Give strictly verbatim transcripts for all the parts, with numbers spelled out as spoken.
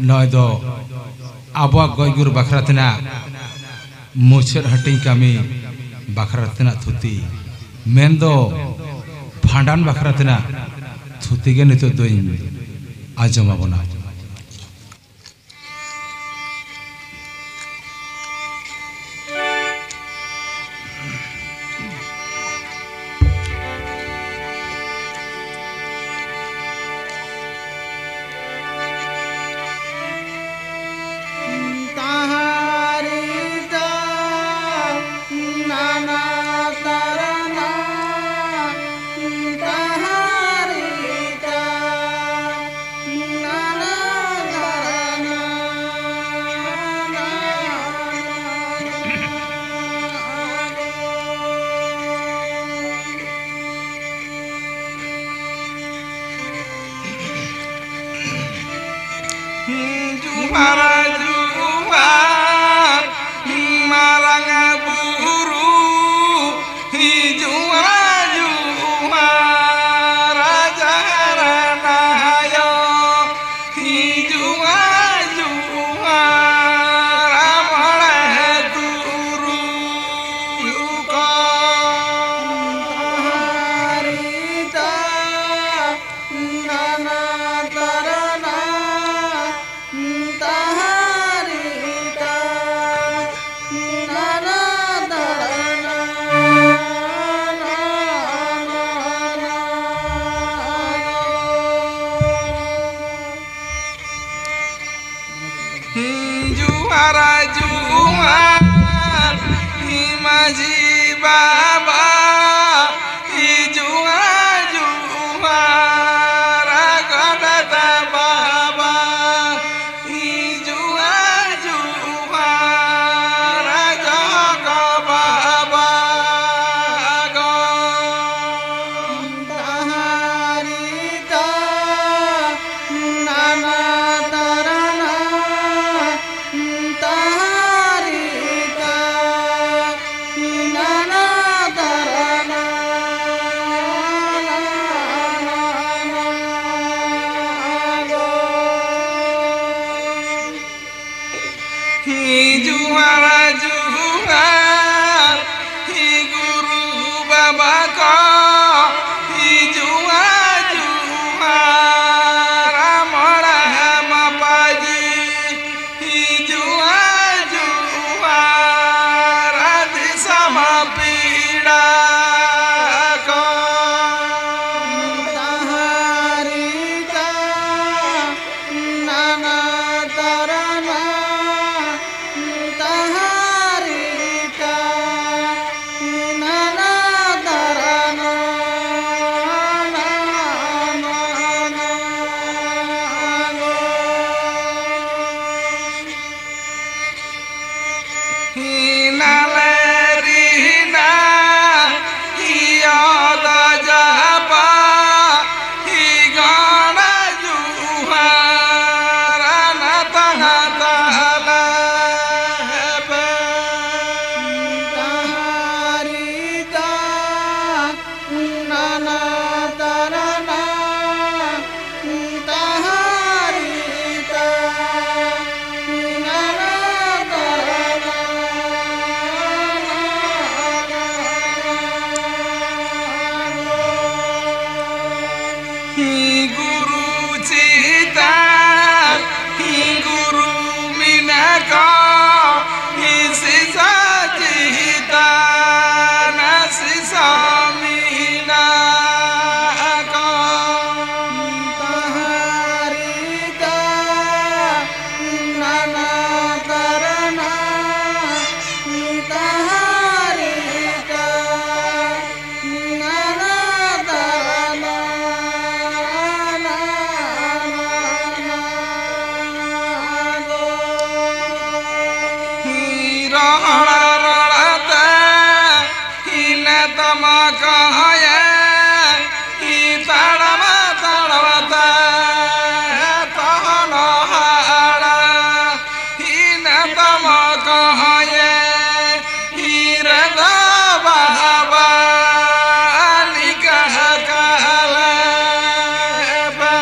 ᱱᱚᱜᱼᱚᱭ ᱫᱚ ᱟᱵᱚᱣᱟᱜ ᱜᱚᱡ ᱜᱩᱨ ᱵᱟᱠᱷᱨᱟ ᱛᱮᱱᱟᱜ ᱢᱩᱪᱟᱹᱫ ᱦᱟᱹᱴᱤᱧ ᱠᱟᱹᱢᱤ ᱵᱟᱠᱷᱨᱟ ᱛᱮᱱᱟᱜ ᱛᱷᱩᱛᱤ, ᱢᱮᱱᱫᱚ ᱵᱷᱟᱸᱰᱟᱱ ᱵᱟᱠᱷᱨᱟ ᱛᱮᱱᱟᱜ ᱛᱷᱩᱛᱤ ᱜᱮ ᱱᱤᱛᱚᱜ ᱫᱚᱧ ᱟᱸᱡᱚᱢ ᱟᱵᱚᱱᱟ᱾ ᱡᱚᱦᱟᱨ, ᱡᱚᱦᱟᱨ, ᱢᱟᱨᱟᱝ ᱵᱩᱨᱩ, ᱦᱤᱡᱩᱜᱼᱟ, ᱡᱚᱦᱟᱨ, ᱡᱟᱦᱟᱨ ᱱᱟᱭᱚ, ᱦᱤᱡᱩᱜᱼᱟ, ᱡᱚᱦᱟᱨ, ᱢᱚᱬᱮ ᱛᱩᱨᱩᱭ ᱠᱚ᱾ ᱱᱟᱱᱟ ᱛᱟᱨᱟᱱᱟ, ᱛᱟᱦᱟᱨᱤ ᱛᱟ, ᱱᱟᱱᱟ ᱛᱟᱨᱟᱱᱟ, ᱱᱟᱱᱟ, ᱡᱚᱦᱟᱨ, ᱡᱚᱦᱟᱨ, ᱢᱟᱹᱡᱷᱤ ᱵᱟᱵᱟ, ᱦᱤᱡᱩᱜᱼᱟ, ᱡᱚᱦᱟᱨ, ᱜᱚᱰᱮᱛ ᱵᱟᱵᱟ, ᱦᱤᱡᱩᱜᱼᱟ, ᱡᱚᱦᱟᱨ, ᱡᱚᱜᱽ ᱵᱟᱵᱟ ᱜᱚ᱾ ᱛᱟᱦᱟᱨᱤ ᱛᱟ, ᱱᱟᱱᱟ ᱛᱟᱨᱟᱱᱟ, ᱛᱟᱦᱟᱨᱤ ᱛᱟ, ᱱᱟᱱᱟ ᱛᱟᱨᱟᱱᱟ᱾ ᱦᱤᱡᱩᱜᱼᱟ ᱡᱩᱦᱟᱨ, ᱦᱤ ᱜᱩᱨᱩ ᱵᱟᱵᱟ ᱠᱚ, ᱦᱤᱡᱩᱜᱼᱟ ᱡᱩᱦᱟᱨ, ᱢᱚᱲᱟ ᱢᱟᱯᱟᱡᱤ, ᱦᱤᱡᱩᱜᱼᱟ ᱡᱩᱦᱟᱨ, ᱫᱤᱥᱚᱢ ᱯᱤᱲᱟ ᱠᱚ᱾ ᱛᱟᱦᱟᱨᱤ ᱛᱟ ᱱᱟᱱᱟ ᱛᱟᱨᱟᱱᱟ ᱛᱟᱦᱟᱨᱤ ᱛᱟ ᱱᱟᱱᱟ ᱛᱟᱨᱟᱱᱟ ᱱᱟᱱᱟ ᱱᱟᱱᱟ ᱱᱟᱱᱟ᱾ ᱦᱤᱱᱟᱞᱮ ᱨᱤᱦᱤᱱᱟ, ᱦᱤᱭᱚ ᱫᱚ ᱡᱟᱦᱟᱯᱟ, ᱦᱤᱜᱚᱲᱟ ᱡᱩᱦᱟᱨ, ᱟᱱᱟ ᱛᱟᱦᱟ ᱛᱟᱦᱟᱞᱟ ᱦᱮᱯᱮ᱾ ᱛᱟᱦᱟᱨᱤ ᱛᱟ ᱱᱟᱱᱟ ᱛᱟᱨᱟᱱᱟ ᱛᱟᱦᱟᱨᱤ ᱛᱟ ᱱᱟᱱᱟ ᱛᱟᱨᱟᱱᱟ᱾ ᱦᱤ ᱜᱩᱨᱩ ᱪᱤᱛᱟᱱ, ᱦᱤ ᱜᱩᱨᱩ ᱢᱤᱱᱟᱠᱚ, ᱦᱤ ᱥᱤᱥᱟ ᱪᱤᱛᱟᱱ, ᱥᱤᱥᱟ ᱢᱤᱱᱟᱠᱚ᱾ ᱛᱟᱦᱟᱨᱤ ᱛᱟ ᱱᱟᱱᱟ ᱛᱟᱨᱟᱱᱟ ᱛᱟᱦᱟᱨᱤ ᱛᱟ ᱱᱟᱱᱟ ᱛᱟᱨᱟᱱᱟ ᱱᱟᱱᱟ ᱜᱚ᱾ ᱦᱤ ᱨᱚᱦᱚᱲ ᱨᱚᱲ ᱛᱮ ᱦᱤᱱᱟ ᱛᱟᱢᱟ ᱠᱟᱦᱟᱭᱮ, ᱦᱤ ᱛᱟᱲᱟᱢᱟ ᱛᱟᱲᱟᱢᱟ ᱛᱮ ᱛᱚᱦᱚᱱ ᱦᱟᱲᱟ᱾ ᱦᱤᱱᱟ ᱛᱟᱢᱟ ᱠᱟᱦᱟᱭᱮ, ᱦᱤᱨᱟ ᱫᱟ ᱵᱟᱦᱟᱵᱟ ᱟᱞᱤ ᱠᱟᱦᱟ ᱠᱟᱦᱟ ᱞᱮ ᱵᱟ᱾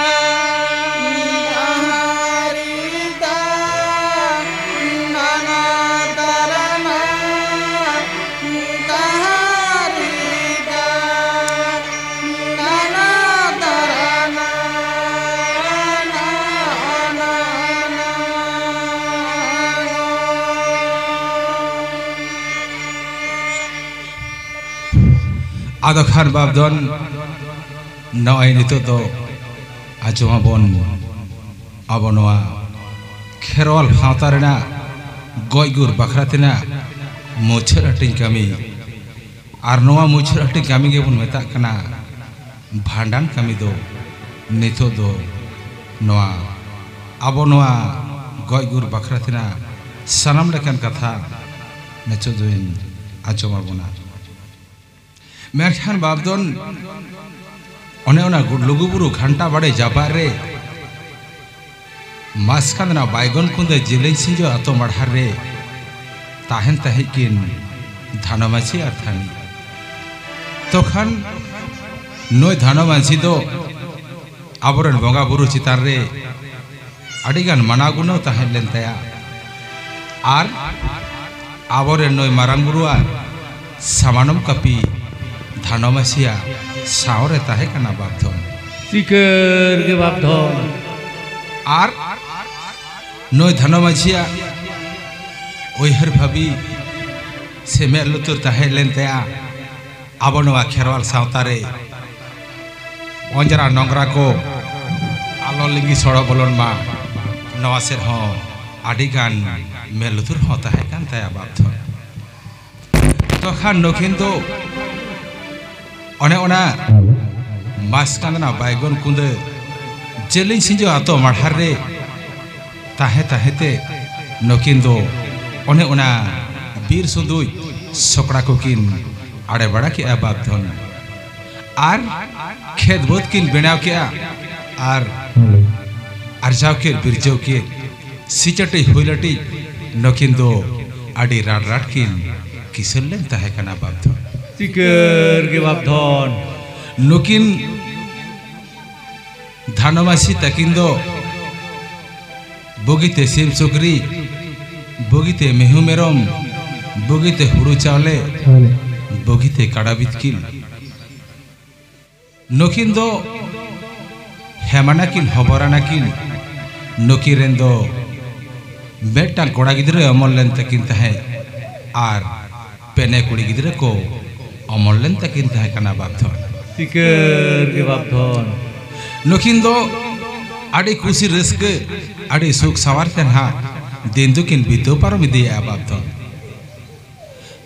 ᱦᱟᱨᱤ ᱫᱟ ᱟᱫᱚ ᱠᱷᱟᱱ ᱵᱟᱯᱫᱷᱚᱱ, ᱱᱚᱜᱼᱚᱭ ᱱᱤᱛᱚᱜ ᱫᱚ ᱟᱸᱡᱚᱢᱟᱵᱚᱱ ᱟᱵᱚ ᱱᱚᱣᱟ ᱠᱷᱮᱨᱣᱟᱞ ᱥᱟᱶᱛᱟ ᱨᱮᱱᱟᱜ ᱜᱚᱡ ᱜᱩᱨ ᱵᱟᱠᱷᱨᱟ ᱛᱮᱱᱟᱜ ᱢᱩᱪᱟᱹᱫ ᱦᱟᱹᱴᱤᱧ ᱠᱟᱹᱢᱤ᱾ ᱟᱨ ᱱᱚᱣᱟ ᱢᱩᱪᱟᱹᱫ ᱦᱟᱹᱴᱤᱧ ᱠᱟᱹᱢᱤ ᱜᱮᱵᱚᱱ ᱢᱮᱛᱟᱜ ᱠᱟᱱᱟ ᱵᱷᱟᱸᱰᱟᱱ ᱠᱟᱹᱢᱤ ᱫᱚ᱾ ᱱᱤᱛᱚᱜ ᱫᱚ ᱱᱚᱣᱟ ᱟᱵᱚ ᱱᱚᱣᱟ ᱜᱚᱡ ᱜᱩᱨ ᱵᱟᱠᱷᱨᱟ ᱛᱮᱱᱟᱜ ᱥᱟᱱᱟᱢ ᱞᱮᱠᱟᱱ ᱠᱟᱛᱷᱟ ᱱᱤᱛᱚᱜ ᱫᱚᱧ ᱟᱸᱡᱚᱢ ᱟᱵᱚᱱᱟ᱾ ᱢᱮᱱᱠᱷᱟᱱ ᱵᱟᱯᱫᱷᱚᱱ, ᱚᱱᱮ ᱚᱱᱟ ᱜᱩ-, ᱞᱩᱜᱩᱵᱩᱨᱩ ᱜᱷᱟᱱᱴᱟ ᱵᱟᱲᱮ ᱡᱟᱯᱟᱜ ᱨᱮ ᱢᱟᱥᱠᱟᱸᱫᱽᱱᱟ ᱵᱟᱭᱜᱚᱱ ᱠᱩᱸᱫᱟᱹ ᱡᱮᱞᱮᱧ ᱥᱤᱸᱡᱚ ᱟᱛᱳ ᱢᱟᱲᱦᱟᱨ ᱨᱮ ᱛᱟᱦᱮᱱ ᱛᱟᱦᱮᱸᱫ ᱠᱤᱱ ᱫᱷᱟᱱᱚ ᱢᱟᱹᱡᱷᱤ ᱟᱨ ᱛᱷᱟᱹᱱᱤ᱾ ᱛᱚᱠᱷᱟᱱ ᱱᱩᱭ ᱫᱷᱟᱱᱚ ᱢᱟᱹᱡᱷᱤ ᱫᱚ ᱟᱵᱚᱨᱮᱱ ᱵᱚᱸᱜᱟ ᱵᱩᱨᱩ ᱪᱮᱛᱟᱱ ᱨᱮ ᱟᱹᱰᱤᱜᱟᱱ ᱢᱟᱱᱟᱣ ᱜᱩᱱᱟᱹᱣ ᱛᱟᱦᱮᱸ ᱞᱮᱱ ᱛᱟᱭᱟ᱾ ᱟᱨ ᱟᱵᱚᱨᱮᱱ ᱱᱩᱭ ᱢᱟᱨᱟᱝ ᱵᱩᱨᱩᱣᱟᱜ ᱥᱟᱢᱟᱱᱚᱢ ᱠᱟᱹᱯᱤ ᱫᱷᱟᱱᱚ ᱢᱟᱹᱡᱷᱤᱭᱟᱜ ᱥᱟᱶ ᱨᱮ ᱛᱟᱦᱮᱸ ᱠᱟᱱᱟ ᱵᱟᱯᱫᱷᱚᱱ᱾ ᱥᱤᱠᱟᱹᱨ ᱜᱮ ᱵᱟᱯᱫᱷᱚᱱ᱾ ᱟᱨ ᱱᱩᱭ ᱫᱷᱟᱱᱚ ᱢᱟᱹᱡᱷᱤᱭᱟᱜ ᱩᱭᱦᱟᱹᱨ ᱵᱷᱟᱹᱵᱤ ᱥᱮ ᱢᱮᱫ ᱞᱩᱛᱩᱨ ᱛᱟᱦᱮᱸ ᱞᱮᱱ ᱛᱟᱭᱟ᱾ ᱟᱵᱚ ᱱᱚᱣᱟ ᱠᱷᱮᱨᱣᱟᱞ ᱥᱟᱶᱛᱟ ᱨᱮ ᱚᱸᱡᱽᱨᱟ ᱱᱚᱝᱨᱟ ᱠᱚ ᱟᱞᱚ ᱞᱤᱸᱜᱤ ᱥᱚᱲᱚ ᱵᱚᱞᱚᱱ ᱢᱟ, ᱱᱚᱣᱟ ᱥᱮᱫ ᱦᱚᱸ ᱟᱹᱰᱤ ᱜᱟᱱ ᱢᱮᱫ ᱞᱩᱛᱩᱨ ᱦᱚᱸ ᱛᱟᱦᱮᱸ ᱠᱟᱱ ᱛᱟᱭᱟ ᱵᱟᱯᱫᱷᱚᱱ᱾ ᱛᱚᱠᱷᱟᱱ ᱱᱩᱠᱤᱱ ᱫᱚ ᱚᱱᱮ ᱚᱱᱟ ᱢᱟᱥᱠᱟᱸᱫᱽᱱᱟ ᱵᱟᱭᱜᱚᱱ ᱠᱩᱸᱫᱟᱹ ᱡᱮᱞᱮᱧ ᱥᱤᱸᱡᱚ ᱟᱛᱳ ᱢᱟᱲᱦᱟᱨ ᱨᱮ ᱛᱟᱦᱮᱸ ᱛᱟᱦᱮᱸ ᱛᱮ ᱱᱩᱠᱤᱱ ᱫᱚ ᱚᱱᱮ ᱚᱱᱟ ᱵᱤᱨ ᱥᱩᱸᱫᱩᱡ ᱥᱚᱠᱲᱟ ᱠᱚᱠᱤᱱ ᱟᱲᱮ ᱵᱟᱲᱟ ᱠᱮᱜᱼᱟ ᱵᱟᱯᱫᱷᱚᱱ᱾ ᱟᱨ ᱠᱷᱮᱛ ᱵᱟᱹᱫᱽ ᱠᱤᱱ ᱵᱮᱱᱟᱣ ᱠᱮᱜᱼᱟ᱾ ᱟᱨ ᱟᱨᱡᱟᱣ ᱠᱮᱫ ᱵᱤᱨᱡᱟᱹᱣ ᱠᱮᱫ ᱥᱤᱪᱟᱹᱴᱤᱡ ᱦᱩᱭᱞᱟᱹᱴᱤᱡ ᱱᱩᱠᱤᱱ ᱫᱚ ᱟᱹᱰᱤ ᱨᱟᱲ ᱨᱟᱲ ᱠᱤᱱ ᱠᱤᱥᱟᱹᱬ ᱞᱮᱱ ᱛᱟᱦᱮᱸ ᱠᱟᱱᱟ ᱵᱟᱯᱫᱷᱚᱱ᱾ ᱥᱤᱠᱟᱹᱨ ᱜᱮ ᱵᱟᱯᱫᱷᱚᱱ᱾ ᱱᱩᱠᱤᱱ ᱫᱷᱟᱱᱚ ᱢᱟᱹᱡᱷᱤ ᱛᱟᱹᱠᱤᱱ ᱫᱚ ᱵᱩᱜᱤᱛᱮ ᱥᱤᱢ ᱥᱩᱠᱨᱤ, ᱵᱩᱜᱤᱛᱮ ᱢᱤᱦᱩ ᱢᱮᱨᱚᱢ, ᱵᱩᱜᱤᱛᱮ ᱦᱩᱲᱩ ᱪᱟᱣᱞᱮ, ᱦᱳᱭ᱾ ᱵᱩᱜᱤᱛᱮ ᱠᱟᱰᱟ ᱵᱤᱛᱠᱤᱞ᱾ ᱱᱩᱠᱤᱱ ᱫᱚ ᱦᱮᱢᱟᱱᱟᱠᱤᱱ ᱦᱚᱵᱚᱨᱟᱱᱟᱠᱤᱱ᱾ ᱱᱩᱠᱤᱱ ᱨᱮᱱ ᱫᱚ ᱢᱤᱫᱴᱟᱝ ᱠᱚᱲᱟ ᱜᱤᱫᱽᱨᱟᱹ ᱚᱢᱚᱱ ᱞᱮᱱ ᱛᱟᱹᱠᱤᱱ ᱛᱟᱦᱮᱸᱫ ᱟᱨ ᱯᱮᱱᱮ ᱠᱩᱲᱤ ᱜᱤᱫᱽᱨᱟᱹ ᱠᱚ ᱚᱢᱚᱞ ᱞᱮᱱ ᱛᱟᱹᱠᱤᱱ ᱛᱟᱦᱮᱸ ᱠᱟᱱᱟ ᱵᱟᱯᱫᱷᱚᱱ᱾ ᱥᱤᱠᱟᱹᱨ ᱜᱮ ᱵᱟᱯᱫᱷᱚᱱ᱾ ᱱᱩᱠᱤᱱ ᱫᱚ ᱟᱹᱰᱤ ᱠᱩᱥᱤ ᱨᱟᱹᱥᱠᱟᱹ, ᱟᱹᱰᱤ ᱥᱩᱠ ᱥᱟᱶᱟᱨ ᱛᱮ ᱱᱟᱦᱟᱜ ᱫᱤᱱ ᱫᱚᱠᱤᱱ ᱵᱤᱛᱟᱹᱣ ᱯᱟᱨᱚᱢ ᱤᱫᱤᱭᱮᱫᱼᱟ ᱵᱟᱯᱫᱷᱚᱱ᱾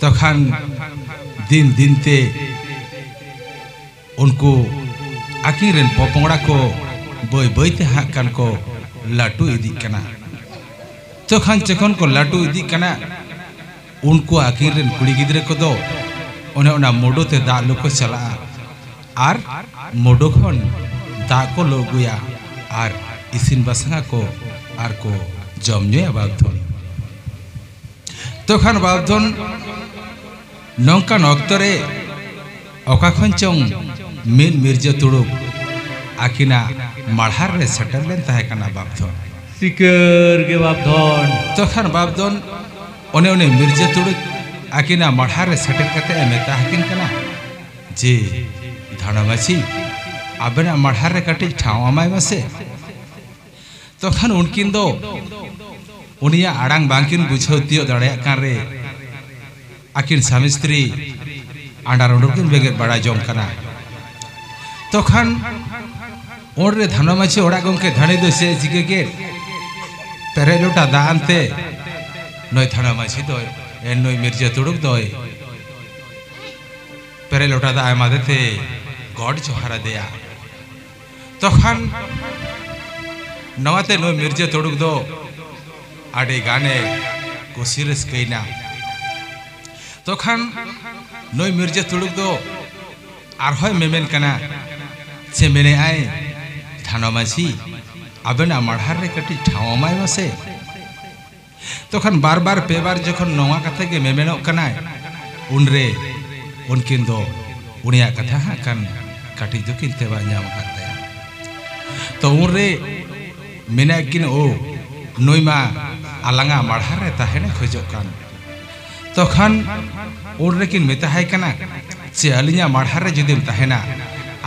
ᱛᱚᱠᱷᱟᱱ ᱫᱤᱱ ᱫᱤᱱ ᱛᱮ ᱩᱱᱠᱩ ᱟᱹᱠᱤᱱ ᱨᱮᱱ ᱯᱚᱯᱚᱝᱲᱟ ᱠᱚ ᱵᱟᱹᱭ ᱵᱟᱹᱭ ᱛᱮ ᱦᱟᱸᱜ ᱠᱷᱟᱱ ᱠᱚ ᱞᱟᱹᱴᱩ ᱤᱫᱤᱜ ᱠᱟᱱᱟ᱾ ᱛᱚᱠᱷᱟᱱ ᱡᱚᱠᱷᱚᱱ ᱠᱚ ᱞᱟᱹᱴᱩ ᱤᱫᱤᱜ ᱠᱟᱱᱟ, ᱩᱱᱠᱩ ᱟᱹᱠᱤᱱ ᱨᱮᱱ ᱠᱩᱲᱤ ᱜᱤᱫᱽᱨᱟᱹ ᱠᱚᱫᱚ ᱚᱱᱮ ᱚᱱᱟ ᱢᱩᱰᱩ ᱛᱮ ᱫᱟᱜ ᱞᱩ ᱠᱚ ᱪᱟᱞᱟᱜᱼᱟ ᱟᱨ ᱢᱩᱰᱩ ᱠᱷᱚᱱ ᱫᱟᱜ ᱠᱚ ᱞᱩ ᱟᱹᱜᱩᱭᱟ ᱟᱨ ᱤᱥᱤᱱ ᱵᱟᱥᱟᱝ ᱟᱠᱚ ᱟᱨ ᱠᱚ ᱡᱚᱢ ᱧᱩᱭᱟ ᱵᱟᱯᱫᱷᱚᱱ᱾ ᱛᱚᱠᱷᱟᱱ ᱵᱟᱯᱫᱷᱚᱱ ᱱᱚᱝᱠᱟᱱ ᱚᱠᱛᱚ ᱨᱮ ᱚᱠᱟ ᱠᱷᱚᱱ ᱪᱚᱝ ᱢᱤᱫ ᱢᱤᱨᱡᱟᱹ ᱛᱩᱲᱩᱠ ᱟᱹᱠᱤᱱᱟᱜ ᱢᱟᱲᱦᱟᱨ ᱨᱮ ᱥᱮᱴᱮᱨ ᱞᱮᱱ ᱛᱟᱦᱮᱸ ᱠᱟᱱᱟ ᱵᱟᱯᱫᱷᱚᱱ᱾ ᱥᱤᱠᱟᱹᱨ ᱜᱮ ᱵᱟᱯᱫᱷᱚᱱ᱾ ᱛᱚᱠᱷᱟᱱ ᱵᱟᱯᱫᱷᱚᱱ ᱚᱱᱮ ᱩᱱᱤ ᱢᱤᱨᱡᱟᱹ ᱛᱩᱲᱩᱠ ᱟᱹᱠᱤᱱᱟᱜ ᱢᱟᱲᱦᱟᱨ ᱨᱮ ᱥᱮᱴᱮᱨ ᱠᱟᱛᱮ ᱮ ᱢᱮᱛᱟ ᱟᱹᱠᱤᱱ ᱠᱟᱱᱟ ᱡᱮ, "ᱫᱷᱟᱱᱟ ᱢᱟᱹᱡᱷᱤ, ᱟᱵᱮᱱᱟᱜ ᱢᱟᱲᱦᱟᱨ ᱨᱮ ᱠᱟᱹᱴᱤᱡ ᱴᱷᱟᱶ ᱮᱢᱟᱭ ᱢᱮᱥᱮ᱾" ᱛᱚᱠᱷᱟᱱ ᱩᱱᱠᱤᱱ ᱫᱚ ᱩᱱᱤᱭᱟᱜ ᱟᱲᱟᱝ ᱵᱟᱝᱠᱤᱱ ᱵᱩᱡᱷᱟᱹᱣ ᱛᱤᱭᱳᱜ ᱫᱟᱲᱮᱭᱟᱜ ᱠᱟᱱ ᱨᱮ ᱟᱹᱠᱤᱱ ᱥᱟᱢᱤ ᱥᱛᱨᱤ ᱟᱸᱰᱟᱨ ᱩᱰᱩᱠ ᱠᱤᱱ ᱵᱮᱸᱜᱮᱫ ᱵᱟᱲᱟ ᱡᱚᱝ ᱠᱟᱱᱟ᱾ ᱛᱚᱠᱷᱟᱱ ᱩᱱᱨᱮ ᱫᱷᱟᱱᱟ ᱢᱟᱹᱡᱷᱤ ᱚᱲᱟᱜ ᱜᱚᱢᱠᱮ ᱫᱷᱟᱹᱱᱤ ᱫᱚ ᱪᱮᱫ ᱮ ᱪᱤᱠᱟᱹ ᱠᱮᱫ? ᱯᱮᱨᱮᱡ ᱞᱚᱴᱟ ᱫᱟᱜ ᱟᱱᱛᱮ ᱱᱩᱭ ᱫᱷᱟᱱᱟ ᱢᱟᱹᱡᱷᱤ ᱫᱚᱭ, ᱮ, ᱱᱩᱭ ᱢᱤᱨᱡᱟᱹ ᱛᱩᱲᱩᱠ ᱫᱚᱭ ᱯᱮᱨᱮᱡ ᱞᱚᱴᱟ ᱫᱟᱜ ᱮᱢᱟᱫᱮ ᱛᱮ ᱜᱚᱰ ᱡᱚᱦᱟᱨ ᱟᱫᱮᱭᱟ᱾ ᱛᱚᱠᱷᱟᱱ ᱱᱚᱣᱟᱛᱮ ᱱᱩᱭ ᱢᱤᱨᱡᱟᱹ ᱛᱩᱲᱩᱠ ᱫᱚ ᱟᱹᱰᱤ ᱜᱟᱱᱮ ᱠᱩᱥᱤ ᱨᱟᱹᱥᱠᱟᱹᱭᱮᱱᱟ᱾ ᱛᱚᱠᱷᱟᱱ ᱱᱩᱭ ᱢᱤᱨᱡᱟᱹ ᱛᱩᱲᱩᱠ ᱫᱚ ᱟᱨᱦᱚᱸᱭ ᱢᱮᱢᱮᱱ ᱠᱟᱱᱟ, ᱥᱮ ᱢᱮᱱᱮᱫᱼᱟᱭ, "ᱫᱷᱟᱱᱚ ᱢᱟᱹᱡᱷᱤ, ᱟᱵᱮᱱᱟᱜ ᱢᱟᱲᱦᱟᱨ ᱨᱮ ᱠᱟᱹᱴᱤᱡ ᱴᱷᱟᱶ ᱮᱢᱟᱭ ᱢᱟᱥᱮ᱾" ᱛᱚᱠᱷᱟᱱ ᱵᱟᱨ ᱵᱟᱨ ᱯᱮ ᱵᱟᱨ ᱡᱚᱠᱷᱚᱱ ᱱᱚᱣᱟ ᱠᱟᱛᱷᱟ ᱜᱮ ᱢᱮᱢᱮᱱᱚᱜ ᱠᱟᱱᱟᱭ, ᱩᱱᱨᱮ ᱩᱱᱠᱤᱱ ᱫᱚ ᱩᱱᱤᱭᱟᱜ ᱠᱟᱛᱷᱟ ᱦᱟᱸᱜ ᱠᱷᱟᱱ ᱠᱟᱹᱴᱤᱡ ᱫᱚᱠᱤᱱ ᱛᱮᱵᱟᱝ ᱧᱟᱢ ᱟᱠᱟᱫ ᱛᱟᱭᱟ᱾ ᱛᱚ ᱩᱱᱨᱮ ᱢᱮᱱᱮᱫ ᱠᱤᱱ, "ᱳ, ᱱᱩᱭ ᱢᱟ ᱟᱞᱟᱝᱟᱜ ᱢᱟᱲᱦᱟᱨ ᱨᱮ ᱛᱟᱦᱮᱱᱮ ᱠᱷᱚᱡᱚᱜ ᱠᱟᱱ᱾" ᱛᱚᱠᱷᱟᱱ ᱩᱱ ᱨᱮᱠᱤᱱ ᱢᱮᱛᱟᱦᱟᱭ ᱠᱟᱱᱟ, "ᱪᱮ ᱟᱹᱞᱤᱧᱟᱜ ᱢᱟᱲᱦᱟᱨ ᱨᱮ ᱡᱩᱫᱤᱢ ᱛᱟᱦᱮᱱᱟ,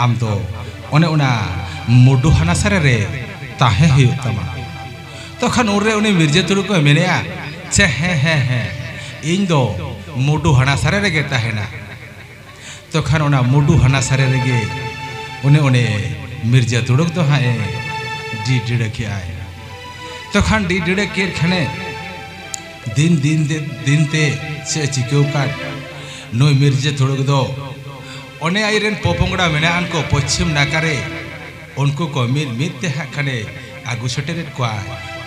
ᱟᱢ ᱫᱚ ᱚᱱᱮ ᱚᱱᱟ ᱢᱩᱰᱩ ᱦᱟᱱᱟ ᱥᱟᱨᱮ ᱨᱮ ᱛᱟᱦᱮᱸ ᱦᱩᱭᱩᱜ ᱛᱟᱢᱟ᱾" ᱛᱚᱠᱷᱟᱱ ᱩᱱᱨᱮ ᱩᱱᱤ ᱢᱤᱨᱡᱟᱹ ᱛᱩᱲᱩᱠ ᱠᱚᱭ ᱢᱮᱱᱮᱜᱼᱟ, "ᱪᱮ ᱦᱮᱸ, ᱦᱮᱸ, ᱦᱮᱸ, ᱤᱧ ᱫᱚ ᱢᱩᱰᱩ ᱦᱟᱱᱟ ᱥᱟᱨᱮ ᱨᱮᱜᱮ ᱛᱟᱦᱮᱱᱟ᱾" ᱛᱚᱠᱷᱟᱱ ᱚᱱᱟ ᱢᱩᱰᱩ ᱦᱟᱱᱟ ᱥᱟᱨᱮ ᱨᱮᱜᱮ ᱚᱱᱮ ᱚᱱᱮ ᱢᱤᱨᱡᱟᱹ ᱛᱩᱲᱩᱠ ᱫᱚ ᱦᱟᱸᱜ ᱮ ᱰᱤ ᱰᱤᱲᱟᱹ ᱠᱮᱜᱼᱟᱭ᱾ ᱛᱚᱠᱷᱟᱱ ᱰᱤ ᱰᱤᱲᱟᱹ ᱠᱮᱫ ᱠᱷᱟᱱᱮ ᱫᱤᱱ ᱫᱤᱱ ᱛᱮ, ᱫᱤᱱ ᱛᱮ ᱪᱮᱫ ᱮ ᱪᱤᱠᱟᱹᱣ ᱠᱟᱫ, ᱱᱩᱭ ᱢᱤᱨᱡᱟᱹ ᱛᱩᱲᱩᱠ ᱫᱚ ᱚᱱᱮ ᱟᱡ ᱨᱮᱱ ᱯᱚᱯᱚᱝᱲᱟ ᱢᱮᱱᱟᱜ ᱟᱱ ᱠᱚ ᱯᱚᱪᱷᱤᱢ ᱱᱟᱠᱷᱟ ᱨᱮ, ᱩᱱᱠᱩ ᱠᱚ ᱢᱤᱫ ᱢᱤᱫ ᱛᱮ ᱦᱟᱸᱜ ᱠᱷᱟᱱᱮ ᱟᱹᱜᱩ ᱥᱮᱴᱮᱨᱮᱫ ᱠᱚᱣᱟ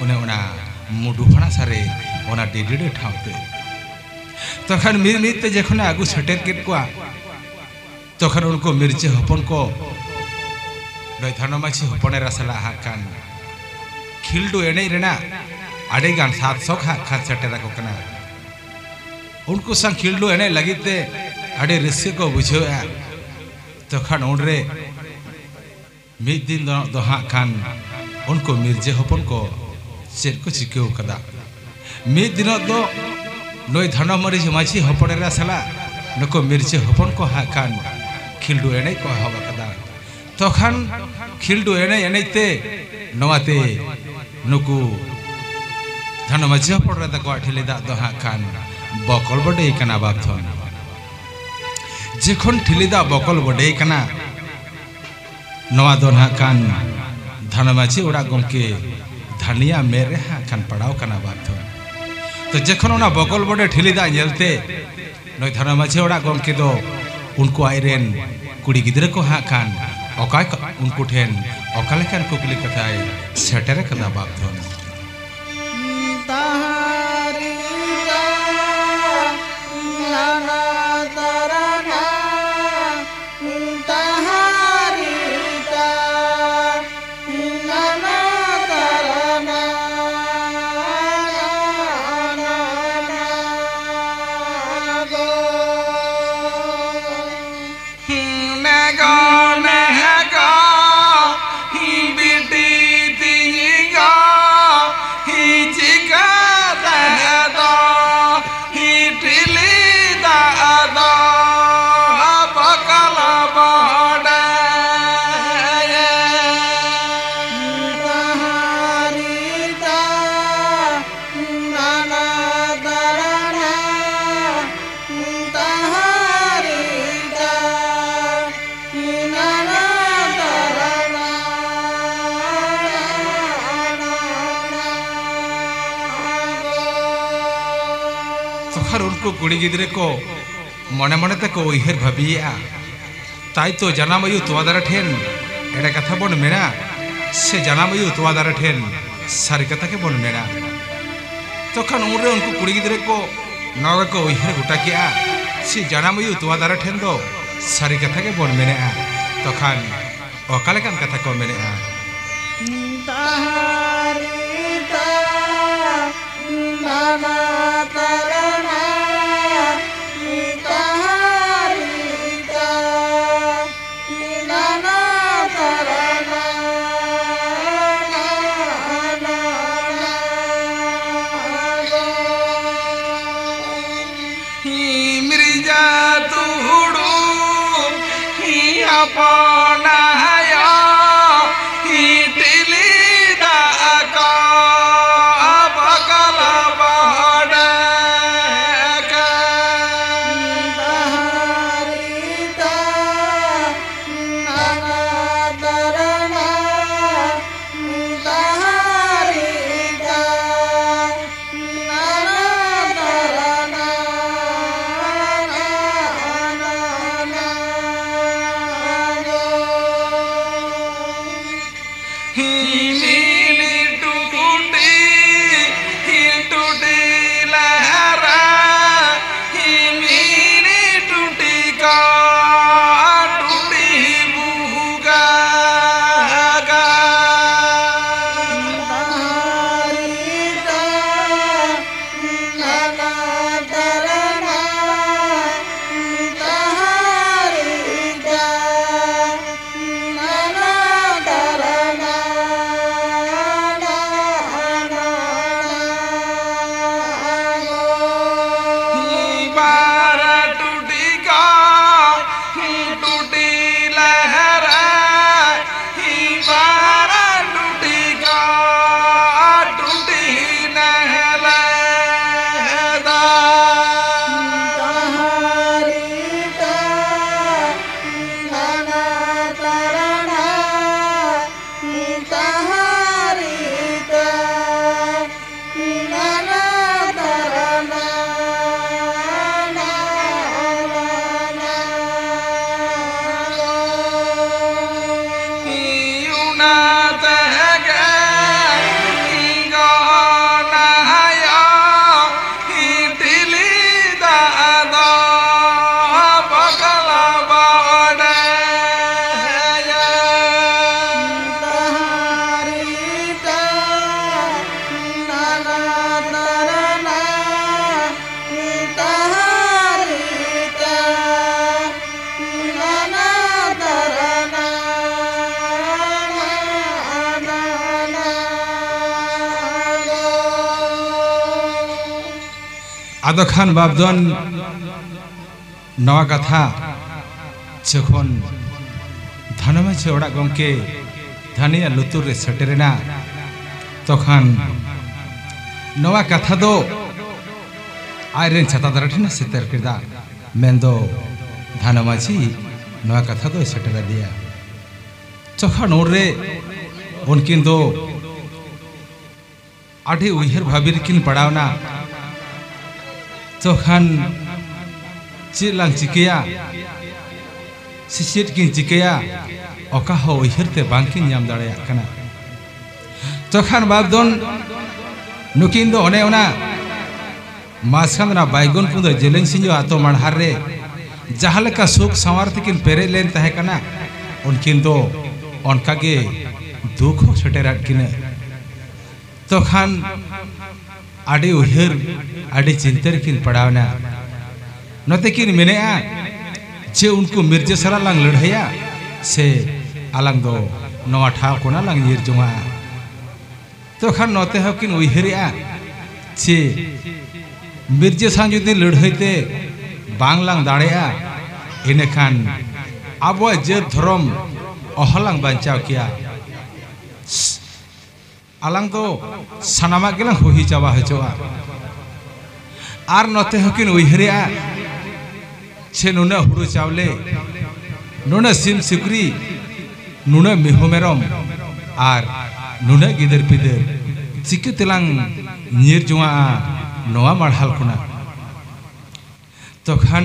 ᱚᱱᱮ ᱚᱱᱟ ᱢᱩᱰᱩ ᱦᱟᱱᱟ ᱥᱟᱨᱮ, ᱚᱱᱟ ᱰᱤ ᱰᱤᱲᱟᱹ ᱴᱷᱟᱶ ᱛᱮ᱾ ᱛᱚᱠᱷᱟᱱ ᱢᱤᱫ ᱢᱤᱫ ᱛᱮ ᱡᱚᱠᱷᱚᱱᱮ ᱟᱹᱜᱩ ᱥᱮᱴᱮᱨ ᱠᱮᱫ ᱠᱚᱣᱟ, ᱛᱚᱠᱷᱚᱱ ᱩᱱᱠᱩ ᱢᱤᱨᱡᱟᱹ ᱦᱚᱯᱚᱱ ᱠᱚ ᱱᱩᱭ ᱫᱷᱟᱱᱚ ᱢᱟᱹᱡᱷᱤ ᱦᱚᱯᱚᱱ ᱮᱨᱟ ᱥᱟᱞᱟᱜ ᱦᱟᱸᱜ ᱠᱷᱟᱱ ᱠᱷᱤᱞᱰᱩ ᱮᱱᱮᱡ ᱨᱮᱱᱟᱜ ᱟᱹᱰᱤ ᱜᱟᱱ ᱥᱟᱛ ᱥᱚᱠ ᱦᱟᱸᱜ ᱠᱷᱟᱱ ᱥᱮᱴᱮᱨ ᱟᱠᱚ ᱠᱟᱱᱟ᱾ ᱩᱱᱠᱩ ᱥᱟᱶ ᱠᱷᱤᱞᱰᱩ ᱮᱱᱮᱡ ᱞᱟᱹᱜᱤᱫ ᱛᱮ ᱟᱹᱰᱤ ᱨᱟᱹᱥᱠᱟᱹ ᱠᱚ ᱵᱩᱡᱷᱟᱹᱣᱮᱫᱼᱟ᱾ ᱛᱚᱠᱷᱚᱱ ᱩᱱᱨᱮ ᱢᱤᱫ ᱫᱤᱱ ᱫᱚ, ᱫᱚ ᱦᱟᱸᱜ ᱠᱷᱟᱱ ᱩᱱᱠᱩ ᱢᱤᱨᱡᱟᱹ ᱦᱚᱯᱚᱱ ᱠᱚ ᱪᱮᱫ ᱠᱚ ᱪᱤᱠᱟᱹᱣ ᱠᱟᱫᱟ᱾ ᱢᱤᱫ ᱫᱤᱱᱚᱜ ᱫᱚ ᱱᱩᱭ ᱫᱷᱟᱱᱚ ᱢᱟᱹᱡᱷᱤ, ᱢᱟᱹᱡᱷᱤ ᱦᱚᱯᱚᱱ ᱮᱨᱟ ᱥᱟᱞᱟᱜ ᱱᱩᱠᱩ ᱢᱤᱨᱡᱟᱹ ᱦᱚᱯᱚᱱ ᱠᱚ ᱦᱟᱸᱜ ᱠᱷᱟᱱ ᱠᱷᱤᱞᱰᱩ ᱮᱱᱮᱡ ᱠᱚ ᱮᱦᱚᱵ ᱟᱠᱟᱫᱟ᱾ ᱛᱚᱠᱷᱟᱱ ᱠᱷᱤᱞᱰᱩ ᱮᱱᱮᱡ ᱮᱱᱮᱡ ᱛᱮ ᱱᱚᱣᱟᱛᱮ ᱱᱩᱠᱩ ᱫᱷᱟᱱᱚ ᱢᱟᱹᱡᱷᱤ ᱦᱚᱯᱚᱱ ᱮᱨᱟ ᱛᱟᱠᱚᱣᱟᱜ ᱴᱷᱤᱞᱤ ᱫᱟᱜ ᱫᱚ ᱦᱟᱸᱜ ᱠᱷᱟᱱ ᱵᱚᱠᱚᱞ ᱵᱚᱰᱮ ᱠᱟᱱᱟ ᱵᱟᱯᱛᱷᱚᱱ᱾ ᱡᱚᱠᱷᱚᱱ ᱴᱷᱤᱞᱤ ᱫᱟᱜ ᱵᱚᱠᱚᱞ ᱵᱚᱰᱮ ᱠᱟᱱᱟ, ᱱᱚᱣᱟ ᱫᱚ ᱱᱟᱦᱟᱜ ᱠᱷᱟᱱ ᱫᱷᱟᱱᱟ ᱢᱟᱹᱡᱷᱤ ᱚᱲᱟᱜ ᱜᱚᱢᱠᱮ ᱫᱷᱟᱹᱱᱤᱭᱟ ᱢᱮᱫ ᱨᱮ ᱦᱟᱸᱜ ᱠᱷᱟᱱ ᱯᱟᱲᱟᱣ ᱠᱟᱱᱟ ᱵᱟᱯᱛᱷᱚᱱ᱾ ᱛᱚ ᱡᱚᱠᱷᱚᱱ ᱚᱱᱟ ᱵᱚᱠᱚᱞ ᱵᱚᱰᱮ ᱴᱷᱤᱞᱤ ᱫᱟᱜ ᱧᱮᱞᱛᱮ ᱱᱩᱭ ᱫᱷᱟᱱᱟ ᱢᱟᱹᱡᱷᱤ ᱚᱲᱟᱜ ᱜᱚᱢᱠᱮ ᱫᱚ ᱩᱱᱠᱩ ᱟᱡ ᱨᱮᱱ ᱠᱩᱲᱤ ᱜᱤᱫᱽᱨᱟᱹ ᱠᱚ ᱦᱟᱸᱜ ᱠᱷᱟᱱ ᱚᱠᱟ, ᱩᱱᱠᱩ ᱴᱷᱮᱱ ᱚᱠᱟ ᱞᱮᱠᱟᱱ ᱠᱩᱠᱞᱤ ᱠᱟᱛᱷᱟᱭ ᱥᱮᱴᱮᱨ ᱟᱠᱟᱫᱟ ᱵᱟᱯᱛᱷᱚᱱ᱾ ᱟᱨ ᱩᱱᱠᱩ ᱠᱩᱲᱤ ᱜᱤᱫᱽᱨᱟᱹ ᱠᱚ ᱢᱚᱱᱮ ᱢᱚᱱᱮ ᱛᱮᱠᱚ ᱩᱭᱦᱟᱹᱨ ᱵᱷᱟᱹᱵᱤᱭᱮᱫᱼᱟ, ᱛᱟᱭ ᱛᱚ ᱡᱟᱱᱟᱢ ᱟᱭᱳ ᱛᱚᱣᱟ ᱫᱟᱨᱮ ᱴᱷᱮᱱ ᱮᱲᱮ ᱠᱟᱛᱷᱟ ᱵᱚᱱ ᱢᱮᱱᱟ, ᱥᱮ ᱡᱟᱱᱟᱢ ᱟᱭᱳ ᱛᱚᱣᱟ ᱫᱟᱨᱮ ᱴᱷᱮᱱ ᱥᱟᱹᱨᱤ ᱠᱟᱛᱷᱟ ᱜᱮᱵᱚᱱ ᱢᱮᱱᱟ? ᱛᱚᱠᱷᱟᱱ ᱩᱱᱨᱮ ᱩᱱᱠᱩ ᱠᱩᱲᱤ ᱜᱤᱫᱽᱨᱟᱹ ᱠᱚ ᱱᱚᱣᱟ ᱜᱮᱠᱚ ᱩᱭᱦᱟᱹᱨ ᱜᱚᱴᱟ ᱠᱮᱜᱼᱟ, ᱥᱮ ᱡᱟᱱᱟᱢ ᱟᱭᱳ ᱛᱚᱣᱟ ᱫᱟᱨᱮ ᱴᱷᱮᱱ ᱫᱚ ᱥᱟᱹᱨᱤ ᱠᱟᱛᱷᱟ ᱜᱮᱵᱚᱱ ᱢᱮᱱᱮᱜᱼᱟ᱾ ᱛᱚᱠᱷᱟᱱ ᱚᱠᱟ ᱞᱮᱠᱟᱱ ᱠᱟᱛᱷᱟ ᱠᱚ ᱢᱮᱱᱮᱜᱼᱟ? ᱛᱟᱦᱟᱨᱤ ᱛᱟ ᱱᱟᱱᱟ ᱛᱟᱨᱟᱱᱟ, ᱛᱟᱦᱟᱨᱤ ᱛᱟ ᱱᱟᱱᱟ ᱛᱟᱨᱟᱱᱟ, ᱱᱟᱱᱟ ᱛᱟᱨᱟᱱᱟ᱾ ᱦᱤᱢᱨᱤᱡᱟ ᱛᱩᱲᱩ ᱦᱤ ᱟᱯᱚᱱᱟᱭᱟ, ᱦᱤ ᱴᱤᱞᱤ ᱫᱟᱜ ᱠᱚ ᱵᱟᱠᱟᱞ ᱵᱟᱰᱟ ᱠᱟ᱾ ᱛᱟᱦᱟᱨᱤ ᱛᱟ ᱱᱟᱱᱟ ᱛᱟᱨᱟᱱᱟ, ᱛᱟᱦᱟᱨᱤ ᱛᱟ ᱟᱫᱚ ᱠᱷᱟᱱ ᱵᱟᱯᱫᱚᱱ ᱱᱚᱣᱟ ᱠᱟᱛᱷᱟ ᱡᱚᱠᱷᱚᱱ ᱫᱷᱟᱱᱚ ᱢᱟᱹᱡᱷᱤ ᱚᱲᱟᱜ ᱜᱚᱢᱠᱮ ᱫᱷᱟᱹᱱᱤᱭᱟᱜ ᱞᱩᱛᱩᱨ ᱨᱮ ᱥᱮᱴᱮᱨᱮᱱᱟ, ᱛᱚᱠᱷᱟᱱ ᱱᱚᱣᱟ ᱠᱟᱛᱷᱟ ᱫᱚ ᱟᱡᱨᱮᱱ ᱪᱷᱟᱛᱟ ᱫᱟᱨᱮ ᱴᱷᱮᱱᱮ ᱥᱮᱴᱮᱨ ᱠᱮᱫᱟ᱾ ᱢᱮᱱᱫᱚ ᱫᱷᱟᱱᱚ ᱢᱟᱹᱡᱷᱤ ᱱᱚᱣᱟ ᱠᱟᱛᱷᱟ ᱫᱚᱭ ᱥᱮᱴᱮᱨ ᱟᱫᱮᱭᱟ᱾ ᱛᱚᱠᱷᱚᱱ ᱩᱱᱨᱮ ᱩᱱᱠᱤᱱ ᱫᱚ ᱟᱹᱰᱤ ᱩᱭᱦᱟᱹᱨ ᱵᱷᱟᱵᱤ ᱨᱮᱠᱤᱱ ᱯᱟᱲᱟᱣᱱᱟ᱾ ᱛᱚᱠᱷᱟᱱ ᱪᱮᱫ ᱞᱟᱝ ᱪᱤᱠᱟᱹᱭᱟ, ᱥᱮ ᱪᱮᱫ ᱠᱤᱱ ᱪᱤᱠᱟᱹᱭᱟ, ᱚᱠᱟ ᱦᱚᱸ ᱩᱭᱦᱟᱹᱨ ᱛᱮ ᱵᱟᱝᱠᱤᱱ ᱧᱟᱢ ᱫᱟᱲᱮᱭᱟᱜ ᱠᱟᱱᱟ᱾ ᱛᱚᱠᱷᱟᱱ ᱵᱟᱯᱫᱚᱱ ᱱᱩᱠᱤᱱ ᱫᱚ ᱚᱱᱮ ᱚᱱᱟ ᱢᱟᱥᱠᱟᱸᱫᱽ ᱚᱱᱟ ᱵᱟᱭᱜᱚᱱ ᱠᱩᱸᱫᱟᱹ ᱡᱮᱞᱮᱧ ᱥᱤᱧᱚᱛ ᱟᱛᱳ ᱢᱟᱲᱦᱟᱨ ᱨᱮ ᱡᱟᱦᱟᱸ ᱞᱮᱠᱟ ᱥᱩᱠ ᱥᱟᱶᱟᱨ ᱛᱮᱠᱤᱱ ᱯᱮᱨᱮᱡ ᱞᱮᱱ ᱛᱟᱦᱮᱸ ᱠᱟᱱᱟ, ᱩᱱᱠᱤᱱ ᱫᱚ ᱚᱱᱠᱟᱜᱮ ᱫᱩᱠ ᱦᱚᱸ ᱥᱮᱴᱮᱨᱟᱫ ᱠᱤᱱᱟᱹ᱾ ᱛᱚᱠᱷᱟᱱ ᱟᱹᱰᱤ ᱩᱭᱦᱟᱹᱨ, ᱟᱹᱰᱤ ᱪᱤᱱᱛᱟᱹ ᱨᱮᱠᱤᱱ ᱯᱟᱲᱟᱣᱱᱟ᱾ ᱱᱚᱛᱮ ᱠᱤᱱ ᱢᱮᱱᱮᱜᱼᱟ ᱡᱮ ᱩᱱᱠᱩ ᱢᱤᱨᱡᱟᱹ ᱥᱟᱞᱟᱜ ᱞᱟᱝ ᱞᱟᱹᱲᱦᱟᱹᱭᱟ ᱥᱮ ᱟᱞᱟᱝ ᱫᱚ ᱱᱚᱣᱟ ᱴᱷᱟᱶ ᱠᱷᱚᱱᱟᱜ ᱞᱟᱝ ᱧᱤᱨ ᱡᱚᱝᱟᱜᱼᱟ᱾ ᱛᱚᱠᱷᱟᱱ ᱱᱚᱛᱮ ᱦᱚᱸᱠᱤᱱ ᱩᱭᱦᱟᱹᱨᱮᱜᱼᱟ ᱡᱮ ᱢᱤᱨᱡᱟᱹ ᱥᱟᱶ ᱡᱩᱫᱤ ᱞᱟᱹᱲᱦᱟᱹᱭ ᱛᱮ ᱵᱟᱝ ᱞᱟᱝ ᱫᱟᱲᱮᱭᱟᱜᱼᱟ, ᱤᱱᱟᱹᱠᱷᱟᱱ ᱟᱵᱚᱣᱟᱜ ᱡᱟᱹᱛ ᱫᱷᱚᱨᱚᱢ ᱚᱦᱚᱞᱟᱝ ᱵᱟᱧᱪᱟᱣ ᱠᱮᱭᱟ᱾ ᱟᱞᱟᱝ ᱫᱚ ᱥᱟᱱᱟᱢᱟᱜ ᱜᱮᱞᱟᱝ ᱦᱩᱦᱤ ᱪᱟᱵᱟ ᱦᱚᱪᱚᱜᱼᱟ᱾ ᱟᱨ ᱱᱚᱛᱮ ᱦᱚᱸᱠᱤᱱ ᱩᱭᱦᱟᱹᱨᱮᱜᱼᱟ ᱡᱮ ᱱᱩᱱᱟᱹᱜ ᱦᱩᱲᱩ ᱪᱟᱣᱞᱮ, ᱱᱩᱱᱟᱹᱜ ᱥᱤᱢ ᱥᱩᱠᱨᱤ, ᱱᱩᱱᱟᱹᱜ ᱢᱤᱦᱩ ᱢᱮᱨᱚᱢ ᱟᱨ ᱱᱩᱱᱟᱹᱜ ᱜᱤᱫᱟᱹᱨ ᱯᱤᱫᱟᱹᱨ ᱪᱤᱠᱟᱹ ᱛᱮᱞᱟᱝ ᱧᱤᱨ ᱡᱚᱝᱟᱜᱼᱟ ᱱᱚᱣᱟ ᱢᱟᱲᱦᱟᱞ ᱠᱷᱚᱱᱟᱜ? ᱛᱚᱠᱷᱟᱱ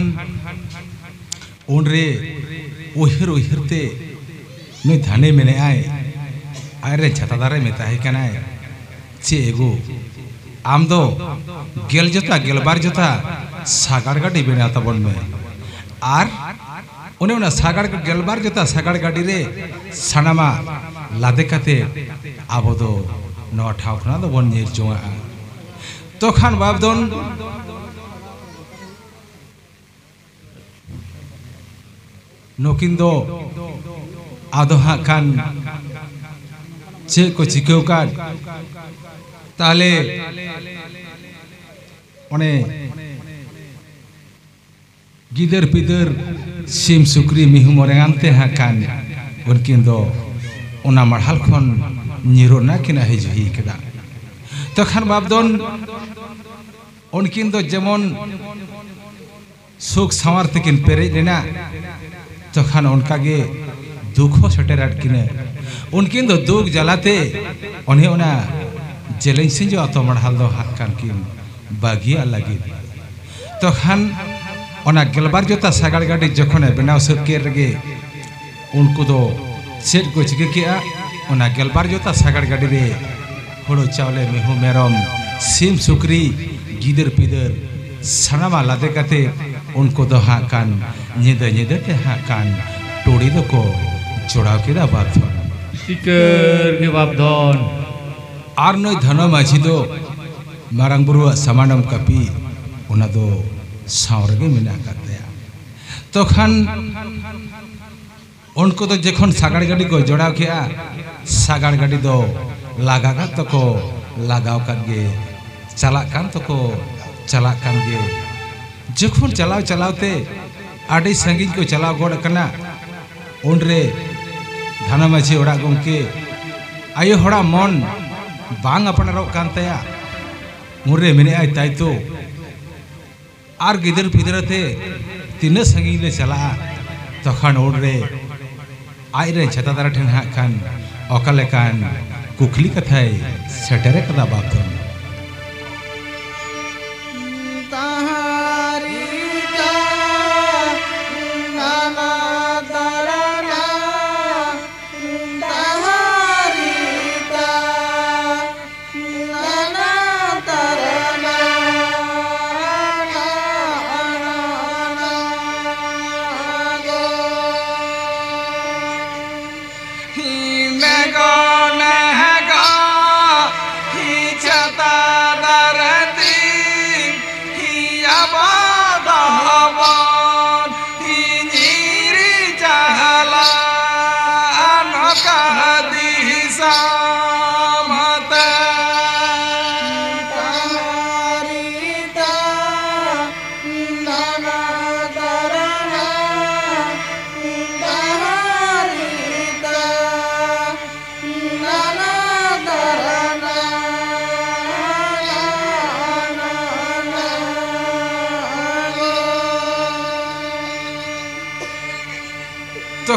ᱩᱱᱨᱮ ᱩᱭᱦᱟᱹᱨ ᱩᱭᱦᱟᱹᱨ ᱛᱮ ᱱᱩᱭ ᱫᱷᱟᱹᱱᱤ ᱢᱮᱱᱮᱜᱼᱟᱭ, ᱟᱡᱨᱮᱱ ᱪᱷᱟᱛᱟ ᱫᱟᱨᱮ ᱢᱮᱛᱟᱭ ᱠᱟᱱᱟᱭ, "ᱪᱮ ᱮᱜᱳ, ᱟᱢ ᱫᱚ ᱜᱮᱞ ᱡᱚᱛᱟ, ᱜᱮᱞᱵᱟᱨ ᱡᱚᱛᱟ ᱥᱟᱜᱟᱲ ᱜᱟᱹᱰᱤ ᱵᱮᱱᱟᱣ ᱛᱟᱵᱚᱱ ᱢᱮ, ᱟᱨ ᱚᱱᱮ ᱚᱱᱟ ᱥᱟᱜᱟᱲ, ᱜᱮᱞᱵᱟᱨ ᱡᱚᱛᱟ ᱥᱟᱜᱟᱲ ᱜᱟᱹᱰᱤ ᱨᱮ ᱥᱟᱱᱟᱢᱟᱜ ᱞᱟᱫᱮ ᱠᱟᱛᱮ ᱟᱵᱚ ᱫᱚ ᱱᱚᱣᱟ ᱴᱷᱟᱶ ᱠᱷᱚᱱᱟᱜ ᱫᱚᱵᱚᱱ ᱧᱤᱨ ᱡᱚᱝᱟᱜᱼᱟ᱾" ᱛᱚᱠᱷᱟᱱ ᱵᱟᱯᱫᱚᱱ ᱱᱩᱠᱤᱱ ᱫᱚ ᱟᱫᱚ ᱦᱟᱸᱜ ᱠᱷᱟᱱ ᱪᱮᱫ ᱠᱚ ᱪᱤᱠᱟᱹᱣ ᱠᱟᱫ, ᱛᱟᱦᱞᱮ ᱚᱱᱮ ᱜᱤᱫᱟᱹᱨ ᱯᱤᱫᱟᱹᱨ, ᱥᱤᱢ ᱥᱩᱠᱨᱤ ᱢᱤᱦᱩ ᱢᱚᱨᱮ ᱟᱱᱛᱮ ᱦᱟᱸᱜ ᱠᱷᱟᱱ ᱩᱱᱠᱤᱱ ᱫᱚ ᱚᱱᱟ ᱢᱟᱲᱦᱟᱞ ᱠᱷᱚᱱ ᱧᱤᱨᱚᱜ ᱨᱮᱱᱟᱜ ᱠᱤᱱ ᱟᱹᱦᱤ ᱡᱩᱦᱤ ᱠᱮᱫᱟ᱾ ᱛᱚᱠᱷᱟᱱ ᱵᱟᱯᱫᱷᱚᱱ ᱩᱱᱠᱤᱱ ᱫᱚ ᱡᱮᱢᱚᱱ ᱥᱩᱠ ᱥᱟᱶᱟᱨ ᱛᱮᱠᱤᱱ ᱯᱮᱨᱮᱡ ᱞᱮᱱᱟ, ᱛᱚᱠᱷᱟᱱ ᱚᱱᱠᱟᱜᱮ ᱫᱩᱠ ᱦᱚᱸ ᱥᱮᱴᱮᱨᱟᱫ ᱠᱤᱱᱟᱹ᱾ ᱩᱱᱠᱤᱱ ᱫᱚ ᱫᱩᱠ ᱡᱟᱞᱟᱛᱮ ᱚᱱᱮ ᱚᱱᱟ ᱡᱮᱞᱮᱧ ᱥᱤᱧᱡᱚ ᱟᱛᱚ ᱢᱟᱲᱦᱟᱞ ᱫᱚ ᱦᱟᱸᱜ ᱠᱷᱟᱱ ᱠᱤᱱ ᱵᱟᱹᱜᱤᱭᱟᱜ ᱞᱟᱹᱜᱤᱫ᱾ ᱛᱚᱠᱷᱟᱱ ᱚᱱᱟ ᱜᱮᱞᱵᱟᱨ ᱡᱚᱛᱟ ᱥᱟᱜᱟᱲ ᱜᱟᱹᱰᱤ ᱡᱚᱠᱷᱚᱱᱮ ᱵᱮᱱᱟᱣ ᱥᱟᱹᱛ ᱠᱮᱫ ᱨᱮᱜᱮ, ᱩᱱᱠᱩ ᱫᱚ ᱪᱮᱫ ᱠᱚ ᱪᱤᱠᱟᱹ ᱠᱮᱜᱼᱟ? ᱚᱱᱟ ᱜᱮᱞᱵᱟᱨ ᱡᱚᱛᱟ ᱥᱟᱜᱟᱲ ᱜᱟᱹᱰᱤ ᱨᱮ ᱦᱳᱲᱳ ᱪᱟᱣᱞᱮ, ᱢᱤᱦᱩ ᱢᱮᱨᱚᱢ, ᱥᱤᱢ ᱥᱩᱠᱨᱤ, ᱜᱤᱫᱟᱹᱨ ᱯᱤᱫᱟᱹᱨ ᱥᱟᱱᱟᱢᱟᱜ ᱞᱟᱫᱮ ᱠᱟᱛᱮ ᱩᱱᱠᱩ ᱫᱚ ᱦᱟᱸᱜ ᱠᱷᱟᱱ ᱧᱤᱫᱟᱹ ᱧᱤᱫᱟᱹ ᱛᱮ ᱦᱟᱸᱜ ᱠᱷᱟᱱ ᱴᱩᱲᱤ ᱫᱚᱠᱚ ᱡᱚᱲᱟᱣ ᱠᱮᱫᱟ ᱵᱟᱯᱫᱷᱚᱱ᱾ ᱥᱤᱠᱟᱹᱨ ᱜᱮ ᱵᱟᱯᱫᱷᱚᱱ᱾ ᱟᱨ ᱱᱩᱭ ᱫᱷᱚᱱᱚ ᱢᱟᱹᱡᱷᱤ ᱫᱚ ᱢᱟᱨᱟᱝ ᱵᱩᱨᱩᱣᱟᱜ ᱥᱟᱢᱟᱱᱚᱢ ᱠᱟᱹᱯᱤ ᱚᱱᱟ ᱫᱚ ᱥᱟᱶ ᱨᱮᱜᱮ ᱢᱮᱱᱟᱜ ᱟᱠᱟᱫ ᱛᱟᱭᱟ᱾ ᱛᱚᱠᱷᱟᱱ ᱩᱱᱠᱩ ᱫᱚ ᱡᱚᱠᱷᱚᱱ ᱥᱟᱜᱟᱲ ᱜᱟᱹᱰᱤ ᱠᱚ ᱡᱚᱲᱟᱣ ᱠᱮᱜᱼᱟ, ᱥᱟᱜᱟᱲ ᱜᱟᱹᱰᱤ ᱫᱚ ᱞᱟᱜᱟ ᱠᱟᱫ ᱛᱟᱠᱚ, ᱞᱟᱜᱟᱣ ᱠᱟᱫ ᱜᱮ, ᱪᱟᱞᱟᱜ ᱠᱟᱱ ᱛᱟᱠᱚ, ᱪᱟᱞᱟᱜ ᱠᱟᱱ ᱜᱮ᱾ ᱡᱚᱠᱷᱚᱱ ᱪᱟᱞᱟᱣ ᱪᱟᱞᱟᱣ ᱛᱮ ᱟᱹᱰᱤ ᱥᱟᱺᱜᱤᱧ ᱠᱚ ᱪᱟᱞᱟᱣ ᱜᱚᱫ ᱟᱠᱟᱱᱟ, ᱩᱱᱨᱮ ᱫᱷᱟᱱᱟ ᱢᱟᱹᱡᱷᱤ ᱚᱲᱟᱜ ᱜᱚᱢᱠᱮ ᱟᱭᱳ ᱦᱚᱲᱟᱜ ᱢᱚᱱ ᱵᱟᱝ ᱟᱯᱱᱟᱨᱚᱜ ᱠᱟᱱ ᱛᱟᱭᱟ᱾ ᱩᱱᱨᱮ ᱢᱮᱱᱮᱫᱼᱟᱭ, "ᱛᱟᱭᱛᱚ, ᱟᱨ ᱜᱤᱫᱟᱹᱨ ᱯᱤᱫᱟᱹᱨ ᱟᱛᱮ ᱛᱤᱱᱟᱹᱜ ᱥᱟᱺᱜᱤᱧ ᱞᱮ ᱪᱟᱞᱟᱜᱼᱟ?" ᱛᱚᱠᱷᱚᱱ ᱩᱱᱨᱮ ᱟᱡ ᱨᱮᱱ ᱪᱷᱟᱛᱟ ᱫᱟᱨᱮ ᱴᱷᱮᱱ ᱦᱟᱸᱜ ᱠᱷᱟᱱ ᱚᱠᱟ ᱞᱮᱠᱟᱱ ᱠᱩᱠᱞᱤ ᱠᱟᱛᱷᱟᱭ ᱥᱮᱴᱮᱨ ᱟᱠᱟᱫᱟ ᱵᱟᱯᱫᱷᱚᱱ᱾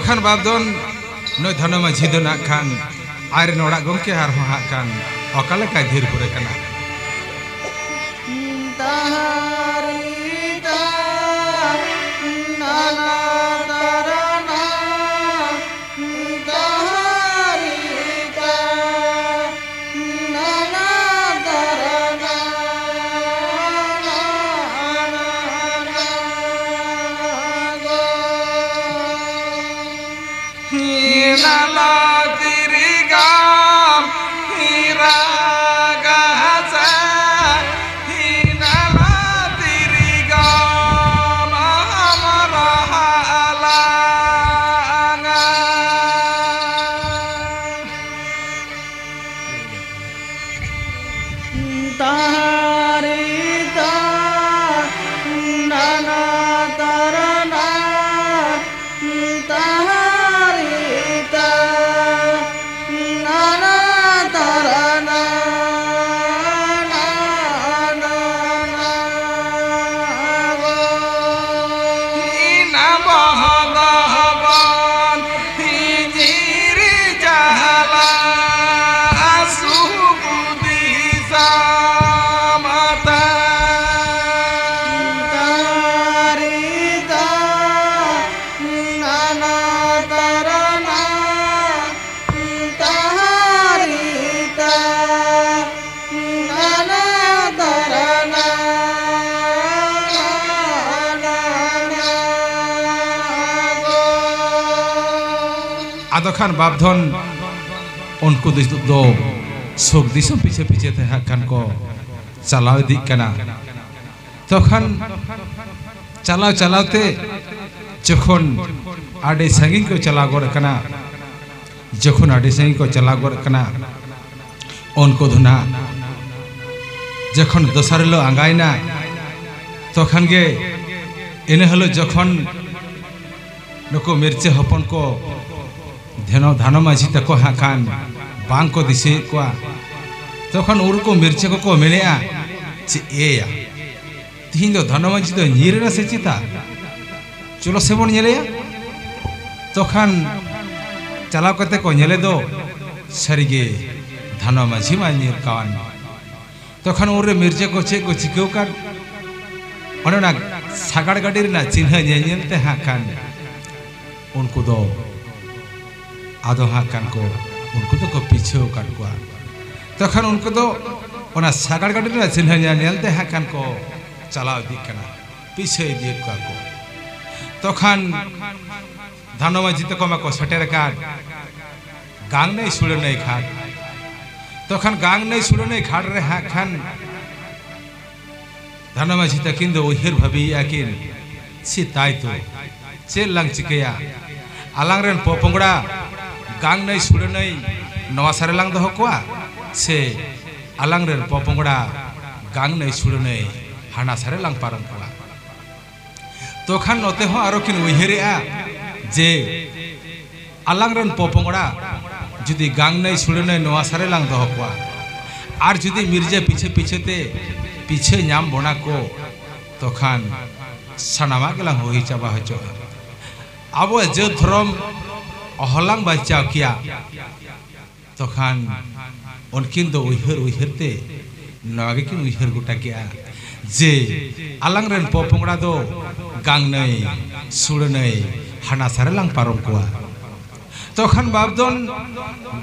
ᱠᱷᱟᱱ ᱵᱟᱯᱫᱷᱚᱱ ᱱᱩᱭ ᱫᱷᱚᱱᱚ ᱢᱟᱹᱡᱷᱤ ᱫᱚ ᱱᱟᱜ ᱠᱷᱟᱱ ᱟᱡᱨᱮᱱ ᱚᱲᱟᱜ ᱜᱚᱢᱠᱮ ᱟᱨᱦᱚᱸ ᱦᱟᱸᱜ ᱠᱷᱟᱱ ᱚᱠᱟ ᱞᱮᱠᱟᱭ ᱫᱷᱤᱨ ᱯᱩᱨᱟᱹ ᱠᱟᱱᱟ᱾ ᱟᱫᱚ ᱠᱷᱟᱱ ᱵᱟᱯᱫᱷᱚᱱ ᱩᱱᱠᱩ ᱫᱚ ᱱᱤᱛᱚᱜ ᱫᱚ ᱥᱳᱠ ᱫᱤᱥᱚᱢ ᱯᱤᱪᱷᱟᱹ ᱯᱤᱪᱷᱟᱹ ᱛᱮ ᱦᱟᱸᱜ ᱠᱷᱟᱱ ᱠᱚ ᱪᱟᱞᱟᱣ ᱤᱫᱤᱜ ᱠᱟᱱᱟ᱾ ᱛᱚᱠᱷᱚᱱ ᱪᱟᱞᱟᱣ ᱪᱟᱞᱟᱣ ᱛᱮ ᱡᱚᱠᱷᱚᱱ ᱟᱹᱰᱤ ᱥᱟᱺᱜᱤᱧ ᱠᱚ ᱪᱟᱞᱟᱣ ᱜᱚᱫ ᱠᱟᱱᱟ, ᱡᱚᱠᱷᱚᱱ ᱟᱹᱰᱤ ᱥᱟᱺᱜᱤᱧ ᱠᱚ ᱪᱟᱞᱟᱣ ᱜᱚᱫ ᱠᱟᱱᱟ, ᱩᱱᱠᱩ ᱫᱚ ᱱᱟᱜ ᱡᱚᱠᱷᱚᱱ ᱫᱚᱥᱟᱨ ᱦᱤᱞᱳᱜ ᱟᱸᱜᱟᱭᱮᱱᱟ, ᱛᱚᱠᱷᱚᱱ ᱜᱮ ᱤᱱᱟᱹ ᱦᱤᱞᱳᱜ ᱡᱚᱠᱷᱚᱱ ᱱᱩᱠᱩ ᱢᱤᱨᱪᱟᱹ ᱦᱚᱯᱚᱱ ᱠᱚ ᱫᱷᱮᱱᱚ-, ᱫᱷᱟᱱᱚ ᱢᱟᱹᱡᱷᱤ ᱛᱟᱠᱚ ᱦᱟᱸᱜ ᱠᱷᱟᱱ ᱵᱟᱝ ᱠᱚ ᱫᱤᱥᱟᱹᱭᱮᱫ ᱠᱚᱣᱟ, ᱛᱚᱠᱷᱚᱱ ᱩᱱᱠᱩ ᱢᱤᱨᱪᱟᱹ ᱠᱚᱠᱚ ᱢᱮᱱᱮᱫᱼᱟ, "ᱪᱮᱫ ᱮᱭᱟ, ᱛᱤᱦᱤᱧ ᱫᱚ ᱫᱷᱟᱱᱚ ᱢᱟᱹᱡᱷᱤ ᱫᱚ ᱧᱤᱨ ᱮᱱᱟ ᱥᱮ ᱪᱮᱛᱟ? ᱪᱚᱞᱚ ᱥᱮᱵᱚᱱ ᱧᱮᱞᱮᱭᱟ᱾" ᱛᱚᱠᱷᱟᱱ ᱪᱟᱞᱟᱣ ᱠᱟᱛᱮ ᱠᱚ ᱧᱮᱞᱮ ᱫᱚ, ᱥᱟᱹᱨᱤᱜᱮ ᱫᱷᱟᱱᱚ ᱢᱟᱹᱡᱷᱤ ᱢᱟ ᱧᱤᱨ ᱠᱟᱣᱟᱱ᱾ ᱛᱚᱠᱷᱟᱱ ᱩᱱᱨᱮ ᱢᱤᱨᱡᱟᱹ ᱠᱚ ᱪᱮᱫ ᱠᱚ ᱪᱤᱠᱟᱹᱣ ᱠᱟᱱ, ᱚᱱᱮ ᱚᱱᱟ ᱥᱟᱜᱟᱲ ᱜᱟᱹᱰᱤ ᱨᱮᱱᱟᱜ ᱪᱤᱱᱦᱟᱹ ᱧᱮᱞ ᱧᱮᱞ ᱛᱮ ᱦᱟᱸᱜ ᱠᱷᱟᱱ ᱩᱱᱠᱩ ᱫᱚ ᱟᱫᱚ ᱦᱟᱸᱜ ᱠᱷᱟᱱ ᱠᱚ, ᱩᱱᱠᱩ ᱫᱚᱠᱚ ᱯᱤᱪᱷᱟᱹᱣ ᱟᱠᱟᱫ ᱠᱚᱣᱟ᱾ ᱛᱚᱠᱷᱟᱱ ᱩᱱᱠᱩ ᱫᱚ ᱚᱱᱟ ᱥᱟᱜᱟᱲ ᱜᱟᱹᱰᱤ ᱨᱮᱱᱟᱜ ᱪᱤᱱᱦᱟᱹ ᱧᱮᱞ ᱧᱮᱞ ᱛᱮ ᱦᱟᱸᱜ ᱠᱷᱟᱱ ᱠᱚ ᱪᱟᱞᱟᱣ ᱤᱫᱤᱜ ᱠᱟᱱᱟ, ᱯᱤᱪᱷᱟᱹ ᱤᱫᱤᱭᱮᱫ ᱠᱚᱣᱟ ᱠᱚ᱾ ᱛᱚᱠᱷᱟᱱ ᱫᱷᱟᱱᱚ ᱢᱟᱹᱡᱷᱤ ᱛᱟᱠᱚ ᱢᱟᱠᱚ ᱥᱮᱴᱮᱨ ᱟᱠᱟᱫ ᱜᱟᱝ ᱱᱟᱹᱭ ᱥᱩᱲᱟᱹ ᱱᱟᱹᱭ ᱜᱷᱟᱴ᱾ ᱛᱚᱠᱷᱟᱱ ᱜᱟᱝ ᱱᱟᱹᱭ ᱥᱩᱲᱟᱹ ᱱᱟᱹᱭ ᱜᱷᱟᱴ ᱨᱮ ᱦᱟᱸᱜ ᱠᱷᱟᱱ ᱫᱷᱟᱱᱚ ᱢᱟᱹᱡᱷᱤ ᱛᱟᱹᱠᱤᱱ ᱫᱚ ᱩᱭᱦᱟᱹᱨ ᱵᱷᱟᱹᱵᱤᱭᱮᱫᱼᱟ ᱠᱤᱱ, ᱥᱮ ᱛᱟᱭ ᱛᱚ ᱪᱮᱫ ᱞᱟᱝ ᱪᱤᱠᱟᱹᱭᱟ? ᱟᱞᱟᱝ ᱨᱮᱱ ᱯᱚᱯᱚᱝᱲᱟ ᱜᱟᱝ ᱱᱟᱹᱭ ᱥᱩᱲᱟᱹ ᱱᱟᱹᱭ ᱱᱚᱣᱟ ᱥᱟᱨᱮ ᱞᱟᱝ ᱫᱚᱦᱚ ᱠᱚᱣᱟ, ᱥᱮ ᱟᱞᱟᱝ ᱨᱮᱱ ᱯᱚᱯᱚᱝᱲᱟ ᱜᱟᱝ ᱱᱟᱹᱭ ᱥᱩᱲᱟᱹ ᱱᱟᱹᱭ ᱦᱟᱱᱟ ᱥᱟᱨᱮ ᱞᱟᱝ ᱯᱟᱨᱚᱢ ᱠᱚᱣᱟ? ᱛᱚᱠᱷᱟᱱ ᱱᱚᱛᱮ ᱦᱚᱸ ᱟᱨᱚ ᱠᱤᱱ ᱩᱭᱦᱟᱹᱨᱮᱜᱼᱟ ᱡᱮ ᱟᱞᱟᱝ ᱨᱮᱱ ᱯᱚᱯᱚᱝᱲᱟ ᱡᱩᱫᱤ ᱜᱟᱝ ᱱᱟᱹᱭ ᱥᱩᱲᱟᱹ ᱱᱟᱹᱭ ᱱᱚᱣᱟ ᱥᱟᱨᱮ ᱞᱟᱝ ᱫᱚᱦᱚ ᱠᱚᱣᱟ, ᱟᱨ ᱡᱩᱫᱤ ᱢᱤᱨᱡᱟᱹ ᱯᱤᱪᱷᱟᱹ ᱯᱤᱪᱷᱟᱹ ᱛᱮ ᱯᱤᱪᱷᱟᱹ ᱧᱟᱢ ᱵᱚᱱᱟ ᱠᱚ, ᱛᱚᱠᱷᱟᱱ ᱥᱟᱱᱟᱢᱟᱜ ᱜᱮᱞᱟᱝ ᱦᱩᱭ ᱪᱟᱵᱟ ᱦᱚᱪᱚᱜᱼᱟ᱾ ᱟᱵᱚᱣᱟᱜ ᱡᱟᱹᱛ ᱫᱷᱚᱨᱚᱢ ᱚᱦᱚᱞᱟᱝ ᱵᱟᱧᱪᱟᱣ ᱠᱮᱭᱟ᱾ ᱛᱚᱠᱷᱟᱱ ᱩᱱᱠᱤᱱ ᱫᱚ ᱩᱭᱦᱟᱹᱨ ᱩᱭᱦᱟᱹᱨ ᱛᱮ ᱱᱚᱣᱟ ᱜᱮᱠᱤᱱ ᱩᱭᱦᱟᱹᱨ ᱜᱚᱴᱟ ᱠᱮᱜᱼᱟ ᱡᱮ ᱟᱞᱟᱝ ᱨᱮᱱ ᱯᱚᱯᱚᱝᱲᱟ ᱫᱚ ᱜᱟᱝ ᱱᱟᱹᱭ ᱥᱩᱲᱟᱹ ᱱᱟᱹᱭ ᱦᱟᱱᱟ ᱥᱟᱨᱮ ᱞᱟᱝ ᱯᱟᱨᱚᱢ ᱠᱚᱣᱟ᱾ ᱛᱚᱠᱷᱟᱱ ᱵᱟᱯᱫᱚᱱ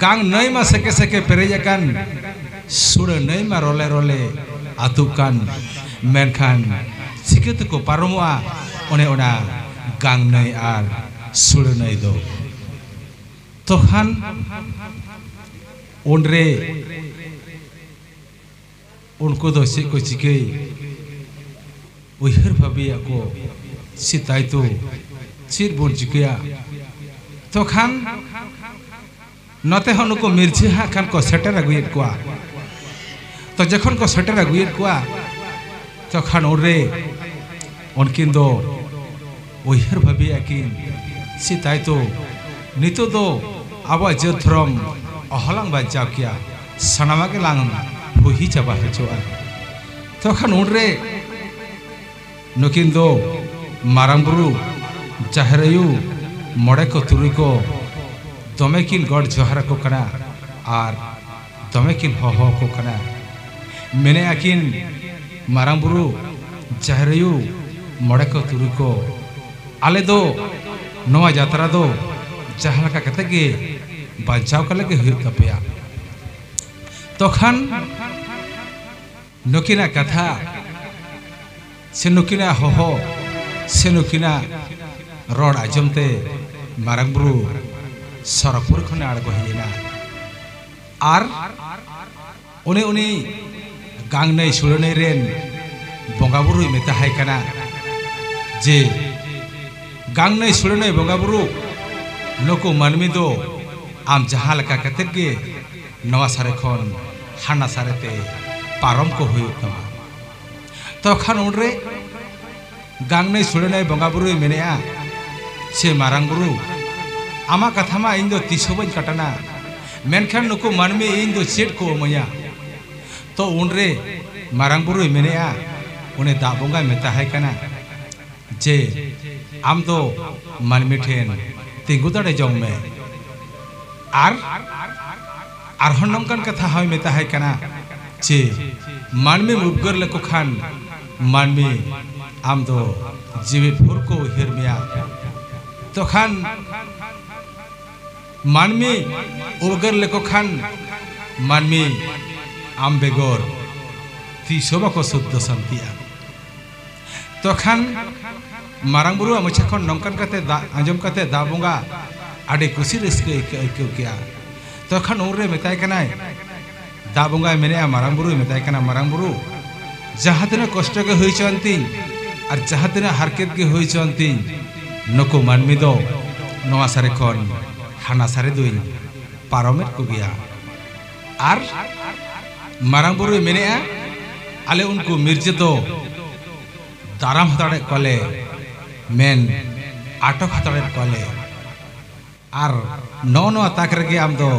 ᱜᱟᱝ ᱱᱟᱹᱭ ᱢᱟ ᱥᱮᱠᱮ ᱥᱮᱠᱮ ᱯᱮᱨᱮᱡ ᱟᱠᱟᱱ, ᱥᱩᱲᱟᱹ ᱱᱟᱹᱭ ᱢᱟ ᱨᱚᱞᱮ ᱨᱚᱞᱮ ᱟᱹᱛᱩᱜ ᱠᱟᱱ, ᱢᱮᱱᱠᱷᱟᱱ ᱪᱤᱠᱟᱹ ᱛᱮᱠᱚ ᱯᱟᱨᱚᱢᱚᱜᱼᱟ ᱚᱱᱮ ᱚᱱᱟ ᱜᱟᱝ ᱱᱟᱹᱭ ᱟᱨ ᱥᱩᱲᱟᱹ ᱱᱟᱹᱭ ᱫᱚ? ᱛᱚᱠᱷᱟᱱ ᱩᱱᱨᱮ ᱩᱱᱠᱩ ᱫᱚ ᱪᱮᱫ ᱠᱚ ᱪᱤᱠᱟᱹᱭ ᱩᱭᱦᱟᱹᱨ ᱵᱷᱟᱵᱤᱭᱟ ᱠᱚ, ᱥᱮ ᱛᱟᱭᱛᱚ ᱪᱮᱫ ᱵᱚᱱ ᱪᱤᱠᱟᱹᱭᱟ? ᱛᱚᱠᱷᱟᱱ ᱱᱚᱛᱮ ᱦᱚᱸ ᱱᱩᱠᱩ ᱢᱤᱨᱡᱷᱤ ᱦᱟᱸᱜ ᱠᱷᱟᱱ ᱠᱚ ᱥᱮᱴᱮᱨ ᱟᱹᱜᱩᱭᱮᱫ ᱠᱚᱣᱟ᱾ ᱛᱚ ᱡᱚᱠᱷᱚᱱ ᱠᱚ ᱥᱮᱴᱮᱨ ᱟᱹᱜᱩᱭᱮᱫ ᱠᱚᱣᱟ, ᱛᱚᱠᱷᱟᱱ ᱩᱱᱨᱮ ᱩᱱᱠᱤᱱ ᱫᱚ ᱩᱭᱦᱟᱹᱨ ᱵᱷᱟᱵᱤᱭᱟ ᱠᱤᱱ, ᱥᱮ ᱛᱟᱭᱛᱚ ᱱᱤᱛᱚᱜ ᱫᱚ ᱟᱵᱚᱣᱟᱜ ᱡᱟᱹᱛ ᱫᱷᱚᱨᱚᱢ ᱚᱦᱚᱞᱟᱝ ᱵᱟᱧᱪᱟᱣ ᱠᱮᱭᱟ, ᱥᱟᱱᱟᱢᱟᱜ ᱜᱮᱞᱟᱝ ᱦᱩᱦᱤ ᱪᱟᱵᱟ ᱦᱚᱪᱚᱜᱼᱟ᱾ ᱛᱚᱠᱷᱟᱱ ᱩᱱᱨᱮ ᱱᱩᱠᱤᱱ ᱫᱚ ᱢᱟᱨᱟᱝ ᱵᱩᱨᱩ, ᱡᱟᱦᱮᱨ ᱟᱭᱳ, ᱢᱚᱬᱮ ᱠᱚ ᱛᱩᱨᱩᱭ ᱠᱚ ᱫᱚᱢᱮ ᱠᱤᱱ ᱜᱚᱰ ᱡᱚᱦᱟᱨ ᱟᱠᱚ ᱠᱟᱱᱟ ᱟᱨ ᱫᱚᱢᱮ ᱠᱤᱱ ᱦᱚᱦᱚ ᱟᱠᱚ ᱠᱟᱱᱟ᱾ ᱢᱮᱱᱮᱫᱼᱟ ᱠᱤᱱ, "ᱢᱟᱨᱟᱝ ᱵᱩᱨᱩ, ᱡᱟᱦᱮᱨ ᱟᱭᱳ, ᱢᱚᱬᱮ ᱠᱚ ᱛᱩᱨᱩᱭ ᱠᱚ, ᱟᱞᱮ ᱫᱚ ᱱᱚᱣᱟ ᱡᱟᱛᱨᱟ ᱫᱚ ᱡᱟᱦᱟᱸ ᱞᱮᱠᱟ ᱠᱟᱛᱮ ᱜᱮ ᱵᱟᱧᱪᱟᱣ ᱠᱟᱞᱮ ᱜᱮ ᱦᱩᱭᱩᱜ ᱛᱟᱯᱮᱭᱟ᱾" ᱛᱚᱠᱷᱟᱱ ᱱᱩᱠᱤᱱᱟᱜ ᱠᱟᱛᱷᱟ ᱥᱮ ᱱᱩᱠᱤᱱᱟᱜ ᱦᱚᱦᱚ ᱥᱮ ᱱᱩᱠᱤᱱᱟᱜ ᱨᱚᱲ ᱟᱸᱡᱚᱢ ᱛᱮ ᱢᱟᱨᱟᱝ ᱵᱩᱨᱩ ᱥᱚᱨᱚᱜᱽᱯᱩᱨ ᱠᱷᱚᱱᱮ ᱟᱬᱜᱚ ᱦᱮᱡ ᱮᱱᱟ᱾ ᱟᱨ ᱩᱱᱤ, ᱩᱱᱤ ᱜᱟᱝ ᱱᱟᱹᱭ ᱥᱩᱲᱟᱹ ᱱᱟᱹᱭ ᱨᱮᱱ ᱵᱚᱸᱜᱟ ᱵᱩᱨᱩᱭ ᱢᱮᱛᱟ ᱦᱟᱭ ᱠᱟᱱᱟ ᱡᱮ, "ᱜᱟᱝ ᱱᱟᱹᱭ ᱥᱩᱲᱟᱹ ᱱᱟᱹᱭ ᱵᱚᱸᱜᱟ ᱵᱩᱨᱩ, ᱱᱩᱠᱩ ᱢᱟᱹᱱᱢᱤ ᱫᱚ ᱟᱢ ᱡᱟᱦᱟᱸ ᱞᱮᱠᱟ ᱠᱟᱛᱮᱫ ᱜᱮ ᱱᱚᱣᱟ ᱥᱟᱨᱮ ᱠᱷᱚᱱ ᱦᱟᱱᱟ ᱥᱟᱨᱮ ᱛᱮ ᱯᱟᱨᱚᱢ ᱠᱚ ᱦᱩᱭᱩᱜ ᱛᱟᱢᱟ᱾" ᱛᱚᱠᱷᱟᱱ ᱩᱱᱨᱮ ᱜᱟᱝ ᱱᱟᱹᱭ ᱥᱩᱲᱟᱹ ᱱᱟᱹᱭ ᱵᱚᱸᱜᱟ ᱵᱩᱨᱩᱭ ᱢᱮᱱᱮᱫᱼᱟ, ᱥᱮ ᱢᱟᱨᱟᱝ ᱵᱩᱨᱩ, ᱟᱢᱟᱜ ᱠᱟᱛᱷᱟ ᱢᱟ ᱤᱧ ᱫᱚ ᱛᱤᱥ ᱦᱚᱸ ᱵᱟᱹᱧ ᱠᱟᱴᱟᱱᱟ, ᱢᱮᱱᱠᱷᱟᱱ ᱱᱩᱠᱩ ᱢᱟᱹᱱᱢᱤ ᱤᱧ ᱫᱚ ᱪᱮᱫ ᱠᱚ ᱤᱢᱟᱹᱧᱟ? ᱛᱚ ᱩᱱᱨᱮ ᱢᱟᱨᱟᱝ ᱵᱩᱨᱩᱭ ᱢᱮᱱᱮᱫᱼᱟ, ᱩᱱᱤ ᱫᱟᱜ ᱵᱚᱸᱜᱟᱭ ᱢᱮᱛᱟ ᱦᱟᱭ ᱠᱟᱱᱟ ᱡᱮ, "ᱟᱢ ᱫᱚ ᱢᱟᱹᱱᱢᱤ ᱴᱷᱮᱱ ᱛᱤᱸᱜᱩ ᱫᱟᱲᱮ ᱡᱚᱝ ᱢᱮ᱾" ᱟᱨ ᱟᱨᱦᱚᱸ ᱱᱚᱝᱠᱟᱱ ᱠᱟᱛᱷᱟ ᱦᱚᱸᱭ ᱢᱮᱛᱟ ᱦᱟᱭ ᱠᱟᱱᱟ ᱡᱮ, "ᱢᱟᱹᱱᱢᱤᱢ ᱩᱯᱠᱟᱹᱨ ᱞᱮᱠᱚ ᱠᱷᱟᱱ, ᱢᱟᱹᱱᱢᱤ ᱟᱢ ᱫᱚ ᱡᱤᱣᱤ ᱵᱷᱳᱨ ᱠᱚ ᱩᱭᱦᱟᱹᱨ ᱢᱮᱭᱟ᱾ ᱛᱚᱠᱷᱟᱱ ᱢᱟᱹᱱᱢᱤ ᱩᱯᱠᱟᱹᱨ ᱞᱮᱠᱚ ᱠᱷᱟᱱ, ᱢᱟᱹᱱᱢᱤ ᱟᱢ ᱵᱮᱜᱚᱨ ᱛᱤᱥ ᱦᱚᱸ ᱵᱟᱠᱚ ᱥᱩᱫᱽᱫᱷᱚ ᱥᱟᱱᱛᱤᱜᱼᱟ᱾" ᱛᱚᱠᱷᱟᱱ ᱢᱟᱨᱟᱝ ᱵᱩᱨᱩᱣᱟᱜ ᱢᱚᱪᱟ ᱠᱷᱚᱱ ᱱᱚᱝᱠᱟᱱ ᱠᱟᱛᱮ ᱫᱟᱜ ᱟᱸᱡᱚᱢ ᱠᱟᱛᱮ ᱫᱟᱜ ᱵᱚᱸᱜᱟ ᱟᱹᱰᱤ ᱠᱩᱥᱤ ᱨᱟᱹᱥᱠᱟᱹ ᱟᱹᱭᱠᱟᱹ-, ᱟᱹᱭᱠᱟᱹᱣ ᱠᱮᱜᱼᱟ᱾ ᱛᱚᱠᱷᱟᱱ ᱩᱱᱨᱮ ᱢᱮᱛᱟᱭ ᱠᱟᱱᱟᱭ, ᱫᱟᱜ ᱵᱚᱸᱜᱟᱭ ᱢᱮᱱᱮᱜᱼᱟ, ᱢᱟᱨᱟᱝ ᱵᱩᱨᱩᱭ ᱢᱮᱛᱟᱭ ᱠᱟᱱᱟ, "ᱢᱟᱨᱟᱝ ᱵᱩᱨᱩ, ᱡᱟᱦᱟᱸ ᱛᱤᱱᱟᱹᱜ ᱠᱚᱥᱴᱚ ᱜᱮ ᱦᱩᱭ ᱦᱚᱪᱚᱣᱟᱱ ᱛᱤᱧ ᱟᱨ ᱡᱟᱦᱟᱸ ᱛᱤᱱᱟᱹᱜ ᱦᱟᱨᱠᱮᱛ ᱜᱮ ᱦᱩᱭ ᱦᱚᱪᱚᱣᱟᱱ ᱛᱤᱧ, ᱱᱩᱠᱩ ᱢᱟᱹᱱᱢᱤ ᱫᱚ ᱱᱚᱣᱟ ᱥᱟᱨᱮ ᱠᱷᱚᱱ ᱦᱟᱱᱟ ᱥᱟᱨᱮ ᱫᱚᱧ ᱯᱟᱨᱚᱢᱮᱫ ᱠᱚᱜᱮᱭᱟ᱾" ᱟᱨ ᱢᱟᱨᱟᱝ ᱵᱩᱨᱩᱭ ᱢᱮᱱᱮᱜᱼᱟ, "ᱟᱞᱮ ᱩᱱᱠᱩ ᱢᱤᱨᱡᱟᱹ ᱫᱚ ᱫᱟᱨᱟᱢ ᱦᱟᱛᱟᱲᱮᱫ ᱠᱚᱣᱟᱞᱮ, ᱢᱮᱱ ᱟᱴᱚᱠ ᱦᱟᱛᱟᱲᱮᱫ ᱠᱚᱣᱟᱞᱮ᱾ ᱟᱨ ᱱᱚᱜᱼᱚ ᱱᱚᱣᱟ ᱛᱟᱠ ᱨᱮᱜᱮ ᱟᱢ ᱫᱚ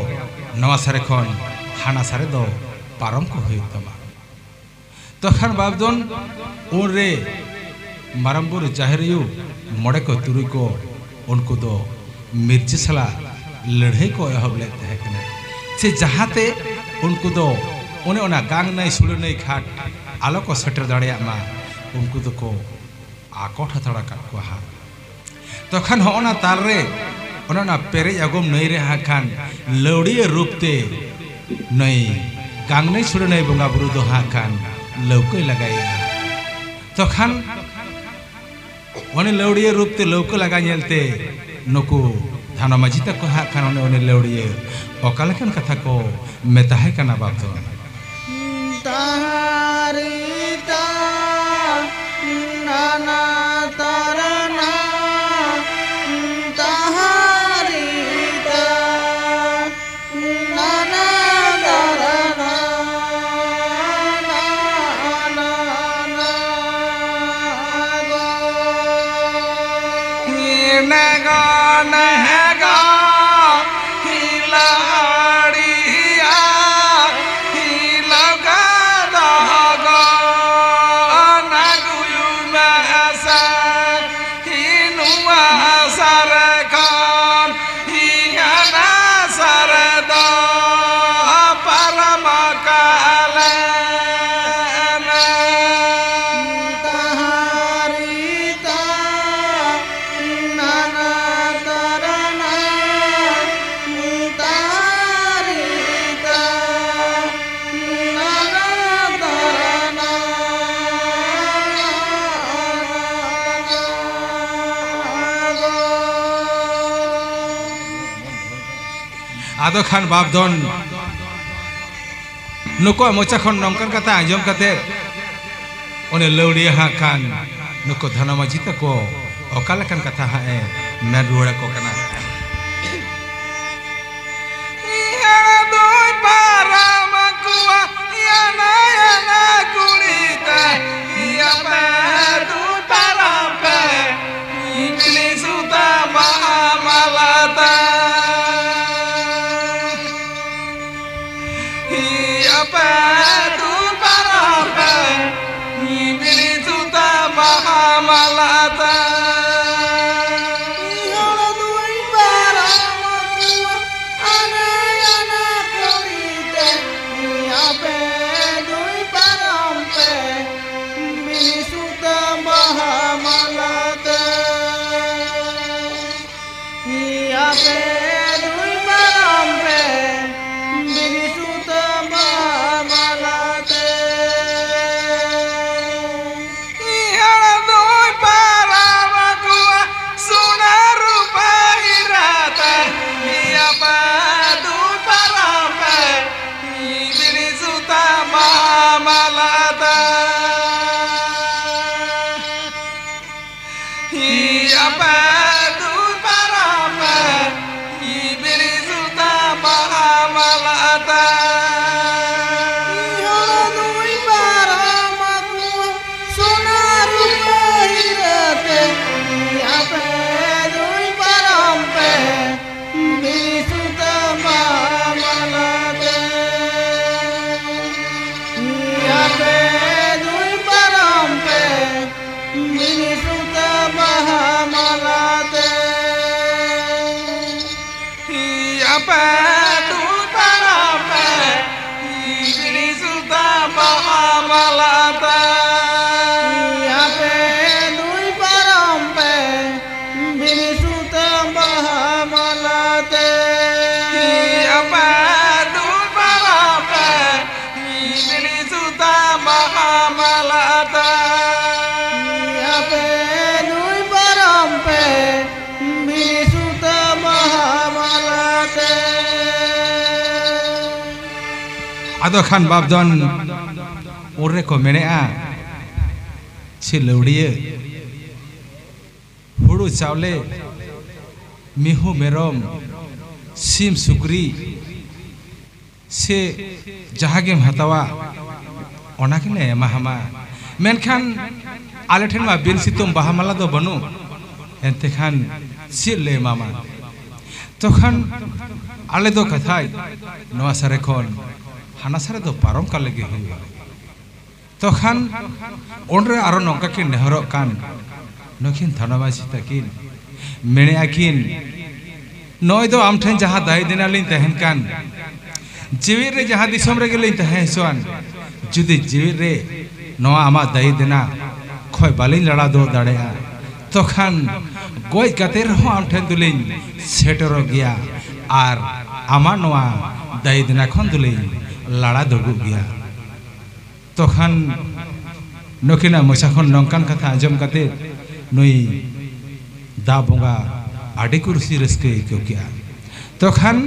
ᱱᱚᱣᱟ ᱥᱟᱨᱮ ᱠᱷᱚᱱ ᱦᱟᱱᱟ ᱥᱟᱨᱮ ᱫᱚ ᱯᱟᱨᱚᱢ ᱠᱚ ᱦᱩᱭᱩᱜ ᱛᱟᱢᱟ᱾" ᱛᱚᱠᱷᱟᱱ ᱵᱟᱵᱫᱚᱱ ᱩᱱᱨᱮ ᱢᱟᱨᱟᱝ ᱵᱩᱨᱩ, ᱡᱟᱦᱮᱨ ᱟᱭᱳ, ᱢᱚᱬᱮ ᱠᱚ ᱛᱩᱨᱩᱭ ᱠᱚ ᱩᱱᱠᱩ ᱫᱚ ᱢᱤᱨᱡᱟᱹ ᱥᱟᱞᱟᱜ ᱞᱟᱹᱲᱦᱟᱹᱭ ᱠᱚ ᱮᱦᱚᱵ ᱞᱮᱫ ᱛᱟᱦᱮᱸ ᱠᱟᱱᱟ, ᱥᱮ ᱡᱟᱦᱟᱸᱛᱮ ᱩᱱᱠᱩ ᱫᱚ ᱚᱱᱮ ᱚᱱᱟ ᱜᱟᱝ ᱱᱟᱹᱭ ᱥᱩᱲᱟᱹ ᱱᱟᱹᱭ ᱜᱷᱟᱴ ᱟᱞᱚ ᱠᱚ ᱥᱮᱴᱮᱨ ᱫᱟᱲᱮᱭᱟᱜ ᱢᱟ, ᱩᱱᱠᱩ ᱫᱚᱠᱚ ᱟᱠᱚᱴ ᱦᱟᱛᱟᱲ ᱟᱠᱟᱫ ᱠᱚᱣᱟ ᱦᱟᱸᱜ᱾ ᱛᱚᱠᱷᱟᱱ ᱦᱚᱸ ᱚᱱᱟ ᱛᱟᱞ ᱨᱮ, ᱚᱱᱮ ᱚᱱᱟ ᱯᱮᱨᱮᱡ ᱟᱜᱚᱢ ᱱᱟᱹᱭ ᱨᱮ ᱦᱟᱸᱜ ᱠᱷᱟᱱ ᱞᱟᱹᱣᱲᱤᱭᱟᱹ ᱨᱩᱯ ᱛᱮ ᱱᱩᱭ ᱜᱟᱝ ᱱᱟᱹᱭ ᱥᱩᱲᱟᱹ ᱱᱟᱹᱭ ᱵᱚᱸᱜᱟ ᱵᱩᱨᱩ ᱫᱚ ᱦᱟᱸᱜ ᱠᱷᱟᱱ ᱞᱟᱹᱣᱠᱟᱹᱭ ᱞᱟᱜᱟᱭᱮᱫᱼᱟ᱾ ᱛᱚᱠᱷᱟᱱ ᱩᱱᱤ ᱞᱟᱹᱣᱲᱤᱭᱟᱹ ᱨᱩᱯ ᱛᱮ ᱞᱟᱹᱣᱠᱟᱹ ᱞᱟᱜᱟ ᱧᱮᱞᱛᱮ ᱱᱩᱠᱩ ᱫᱷᱟᱱᱟ ᱢᱟᱹᱡᱷᱤ ᱛᱟᱠᱚ ᱦᱟᱸᱜ ᱠᱷᱟᱱ ᱩᱱᱤ, ᱩᱱᱤ ᱞᱟᱹᱣᱲᱤᱭᱟᱹ ᱚᱠᱟ ᱞᱮᱠᱟᱱ ᱠᱟᱛᱷᱟ ᱠᱚ ᱢᱮᱛᱟᱦᱟᱭ ᱠᱟᱱᱟ ᱵᱟᱯ ᱫᱚ᱾ ᱛᱟᱦᱟᱨᱤᱛᱟ ᱱᱟᱱᱟ ᱛᱟᱨᱟᱱᱟ ᱛᱟᱦᱟᱨᱤᱛᱟ ᱱᱚᱣᱟ ᱥᱟᱨᱮ ᱠᱷᱚᱱ ᱦᱟᱱᱟ ᱥᱟᱨᱮ ᱫᱚ ᱯᱟᱨᱚᱢ ᱠᱟᱞᱮ ᱢᱮ᱾ ᱛᱟᱦᱟᱨᱤ ᱛᱟ ᱱᱟᱱᱟ ᱛᱟᱨᱟᱱᱟ ᱛᱟᱦᱟᱨᱤ ᱛᱟ ᱟᱫᱚ ᱠᱷᱟᱱ ᱵᱟᱯ ᱫᱚ ᱱᱩᱠᱩᱣᱟᱜ ᱢᱚᱪᱟ ᱠᱷᱚᱱ ᱱᱚᱝᱠᱟᱱ ᱠᱟᱛᱷᱟ ᱟᱸᱡᱚᱢ ᱠᱟᱛᱮ ᱩᱱᱤ ᱞᱟᱹᱣᱲᱤᱭᱟᱹ ᱦᱟᱸᱜ ᱠᱷᱟᱱ ᱱᱩᱠᱩ ᱫᱷᱟᱱᱟ ᱢᱟᱹᱡᱷᱤ ᱛᱟᱠᱚ ᱚᱠᱟ ᱞᱮᱠᱟᱱ ᱠᱟᱛᱷᱟ ᱦᱟᱸᱜ ᱮ ᱢᱮᱱ ᱨᱩᱣᱟᱹᱲ ᱟᱠᱚ ᱠᱟᱱᱟ᱾ ᱤᱧ ᱦᱟᱲᱟᱢ ᱫᱩᱧ ᱯᱟᱨᱚᱢ ᱠᱚᱣᱟ, ᱭᱟᱱᱟ ᱭᱟᱱᱟ ᱠᱩᱲᱤ ᱛᱮ, ᱤᱧ ᱟᱯᱮ ᱫᱩᱧ ᱯᱟᱨᱚᱢ ᱯᱮ, ᱤᱧ ᱵᱤᱞᱤ ᱥᱩᱛᱟᱹᱢ ᱵᱟᱦᱟ ᱢᱟᱞᱟ ᱛᱮ᱾ ᱤᱧ ᱟᱯᱮ ᱫᱩᱧ ᱯᱟᱨᱚᱢ ᱯᱮ, ᱤᱧ ᱵᱤᱞᱤ ᱥᱩᱛᱟᱹᱢ ᱵᱟᱦᱟ ᱢᱟᱞᱟ ᱛᱮ᱾ ᱵᱤᱱᱤ ᱥᱩᱛᱟᱹᱢ ᱵᱟᱦᱟ ᱢᱟᱞᱟ ᱛᱮ᱾ ᱟᱯᱮ ᱫᱩᱭ ᱯᱟᱨᱚᱢ ᱯᱮ, ᱵᱤᱱᱤ ᱥᱩᱛᱟᱹᱢ ᱵᱟᱦᱟ ᱢᱟᱞᱟ ᱛᱮ᱾ ᱟᱯᱮ ᱫᱩᱭ ᱯᱟᱨᱚᱢ ᱯᱮ, ᱵᱤᱱᱤ ᱥᱩᱛᱟᱹᱢ ᱵᱟᱦᱟ ᱢᱟᱞᱟ ᱛᱮ᱾ ᱟᱯᱮ ᱫᱩᱭ ᱯᱟᱨᱚᱢ ᱯᱮ, ᱵᱤᱱᱤ ᱥᱩᱛᱟᱹᱢ ᱵᱟᱦᱟ ᱢᱟᱞᱟ ᱛᱮ᱾ ᱟᱯᱮ ᱫᱩᱭ ᱯᱟᱨᱚᱢ ᱯᱮ, ᱵᱤᱱᱤ ᱥᱩᱛᱟᱹᱢ ᱵᱟᱦᱟ ᱢᱟᱞᱟ ᱛᱮ᱾ ᱟᱫᱚ ᱠᱷᱟᱱ ᱵᱟᱯᱫᱷᱚᱱ ᱩᱱ ᱨᱮᱠᱚ ᱢᱮᱱᱮᱜᱼᱟ, ᱪᱮ ᱞᱟᱹᱣᱲᱤᱭᱟᱹ, ᱦᱩᱲᱩ ᱪᱟᱣᱞᱮ, ᱢᱤᱦᱩ ᱢᱮᱨᱚᱢ, ᱥᱤᱢ ᱥᱩᱠᱨᱤ, ᱥᱮ ᱡᱟᱦᱟᱸ ᱜᱮᱢ ᱦᱟᱛᱟᱣᱟ, ᱚᱱᱟ ᱜᱮᱞᱮ ᱮᱢᱟᱦᱟᱢᱟ᱾ ᱢᱮᱱᱠᱷᱟᱱ ᱟᱞᱮ ᱴᱷᱮᱱ ᱢᱟ ᱵᱤᱱ ᱥᱩᱛᱟᱹᱢ ᱵᱟᱦᱟ ᱢᱟᱞᱟ ᱫᱚ ᱵᱟᱹᱱᱩᱜ, ᱮᱱᱛᱮ ᱠᱷᱟᱱ ᱪᱮᱫ ᱞᱮ ᱮᱢᱟᱢᱟ? ᱛᱚᱠᱷᱟᱱ ᱟᱞᱮ ᱫᱚ ᱠᱟᱛᱷᱟᱭ ᱱᱚᱣᱟ ᱥᱟᱨᱮ ᱠᱷᱚᱱ ᱦᱟᱱᱟ ᱥᱟᱨᱮ ᱫᱚ ᱯᱟᱨᱚᱢ ᱠᱟᱜ ᱞᱮᱜᱮ ᱦᱩᱭᱩᱜᱼᱟ᱾ ᱛᱚᱠᱷᱟᱱ ᱚᱸᱰᱮ ᱟᱨᱚ ᱱᱚᱝᱠᱟ ᱠᱤᱱ ᱱᱮᱦᱚᱨᱚᱜ ᱠᱟᱱ, ᱱᱩᱠᱤᱱ ᱛᱷᱟᱱᱟ ᱢᱟᱹᱡᱷᱤ ᱛᱟᱹᱠᱤᱱ ᱢᱮᱱᱮᱜᱼᱟ ᱠᱤᱱ, ᱱᱚᱜᱼᱚᱭ ᱫᱚ ᱟᱢ ᱴᱷᱮᱱ ᱡᱟᱦᱟᱸ ᱫᱟᱭ ᱫᱮᱱᱟ ᱞᱤᱧ ᱛᱟᱦᱮᱱ ᱠᱟᱱ, ᱡᱤᱣᱤᱫ ᱨᱮ ᱡᱟᱦᱟᱸ ᱫᱤᱥᱚᱢ ᱨᱮᱜᱮ ᱞᱤᱧ ᱛᱟᱦᱮᱸ ᱦᱚᱪᱚᱣᱟᱱ, ᱡᱩᱫᱤ ᱡᱤᱣᱤᱫ ᱨᱮ ᱱᱚᱣᱟ ᱟᱢᱟᱜ ᱫᱟᱭ ᱫᱮᱱᱟ ᱠᱷᱚᱡ ᱵᱟᱹᱞᱤᱧ ᱞᱟᱲᱟ ᱫᱚ ᱫᱟᱲᱮᱭᱟᱜᱼᱟ, ᱛᱚᱠᱷᱟᱱ ᱜᱚᱡ ᱠᱟᱛᱮ ᱨᱮᱦᱚᱸ ᱟᱢ ᱴᱷᱮᱱ ᱫᱚᱞᱤᱧ ᱥᱮᱴᱮᱨᱚᱜ ᱜᱮᱭᱟ ᱟᱨ ᱟᱢᱟᱜ ᱱᱚᱣᱟ ᱫᱟᱭ ᱫᱮᱱᱟ ᱠᱷᱚᱱ ᱫᱚᱞᱤᱧ ᱞᱟᱲᱟ ᱫᱩᱜᱩᱜ ᱜᱮᱭᱟ᱾ ᱛᱚᱠᱷᱟᱱ ᱱᱩᱠᱤᱱᱟᱜ ᱢᱚᱪᱟ ᱠᱷᱚᱱ ᱱᱚᱝᱠᱟᱱ ᱠᱟᱛᱷᱟ ᱟᱸᱡᱚᱢ ᱠᱟᱛᱮ ᱱᱩᱭ ᱫᱟᱜ ᱵᱚᱸᱜᱟ ᱟᱹᱰᱤ ᱠᱩᱥᱤ ᱨᱟᱹᱥᱠᱟᱹᱭ ᱟᱹᱭᱠᱟᱹᱣ ᱠᱮᱜᱼᱟ᱾ ᱛᱚᱠᱷᱟᱱ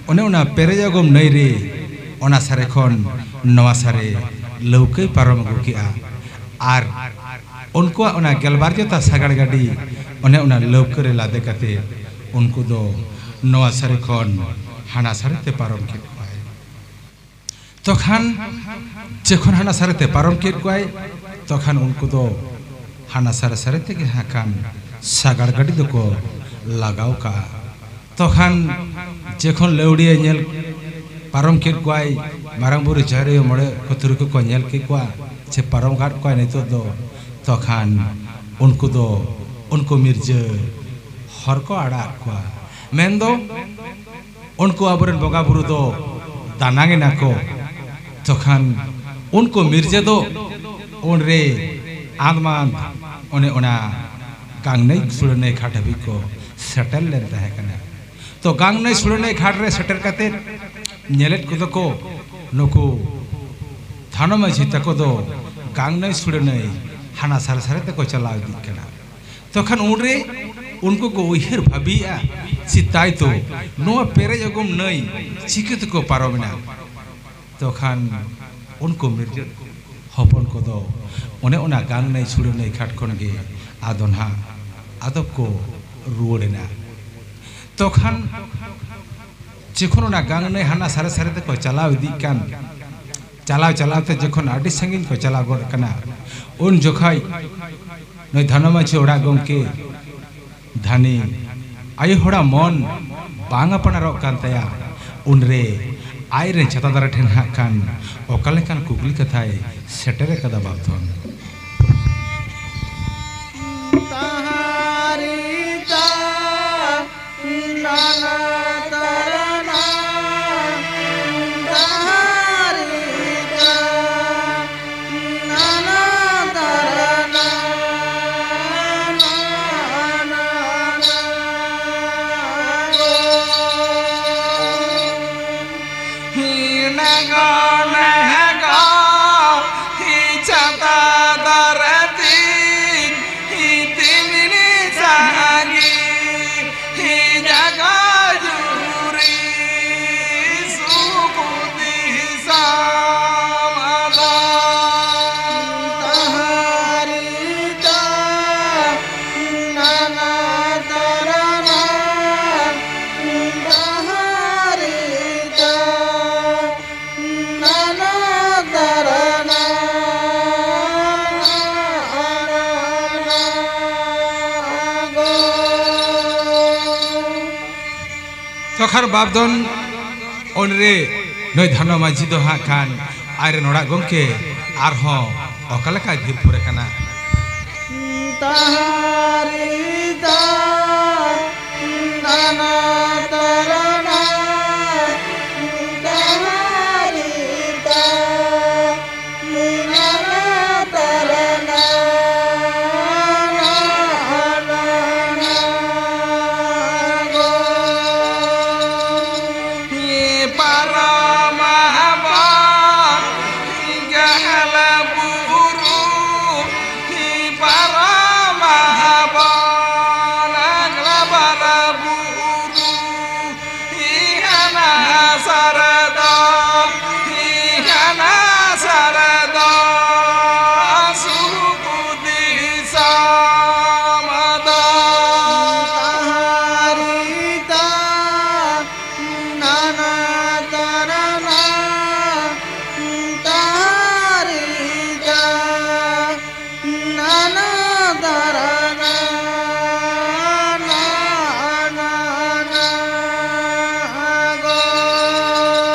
ᱚᱱᱮ ᱚᱱᱟ ᱯᱮᱨᱮᱡ ᱟᱜᱚᱢ ᱱᱟᱹᱭ ᱨᱮ ᱚᱱᱟ ᱥᱟᱨᱮ ᱠᱷᱚᱱ ᱱᱚᱣᱟ ᱥᱟᱨᱮ ᱞᱟᱹᱣᱠᱟᱹᱭ ᱯᱟᱨᱚᱢ ᱟᱹᱜᱩ ᱠᱮᱜᱼᱟ᱾ ᱟᱨ ᱩᱱᱠᱩᱣᱟᱜ ᱚᱱᱟ ᱜᱮᱞᱵᱟᱨ ᱡᱚᱛᱟ ᱥᱟᱜᱟᱲ ᱜᱟᱹᱰᱤ ᱚᱱᱮ ᱚᱱᱟ ᱞᱟᱹᱣᱠᱟᱹ ᱨᱮ ᱞᱟᱫᱮ ᱠᱟᱛᱮ ᱩᱱᱠᱩ ᱫᱚ ᱱᱚᱣᱟ ᱥᱟᱨᱮ ᱠᱷᱚᱱ ᱦᱟᱱᱟ ᱥᱟᱨᱮ ᱛᱮ ᱯᱟᱨᱚᱢ ᱠᱮᱫ ᱠᱚᱣᱟᱭ᱾ ᱛᱚᱠᱷᱟᱱ ᱡᱚᱠᱷᱚᱱ ᱦᱟᱱᱟ ᱥᱟᱨᱮ ᱛᱮ ᱯᱟᱨᱚᱢ ᱠᱮᱫ ᱠᱚᱣᱟᱭ, ᱛᱚᱠᱷᱟᱱ ᱩᱱᱠᱩ ᱫᱚ ᱦᱟᱱᱟ ᱥᱟᱨᱮ ᱥᱟᱨᱮ ᱛᱮᱜᱮ ᱦᱟᱸᱜ ᱠᱷᱟᱱ ᱥᱟᱜᱟᱲ ᱜᱟᱹᱰᱤ ᱫᱚᱠᱚ ᱞᱟᱜᱟᱣ ᱠᱟᱜᱼᱟ᱾ ᱛᱚᱠᱷᱟᱱ ᱡᱚᱠᱷᱚᱱ ᱞᱟᱹᱣᱲᱤᱭᱟᱹ ᱧᱮᱞ ᱯᱟᱨᱚᱢ ᱠᱮᱫ ᱠᱚᱣᱟᱭ, ᱢᱟᱨᱟᱝ ᱵᱩᱨᱩ, ᱡᱟᱦᱮᱨ ᱟᱭᱳ, ᱢᱚᱬᱮ ᱠᱚ ᱛᱩᱨᱩᱭ ᱠᱚᱠᱚ ᱧᱮᱞ ᱠᱮᱫ ᱠᱚᱣᱟ ᱥᱮ ᱯᱟᱨᱚᱢ ᱟᱠᱟᱫ ᱠᱚᱣᱟᱭ ᱱᱤᱛᱚᱜ ᱫᱚ, ᱛᱚᱠᱷᱟᱱ ᱩᱱᱠᱩ ᱫᱚ, ᱩᱱᱠᱩ ᱢᱤᱨᱡᱟᱹ ᱦᱚᱨ ᱠᱚ ᱟᱲᱟᱜ ᱠᱚᱣᱟ᱾ ᱢᱮᱱᱫᱚ ᱩᱱᱠᱩ ᱟᱵᱚᱨᱮᱱ ᱵᱚᱸᱜᱟ ᱵᱩᱨᱩ ᱫᱚ ᱫᱟᱱᱟᱝ ᱮᱱᱟ ᱠᱚ᱾ ᱛᱚᱠᱷᱟᱱ ᱩᱱᱠᱩ ᱢᱤᱨᱡᱟᱹ ᱫᱚ ᱩᱱᱨᱮ ᱟᱸᱫᱽᱢᱟᱸᱫᱽ ᱚᱱᱮ ᱚᱱᱟ ᱜᱟᱝᱱᱟᱹᱭ ᱥᱩᱲᱟᱹᱱᱟᱹᱭ ᱜᱷᱟᱴ ᱦᱟᱹᱵᱤᱡ ᱠᱚ ᱥᱮᱴᱮᱨ ᱞᱮᱱ ᱛᱟᱦᱮᱸ ᱠᱟᱱᱟ᱾ ᱛᱚ ᱜᱟᱝᱱᱟᱹᱭ ᱥᱩᱲᱟᱹᱱᱟᱹᱭ ᱜᱷᱟᱴ ᱨᱮ ᱥᱮᱴᱮᱨ ᱠᱟᱛᱮ ᱧᱮᱞᱮᱫ ᱠᱚᱫᱚ ᱠᱚ ᱱᱩᱠᱩ ᱛᱷᱟᱱᱚ ᱢᱟᱹᱡᱷᱤ ᱛᱟᱠᱚ ᱫᱚ ᱜᱟᱝᱱᱟᱹᱭ ᱥᱩᱲᱟᱹᱱᱟᱹᱭ ᱦᱟᱱᱟ ᱥᱟᱨ ᱥᱟᱨᱮ ᱛᱮᱠᱚ ᱪᱟᱞᱟᱣ ᱤᱫᱤᱜ ᱠᱟᱱᱟ᱾ ᱛᱚᱠᱷᱟᱱ ᱩᱱᱨᱮ ᱩᱱᱠᱩ ᱠᱚ ᱩᱭᱦᱟᱹᱨ ᱵᱷᱟᱹᱵᱤᱭᱮᱫᱼᱟ, ᱥᱮ ᱛᱟᱭ ᱛᱚ ᱱᱚᱣᱟ ᱯᱮᱨᱮᱡ ᱟᱜᱚᱢ ᱱᱟᱹᱭ ᱪᱤᱠᱟᱹ ᱛᱮᱠᱚ ᱯᱟᱨᱚᱢᱮᱱᱟ? ᱛᱚᱠᱷᱟᱱ ᱩᱱᱠᱩ ᱢᱤᱨᱡᱟᱹ ᱦᱚᱯᱚᱱ ᱠᱚᱫᱚ ᱚᱱᱮ ᱚᱱᱟ ᱜᱟᱝᱱᱟᱹᱭ ᱥᱩᱲᱟᱹᱱᱟᱹᱭ ᱜᱷᱟᱴ ᱠᱷᱚᱱ ᱜᱮ ᱟᱫᱚ ᱱᱟᱦᱟᱜ ᱟᱫᱚ ᱠᱚ ᱨᱩᱣᱟᱹᱲ ᱮᱱᱟ᱾ ᱛᱚᱠᱷᱟᱱ ᱡᱚᱠᱷᱚᱱ ᱚᱱᱟ ᱜᱟᱝᱱᱟᱹᱭ ᱦᱟᱱᱟ ᱥᱟᱨᱮ ᱥᱟᱨᱮ ᱛᱮᱠᱚ ᱪᱟᱞᱟᱣ ᱤᱫᱤᱜ ᱠᱟᱱ, ᱪᱟᱞᱟᱣ ᱪᱟᱞᱟᱣ ᱛᱮ ᱡᱚᱠᱷᱚᱱ ᱟᱹᱰᱤ ᱥᱟᱺᱜᱤᱧ ᱠᱚ ᱪᱟᱞᱟᱣ ᱜᱚᱫ ᱠᱟᱱᱟ, ᱩᱱ ᱡᱚᱠᱷᱟᱡ ᱱᱩᱭ ᱫᱷᱟᱱᱚ ᱢᱟᱹᱡᱷᱤ ᱚᱲᱟᱜ ᱜᱚᱢᱠᱮ ᱫᱷᱟᱹᱱᱤ ᱟᱭᱳ ᱦᱚᱲᱟᱜ ᱢᱚᱱ ᱵᱟᱝ ᱟᱯᱱᱟᱨᱚᱜ ᱠᱟᱱ ᱛᱟᱭᱟ᱾ ᱩᱱᱨᱮ ᱟᱡᱨᱮᱱ ᱪᱷᱟᱛᱟ ᱫᱟᱨᱮ ᱴᱷᱮᱱ ᱦᱟᱸᱜ ᱠᱷᱟᱱ ᱚᱠᱟ ᱞᱮᱠᱟᱱ ᱠᱩᱠᱞᱤ ᱠᱟᱛᱷᱟᱭ ᱥᱮᱴᱮᱨ ᱟᱠᱟᱫᱟ ᱵᱟᱯᱫᱷᱚᱱ᱾ ᱛᱚᱠᱷᱟᱱ ᱵᱟᱯᱫᱷᱚᱱ ᱚᱱᱨᱮ ᱱᱩᱭ ᱫᱷᱟᱱᱚ ᱢᱟᱹᱡᱷᱤ ᱫᱚ ᱦᱟᱸᱜ ᱠᱷᱟᱱ ᱟᱡᱨᱮᱱ ᱚᱲᱟᱜ ᱜᱚᱢᱠᱮ ᱟᱨᱦᱚᱸ ᱚᱠᱟ ᱞᱮᱠᱟᱭ ᱫᱷᱤᱨ ᱯᱩᱨ ᱟᱠᱟᱱᱟ᱾ ᱛᱟᱦᱟᱨᱤ ᱫᱟ ᱱᱟᱱᱟ ᱛᱟᱨᱟᱱᱟ, ᱛᱟᱦᱟᱨᱤ ᱫᱟ ᱱᱟᱱᱟ ᱛᱟᱨᱟᱱᱟ, ᱱᱟᱱᱟ ᱜᱚ᱾ ᱯᱟᱨᱚᱢ ᱟᱵᱚ ᱜᱟᱦᱞᱟ ᱵᱩᱨᱩ, ᱯᱟᱨᱚᱢ ᱟᱵᱚ ᱱᱟᱜᱽᱞᱟ ᱵᱟᱨᱟ ᱵᱩᱨᱩ, ᱦᱟᱱᱟ ᱥᱟᱨᱟ ᱫᱚ, ᱦᱟᱱᱟ ᱥᱟᱨᱟ ᱫᱚ, ᱥᱩᱠ ᱫᱤᱥᱚᱢ ᱫᱚ᱾ ᱛᱟᱦᱟᱨᱤ ᱫᱟ ᱱᱟᱱᱟ ᱛᱟᱨᱟᱱᱟ, ᱛᱟᱦᱟᱨᱤ ᱫᱟ ᱱᱟᱱᱟ ᱛᱟᱨᱟᱱᱟ, ᱱᱟᱱᱟ ᱜᱚ᱾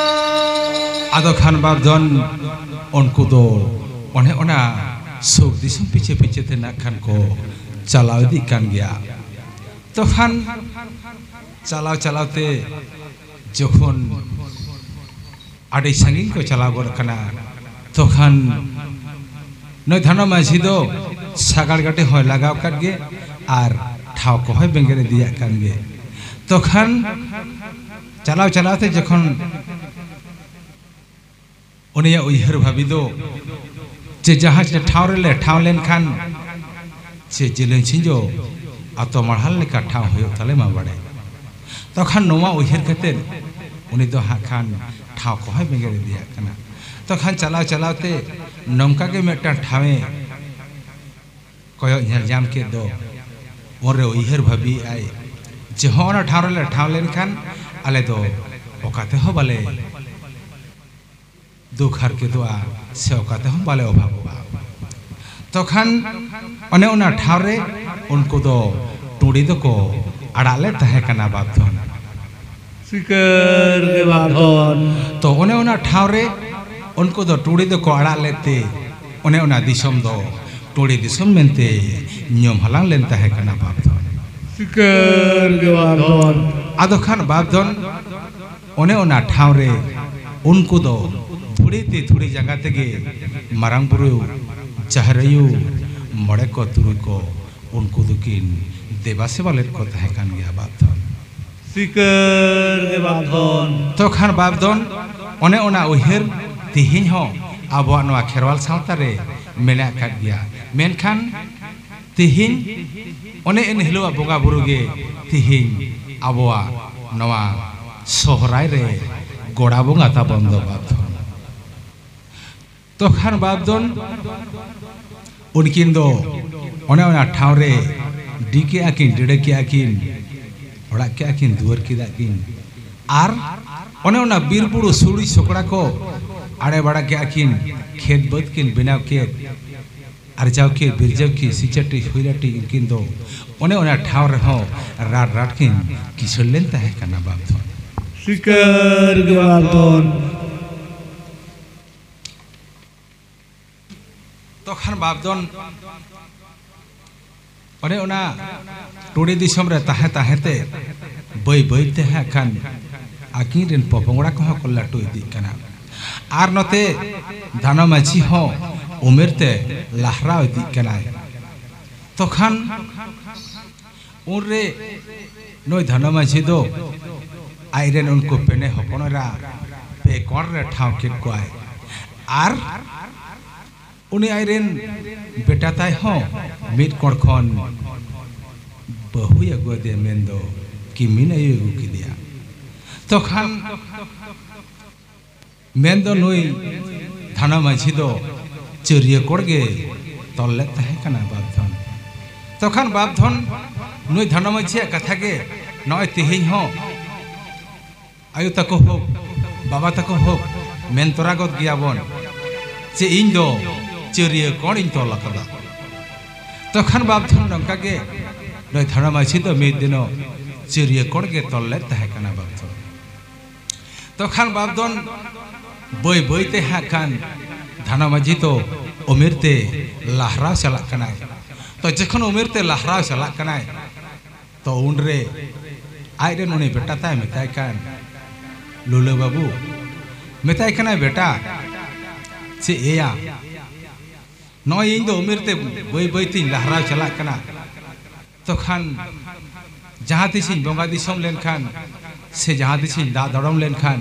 ᱟᱫᱚ ᱠᱷᱟᱱ ᱵᱟᱨ ᱫᱚᱱ ᱩᱱᱠᱩ ᱫᱚ ᱚᱱᱮ ᱚᱱᱟ ᱥᱩᱨ ᱫᱤᱥᱚᱢ ᱯᱤᱪᱷᱟᱹ ᱯᱤᱪᱷᱟᱹ ᱛᱮ ᱱᱟᱜ ᱠᱷᱟᱱ ᱠᱚ ᱪᱟᱞᱟᱣ ᱤᱫᱤᱜ ᱠᱟᱱ ᱜᱮᱭᱟ᱾ ᱛᱚᱠᱷᱟᱱ ᱪᱟᱞᱟᱣ ᱪᱟᱞᱟᱣ ᱛᱮ ᱡᱚᱠᱷᱚᱱ ᱟᱹᱰᱤ ᱥᱟᱺᱜᱤᱧ ᱠᱚ ᱪᱟᱞᱟᱣ ᱜᱚᱫ ᱠᱟᱱᱟ, ᱛᱚᱠᱷᱟᱱ ᱱᱩᱭ ᱫᱷᱟᱱᱚ ᱢᱟᱹᱡᱷᱤ ᱫᱚ ᱥᱟᱜᱟᱲ ᱜᱟᱹᱰᱤ ᱦᱚᱸᱭ ᱞᱟᱜᱟᱣ ᱠᱟᱫ ᱜᱮ ᱟᱨ ᱴᱷᱟᱶ ᱠᱚᱦᱚᱸᱭ ᱵᱮᱸᱜᱮᱫ ᱤᱫᱤᱭᱟᱜ ᱠᱟᱱ ᱜᱮ᱾ ᱛᱚᱠᱷᱟᱱ ᱪᱟᱞᱟᱣ ᱪᱟᱞᱟᱣ ᱛᱮ ᱡᱚᱠᱷᱚᱱ ᱩᱱᱤᱭᱟᱜ ᱩᱭᱦᱟᱹᱨ ᱵᱷᱟᱹᱵᱤ ᱫᱚ ᱡᱮ ᱡᱟᱦᱟᱸ ᱴᱷᱟᱶ ᱨᱮᱞᱮ ᱴᱷᱟᱶ ᱞᱮᱱᱠᱷᱟᱱ ᱪᱮ ᱡᱮᱞᱮᱧ ᱥᱤᱸᱡᱚ ᱟᱛᱚ ᱢᱟᱲᱦᱟᱞ ᱞᱮᱠᱟ ᱴᱷᱟᱶ ᱦᱩᱭᱩᱜ ᱛᱟᱞᱮ ᱢᱟ ᱵᱟᱲᱮ᱾ ᱛᱚᱠᱷᱟᱱ ᱱᱚᱣᱟ ᱩᱭᱦᱟᱹᱨ ᱠᱟᱛᱮ ᱩᱱᱤ ᱫᱚ ᱦᱟᱸᱜ ᱠᱷᱟᱱ ᱴᱷᱟᱶ ᱠᱚᱦᱚᱸᱭ ᱵᱮᱸᱜᱮᱫ ᱤᱫᱤᱭᱟᱜ ᱠᱟᱱᱟ᱾ ᱛᱚᱠᱷᱟᱱ ᱪᱟᱞᱟᱣ ᱪᱟᱞᱟᱣ ᱛᱮ ᱱᱚᱝᱠᱟ ᱜᱮ ᱢᱤᱫᱴᱟᱝ ᱴᱷᱟᱶᱮ ᱠᱚᱭᱚᱜ ᱧᱮᱞ ᱧᱟᱢ ᱠᱮᱫ ᱫᱚ᱾ ᱩᱱᱨᱮ ᱩᱭᱦᱟᱹᱨ ᱵᱷᱟᱹᱵᱤᱭᱮᱫᱼᱟᱭ ᱡᱮ ᱦᱚᱸ ᱚᱱᱟ ᱴᱷᱟᱶ ᱨᱮᱞᱮ ᱴᱷᱟᱶ ᱞᱮᱱᱠᱷᱟᱱ ᱟᱞᱮ ᱫᱚ ᱚᱠᱟ ᱛᱮᱦᱚᱸ ᱵᱟᱞᱮ ᱫᱩᱠ ᱦᱟᱨᱠᱮᱛᱚᱜᱼᱟ ᱥᱮ ᱚᱠᱟ ᱛᱮᱦᱚᱸ ᱵᱟᱞᱮ ᱚᱵᱷᱟᱵᱚᱜᱼᱟ᱾ ᱛᱚᱠᱷᱟᱱ ᱚᱱᱮ ᱚᱱᱟ ᱴᱷᱟᱶ ᱨᱮ ᱩᱱᱠᱩ ᱫᱚ ᱴᱩᱸᱰᱤ ᱫᱚᱠᱚ ᱟᱲᱟᱜ ᱞᱮᱫ ᱛᱟᱦᱮᱸ ᱠᱟᱱᱟ ᱵᱟᱯᱫᱷᱚᱱ᱾ ᱥᱤᱠᱟᱹᱨ ᱜᱮ ᱵᱟᱯᱫᱷᱚᱱ᱾ ᱛᱚ ᱚᱱᱮ ᱚᱱᱟ ᱴᱷᱟᱶ ᱨᱮ ᱩᱱᱠᱩ ᱫᱚ ᱴᱩᱸᱰᱤ ᱫᱚᱠᱚ ᱟᱲᱟᱜ ᱞᱮᱫ ᱛᱮ ᱚᱱᱮ ᱚᱱᱟ ᱫᱤᱥᱚᱢ ᱫᱚ ᱴᱚᱲᱮ ᱫᱤᱥᱚᱢ ᱢᱮᱱᱛᱮ ᱧᱩᱢ ᱦᱟᱞᱟᱝ ᱞᱮᱱ ᱛᱟᱦᱮᱸ ᱠᱟᱱᱟ ᱵᱟᱯᱫᱷᱚᱱ᱾ ᱥᱤᱠᱟᱹᱨ ᱜᱮ ᱵᱟᱯᱫᱷᱚᱱ᱾ ᱟᱫᱚ ᱠᱷᱟᱱ ᱵᱟᱯᱫᱷᱚᱱ ᱚᱱᱮ ᱚᱱᱟ ᱴᱷᱟᱶ ᱨᱮ ᱩᱱᱠᱩ ᱫᱚ ᱫᱷᱩᱲᱤ ᱛᱮ ᱫᱷᱩᱲᱤ ᱡᱟᱸᱜᱟ ᱛᱮᱜᱮ ᱢᱟᱨᱟᱝ ᱵᱩᱨᱩ, ᱡᱟᱦᱮᱨ ᱟᱭᱳ, ᱢᱚᱬᱮ ᱠᱚ ᱛᱩᱨᱩᱭ ᱠᱚ ᱩᱱᱠᱩ ᱫᱚᱠᱤᱱ ᱫᱮᱵᱟ ᱥᱮᱵᱟ ᱞᱮᱫ ᱠᱚ ᱛᱟᱦᱮᱸ ᱠᱟᱱ ᱜᱮᱭᱟ ᱵᱟᱯᱫᱷᱚᱱ᱾ ᱥᱤᱠᱟᱹᱨ ᱜᱮ ᱵᱟᱯᱫᱷᱚᱱ᱾ ᱛᱚ ᱠᱷᱟᱱ ᱵᱟᱯᱫᱷᱚᱱ ᱚᱱᱮ ᱚᱱᱟ ᱩᱭᱦᱟᱹᱨ ᱛᱮᱦᱮᱧ ᱦᱚᱸ ᱟᱵᱚᱣᱟᱜ ᱱᱚᱣᱟ ᱠᱷᱮᱨᱣᱟᱞ ᱥᱟᱶᱛᱟ ᱨᱮ ᱢᱮᱱᱟᱜ ᱟᱠᱟᱫ ᱜᱮᱭᱟ᱾ ᱢᱮᱱᱠᱷᱟᱱ ᱛᱮᱦᱮᱧ ᱚᱱᱮ ᱮᱱ ᱦᱤᱞᱳᱜ ᱵᱚᱸᱜᱟ ᱵᱩᱨᱩ ᱜᱮ ᱛᱮᱦᱮᱧ ᱟᱵᱚᱣᱟᱜ ᱱᱚᱣᱟ ᱥᱚᱦᱨᱟᱭ ᱨᱮ ᱜᱚᱲᱟ ᱵᱚᱸᱜᱟ ᱛᱟᱵᱚᱱ ᱫᱚ ᱵᱟᱯᱫᱷᱚᱱ᱾ ᱛᱚᱠᱷᱟᱱ ᱵᱟᱯᱫᱷᱚᱱ ᱩᱱᱠᱤᱱ ᱫᱚ ᱚᱱᱮ ᱚᱱᱟ ᱴᱷᱟᱶ ᱨᱮ ᱰᱤ ᱠᱮᱜᱼᱟ ᱠᱤᱱ, ᱰᱤᱰᱟᱹ ᱠᱮᱜᱼᱟ ᱠᱤᱱ, ᱚᱲᱟᱜ ᱠᱮᱜᱼᱟ ᱠᱤᱱ, ᱫᱩᱣᱟᱹᱨ ᱠᱮᱫᱟ ᱠᱤᱱ, ᱟᱨ ᱚᱱᱮ ᱚᱱᱟ ᱵᱤᱨ ᱵᱩᱨᱩ ᱥᱩᱲᱤ ᱥᱚᱠᱲᱟ ᱠᱚ ᱟᱲᱮ ᱵᱟᱲᱟ ᱠᱮᱜᱼᱟ ᱠᱤᱱ, ᱠᱷᱮᱛ ᱵᱟᱹᱫᱽ ᱠᱤᱱ ᱵᱮᱱᱟᱣ ᱠᱮᱫ, ᱟᱨᱡᱟᱣ ᱠᱮᱫ, ᱵᱤᱨᱡᱟᱹᱣ ᱠᱮᱫ, ᱥᱤᱪᱟᱹᱴᱤ ᱦᱩᱭᱞᱟᱹᱴᱤ ᱩᱱᱠᱤᱱ ᱫᱚ ᱚᱱᱮ ᱚᱱᱟ ᱴᱷᱟᱶ ᱨᱮᱦᱚᱸ ᱨᱟᱴ ᱨᱟᱴ ᱠᱤᱱ ᱠᱤᱥᱟᱹᱲ ᱞᱮᱱ ᱛᱟᱦᱮᱸ ᱠᱟᱱᱟ ᱵᱟᱯᱫᱷᱚᱱ᱾ ᱥᱤᱠᱟᱹᱨ ᱜᱮ ᱵᱟᱯᱫᱷᱚᱱ᱾ ᱛᱚᱠᱷᱟᱱ ᱵᱟᱯᱫᱷᱚᱱ ᱚᱱᱮ ᱚᱱᱟ ᱴᱩᱲᱤ ᱫᱤᱥᱚᱢ ᱨᱮ ᱛᱟᱦᱮᱸ ᱛᱟᱦᱮᱸ ᱛᱮ ᱵᱟᱹᱭ ᱵᱟᱹᱭ ᱛᱮ ᱦᱟᱸᱜ ᱠᱷᱟᱱ ᱟᱹᱠᱤᱱ ᱨᱮᱱ ᱯᱚᱯᱚᱝᱲᱟ ᱠᱚᱦᱚᱸ ᱠᱚ ᱞᱟᱹᱴᱩ ᱤᱫᱤᱜ ᱠᱟᱱᱟ᱾ ᱟᱨ ᱱᱚᱛᱮ ᱫᱷᱟᱱᱚ ᱢᱟᱹᱡᱷᱤ ᱦᱚᱸ ᱩᱢᱮᱨ ᱛᱮ ᱞᱟᱦᱨᱟᱣ ᱤᱫᱤᱜ ᱠᱟᱱᱟᱭ᱾ ᱛᱚᱠᱷᱟᱱ ᱩᱱᱨᱮ ᱱᱩᱭ ᱫᱷᱟᱱᱚ ᱢᱟᱹᱡᱷᱤ ᱫᱚ ᱟᱡᱨᱮᱱ ᱩᱱᱠᱩ ᱯᱮᱱᱮ ᱦᱚᱯᱚᱱ ᱮᱨᱟ ᱯᱮ ᱠᱚᱬ ᱨᱮ ᱴᱷᱟᱶ ᱠᱮᱫ ᱠᱚᱣᱟᱭ᱾ ᱟᱨ ᱩᱱᱤ ᱟᱡᱨᱮᱱ ᱵᱮᱴᱟ ᱛᱟᱭ ᱦᱚᱸ ᱢᱤᱫ ᱠᱚᱬ ᱠᱷᱚᱱ ᱵᱟᱹᱦᱩᱭ ᱟᱹᱜᱩ ᱟᱫᱮᱭᱟ, ᱢᱮᱱᱫᱚ ᱠᱤᱢᱤᱱ ᱟᱭᱳᱭ ᱟᱹᱜᱩ ᱠᱮᱫᱮᱭᱟ᱾ ᱛᱚᱠᱷᱟᱱ ᱢᱮᱱᱫᱚ ᱱᱩᱭ ᱫᱷᱟᱱᱟ ᱢᱟᱹᱡᱷᱤ ᱫᱚ ᱪᱟᱹᱨᱭᱟᱹ ᱠᱚᱬ ᱜᱮ ᱛᱚᱞ ᱞᱮᱫ ᱛᱟᱦᱮᱸ ᱠᱟᱱᱟ ᱵᱟᱯᱫᱷᱚᱱ᱾ ᱛᱚᱠᱷᱟᱱ ᱵᱟᱯᱫᱷᱚᱱ ᱱᱩᱭ ᱫᱷᱟᱱᱟ ᱢᱟᱹᱡᱷᱤᱭᱟᱜ ᱠᱟᱛᱷᱟ ᱜᱮ ᱱᱚᱜᱼᱚᱭ ᱛᱮᱦᱮᱧ ᱦᱚᱸ ᱟᱭᱳ ᱛᱟᱠᱚ ᱦᱳᱠ, ᱵᱟᱵᱟ ᱛᱟᱠᱚ ᱦᱳᱠ, ᱢᱮᱱ ᱛᱚᱨᱟ ᱜᱚᱫ ᱜᱮᱭᱟᱵᱚᱱ ᱡᱮ ᱤᱧ ᱫᱚ ᱪᱟᱹᱨᱭᱟᱹ ᱠᱚᱬ ᱤᱧ ᱛᱚᱞ ᱟᱠᱟᱫᱟ᱾ ᱛᱚᱠᱷᱟᱱ ᱵᱟᱯᱫᱷᱚᱱ ᱱᱚᱝᱠᱟ ᱜᱮ ᱱᱩᱭ ᱫᱷᱟᱱᱟ ᱢᱟᱹᱡᱷᱤ ᱫᱚ ᱢᱤᱫ ᱫᱤᱱᱚᱜ ᱪᱟᱹᱨᱭᱟᱹ ᱠᱚᱬ ᱜᱮ ᱛᱚᱞ ᱞᱮᱫ ᱛᱟᱦᱮᱸ ᱠᱟᱱᱟ ᱵᱟᱯᱫᱷᱚᱱ᱾ ᱛᱚᱠᱷᱟᱱ ᱵᱟᱯᱫᱷᱚᱱ ᱵᱟᱹᱭ ᱵᱟᱹᱭ ᱛᱮ ᱦᱟᱸᱜ ᱠᱷᱟᱱ ᱫᱷᱟᱱᱟ ᱢᱟᱹᱡᱷᱤ ᱫᱚ ᱩᱢᱮᱨ ᱛᱮ ᱞᱟᱦᱨᱟᱣ ᱪᱟᱞᱟᱜ ᱠᱟᱱᱟᱭ᱾ ᱛᱚ ᱡᱚᱠᱷᱚᱱ ᱩᱢᱮᱨ ᱛᱮ ᱞᱟᱦᱨᱟᱣ ᱪᱟᱞᱟᱜ ᱠᱟᱱᱟᱭ, ᱛᱚ ᱩᱱᱨᱮ ᱟᱡᱨᱮᱱ ᱩᱱᱤ ᱵᱮᱴᱟ ᱛᱟᱭ ᱢᱮᱛᱟᱭ ᱠᱟᱱ, "ᱞᱩᱞᱟᱹ ᱵᱟᱹᱵᱩ," ᱢᱮᱛᱟᱭ ᱠᱟᱱᱟᱭ, "ᱵᱮᱴᱟ, ᱪᱮᱫ ᱮᱭᱟ, ᱱᱚᱜᱼᱚᱭ ᱤᱧ ᱫᱚ ᱩᱢᱮᱨ ᱛᱮ ᱵᱟᱹᱭ ᱵᱟᱹᱭ ᱛᱤᱧ ᱞᱟᱦᱨᱟᱣ ᱪᱟᱞᱟᱜ ᱠᱟᱱᱟ, ᱛᱚ ᱠᱷᱟᱱ ᱡᱟᱦᱟᱸ ᱛᱤᱥᱤᱧ ᱵᱚᱸᱜᱟ ᱫᱤᱥᱚᱢ ᱞᱮᱱᱠᱷᱟᱱ ᱥᱮ ᱡᱟᱦᱟᱸ ᱛᱤᱥᱤᱧ ᱫᱟᱜ ᱫᱚᱲᱚᱢ ᱞᱮᱱᱠᱷᱟᱱ,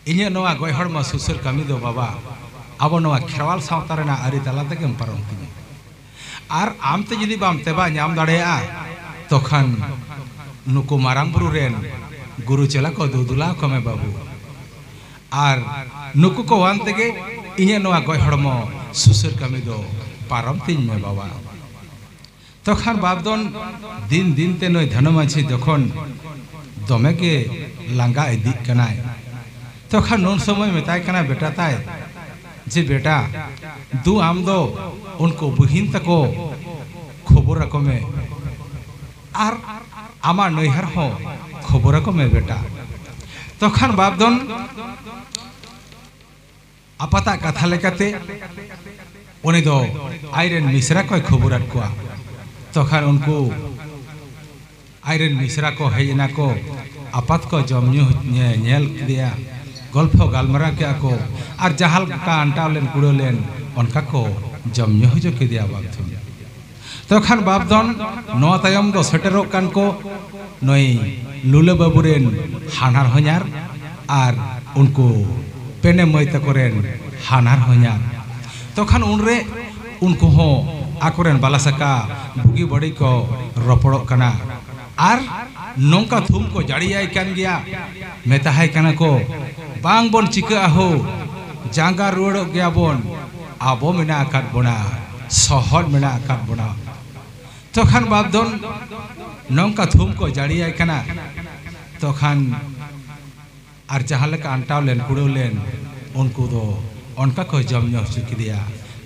ᱤᱧᱟᱹᱜ ᱱᱚᱣᱟ ᱜᱚᱡ ᱦᱚᱲᱢᱚ ᱥᱩᱥᱟᱹᱨ ᱠᱟᱹᱢᱤ ᱫᱚ ᱵᱟᱵᱟ, ᱟᱵᱚ ᱱᱚᱣᱟ ᱠᱷᱮᱨᱣᱟᱞ ᱥᱟᱶᱛᱟ ᱨᱮᱱᱟᱜ ᱟᱹᱨᱤ ᱛᱟᱞᱟ ᱛᱮᱜᱮᱢ ᱯᱟᱨᱚᱢ ᱛᱤᱧᱟᱹ᱾ ᱟᱨ ᱟᱢ ᱛᱮ ᱡᱩᱫᱤ ᱵᱟᱢ ᱛᱮᱵᱟ ᱧᱟᱢ ᱫᱟᱲᱮᱭᱟᱜᱼᱟ, ᱛᱚᱠᱷᱟᱱ ᱱᱩᱠᱩ ᱢᱟᱨᱟᱝ ᱵᱩᱨᱩ ᱨᱮᱱ ᱜᱩᱨᱩ ᱪᱮᱞᱟ ᱠᱚ ᱫᱩᱫᱩᱞᱟ ᱠᱚᱢᱮ ᱵᱟᱹᱵᱩ᱾ ᱟᱨ ᱱᱩᱠᱩ ᱠᱚ ᱟᱱ ᱛᱮᱜᱮ ᱤᱧᱟᱹᱜ ᱱᱚᱣᱟ ᱜᱚᱡ ᱦᱚᱲᱢᱚ ᱥᱩᱥᱟᱹᱨ ᱠᱟᱹᱢᱤ ᱫᱚ ᱯᱟᱨᱚᱢ ᱛᱤᱧ ᱢᱮ ᱵᱟᱵᱟ᱾" ᱛᱚ ᱠᱷᱟᱱ ᱵᱟᱯ ᱫᱚᱱ ᱫᱤᱱ ᱫᱤᱱ ᱛᱮ ᱱᱩᱭ ᱫᱷᱚᱱᱚ ᱢᱟᱹᱡᱷᱤ ᱡᱚᱠᱷᱚᱱ ᱫᱚᱢᱮ ᱜᱮ ᱞᱟᱸᱜᱟ ᱤᱫᱤᱜ ᱠᱟᱱᱟᱭ, ᱛᱚ ᱠᱷᱟᱱ ᱱᱩᱱ ᱥᱚᱢᱚᱭ ᱢᱮᱛᱟᱭ ᱠᱟᱱᱟ ᱵᱮᱴᱟ ᱛᱟᱭ ᱡᱮ, "ᱵᱮᱴᱟ, ᱫᱩ ᱟᱢ ᱫᱚ ᱩᱱᱠᱩ ᱵᱩᱦᱤᱱ ᱛᱟᱠᱚ ᱠᱷᱚᱵᱚᱨ ᱟᱠᱚ ᱢᱮ, ᱟᱨ ᱟᱢᱟᱜ ᱱᱟᱹᱭᱦᱟᱨ ᱦᱚᱸ ᱠᱷᱚᱵᱚᱨ ᱟᱠᱚ ᱢᱮ ᱵᱮᱴᱟ᱾" ᱛᱚ ᱠᱷᱟᱱ ᱵᱟᱯ ᱫᱚᱱ ᱟᱯᱟᱛᱟᱜ ᱠᱟᱛᱷᱟ ᱞᱮᱠᱟᱛᱮ ᱩᱱᱤ ᱫᱚ ᱟᱡᱨᱮᱱ ᱢᱤᱥᱨᱟ ᱠᱚᱭ ᱠᱷᱚᱵᱚᱨᱟᱫ ᱠᱚᱣᱟ᱾ ᱛᱚᱠᱷᱟᱱ ᱩᱱᱠᱩ ᱟᱡᱨᱮᱱ ᱢᱤᱥᱨᱟ ᱠᱚ ᱦᱮᱡ ᱮᱱᱟ ᱠᱚ, ᱟᱯᱟᱛ ᱠᱚ ᱡᱚᱢ ᱧᱩ ᱧᱮ-, ᱧᱮᱞ ᱠᱮᱫᱮᱭᱟ, ᱜᱚᱞᱯᱷᱚ ᱜᱟᱞᱢᱟᱨᱟᱣ ᱠᱮᱫᱟ ᱠᱚ, ᱟᱨ ᱡᱟᱦᱟᱸ ᱞᱮᱠᱟ ᱟᱱᱴᱟᱣ ᱞᱮᱱ ᱠᱩᱲᱟᱹᱣ ᱞᱮᱱ, ᱚᱱᱠᱟ ᱠᱚ ᱡᱚᱢ ᱧᱩ ᱦᱚᱪᱚ ᱠᱮᱫᱮᱭᱟ ᱵᱟᱯ ᱫᱚᱱ᱾ ᱛᱚ ᱠᱷᱟᱱ ᱵᱟᱯ ᱫᱚᱱ ᱱᱚᱣᱟ ᱛᱟᱭᱚᱢ ᱫᱚ ᱥᱮᱴᱮᱨᱚᱜ ᱠᱟᱱ ᱠᱚ ᱱᱩᱭ ᱞᱩᱞᱟᱹ ᱵᱟᱹᱵᱩ ᱨᱮᱱ ᱦᱟᱱᱦᱟᱨ ᱦᱚᱧᱦᱟᱨ ᱟᱨ ᱩᱱᱠᱩ ᱯᱮᱱᱮ ᱢᱟᱹᱭ ᱛᱟᱠᱚ ᱨᱮᱱ ᱦᱟᱱᱦᱟᱨ ᱦᱚᱧᱦᱟᱨ᱾ ᱛᱚ ᱠᱷᱟᱱ ᱩᱱᱨᱮ ᱩᱱᱠᱩ ᱦᱚᱸ ᱟᱠᱚᱨᱮᱱ ᱵᱟᱞᱟ ᱥᱟᱠᱟ ᱵᱩᱜᱤ ᱵᱟᱹᱲᱤᱡ ᱠᱚ ᱨᱚᱯᱚᱲᱚᱜ ᱠᱟᱱᱟ᱾ ᱟᱨ ᱱᱚᱝᱠᱟ ᱛᱷᱩᱢ ᱠᱚ ᱡᱟᱹᱲᱤᱭᱟᱭ ᱠᱟᱱ ᱜᱮᱭᱟ, ᱢᱮᱛᱟᱦᱟᱭ ᱠᱟᱱᱟ ᱠᱚ, "ᱵᱟᱝ ᱵᱚᱱ ᱪᱤᱠᱟᱹᱜᱼᱟ ᱦᱳ, ᱡᱟᱸᱜᱟ ᱨᱩᱣᱟᱹᱲᱚᱜ ᱜᱮᱭᱟ ᱵᱚᱱ, ᱟᱵᱚ ᱢᱮᱱᱟᱜ ᱟᱠᱟᱫ ᱵᱚᱱᱟ, ᱥᱚᱦᱚᱫ ᱢᱮᱱᱟᱜ ᱟᱠᱟᱫ ᱵᱚᱱᱟ᱾" ᱛᱚᱠᱷᱟᱱ ᱵᱟᱯ ᱫᱚᱱ ᱱᱚᱝᱠᱟ ᱛᱷᱩᱢ ᱠᱚ ᱡᱟᱹᱲᱤᱭᱟᱭ ᱠᱟᱱᱟ᱾ ᱛᱚᱠᱷᱟᱱ ᱟᱨ ᱡᱟᱦᱟᱸ ᱞᱮᱠᱟ ᱟᱱᱴᱟᱣ ᱞᱮᱱ ᱠᱩᱲᱟᱹᱣ ᱞᱮᱱ, ᱩᱱᱠᱩ ᱫᱚ ᱚᱱᱠᱟ ᱠᱚ ᱡᱚᱢ ᱧᱩ ᱦᱚᱪᱚ ᱠᱮᱫᱮᱭᱟ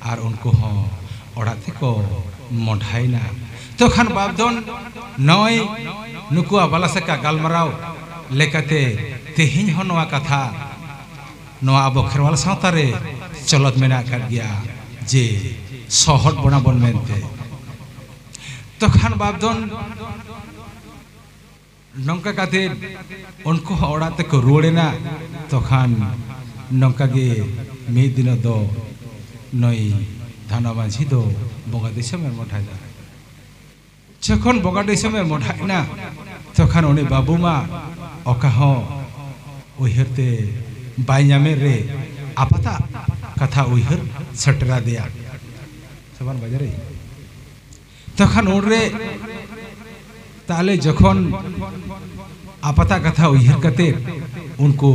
ᱟᱨ ᱩᱱᱠᱩ ᱦᱚᱸ ᱚᱲᱟᱜ ᱛᱮᱠᱚ ᱢᱚᱸᱰᱷᱟᱭᱮᱱᱟ᱾ ᱛᱚᱠᱷᱟᱱ ᱵᱟᱯ ᱫᱚᱱ ᱱᱚᱜᱼᱚᱭ ᱱᱩᱠᱩᱣᱟᱜ ᱵᱟᱞᱟᱥᱟᱠᱟ ᱜᱟᱞᱢᱟᱨᱟᱣ ᱞᱮᱠᱟᱛᱮ ᱛᱮᱦᱮᱧ ᱦᱚᱸ ᱱᱚᱣᱟ ᱠᱟᱛᱷᱟ ᱱᱚᱣᱟ ᱟᱵᱚ ᱠᱷᱮᱨᱣᱟᱞ ᱥᱟᱶᱛᱟ ᱨᱮ ᱪᱚᱞᱚᱛ ᱢᱮᱱᱟᱜ ᱟᱠᱟᱫ ᱜᱮᱭᱟ ᱡᱮ ᱥᱚᱦᱚᱫ ᱵᱚᱱᱟ ᱵᱚᱱ ᱢᱮᱱᱛᱮ᱾ ᱛᱚᱠᱷᱟᱱ ᱵᱟᱯᱫᱷᱚᱱ ᱱᱚᱝᱠᱟ ᱠᱟᱛᱮ ᱩᱱᱠᱩ ᱦᱚᱸ ᱚᱲᱟᱜ ᱛᱮᱠᱚ ᱨᱩᱣᱟᱹᱲ ᱮᱱᱟ᱾ ᱛᱚᱠᱷᱟᱱ ᱱᱚᱝᱠᱟ ᱜᱮ ᱢᱤᱫ ᱫᱤᱱᱚᱜ ᱫᱚ ᱱᱩᱭ ᱫᱷᱟᱱᱟ ᱢᱟᱹᱡᱷᱤ ᱫᱚ ᱵᱚᱸᱜᱟ ᱫᱤᱥᱚᱢ ᱮ ᱢᱚᱴᱷᱟᱭᱮᱱᱟ᱾ ᱡᱚᱠᱷᱚᱱ ᱵᱚᱸᱜᱟ ᱫᱤᱥᱚᱢ ᱮ ᱢᱚᱰᱷᱟᱜ ᱮᱱᱟ, ᱛᱚᱠᱷᱟᱱ ᱩᱱᱤ ᱵᱟᱹᱵᱩ ᱢᱟ ᱚᱠᱟ ᱦᱚᱸ ᱩᱭᱦᱟᱹᱨ ᱛᱮ ᱵᱟᱭ ᱧᱟᱢᱮᱫ ᱨᱮ ᱟᱯᱟᱛᱟᱜ ᱠᱟᱛᱷᱟ ᱩᱭᱦᱟᱹᱨ ᱥᱮᱴᱮᱨᱟᱫᱮᱭᱟ᱾ ᱥᱟᱵᱟᱱ ᱵᱟᱡᱟᱨ ᱨᱮ᱾ ᱛᱚᱠᱷᱟᱱ ᱩᱱᱨᱮ ᱛᱟᱦᱞᱮ ᱡᱚᱠᱷᱚᱱ ᱟᱯᱟᱛᱟᱜ ᱠᱟᱛᱷᱟ ᱩᱭᱦᱟᱹᱨ ᱠᱟᱛᱮ ᱩᱱᱠᱩ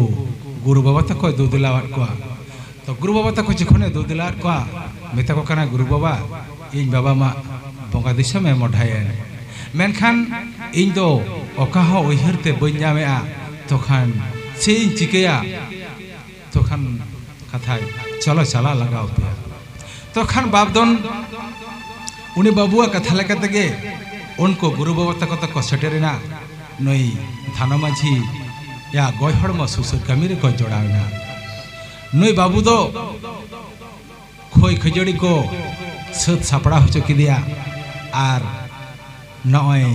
ᱜᱩᱨᱩ ᱵᱟᱵᱟ ᱛᱟᱠᱚᱭ ᱫᱩ ᱫᱮᱞᱟᱣᱟᱫ ᱠᱚᱣᱟ᱾ ᱛᱚ ᱜᱩᱨᱩ ᱵᱟᱵᱟ ᱛᱟᱠᱚ ᱡᱚᱠᱷᱚᱱᱮ ᱫᱩ ᱫᱮᱞᱟᱣᱟᱫ ᱠᱚᱣᱟ, ᱢᱮᱛᱟ ᱠᱚ ᱠᱟᱱᱟ, "ᱜᱩᱨᱩ ᱵᱟᱵᱟ, ᱤᱧ ᱵᱟᱵᱟ ᱢᱟ ᱵᱚᱸᱜᱟ ᱫᱤᱥᱚᱢᱮ ᱢᱚᱰᱷᱟᱭᱮᱱ, ᱢᱮᱱᱠᱷᱟᱱ ᱤᱧ ᱫᱚ ᱚᱠᱟ ᱦᱚᱸ ᱩᱭᱦᱟᱹᱨ ᱛᱮ ᱵᱟᱹᱧ ᱧᱟᱢᱮᱜᱼᱟ, ᱛᱚᱠᱷᱟᱱ ᱪᱮᱫ ᱤᱧ ᱪᱤᱠᱟᱹᱭᱟ?" ᱛᱚᱠᱷᱟᱱ ᱠᱟᱛᱷᱟᱭ, "ᱪᱚᱞᱚ ᱪᱟᱞᱟᱜ ᱞᱟᱜᱟᱣ ᱯᱮᱭᱟ᱾" ᱛᱚᱠᱷᱟᱱ ᱵᱟᱯᱫᱷᱚᱱ ᱩᱱᱤ ᱵᱟᱹᱵᱩᱣᱟᱜ ᱠᱟᱛᱷᱟ ᱞᱮᱠᱟ ᱛᱮᱜᱮ ᱩᱱᱠᱩ ᱜᱩᱨᱩ ᱵᱟᱵᱟ ᱛᱟᱠᱚ ᱫᱚᱠᱚ ᱥᱮᱴᱮᱨᱮᱱᱟ ᱱᱩᱭ ᱫᱷᱟᱱᱚ ᱢᱟᱹᱡᱷᱤᱭᱟᱜ ᱜᱚᱡ ᱦᱚᱲᱢᱚ ᱥᱩᱥᱟᱹᱨ ᱠᱟᱹᱢᱤ ᱨᱮᱠᱚ ᱡᱚᱲᱟᱣᱮᱱᱟ᱾ ᱱᱩᱭ ᱵᱟᱹᱵᱩ ᱫᱚ ᱠᱷᱳᱭ ᱠᱷᱟᱹᱡᱟᱹᱲᱤ ᱠᱚ ᱥᱟᱹᱛ ᱥᱟᱯᱲᱟᱣ ᱦᱚᱪᱚ ᱠᱮᱫᱮᱭᱟ ᱟᱨ ᱱᱚᱜᱼᱚᱭ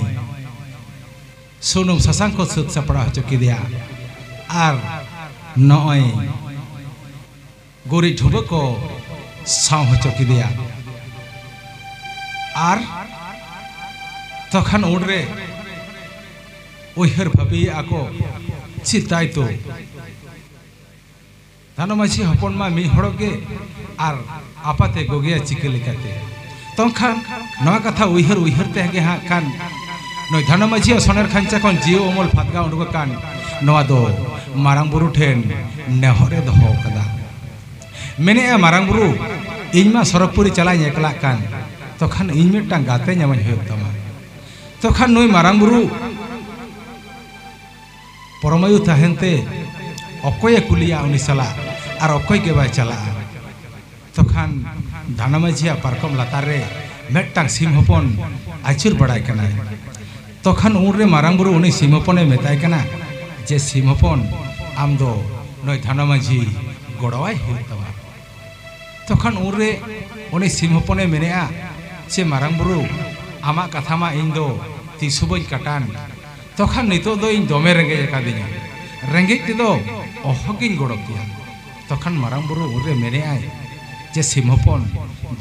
ᱥᱩᱱᱩᱢ ᱥᱟᱥᱟᱝ ᱠᱚ ᱥᱟᱹᱛ ᱥᱟᱯᱲᱟᱣ ᱦᱚᱪᱚ ᱠᱮᱫᱮᱭᱟ ᱟᱨ ᱱᱚᱜᱼᱚᱭ ᱜᱩᱨᱤᱡ ᱰᱷᱩᱵᱟᱹ ᱠᱚ ᱥᱟᱶ ᱦᱚᱪᱚ ᱠᱮᱫᱮᱭᱟ᱾ ᱟᱨ ᱛᱚᱠᱷᱟᱱ ᱩᱱᱨᱮ ᱩᱭᱦᱟᱹᱨ ᱵᱷᱟᱹᱵᱤᱭᱮᱫᱼᱟ ᱠᱚ, ᱪᱮᱫ ᱛᱟᱭ ᱛᱚ ᱫᱷᱟᱱᱚ ᱢᱟᱹᱡᱷᱤ ᱦᱚᱯᱚᱱ ᱢᱟ ᱢᱤᱫ ᱦᱚᱲ ᱜᱮ, ᱟᱨ ᱟᱯᱟᱛᱮ ᱜᱚᱜᱮᱭᱟ ᱪᱤᱠᱟᱹ ᱞᱮᱠᱟᱛᱮ? ᱛᱚᱠᱷᱟᱱ ᱱᱚᱣᱟ ᱠᱟᱛᱷᱟ ᱩᱭᱦᱟᱹᱨ ᱩᱭᱦᱟᱹᱨ ᱛᱮ ᱜᱮ ᱦᱟᱸᱜ ᱠᱷᱟᱱ ᱱᱩᱭ ᱫᱷᱟᱱᱚ ᱢᱟᱹᱡᱷᱤᱭᱟᱜ ᱥᱚᱱᱮᱨ ᱠᱷᱟᱧᱪᱟ ᱠᱷᱚᱱ ᱡᱤᱣᱤ ᱚᱢᱚᱞ ᱯᱷᱟᱛᱜᱟ ᱩᱰᱩᱠ ᱟᱠᱟᱱ ᱱᱚᱣᱟ ᱫᱚ ᱢᱟᱨᱟᱝ ᱵᱩᱨᱩ ᱴᱷᱮᱱ ᱱᱮᱦᱚᱨ ᱮ ᱫᱚᱦᱚ ᱟᱠᱟᱫᱟ᱾ ᱢᱮᱱᱮᱫᱼᱟ, "ᱢᱟᱨᱟᱝ ᱵᱩᱨᱩ, ᱤᱧ ᱢᱟ ᱥᱚᱨᱚᱜᱽᱯᱩᱨᱤ ᱪᱟᱞᱟᱜ ᱤᱧ ᱮᱠᱞᱟᱜ ᱠᱟᱱ, ᱛᱚᱠᱷᱟᱱ ᱤᱧ ᱢᱤᱫᱴᱟᱝ ᱜᱟᱛᱮ ᱧᱟᱢᱟᱹᱧ ᱦᱩᱭᱩᱜ ᱛᱟᱢᱟ᱾" ᱛᱚᱠᱷᱟᱱ ᱱᱩᱭ ᱢᱟᱨᱟᱝ ᱵᱩᱨᱩ ᱯᱚᱨᱚᱢᱟᱭᱩ ᱛᱟᱦᱮᱱ ᱛᱮ ᱚᱠᱚᱭᱮ ᱠᱩᱞᱤᱭᱟ ᱩᱱᱤ ᱥᱟᱞᱟᱜ, ᱟᱨ ᱚᱠᱚᱭ ᱜᱮ ᱵᱟᱭ ᱪᱟᱞᱟᱜᱼᱟ᱾ ᱛᱚᱠᱷᱟᱱ ᱫᱷᱟᱱᱟ ᱢᱟᱹᱡᱷᱤᱭᱟᱜ ᱯᱟᱨᱠᱚᱢ ᱞᱟᱛᱟᱨ ᱨᱮ ᱢᱤᱫᱴᱟᱝ ᱥᱤᱢ ᱦᱚᱯᱚᱱ ᱟᱹᱪᱩᱨ ᱵᱟᱲᱟᱭ ᱠᱟᱱᱟᱭ᱾ ᱛᱚᱠᱷᱟᱱ ᱩᱱᱨᱮ ᱢᱟᱨᱟᱝ ᱵᱩᱨᱩ ᱩᱱᱤ ᱥᱤᱢ ᱦᱚᱯᱚᱱᱮ ᱢᱮᱛᱟᱭ ᱠᱟᱱᱟ ᱡᱮ, "ᱥᱤᱢ ᱦᱚᱯᱚᱱ, ᱟᱢ ᱫᱚ ᱱᱩᱭ ᱫᱷᱟᱱᱟ ᱢᱟᱹᱡᱷᱤ ᱜᱚᱲᱚᱣᱟᱭ ᱦᱩᱭᱩᱜ ᱛᱟᱢᱟ᱾" ᱛᱚᱠᱷᱟᱱ ᱩᱱᱨᱮ ᱩᱱᱤ ᱥᱤᱢ ᱦᱚᱯᱚᱱᱮ ᱢᱮᱱᱮᱜᱼᱟ, "ᱪᱮ ᱢᱟᱨᱟᱝ ᱵᱩᱨᱩ, ᱟᱢᱟᱜ ᱠᱟᱛᱷᱟ ᱢᱟ ᱤᱧ ᱫᱚ ᱛᱤᱥ ᱦᱚᱸ ᱵᱟᱹᱧ ᱠᱟᱴᱟᱱ, ᱛᱚᱠᱷᱟᱱ ᱱᱤᱛᱚᱜ ᱫᱚ ᱤᱧ ᱫᱚᱢᱮ ᱨᱮᱸᱜᱮᱡ ᱟᱠᱟᱫᱤᱧᱟ, ᱨᱮᱸᱜᱮᱡ ᱛᱮᱫᱚ ᱚᱦᱚᱜᱤᱧ ᱜᱚᱲᱚ ᱠᱮᱭᱟ᱾" ᱛᱚᱠᱷᱟᱱ ᱢᱟᱨᱟᱝ ᱵᱩᱨᱩ ᱩᱱᱨᱮ ᱢᱮᱱᱮᱜᱼᱟᱭ, "ᱪᱮ ᱥᱤᱢ ᱦᱚᱯᱚᱱ,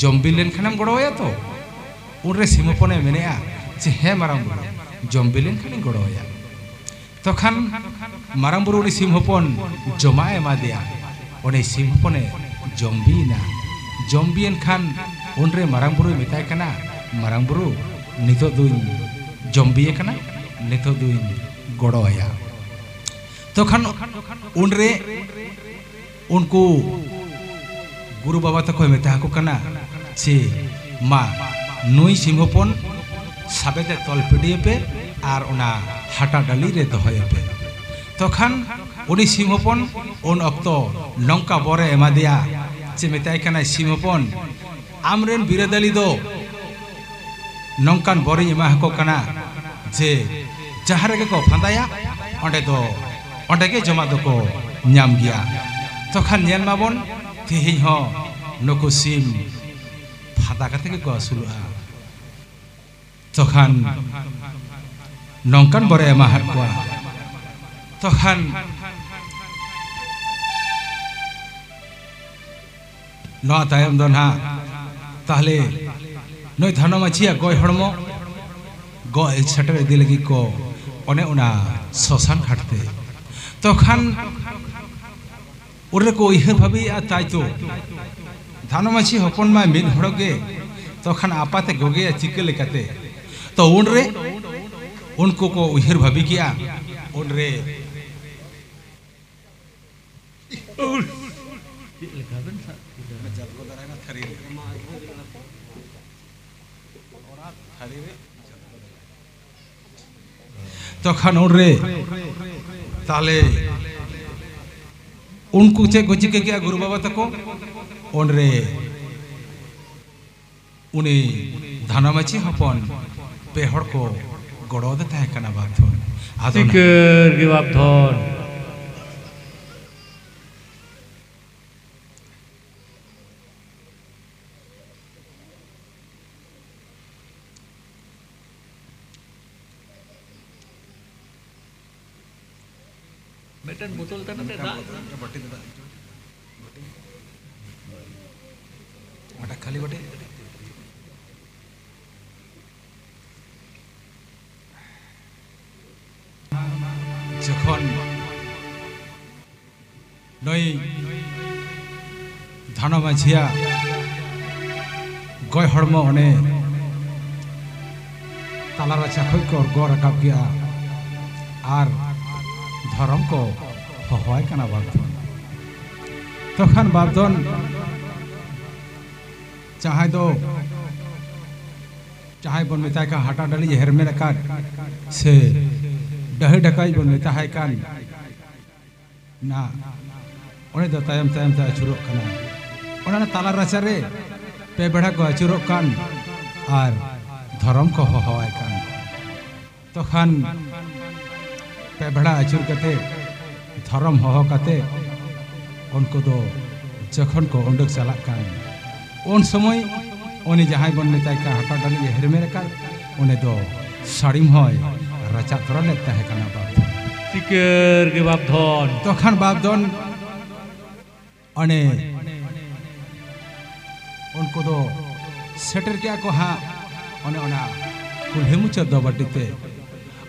ᱡᱚᱢ ᱵᱤ ᱞᱮᱱᱠᱷᱟᱱᱮᱢ ᱜᱚᱲᱚᱣᱟᱭᱟ ᱛᱚ?" ᱩᱱᱨᱮ ᱥᱤᱢ ᱦᱚᱯᱚᱱᱮ ᱢᱮᱱᱮᱜᱼᱟ, ᱪᱮ, "ᱦᱮᱸ ᱢᱟᱨᱟᱝ ᱵᱩᱨᱩ, ᱡᱚᱢ ᱵᱤ ᱞᱮᱱᱠᱷᱟᱱᱤᱧ ᱜᱚᱲᱚᱣᱟᱭᱟ᱾" ᱛᱚᱠᱷᱟᱱ ᱢᱟᱨᱟᱝ ᱵᱩᱨᱩ ᱩᱱᱤ ᱥᱤᱢ ᱦᱚᱯᱚᱱ ᱡᱚᱢᱟᱜ ᱮ ᱮᱢᱟ ᱫᱮᱭᱟ᱾ ᱩᱱᱤ ᱥᱤᱢ ᱦᱚᱯᱚᱱᱮ ᱡᱚᱢ ᱵᱤᱭᱮᱱᱟ᱾ ᱡᱚᱢ ᱵᱤᱭᱮᱱ ᱠᱷᱟᱱ ᱩᱱᱨᱮ ᱢᱟᱨᱟᱝ ᱵᱩᱨᱩᱭ ᱢᱮᱛᱟᱭ ᱠᱟᱱᱟ, "ᱢᱟᱨᱟᱝ ᱵᱩᱨᱩ, ᱱᱤᱛᱚᱜ ᱫᱩᱧ ᱡᱚᱢ ᱵᱤᱭᱮ ᱠᱟᱱᱟ, ᱱᱤᱛᱚᱜ ᱫᱩᱧ ᱜᱚᱲᱚ ᱟᱭᱟ᱾" ᱛᱚᱠᱷᱟᱱ ᱩᱱᱨᱮ ᱩᱱᱠᱩ ᱜᱩᱨᱩ ᱵᱟᱵᱟ ᱛᱟᱠᱚᱭ ᱢᱮᱛᱟ ᱟᱠᱚ ᱠᱟᱱᱟ, ᱪᱮ, "ᱢᱟ, ᱱᱩᱭ ᱥᱤᱢ ᱦᱚᱯᱚᱱ ᱥᱟᱵᱮᱛᱮ ᱛᱚᱞ ᱯᱤᱰᱤᱭᱮ ᱯᱮ ᱟᱨ ᱚᱱᱟ ᱦᱟᱴᱟᱜ ᱰᱟᱹᱞᱤ ᱨᱮ ᱫᱚᱦᱚᱭᱮ ᱯᱮ᱾" ᱛᱚᱠᱷᱟᱱ ᱩᱱᱤ ᱥᱤᱢ ᱦᱚᱯᱚᱱ ᱩᱱ ᱚᱠᱛᱚ ᱱᱚᱝᱠᱟ ᱵᱚᱨᱮ ᱮᱢᱟ ᱫᱮᱭᱟ, ᱪᱮ ᱢᱮᱛᱟᱭ ᱠᱟᱱᱟᱭ, "ᱥᱤᱢ ᱦᱚᱯᱚᱱ, ᱟᱢᱨᱮᱱ ᱵᱤᱨᱟᱹᱫᱟᱹᱞᱤ ᱫᱚ ᱱᱚᱝᱠᱟᱱ ᱵᱚᱨᱤᱧ ᱮᱢᱟ ᱟᱠᱚ ᱠᱟᱱᱟ ᱡᱮ ᱡᱟᱦᱟᱸ ᱨᱮᱜᱮ ᱠᱚ ᱯᱷᱟᱸᱫᱟᱭᱟ, ᱚᱸᱰᱮ ᱫᱚ, ᱚᱸᱰᱮ ᱜᱮ ᱡᱚᱢᱟᱜ ᱫᱚᱠᱚ ᱧᱟᱢ ᱜᱮᱭᱟ᱾ ᱛᱚᱠᱷᱟᱱ ᱧᱮᱞ ᱢᱟᱵᱚᱱ, ᱛᱮᱦᱮᱧ ᱦᱚᱸ ᱱᱩᱠᱩ ᱥᱤᱢ ᱯᱷᱟᱸᱫᱟ ᱠᱟᱛᱮ ᱜᱮᱠᱚ ᱟᱹᱥᱩᱞᱚᱜᱼᱟ᱾" ᱛᱚᱠᱷᱟᱱ ᱱᱚᱝᱠᱟᱱ ᱵᱚᱨᱮ ᱮᱢᱟ ᱦᱟᱫ ᱠᱚᱣᱟ᱾ ᱛᱚᱠᱷᱟᱱ ᱱᱚᱣᱟ ᱛᱟᱭᱚᱢ ᱫᱚ ᱱᱟᱦᱟᱜ ᱛᱟᱦᱞᱮ ᱱᱩᱭ ᱫᱷᱟᱱᱚ ᱢᱟᱹᱡᱷᱤᱭᱟᱜ ᱜᱚᱡ ᱦᱚᱲᱢᱚ ᱜᱚᱡ ᱥᱮᱴᱮᱨ ᱤᱫᱤ ᱞᱟᱹᱜᱤᱫ ᱠᱚ ᱚᱱᱮ ᱚᱱᱟ ᱥᱚᱥᱟᱱ ᱜᱷᱟᱴ ᱛᱮ᱾ ᱛᱚᱠᱷᱟᱱ ᱩᱱ ᱨᱮᱠᱚ ᱩᱭᱦᱟᱹᱨ ᱵᱷᱟᱵᱤᱭᱮᱫᱼᱟ, ᱛᱟᱭ ᱛᱚ ᱫᱷᱟᱱᱚ ᱢᱟᱹᱡᱷᱤ ᱦᱚᱯᱚᱱ ᱢᱟ ᱢᱤᱫ ᱦᱚᱲ ᱜᱮ, ᱛᱚᱠᱷᱟᱱ ᱟᱯᱟᱛᱮ ᱜᱚᱜᱮᱭᱟ ᱪᱤᱠᱟᱹ ᱞᱮᱠᱟᱛᱮ? ᱛᱚ ᱩᱱᱨᱮ ᱩᱱᱠᱩ ᱠᱚ ᱩᱭᱦᱟᱹᱨ ᱵᱷᱟᱵᱤ ᱠᱮᱜᱼᱟ᱾ ᱩᱱᱨᱮ ᱪᱮᱫ ᱞᱮᱠᱟ ᱵᱮᱱ ᱥᱟᱵ ᱠᱮᱫᱟ? ᱛᱚᱠᱷᱟᱱ ᱩᱱᱨᱮ ᱛᱟᱦᱞᱮ ᱩᱱᱠᱩ ᱪᱮᱫ ᱠᱚ ᱪᱤᱠᱟᱹ ᱠᱮᱜᱼᱟ ᱜᱩᱨᱩ ᱵᱟᱵᱟ ᱛᱟᱠᱚ? ᱩᱱᱨᱮ ᱩᱱᱤ ᱫᱷᱟᱱᱟ ᱢᱟᱹᱡᱷᱤ ᱦᱚᱯᱚᱱ ᱯᱮ ᱦᱚᱲ ᱠᱚ ᱜᱚᱲᱚ ᱟᱫᱮ ᱛᱟᱦᱮᱸ ᱠᱟᱱᱟ ᱵᱟᱯᱫᱷᱚᱱ᱾ ᱟᱫᱚ ᱥᱤᱠᱟᱹᱨ ᱜᱮ ᱵᱟᱯᱫᱷᱚᱱ᱾ ᱢᱤᱫᱴᱮᱱ ᱵᱳᱛᱚᱞ ᱛᱟᱦᱮᱱᱟ ᱛᱮ ᱫᱟᱜ᱾ ᱵᱟᱹᱴᱤ ᱨᱮ ᱫᱟᱜ ᱦᱚᱪᱚ᱾ ᱵᱟᱹᱴᱤ᱾ ᱢᱤᱫᱴᱟᱝ ᱠᱷᱟᱹᱞᱤ ᱵᱟᱹᱴᱤ᱾ ᱡᱚᱠᱷᱚᱱ ᱱᱩᱭ ᱫᱷᱟᱱᱚ ᱢᱟᱹᱡᱷᱤᱭᱟᱜ ᱜᱚᱡ ᱦᱚᱲᱢᱚ ᱚᱱᱮ ᱛᱟᱞᱟ ᱨᱟᱪᱟ ᱠᱷᱚᱡ ᱠᱚ ᱜᱚᱜ ᱨᱟᱠᱟᱵ ᱠᱮᱜᱼᱟ ᱟᱨ ᱫᱷᱚᱨᱚᱢ ᱠᱚ ᱦᱚᱦᱚᱣᱟᱭ ᱠᱟᱱᱟ ᱵᱟᱯᱫᱷᱚᱱ᱾ ᱛᱚᱠᱷᱟᱱ ᱵᱟᱯᱫᱷᱚᱱ ᱡᱟᱦᱟᱸᱭ ᱫᱚ, ᱡᱟᱦᱟᱸᱭ ᱵᱚᱱ ᱢᱮᱛᱟᱭ ᱠᱟᱱ ᱦᱟᱴᱟᱜ ᱰᱟᱹᱞᱤᱡ ᱦᱮᱨᱢᱮᱫ ᱟᱠᱟᱫ ᱥᱮ ᱰᱟᱹᱦᱤ ᱰᱟᱠᱟᱭ ᱵᱚᱱ ᱢᱮᱛᱟᱭ ᱠᱟᱱ, ᱱᱟ, ᱩᱱᱤ ᱫᱚ ᱛᱟᱭᱚᱢ ᱛᱟᱭᱚᱢ ᱛᱮ ᱟᱹᱪᱩᱨᱚᱜ ᱠᱟᱱᱟᱭ᱾ ᱚᱱᱟ ᱛᱟᱞᱟ ᱨᱟᱪᱟ ᱨᱮ ᱯᱮ ᱵᱮᱲᱟ ᱠᱚ ᱟᱹᱪᱩᱨᱚᱜ ᱠᱟᱱ ᱟᱨ ᱫᱷᱚᱨᱚᱢ ᱠᱚ ᱦᱚᱦᱚᱣᱟᱭ ᱠᱟᱱ᱾ ᱛᱚᱠᱷᱟᱱ ᱯᱮ ᱵᱮᱲᱟ ᱟᱹᱪᱩᱨ ᱠᱟᱛᱮ ᱫᱷᱚᱨᱚᱢ ᱦᱚᱦᱚ ᱠᱟᱛᱮ ᱩᱱᱠᱩ ᱫᱚ ᱡᱚᱠᱷᱚᱱ ᱠᱚ ᱩᱰᱩᱠ ᱪᱟᱞᱟᱜ ᱠᱟᱱ, ᱩᱱ ᱥᱚᱢᱚᱭ ᱩᱱᱤ ᱡᱟᱦᱟᱸᱭ ᱵᱚᱱ ᱢᱮᱛᱟᱭ ᱠᱟᱱ ᱦᱟᱴᱟᱜ ᱰᱟᱹᱞᱤᱡ ᱮ ᱦᱮᱨᱢᱮᱫ ᱟᱠᱟᱫ, ᱩᱱᱤ ᱫᱚ ᱥᱟᱹᱲᱤᱢ ᱦᱚᱸᱭ ᱨᱟᱪᱟᱜ ᱛᱚᱨᱟ ᱞᱮᱫ ᱛᱟᱦᱮᱸ ᱠᱟᱱᱟ ᱵᱟᱯᱫᱷᱚᱱ᱾ ᱪᱤᱠᱟᱹᱨ ᱜᱮ ᱵᱟᱯᱫᱷᱚᱱ᱾ ᱛᱚᱠᱷᱟᱱ ᱵᱟᱯᱫᱷᱚᱱ ᱚᱱᱮ ᱩᱱᱠᱩ ᱫᱚ ᱥᱮᱴᱮᱨ ᱠᱮᱜᱼᱟ ᱠᱚ ᱦᱟᱸᱜ ᱚᱱᱮ ᱚᱱᱟ ᱠᱩᱞᱦᱤ ᱢᱩᱪᱟᱹᱫ ᱫᱚᱵᱟᱹᱴᱤ ᱛᱮ᱾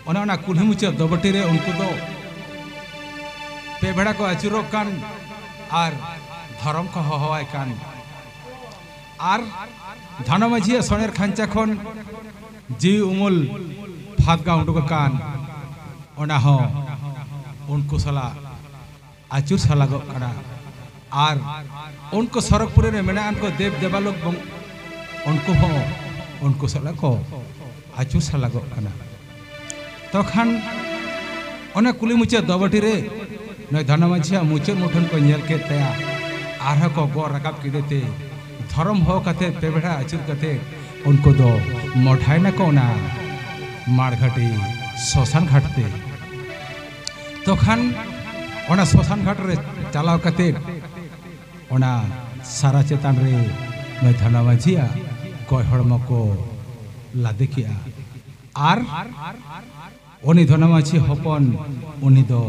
ᱚᱱᱮ ᱚᱱᱟ ᱠᱩᱞᱦᱤ ᱢᱩᱪᱟᱹᱫ ᱫᱚᱵᱟᱹᱴᱤ ᱨᱮ ᱩᱱᱠᱩ ᱫᱚ ᱯᱮ ᱵᱮᱲᱟ ᱠᱚ ᱟᱹᱪᱩᱨᱚᱜ ᱠᱟᱱ ᱟᱨ ᱫᱷᱚᱨᱚᱢ ᱠᱚ ᱦᱚᱦᱚᱣᱟᱭ ᱠᱟᱱ᱾ ᱟᱨ ᱫᱷᱟᱱᱚ ᱢᱟᱹᱡᱷᱤᱭᱟᱜ ᱥᱚᱱᱮᱨ ᱠᱷᱟᱧᱪᱟ ᱠᱷᱚᱱ ᱡᱤᱣᱤ ᱩᱢᱩᱞ ᱯᱷᱟᱫᱽᱜᱟ ᱩᱰᱩᱠ ᱟᱠᱟᱱ, ᱚᱱᱟ ᱦᱚᱸ ᱩᱱᱠᱩ ᱥᱟᱞᱟᱜ ᱟᱹᱪᱩᱨ ᱥᱟᱞᱟᱜᱚᱜ ᱠᱟᱱᱟ᱾ ᱟᱨ ᱩᱱᱠᱩ ᱥᱚᱨᱚᱜᱽᱯᱩᱨᱤ ᱨᱮ ᱢᱮᱱᱟᱜ ᱩᱱᱠᱩ ᱫᱮᱵ ᱫᱮᱵᱟᱞᱳᱠ ᱵᱚᱝ-, ᱩᱱᱠᱩ ᱦᱚᱸ ᱩᱱᱠᱩ ᱥᱟᱞᱟᱜ ᱠᱚ ᱟᱹᱪᱩᱨ ᱥᱟᱞᱟᱜᱚᱜ ᱠᱟᱱᱟ᱾ ᱛᱚᱠᱷᱟᱱ ᱚᱱᱟ ᱠᱩᱞᱦᱤ ᱢᱩᱪᱟᱹᱫ ᱫᱚᱵᱟᱹᱴᱤ ᱨᱮ ᱱᱩᱭ ᱫᱷᱟᱱᱟ ᱢᱟᱹᱡᱷᱤᱭᱟᱜ ᱢᱩᱪᱟᱹᱫ ᱢᱩᱴᱷᱟᱹᱱ ᱠᱚ ᱧᱮᱞ ᱠᱮᱫ ᱛᱟᱭᱟ᱾ ᱟᱨᱦᱚᱸ ᱠᱚ ᱜᱚᱜ ᱨᱟᱠᱟᱵ ᱠᱮᱫᱮ ᱛᱮ ᱫᱷᱚᱨᱚᱢ ᱦᱚᱦᱚ ᱠᱟᱛᱮ ᱯᱮ ᱵᱮᱲᱟ ᱟᱹᱪᱩᱨ ᱠᱟᱛᱮ ᱩᱱᱠᱩ ᱫᱚ ᱢᱚᱰᱷᱟᱭ ᱱᱟᱠᱚ ᱚᱱᱟ ᱢᱟᱲᱜᱷᱟᱴᱤ ᱥᱚᱥᱟᱱ ᱜᱷᱟᱴ ᱛᱮ᱾ ᱛᱚᱠᱷᱟᱱ ᱚᱱᱟ ᱥᱚᱥᱟᱱ ᱜᱷᱟᱴ ᱨᱮ ᱪᱟᱞᱟᱣ ᱠᱟᱛᱮ ᱚᱱᱟ ᱥᱟᱨᱟ ᱪᱮᱛᱟᱱ ᱨᱮ ᱱᱩᱭ ᱫᱷᱟᱱᱟ ᱢᱟᱹᱡᱷᱤᱭᱟᱜ ᱜᱚᱡ ᱦᱚᱲᱢᱚ ᱠᱚ ᱞᱟᱫᱮ ᱠᱮᱜᱼᱟ᱾ ᱟᱨ ᱩᱱᱤ ᱫᱷᱟᱱᱟ ᱢᱟᱹᱡᱷᱤ ᱦᱚᱯᱚᱱ, ᱩᱱᱤ ᱫᱚ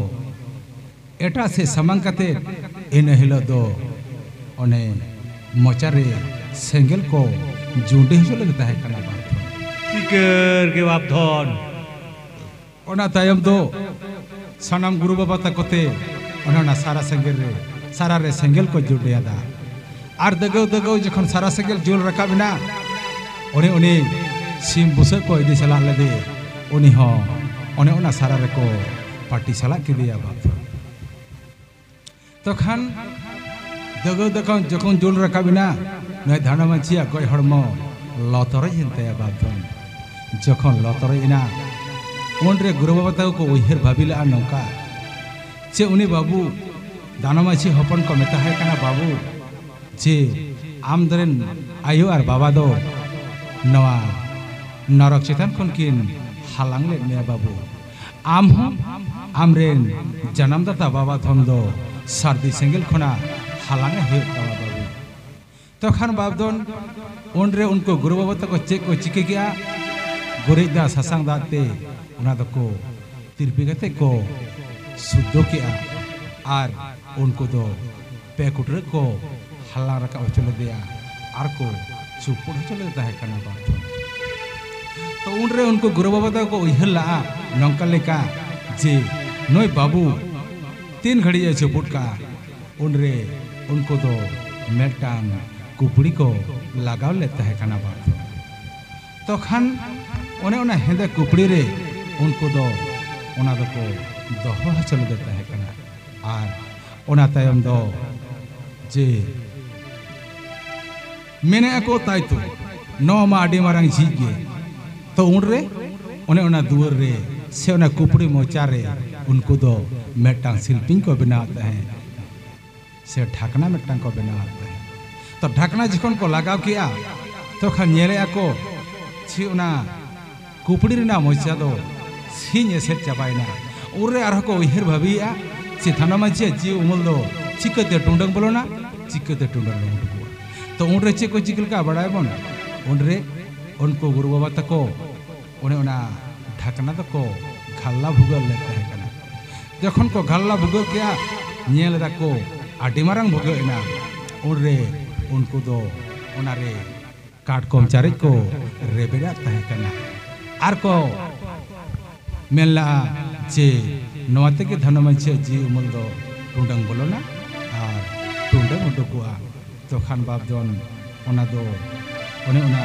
ᱮᱴᱟᱜ ᱥᱮᱫ ᱥᱟᱢᱟᱝ ᱠᱟᱛᱮ ᱤᱱᱟᱹ ᱦᱤᱞᱳᱜ ᱫᱚ ᱚᱱᱮ ᱢᱚᱪᱟ ᱨᱮ ᱥᱮᱸᱜᱮᱞ ᱠᱚ ᱡᱩᱸᱰᱤ ᱦᱚᱪᱚ ᱞᱮᱫ ᱛᱟᱦᱮᱸ ᱠᱟᱱᱟ ᱵᱟᱯ ᱫᱷᱚᱱ᱾ ᱪᱤᱠᱟᱹᱨ ᱜᱮ ᱵᱟᱯ ᱫᱷᱚᱱ᱾ ᱚᱱᱟ ᱛᱟᱭᱚᱢ ᱫᱚ ᱥᱟᱱᱟᱢ ᱜᱩᱨᱩ ᱵᱟᱵᱟ ᱛᱟᱠᱚ ᱛᱮ ᱚᱱᱮ ᱚᱱᱟ ᱥᱟᱨᱟ ᱥᱮᱸᱜᱮᱞ ᱨᱮ, ᱥᱟᱨᱟ ᱨᱮ ᱥᱮᱸᱜᱮᱞ ᱠᱚ ᱡᱩᱸᱰᱤᱭᱟᱫᱟ᱾ ᱟᱨ ᱫᱟᱹᱜᱟᱹᱣ ᱫᱟᱹᱜᱟᱹᱣ ᱡᱚᱠᱷᱚᱱ ᱥᱟᱨᱟ ᱥᱮᱸᱜᱮᱞ ᱡᱩᱞ ᱨᱟᱠᱟᱵ ᱮᱱᱟ, ᱚᱱᱮ ᱩᱱᱤ ᱥᱤᱢ ᱵᱩᱥᱟᱹᱜ ᱠᱚ ᱤᱫᱤ ᱪᱟᱞᱟᱜ ᱞᱟᱹᱜᱤᱫ, ᱩᱱᱤ ᱦᱚᱸ ᱚᱱᱮ ᱚᱱᱟ ᱥᱟᱨᱟ ᱨᱮᱠᱚ ᱯᱟᱹᱴᱤ ᱥᱟᱞᱟᱜ ᱠᱮᱫᱮᱭᱟ ᱵᱟᱯ ᱫᱷᱚᱱ᱾ ᱛᱚᱠᱷᱟᱱ ᱫᱟᱹᱜᱟᱹᱣ ᱫᱟᱹᱜᱟᱹᱣ ᱡᱚᱠᱷᱚᱱ ᱡᱩᱞ ᱨᱟᱠᱟᱵ ᱮᱱᱟ, ᱱᱩᱭ ᱫᱷᱟᱱᱟ ᱢᱟᱹᱡᱷᱤᱭᱟᱜ ᱜᱚᱡ ᱦᱚᱲᱢᱚ ᱞᱚ ᱛᱚᱨᱚᱡ ᱮᱱ ᱛᱟᱭᱟ ᱵᱟᱯ ᱫᱷᱚᱱ᱾ ᱡᱚᱠᱷᱚᱱ ᱞᱚ ᱛᱚᱨᱚᱡ ᱮᱱᱟ, ᱩᱱᱨᱮ ᱜᱩᱨᱩ ᱵᱟᱵᱟ ᱛᱟᱠᱚ ᱠᱚ ᱩᱭᱦᱟᱹᱨ ᱵᱷᱟᱹᱵᱤ ᱞᱮᱫᱼᱟ ᱱᱚᱝᱠᱟ, ᱪᱮ ᱩᱱᱤ ᱵᱟᱹᱵᱩ ᱫᱷᱟᱱᱟ ᱢᱟᱹᱡᱷᱤ ᱦᱚᱯᱚᱱ ᱠᱚ ᱢᱮᱛᱟᱦᱟᱭ ᱠᱟᱱᱟ, ᱵᱟᱹᱵᱩ, ᱡᱮ ᱟᱢ ᱨᱮᱱ ᱟᱭᱳ ᱟᱨ ᱵᱟᱵᱟ ᱫᱚ ᱱᱚᱣᱟ ᱱᱚᱨᱚᱠ ᱪᱮᱛᱟᱱ ᱠᱷᱚᱱ ᱠᱤᱱ ᱦᱟᱞᱟᱝ ᱞᱮᱫ ᱢᱮᱭᱟ ᱵᱟᱹᱵᱩ᱾ ᱟᱢ ᱦᱚᱸ ᱟᱢᱨᱮᱱ ᱡᱟᱱᱟᱢ ᱫᱟᱛᱟ ᱵᱟᱵᱟ ᱫᱷᱚᱱ ᱫᱚ ᱥᱟᱹᱨᱫᱤ ᱥᱮᱸᱜᱮᱞ ᱠᱷᱚᱱᱟᱜ ᱦᱟᱞᱟᱝ ᱮ ᱦᱩᱭᱩᱜ ᱛᱟᱢᱟ ᱵᱟᱹᱵᱩ᱾ ᱛᱚᱠᱷᱟᱱ ᱵᱟᱯ ᱫᱷᱚᱱ ᱩᱱᱨᱮ ᱩᱱᱠᱩ ᱜᱩᱨᱩ ᱵᱟᱵᱟ ᱛᱟᱠᱚ ᱪᱮᱫ ᱠᱚ ᱪᱤᱠᱟᱹ ᱠᱮᱜᱼᱟ? ᱜᱩᱨᱤᱡ ᱫᱟᱜ ᱥᱟᱥᱟᱝ ᱫᱟᱜ ᱛᱮ ᱚᱱᱟ ᱫᱚᱠᱚ ᱛᱤᱨᱯᱤ ᱠᱟᱛᱮ ᱠᱚ ᱥᱩᱫᱽᱫᱷᱚ ᱠᱮᱜᱼᱟ᱾ ᱟᱨ ᱩᱱᱠᱩ ᱫᱚ ᱯᱮ ᱠᱩᱴᱨᱟᱹ ᱠᱚ ᱦᱟᱞᱟᱝ ᱨᱟᱠᱟᱵ ᱦᱚᱪᱚ ᱞᱮᱫᱮᱭᱟ ᱟᱨ ᱠᱚ ᱪᱩᱯᱩᱫ ᱦᱚᱪᱚ ᱞᱮᱫᱮ ᱛᱟᱦᱮᱸ ᱠᱟᱱᱟ ᱵᱟᱯ ᱫᱷᱚᱱ᱾ ᱛᱚ ᱩᱱᱨᱮ ᱩᱱᱠᱩ ᱜᱩᱨᱩ ᱵᱟᱵᱟ ᱛᱟᱠᱚ ᱠᱚ ᱩᱭᱦᱟᱹᱨ ᱞᱟᱜᱼᱟ ᱱᱚᱝᱠᱟ ᱞᱮᱠᱟ ᱡᱮ ᱱᱩᱭ ᱵᱟᱹᱵᱩ ᱛᱤᱱ ᱜᱷᱟᱹᱲᱤᱡ ᱮ ᱪᱩᱯᱩᱫ ᱠᱟᱜᱼᱟ᱾ ᱩᱱᱨᱮ ᱩᱱᱠᱩ ᱫᱚ ᱢᱤᱫᱴᱟᱝ ᱠᱩᱯᱲᱤ ᱠᱚ ᱞᱟᱜᱟᱣ ᱞᱮᱫ ᱛᱟᱦᱮᱸ ᱠᱟᱱᱟ ᱵᱟᱯ ᱫᱷᱚᱱ᱾ ᱛᱚᱠᱷᱟᱱ ᱚᱱᱮ ᱚᱱᱟ ᱦᱮᱸᱫᱮ ᱠᱩᱯᱲᱤ ᱨᱮ ᱩᱱᱠᱩ ᱫᱚ ᱚᱱᱟ ᱫᱚᱠᱚ ᱫᱚᱦᱚ ᱦᱚᱪᱚ ᱞᱮᱫᱮ ᱛᱟᱦᱮᱸ ᱠᱟᱱᱟ᱾ ᱟᱨ ᱚᱱᱟ ᱛᱟᱭᱚᱢ ᱫᱚ ᱡᱮ ᱢᱮᱱᱮᱫᱼᱟ ᱠᱚ, ᱛᱟᱭᱛᱚ ᱱᱚᱣᱟ ᱢᱟ ᱟᱹᱰᱤ ᱢᱟᱨᱟᱝ ᱡᱷᱤᱡ ᱜᱮ᱾ ᱛᱚ ᱩᱱᱨᱮ ᱚᱱᱮ ᱚᱱᱟ ᱫᱩᱣᱟᱹᱨ ᱨᱮ ᱥᱮ ᱚᱱᱟ ᱠᱩᱯᱲᱤ ᱢᱚᱪᱟ ᱨᱮ ᱩᱱᱠᱩ ᱫᱚ ᱢᱤᱫᱴᱟᱝ ᱥᱤᱞᱯᱤᱧ ᱠᱚ ᱵᱮᱱᱟᱣ ᱛᱟᱦᱮᱸᱫ᱾ ᱥᱮ ᱰᱷᱟᱠᱱᱟ ᱢᱤᱫᱴᱟᱝ ᱠᱚ ᱵᱮᱱᱟᱣ ᱟᱫ ᱛᱟᱦᱮᱸᱫ᱾ ᱛᱚ ᱰᱷᱟᱠᱱᱟ ᱡᱚᱠᱷᱚᱱ ᱠᱚ ᱞᱟᱜᱟᱣ ᱠᱮᱜᱼᱟ, ᱛᱚᱠᱷᱟᱱ ᱧᱮᱞᱮᱜᱼᱟ ᱠᱚ ᱪᱮ ᱚᱱᱟ ᱠᱩᱯᱲᱤ ᱨᱮᱱᱟᱜ ᱢᱚᱪᱟ ᱫᱚ ᱥᱤᱧ ᱮᱥᱮᱫ ᱪᱟᱵᱟᱭᱮᱱᱟ᱾ ᱩᱱᱨᱮ ᱟᱨᱦᱚᱸ ᱠᱚ ᱩᱭᱦᱟᱹᱨ ᱵᱷᱟᱹᱵᱤᱭᱮᱜᱼᱟ ᱪᱮ ᱫᱷᱟᱱᱟ ᱢᱟᱹᱡᱷᱤᱭᱟᱜ ᱡᱤᱣᱤ ᱩᱢᱩᱞ ᱫᱚ ᱪᱤᱠᱟᱹᱛᱮ ᱴᱩᱸᱰᱟᱹᱝ ᱵᱚᱞᱚᱱᱟ, ᱪᱤᱠᱟᱹᱛᱮ ᱴᱩᱸᱰᱟᱹᱝ ᱞᱚᱦᱚᱫᱚᱜᱼᱟ᱾ ᱛᱚ ᱩᱱᱨᱮ ᱪᱮᱫ ᱠᱚ ᱪᱤᱠᱟᱹ ᱞᱮᱠᱟ ᱵᱟᱲᱟᱭᱟᱵᱚᱱ? ᱩᱱᱨᱮ ᱩᱱᱠᱩ ᱜᱩᱨᱩ ᱵᱟᱵᱟ ᱛᱟᱠᱚ ᱚᱱᱮ ᱚᱱᱟ ᱰᱷᱟᱠᱱᱟ ᱫᱚᱠᱚ ᱜᱷᱟᱞᱞᱟ ᱵᱷᱩᱜᱟᱹᱜ ᱞᱮᱫ ᱛᱟᱦᱮᱸ ᱠᱟᱱᱟ᱾ ᱡᱚᱠᱷᱚᱱ ᱠᱚ ᱜᱟᱞᱞᱟ ᱵᱷᱩᱜᱟᱹᱜ ᱠᱮᱜᱼᱟ, ᱧᱮᱞ ᱮᱫᱟ ᱠᱚ ᱟᱹᱰᱤ ᱢᱟᱨᱟᱝ ᱵᱷᱩᱜᱟᱹᱜ ᱮᱱᱟ᱾ ᱩᱱᱨᱮ ᱩᱱᱠᱩ ᱫᱚ ᱚᱱᱟᱨᱮ ᱠᱟᱴᱠᱚᱢ ᱪᱟᱨᱮᱡ ᱠᱚ ᱨᱮᱵᱮᱫᱟᱜ ᱛᱟᱦᱮᱸ ᱠᱟᱱᱟ᱾ ᱟᱨ ᱠᱚ ᱢᱮᱱ ᱞᱟᱜᱼᱟ ᱡᱮ, "ᱱᱚᱣᱟ ᱛᱮᱜᱮ ᱫᱷᱟᱱᱚ ᱢᱟᱹᱡᱷᱤᱭᱟᱜ ᱡᱤᱣᱤ ᱩᱢᱩᱞ ᱫᱚ ᱴᱩᱰᱟᱹᱝ ᱵᱚᱞᱚᱱᱟ ᱟᱨ ᱴᱩᱰᱟᱹᱝ ᱩᱰᱩᱠᱚᱜᱼᱟ᱾" ᱛᱚᱠᱷᱟᱱ ᱵᱟᱯᱫᱷᱚᱱ ᱚᱱᱟ ᱫᱚ ᱚᱱᱮ ᱚᱱᱟ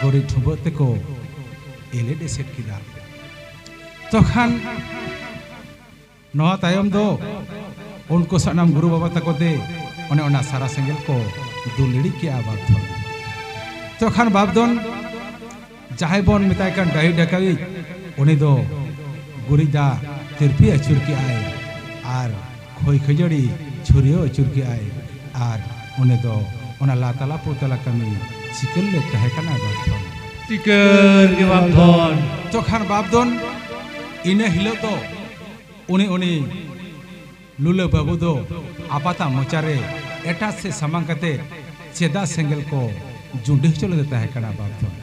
ᱜᱩᱨᱤᱡ ᱴᱷᱩᱢᱵᱟᱹᱜ ᱛᱮᱠᱚ ᱮᱞᱮᱫ ᱮᱥᱮᱫ ᱠᱮᱫᱟ᱾ ᱛᱚᱠᱷᱟᱱ ᱱᱚᱣᱟ ᱛᱟᱭᱚᱢ ᱫᱚ ᱩᱱᱠᱩ ᱥᱟᱱᱟᱢ ᱜᱩᱨᱩ ᱵᱟᱵᱟ ᱛᱟᱠᱚ ᱛᱮ ᱚᱱᱮ ᱚᱱᱟ ᱥᱟᱨᱟ ᱥᱮᱸᱜᱮᱞ ᱠᱚ ᱫᱩᱞ ᱤᱲᱤᱡ ᱠᱮᱜᱼᱟ ᱵᱟᱯᱫᱷᱚᱱ᱾ ᱛᱚᱠᱷᱟᱱ ᱵᱟᱯᱫᱷᱚᱱ ᱡᱟᱦᱟᱸᱭ ᱵᱚᱱ ᱢᱮᱛᱟᱭ ᱠᱟᱱ ᱰᱟᱹᱦᱤ ᱰᱟᱹᱠᱟᱹᱣᱤᱡ, ᱩᱱᱤ ᱫᱚ ᱜᱩᱨᱤᱡ ᱫᱟᱜ ᱛᱤᱨᱯᱤ ᱟᱹᱪᱩᱨ ᱠᱮᱜᱼᱟᱭ ᱟᱨ ᱠᱷᱚᱭ ᱠᱷᱟᱹᱡᱟᱹᱲᱤ ᱪᱷᱩᱨᱭᱟᱹᱣ ᱟᱹᱪᱩᱨ ᱠᱮᱜᱼᱟᱭ᱾ ᱟᱨ ᱩᱱᱤ ᱫᱚ ᱚᱱᱟ ᱞᱟᱛᱟᱞᱟ ᱯᱩᱛᱟᱞᱟ ᱠᱟᱹᱢᱤ ᱪᱤᱠᱟᱹ ᱞᱮᱫ ᱛᱟᱦᱮᱸ ᱠᱟᱱᱟ ᱵᱟᱯᱫᱷᱚᱱ᱾ ᱪᱤᱠᱟᱹᱨ ᱜᱮ ᱵᱟᱯᱫᱷᱚᱱ᱾ ᱛᱚᱠᱷᱟᱱ ᱵᱟᱯᱫᱷᱚᱱ ᱤᱱᱟᱹ ᱦᱤᱞᱳᱜ ᱫᱚ ᱩᱱᱤ, ᱩᱱᱤ ᱞᱩᱞᱟᱹ ᱵᱟᱹᱵᱩ ᱫᱚ ᱟᱯᱟᱛᱟᱜ ᱢᱚᱪᱟᱨᱮ ᱮᱴᱟᱜ ᱥᱮᱫ ᱥᱟᱢᱟᱝ ᱠᱟᱛᱮ ᱪᱮᱫᱟᱜ ᱥᱮᱸᱜᱮᱞ ᱠᱚ ᱡᱩᱸᱰᱤ ᱦᱚᱪᱚ ᱞᱮᱫᱮ ᱛᱟᱦᱮᱸ ᱠᱟᱱᱟ ᱵᱟᱯᱫᱷᱚᱱ᱾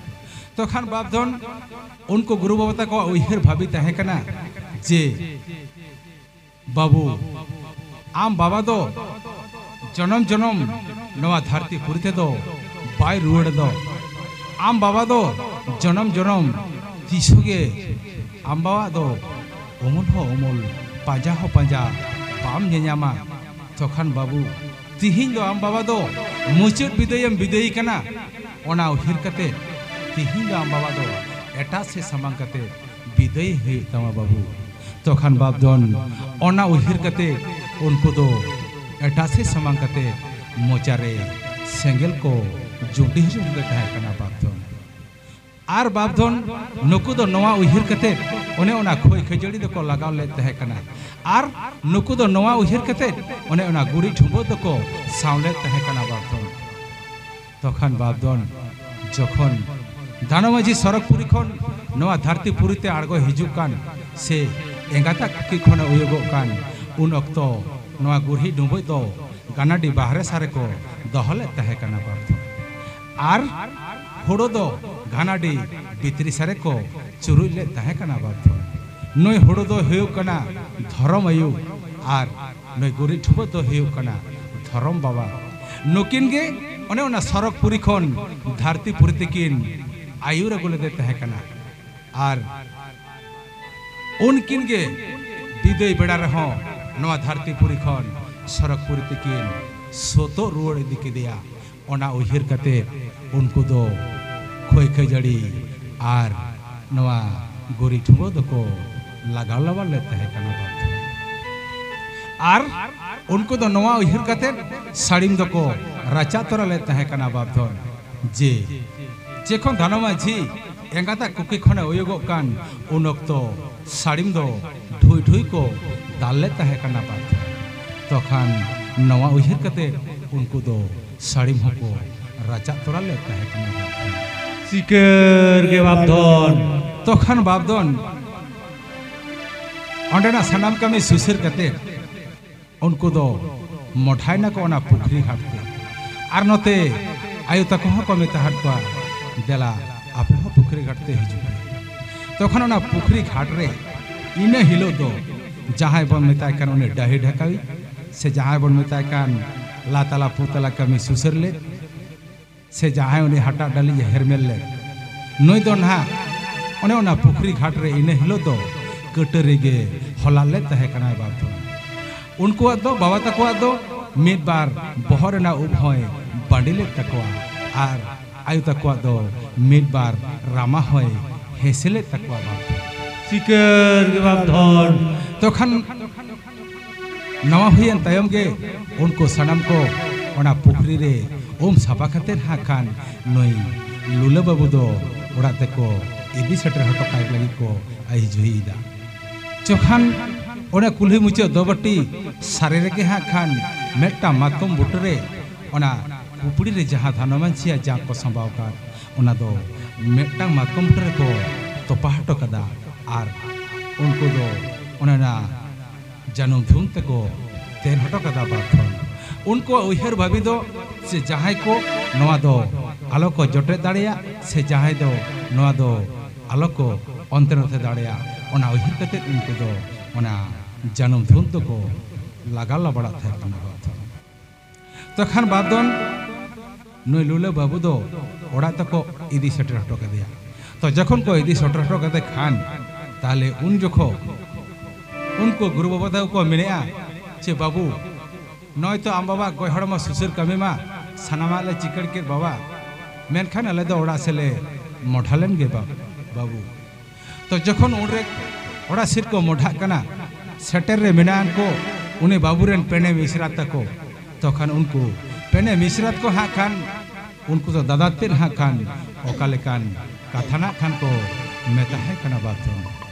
ᱛᱚᱠᱷᱟᱱ ᱵᱟᱯᱫᱷᱚᱱ ᱩᱱᱠᱩ ᱜᱩᱨᱩ ᱵᱟᱵᱟ ᱛᱟᱠᱚᱣᱟᱜ ᱩᱭᱦᱟᱹᱨ ᱵᱷᱟᱵᱤ ᱛᱟᱦᱮᱸ ᱠᱟᱱᱟ ᱡᱮ, "ᱵᱟᱹᱵᱩ, ᱟᱢ ᱵᱟᱵᱟ ᱫᱚ ᱡᱚᱱᱚᱢ ᱡᱚᱱᱚᱢ ᱱᱚᱣᱟ ᱫᱷᱟᱹᱨᱛᱤ ᱯᱩᱨᱤ ᱛᱮᱫᱚ ᱵᱟᱭ ᱨᱩᱣᱟᱹᱲ ᱫᱚ᱾ ᱟᱢ ᱵᱟᱵᱟ ᱫᱚ ᱡᱚᱱᱚᱢ ᱡᱚᱱᱚᱢ ᱛᱤᱥ ᱜᱮ ᱟᱢ ᱵᱟᱵᱟ ᱫᱚ ᱩᱢᱩᱞ ᱦᱚᱸ ᱩᱢᱩᱞ, ᱯᱟᱸᱡᱟ ᱦᱚᱸ ᱯᱟᱸᱡᱟ ᱵᱟᱢ ᱧᱮᱧᱟᱢᱟ᱾ ᱛᱚᱠᱷᱟᱱ ᱵᱟᱹᱵᱩ, ᱛᱤᱦᱤᱧ ᱫᱚ ᱟᱢ ᱵᱟᱵᱟ ᱫᱚ ᱢᱩᱪᱟᱹᱫ ᱵᱤᱫᱟᱹᱭᱮᱢ ᱵᱤᱫᱟᱹᱭ ᱠᱟᱱᱟ᱾ ᱚᱱᱟ ᱩᱭᱦᱟᱹᱨ ᱠᱟᱛᱮ ᱛᱤᱦᱤᱧ ᱫᱚ ᱟᱢ ᱵᱟᱵᱟ ᱫᱚ ᱮᱴᱟᱜ ᱥᱮᱫ ᱥᱟᱢᱟᱝ ᱠᱟᱛᱮ ᱵᱤᱫᱟᱹᱭ ᱦᱩᱭᱩᱜ ᱛᱟᱢᱟ ᱵᱟᱹᱵᱩ᱾" ᱛᱚᱠᱷᱟᱱ ᱵᱟᱯᱫᱷᱚᱱ ᱚᱱᱟ ᱩᱭᱦᱟᱹᱨ ᱠᱟᱛᱮ ᱩᱱᱠᱩ ᱫᱚ ᱮᱴᱟᱜ ᱥᱮᱫ ᱥᱟᱢᱟᱝ ᱠᱟᱛᱮ ᱢᱚᱪᱟᱨᱮ ᱥᱮᱸᱜᱮᱞ ᱠᱚ ᱡᱩᱸᱰᱤ ᱦᱚᱪᱚ ᱞᱮᱫᱮ ᱛᱟᱦᱮᱸ ᱠᱟᱱᱟ ᱵᱟᱯᱫᱷᱚᱱ᱾ ᱟᱨ ᱵᱟᱯᱫᱷᱚᱱ ᱱᱩᱠᱩ ᱫᱚ ᱱᱚᱣᱟ ᱩᱭᱦᱟᱹᱨ ᱠᱟᱛᱮ ᱚᱱᱮ ᱚᱱᱟ ᱠᱷᱚᱭ ᱠᱷᱟᱹᱡᱟᱹᱲᱤ ᱫᱚᱠᱚ ᱞᱟᱜᱟᱣ ᱞᱮᱫ ᱛᱟᱦᱮᱸ ᱠᱟᱱᱟ᱾ ᱟᱨ ᱱᱩᱠᱩ ᱫᱚ ᱱᱚᱣᱟ ᱩᱭᱦᱟᱹᱨ ᱠᱟᱛᱮ ᱚᱱᱮ ᱚᱱᱟ ᱜᱩᱨᱤᱡ ᱴᱷᱩᱢᱵᱟᱹ ᱫᱚᱠᱚ ᱥᱟᱶ ᱞᱮᱫ ᱛᱟᱦᱮᱸ ᱠᱟᱱᱟ ᱵᱟᱯᱫᱷᱚᱱ᱾ ᱛᱚᱠᱷᱟᱱ ᱵᱟᱯᱫᱷᱚᱱ ᱡᱚᱠᱷᱚᱱ ᱫᱷᱟᱱᱚ ᱢᱟᱹᱡᱷᱤ ᱥᱚᱨᱚᱜᱽᱯᱩᱨᱤ ᱠᱷᱚᱱ ᱱᱚᱣᱟ ᱫᱷᱟᱹᱨᱛᱤ ᱯᱩᱨᱤ ᱛᱮ ᱟᱬᱜᱚ ᱦᱤᱡᱩᱜ ᱠᱟᱱ ᱥᱮ ᱮᱸᱜᱟᱛᱟᱜ ᱠᱩᱠᱷᱤ ᱠᱷᱚᱱᱮ ᱩᱭᱩᱜᱚᱜ ᱠᱟᱱ, ᱩᱱ ᱚᱠᱛᱚ ᱱᱚᱣᱟ ᱜᱩᱨᱦᱤ ᱰᱩᱸᱵᱩᱡ ᱫᱚ ᱜᱟᱱᱟᱰᱤ ᱵᱟᱦᱨᱮ ᱥᱟ ᱨᱮᱠᱚ ᱫᱚᱦᱚ ᱞᱮᱫ ᱛᱟᱦᱮᱸ ᱠᱟᱱᱟ ᱵᱟᱯᱫᱷᱚᱱ᱾ ᱟᱨ ᱦᱳᱲᱳ ᱫᱚ ᱜᱟᱱᱟᱰᱤ ᱵᱷᱤᱛᱨᱤ ᱥᱟ ᱨᱮᱠᱚ ᱪᱩᱨᱩᱡ ᱞᱮᱫ ᱛᱟᱦᱮᱸ ᱠᱟᱱᱟ ᱵᱟᱯᱫᱷᱚᱱ᱾ ᱱᱩᱭ ᱦᱩᱲᱩ ᱫᱚ ᱦᱩᱭᱩᱜ ᱠᱟᱱᱟ ᱫᱷᱚᱨᱚᱢ ᱟᱭᱩ ᱟᱨ ᱱᱩᱭ ᱜᱩᱨᱤᱡ ᱴᱷᱩᱵᱟᱹᱜ ᱫᱚ ᱦᱩᱭᱩᱜ ᱠᱟᱱᱟ ᱫᱷᱚᱨᱚᱢ ᱵᱟᱵᱟ᱾ ᱱᱩᱠᱤᱱ ᱜᱮ ᱚᱱᱮ ᱚᱱᱟ ᱥᱚᱨᱚᱜᱽᱯᱩᱨᱤ ᱠᱷᱚᱱ ᱫᱷᱟᱹᱨᱛᱤ ᱯᱩᱨᱤ ᱛᱮᱠᱤᱱ ᱟᱹᱭᱩᱨ ᱟᱹᱜᱩ ᱞᱮᱫᱮ ᱛᱟᱦᱮᱸ ᱠᱟᱱᱟ᱾ ᱟᱨ ᱩᱱᱠᱤᱱ ᱜᱮ ᱵᱤᱫᱟᱹᱭ ᱵᱮᱲᱟ ᱨᱮᱦᱚᱸ ᱱᱚᱣᱟ ᱫᱷᱟᱹᱨᱛᱤ ᱯᱩᱨᱤ ᱠᱷᱚᱱ ᱥᱚᱨᱚᱜᱽᱯᱩᱨᱤ ᱛᱮᱠᱤᱱ ᱥᱳᱛᱳᱜ ᱨᱩᱣᱟᱹᱲ ᱤᱫᱤ ᱠᱮᱫᱮᱭᱟ᱾ ᱚᱱᱟ ᱩᱭᱦᱟᱹᱨ ᱠᱟᱛᱮ ᱩᱱᱠᱩ ᱫᱚ ᱠᱷᱚᱭ ᱠᱷᱟᱹᱡᱟᱹᱲᱤ ᱟᱨ ᱱᱚᱣᱟ ᱜᱩᱨᱤᱡ ᱴᱷᱩᱢᱵᱟᱹ ᱫᱚᱠᱚ ᱞᱟᱜᱟᱣ ᱞᱟᱵᱟᱲ ᱞᱮᱫ ᱛᱟᱦᱮᱸ ᱠᱟᱱᱟ ᱵᱟᱯᱫᱷᱚᱱ᱾ ᱟᱨ ᱩᱱᱠᱩ ᱫᱚ ᱱᱚᱣᱟ ᱩᱭᱦᱟᱹᱨ ᱠᱟᱛᱮ ᱥᱟᱹᱲᱤᱢ ᱫᱚᱠᱚ ᱨᱟᱪᱟ ᱛᱚᱨᱟ ᱞᱮᱫ ᱛᱟᱦᱮᱸ ᱠᱟᱱᱟ ᱵᱟᱯᱫᱷᱚᱱ, ᱡᱮ ᱡᱮᱠᱷᱚᱱ ᱫᱷᱟᱱᱚ ᱢᱟᱹᱡᱷᱤ ᱮᱸᱜᱟᱛᱟᱜ ᱠᱩᱠᱷᱤ ᱠᱷᱚᱱᱮ ᱩᱭᱩᱜᱚᱜ ᱠᱟᱱ, ᱩᱱ ᱚᱠᱛᱚ ᱥᱟᱹᱲᱤᱢ ᱫᱚ ᱰᱷᱩᱭ ᱰᱷᱩᱭ ᱠᱚ ᱫᱟᱞ ᱞᱮᱫ ᱛᱟᱦᱮᱸ ᱠᱟᱱᱟ ᱵᱟᱯᱫᱷᱚᱱ᱾ ᱛᱚᱠᱷᱟᱱ ᱱᱚᱣᱟ ᱩᱭᱦᱟᱹᱨ ᱠᱟᱛᱮ ᱩᱱᱠᱩ ᱫᱚ ᱥᱟᱹᱲᱤᱢ ᱦᱚᱸᱠᱚ ᱨᱟᱪᱟᱜ ᱛᱚᱨᱟ ᱞᱮᱫ ᱛᱟᱦᱮᱸ ᱠᱟᱱᱟ ᱵᱟᱯᱫᱷᱚᱱ᱾ ᱥᱤᱠᱟᱹᱨ ᱜᱮ ᱵᱟᱯᱫᱷᱚᱱ᱾ ᱛᱚᱠᱷᱟᱱ ᱵᱟᱯᱫᱷᱚᱱ ᱚᱸᱰᱮᱱᱟᱜ ᱥᱟᱱᱟᱢ ᱠᱟᱹᱢᱤ ᱥᱩᱥᱟᱹᱨ ᱠᱟᱛᱮ ᱩᱱᱠᱩ ᱫᱚ ᱢᱚᱰᱷᱟᱭ ᱱᱟᱠᱚ ᱚᱱᱟ ᱯᱩᱠᱷᱨᱤ ᱜᱷᱟᱴ ᱛᱮ᱾ ᱟᱨ ᱱᱚᱛᱮ ᱟᱭᱳ ᱛᱟᱠᱚ ᱦᱚᱸ ᱠᱚ ᱢᱮᱛᱟ ᱦᱟᱫ ᱠᱚᱣᱟ, "ᱫᱮᱞᱟ ᱟᱯᱮ ᱦᱚᱸ ᱯᱩᱠᱷᱨᱤ ᱜᱷᱟᱴ ᱛᱮ ᱦᱤᱡᱩᱜ ᱯᱮ᱾" ᱛᱚᱠᱷᱚᱱ ᱚᱱᱟ ᱯᱩᱠᱷᱨᱤ ᱜᱷᱟᱴ ᱨᱮ ᱤᱱᱟᱹ ᱦᱤᱞᱳᱜ ᱫᱚ ᱡᱟᱦᱟᱸᱭ ᱵᱚᱱ ᱢᱮᱛᱟᱭ ᱠᱟᱱ ᱩᱱᱤ ᱰᱟᱹᱦᱤ ᱰᱷᱟᱠᱟᱣᱤᱡ, ᱥᱮ ᱡᱟᱦᱟᱸᱭ ᱵᱚᱱ ᱢᱮᱛᱟᱭ ᱠᱟᱱ ᱞᱟᱛᱟᱞᱟ ᱯᱩᱛᱟᱞᱟ ᱠᱟᱹᱢᱤ ᱥᱩᱥᱟᱹᱨ ᱞᱮᱫ, ᱥᱮ ᱡᱟᱦᱟᱸᱭ ᱩᱱᱤ ᱦᱟᱴᱟᱜ ᱰᱟᱹᱞᱤᱡ ᱮ ᱦᱮᱨᱢᱮᱞ ᱞᱮᱫ, ᱱᱩᱭ ᱫᱚ ᱱᱟᱦᱟᱜ ᱚᱱᱮ ᱚᱱᱟ ᱯᱩᱠᱷᱨᱤ ᱜᱷᱟᱴ ᱨᱮ ᱤᱱᱟᱹ ᱦᱤᱞᱳᱜ ᱫᱚ ᱠᱟᱹᱴᱟᱹᱨᱤ ᱜᱮ ᱦᱚᱞᱟ ᱞᱮᱫ ᱛᱟᱦᱮᱸ ᱠᱟᱱᱟᱭ ᱵᱟᱯᱫᱷᱚᱱ᱾ ᱩᱱᱠᱩᱣᱟᱜ ᱫᱚ, ᱵᱟᱵᱟ ᱛᱟᱠᱚᱣᱟᱜ ᱫᱚ ᱢᱤᱫ ᱵᱟᱨ ᱵᱚᱦᱚᱜ ᱨᱮᱱᱟᱜ ᱩᱵ ᱦᱚᱸᱭ ᱵᱟᱺᱰᱤ ᱞᱮᱫ ᱛᱟᱠᱚᱣᱟ ᱟᱨ ᱟᱭᱳ ᱛᱟᱠᱚᱣᱟᱜ ᱫᱚ ᱢᱤᱫ ᱵᱟᱨ ᱨᱟᱢᱟ ᱦᱚᱸᱭ ᱦᱮᱸᱥᱮ ᱞᱮᱫ ᱛᱟᱠᱚᱣᱟ ᱵᱟᱯᱫᱷᱚᱱ᱾ ᱥᱤᱠᱟᱹᱨ ᱜᱮ ᱵᱟᱯᱫᱷᱚᱱ᱾ ᱛᱚᱠᱷᱟᱱ ᱱᱟᱣᱟ ᱦᱩᱭᱮᱱ ᱛᱟᱭᱚᱢ ᱜᱮ ᱩᱱᱠᱩ ᱥᱟᱱᱟᱢ ᱠᱚ ᱚᱱᱟ ᱯᱩᱠᱷᱨᱤ ᱨᱮ ᱩᱢ ᱥᱟᱯᱷᱟ ᱠᱟᱛᱮ ᱦᱟᱸᱜ ᱠᱷᱟᱱ ᱱᱩᱭ ᱞᱩᱞᱟᱹ ᱵᱟᱹᱵᱩ ᱫᱚ ᱚᱲᱟᱜ ᱛᱮᱠᱚ ᱤᱫᱤ ᱥᱮᱴᱮᱨ ᱦᱚᱴᱚ ᱠᱟᱭ ᱞᱟᱹᱜᱤᱫ ᱠᱚ ᱟᱹᱭᱡᱩᱭᱮᱫᱟ᱾ ᱡᱚᱠᱷᱟᱱ ᱚᱱᱟ ᱠᱩᱞᱦᱤ ᱢᱩᱪᱟᱹᱫ ᱫᱚᱵᱟᱹᱴᱤ ᱥᱟᱨᱮ ᱨᱮᱜᱮ ᱦᱟᱸᱜ ᱠᱷᱟᱱ ᱢᱤᱫᱴᱟᱝ ᱢᱟᱛᱠᱚᱢ ᱵᱩᱴᱟᱹ ᱨᱮ ᱚᱱᱟ ᱠᱩᱯᱲᱤ ᱨᱮ ᱡᱟᱦᱟᱸ ᱫᱷᱟᱱᱚ ᱢᱟᱹᱡᱷᱤᱭᱟᱜ ᱡᱟᱝ ᱠᱚ ᱥᱟᱸᱵᱟᱣ ᱟᱠᱟᱫ, ᱚᱱᱟ ᱫᱚ ᱢᱤᱫᱴᱟᱝ ᱢᱟᱛᱠᱚᱢ ᱵᱩᱴᱟᱹ ᱨᱮᱠᱚ ᱛᱚᱯᱟ ᱦᱚᱴᱚ ᱠᱟᱫᱟ᱾ ᱟᱨ ᱩᱱᱠᱩ ᱫᱚ ᱚᱱᱮ ᱚᱱᱟ ᱡᱟᱹᱱᱩᱢ ᱫᱷᱩᱱ ᱛᱮᱠᱚ ᱛᱮᱱ ᱦᱚᱴᱚ ᱠᱟᱫᱟ ᱵᱟᱯᱫᱷᱚᱱ᱾ ᱩᱱᱠᱩᱣᱟᱜ ᱩᱭᱦᱟᱹᱨ ᱵᱷᱟᱹᱵᱤ ᱫᱚ, ᱥᱮ ᱡᱟᱦᱟᱸᱭ ᱠᱚ ᱱᱚᱣᱟ ᱫᱚ ᱟᱞᱚ ᱠᱚ ᱡᱚᱴᱮᱫ ᱫᱟᱲᱮᱭᱟᱜ, ᱥᱮ ᱡᱟᱦᱟᱸᱭ ᱫᱚ ᱱᱚᱣᱟ ᱫᱚ ᱟᱞᱚ ᱠᱚ ᱚᱱᱛᱮ ᱱᱚᱛᱮ ᱫᱟᱲᱮᱭᱟᱜ, ᱚᱱᱟ ᱩᱭᱦᱟᱹᱨ ᱠᱟᱛᱮ ᱩᱱᱠᱩ ᱫᱚ ᱚᱱᱟ ᱡᱟᱹᱱᱩᱢ ᱫᱷᱩᱱ ᱫᱚᱠᱚ ᱞᱟᱜᱟᱣ ᱞᱟᱵᱟᱲᱟᱜ ᱛᱟᱦᱮᱸ ᱠᱟᱱᱟ ᱵᱟᱯᱛᱷᱚᱱ᱾ ᱛᱚᱠᱷᱟᱱ ᱵᱟᱫᱚᱱ ᱱᱩᱭ ᱞᱩᱞᱟᱹ ᱵᱟᱹᱵᱩ ᱫᱚ ᱚᱲᱟᱜ ᱛᱮᱠᱚ ᱤᱫᱤ ᱥᱮᱴᱮᱨ ᱦᱚᱴᱚ ᱠᱟᱫᱮᱭᱟ᱾ ᱛᱚ ᱡᱚᱠᱷᱚᱱ ᱠᱚ ᱤᱫᱤ ᱥᱮᱴᱮᱨ ᱦᱚᱴᱚ ᱠᱟᱫᱮ ᱠᱷᱟᱱ, ᱛᱟᱦᱞᱮ ᱩᱱ ᱡᱚᱠᱷᱚᱱ ᱩᱱᱠᱩ ᱜᱩᱨᱩ ᱵᱟᱵᱟ ᱛᱟᱠᱚ ᱠᱚ ᱢᱮᱱᱮᱜᱼᱟ, ᱪᱮ ᱵᱟᱹᱵᱩ, ᱱᱚᱜᱼᱚᱭ ᱛᱚ ᱟᱢ ᱵᱟᱵᱟ ᱜᱚᱡ ᱦᱚᱲᱢᱚ ᱥᱩᱥᱟᱹᱨ ᱠᱟᱹᱢᱤ ᱢᱟ ᱥᱟᱱᱟᱢᱟᱜ ᱞᱮ ᱪᱤᱠᱟᱹᱲ ᱠᱮᱫ ᱵᱟᱵᱟ, ᱢᱮᱱᱠᱷᱟᱱ ᱟᱞᱮ ᱫᱚ ᱚᱲᱟᱜ ᱥᱮᱫ ᱞᱮ ᱢᱚᱰᱷᱟ ᱞᱮᱱ ᱜᱮ ᱵᱟ-, ᱵᱟᱹᱵᱩ᱾ ᱛᱚ ᱡᱚᱠᱷᱚᱱ ᱩᱱᱨᱮ ᱚᱲᱟᱜ ᱥᱮᱫ ᱠᱚ ᱢᱚᱰᱷᱟᱜ ᱠᱟᱱᱟ, ᱥᱮᱴᱮᱨ ᱨᱮ ᱢᱮᱱᱟᱜ ᱠᱚ ᱩᱱᱤ ᱵᱟᱹᱵᱩ ᱨᱮᱱ ᱯᱮᱱᱮ ᱢᱤᱥᱨᱟ ᱛᱟᱠᱚ, ᱛᱚᱠᱷᱟᱱ ᱩᱱᱠᱩ ᱯᱮᱱᱮ ᱢᱤᱥᱨᱟ ᱛᱟᱠᱚ ᱦᱟᱸᱜ ᱠᱷᱟᱱ ᱩᱱᱠᱩ ᱫᱚ ᱫᱟᱫᱟ ᱛᱮᱫ ᱦᱟᱸᱜ ᱠᱷᱟᱱ ᱚᱠᱟ ᱞᱮᱠᱟᱱ ᱠᱟᱛᱷᱟ ᱱᱟᱜ ᱠᱷᱟᱱ ᱠᱚ ᱢᱮᱛᱟᱦᱮ ᱠᱟᱱᱟ ᱵᱟᱯᱛᱷᱚᱱ᱾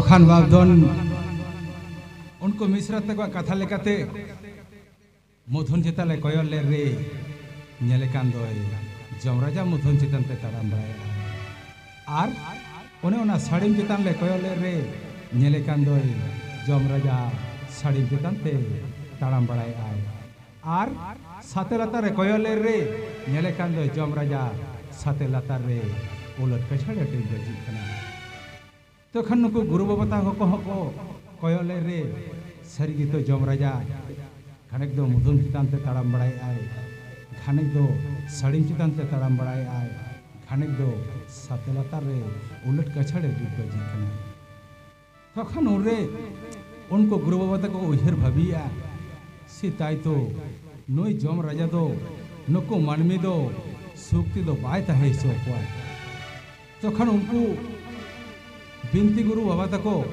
ᱠᱷᱟᱱ ᱵᱟᱵᱫᱚᱱ ᱩᱱᱠᱩ ᱢᱤᱥᱨᱟ ᱛᱟᱠᱚᱣᱟᱜ ᱠᱟᱛᱷᱟ ᱞᱮᱠᱟᱛᱮ ᱢᱩᱫᱷᱚᱱ ᱪᱮᱛᱟᱱ ᱞᱮ ᱠᱚᱭᱚᱜ ᱞᱮᱫ ᱨᱮ ᱧᱮᱞᱮ ᱠᱟᱱ ᱫᱚᱭ ᱡᱚᱢ ᱨᱟᱡᱟ ᱢᱩᱫᱷᱚᱱ ᱪᱮᱛᱟᱱ ᱛᱮ ᱛᱟᱲᱟᱢ ᱵᱟᱲᱟᱭᱮᱫᱼᱟ᱾ ᱟᱨ ᱚᱱᱮ ᱚᱱᱟ ᱥᱟᱹᱲᱤᱢ ᱪᱮᱛᱟᱱ ᱞᱮ ᱠᱚᱭᱚᱜ ᱞᱮᱫ ᱨᱮ ᱧᱮᱞᱮ ᱠᱟᱱ ᱫᱚᱭ ᱡᱚᱢ ᱨᱟᱡᱟ ᱥᱟᱹᱲᱤᱢ ᱪᱮᱛᱟᱱ ᱛᱮ ᱛᱟᱲᱟᱢ ᱵᱟᱲᱟᱭᱮᱫᱼᱟᱭ᱾ ᱟᱨ ᱥᱟᱛᱮ ᱞᱟᱛᱟᱨ ᱨᱮ ᱠᱚᱭᱚᱜ ᱞᱮᱫ ᱨᱮ ᱧᱮᱞᱮ ᱠᱟᱱ ᱫᱚᱭ ᱡᱚᱢ ᱨᱟᱡᱟ ᱥᱟᱛᱮ ᱞᱟᱛᱟᱨ ᱨᱮ ᱩᱞᱟᱹᱴ ᱠᱟᱪᱷᱟᱲ ᱰᱤᱜ ᱰᱚᱡᱤᱜ ᱠᱟᱱᱟ᱾ ᱛᱚᱠᱷᱚᱱ ᱱᱩᱠᱩ ᱜᱩᱨᱩ ᱵᱟᱵᱟ ᱛᱟᱠᱚ ᱠᱚᱦᱚᱸ ᱠᱚ ᱠᱚᱭᱚᱜ ᱞᱮᱫ ᱨᱮ ᱥᱟᱹᱨᱤ ᱜᱮᱛᱚ ᱡᱚᱢ ᱨᱟᱡᱟ ᱜᱷᱟᱱᱮᱠ ᱫᱚ ᱢᱩᱫᱷᱚᱱ ᱪᱮᱛᱟᱱ ᱛᱮ ᱛᱟᱲᱟᱢ ᱵᱟᱲᱟᱭᱮᱫᱼᱟᱭ, ᱜᱷᱟᱱᱮᱠ ᱫᱚ ᱥᱟᱹᱲᱤᱢ ᱪᱮᱛᱟᱱ ᱛᱮ ᱛᱟᱲᱟᱢ ᱵᱟᱲᱟᱭᱮᱫᱼᱟᱭ, ᱜᱷᱟᱱᱮᱠ ᱫᱚ ᱥᱟᱛᱮ ᱞᱟᱛᱟᱨ ᱨᱮ ᱩᱞᱟᱹᱴ ᱠᱟᱪᱷᱟᱲ ᱰᱤᱜ ᱰᱚᱡᱤᱜ ᱠᱟᱱᱟ᱾ ᱛᱚᱠᱷᱚᱱ ᱩᱱᱨᱮ ᱩᱱᱠᱩ ᱜᱩᱨᱩ ᱵᱟᱵᱟ ᱛᱟᱠᱚ ᱠᱚ ᱩᱭᱦᱟᱹᱨ ᱵᱷᱟᱹᱵᱤᱭᱮᱫᱼᱟ, ᱥᱮ ᱛᱟᱭ ᱛᱚ ᱱᱩᱭ ᱡᱚᱢ ᱨᱟᱡᱟ ᱫᱚ ᱱᱩᱠᱩ ᱢᱟᱹᱱᱢᱤ ᱫᱚ ᱥᱩᱠ ᱛᱮᱫᱚ ᱵᱟᱭ ᱛᱟᱦᱮᱸ ᱦᱚᱪᱚ ᱠᱚᱣᱟ᱾ ᱛᱚᱠᱷᱚᱱ ᱩᱱᱠᱩ ᱵᱤᱱᱛᱤ ᱜᱩᱨᱩ ᱵᱟᱵᱟ ᱛᱟᱠᱚ,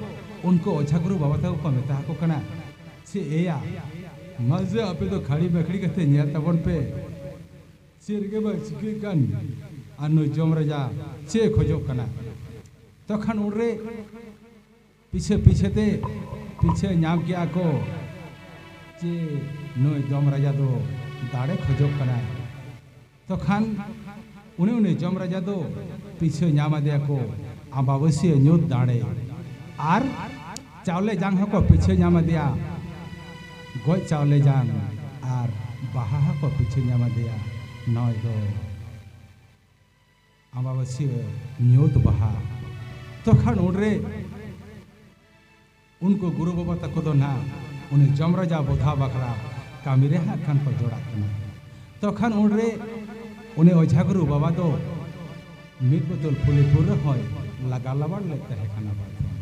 ᱩᱱᱠᱩ ᱚᱡᱷᱟ ᱜᱩᱨᱩ ᱵᱟᱵᱟ ᱛᱟᱠᱚ ᱠᱚ ᱢᱮᱛᱟ ᱟᱠᱚ ᱠᱟᱱᱟ, ᱥᱮ ᱮᱭᱟ, ᱢᱟᱥᱮ ᱟᱯᱮ ᱫᱚ ᱠᱷᱟᱹᱲᱤ ᱢᱟᱹᱠᱷᱲᱤ ᱠᱟᱛᱮ ᱧᱮᱞ ᱛᱟᱵᱚᱱ ᱯᱮ, ᱪᱮᱫ ᱜᱮ ᱵᱟᱝ ᱪᱤᱠᱟᱹᱜ ᱠᱟᱱ᱾ ᱟᱨ ᱱᱩᱭ ᱡᱚᱢ ᱨᱟᱡᱟ ᱪᱮᱫ ᱮ ᱠᱷᱚᱡᱚᱜ ᱠᱟᱱᱟ? ᱛᱚᱠᱷᱚᱱ ᱩᱱᱨᱮ ᱯᱤᱪᱷᱟᱹ ᱯᱤᱪᱷᱟᱹ ᱛᱮ ᱯᱤᱪᱷᱟᱹ ᱧᱟᱢ ᱠᱮᱜᱼᱟ ᱠᱚ ᱡᱮ ᱱᱩᱭ ᱡᱚᱢ ᱨᱟᱡᱟ ᱫᱚ ᱫᱟᱲᱮ ᱠᱷᱚᱡᱚᱜ ᱠᱟᱱᱟᱭ᱾ ᱛᱚᱠᱷᱟᱱ ᱩᱱᱤ, ᱩᱱᱤ ᱡᱚᱢ ᱨᱟᱡᱟ ᱫᱚ ᱯᱤᱪᱷᱟᱹ ᱧᱟᱢ ᱟᱫᱮᱭᱟ ᱠᱚ ᱟᱢᱵᱟᱵᱟᱹᱥᱭᱟᱹ ᱧᱩᱛ ᱫᱟᱲᱮ ᱟᱨ ᱪᱟᱣᱞᱮ ᱡᱟᱝ ᱦᱚᱸᱠᱚ ᱯᱤᱪᱷᱟᱹ ᱧᱟᱢ ᱟᱫᱮᱭᱟ, ᱜᱚᱡ ᱪᱟᱣᱞᱮ ᱡᱟᱝ ᱟᱨ ᱵᱟᱦᱟ ᱦᱚᱸᱠᱚ ᱯᱤᱪᱷᱟᱹ ᱧᱟᱢ ᱟᱫᱮᱭᱟ᱾ ᱱᱚᱜᱼᱚᱭ ᱫᱚ ᱟᱢᱵᱟᱵᱟᱹᱥᱭᱟᱹ ᱧᱩᱛ ᱵᱟᱦᱟ᱾ ᱛᱚᱠᱷᱟᱱ ᱩᱱᱨᱮ ᱩᱱᱠᱩ ᱜᱩᱨᱩ ᱵᱟᱵᱟ ᱛᱟᱠᱚ ᱫᱚ ᱱᱟᱦᱟᱜ ᱩᱱᱤ ᱡᱚᱢ ᱨᱟᱡᱟ ᱵᱚᱫᱷᱟ ᱵᱟᱠᱷᱨᱟ ᱠᱟᱹᱢᱤ ᱨᱮ ᱦᱟᱸᱜ ᱠᱷᱟᱱ ᱠᱚ ᱡᱚᱲᱟᱜ ᱠᱟᱱᱟ᱾ ᱛᱚᱠᱷᱟᱱ ᱩᱱᱨᱮ ᱩᱱᱤ ᱚᱡᱷᱟ ᱜᱩᱨᱩ ᱵᱟᱵᱟ ᱫᱚ ᱢᱤᱫ ᱵᱳᱛᱚᱞ ᱯᱷᱩᱞᱤ ᱯᱩᱨᱟᱹ ᱦᱚᱸᱭ ᱞᱟᱜᱟ ᱞᱟᱵᱟᱲ ᱞᱮᱫ ᱛᱟᱦᱮᱸ ᱠᱟᱱᱟ ᱵᱟᱨ ᱫᱷᱚᱢ᱾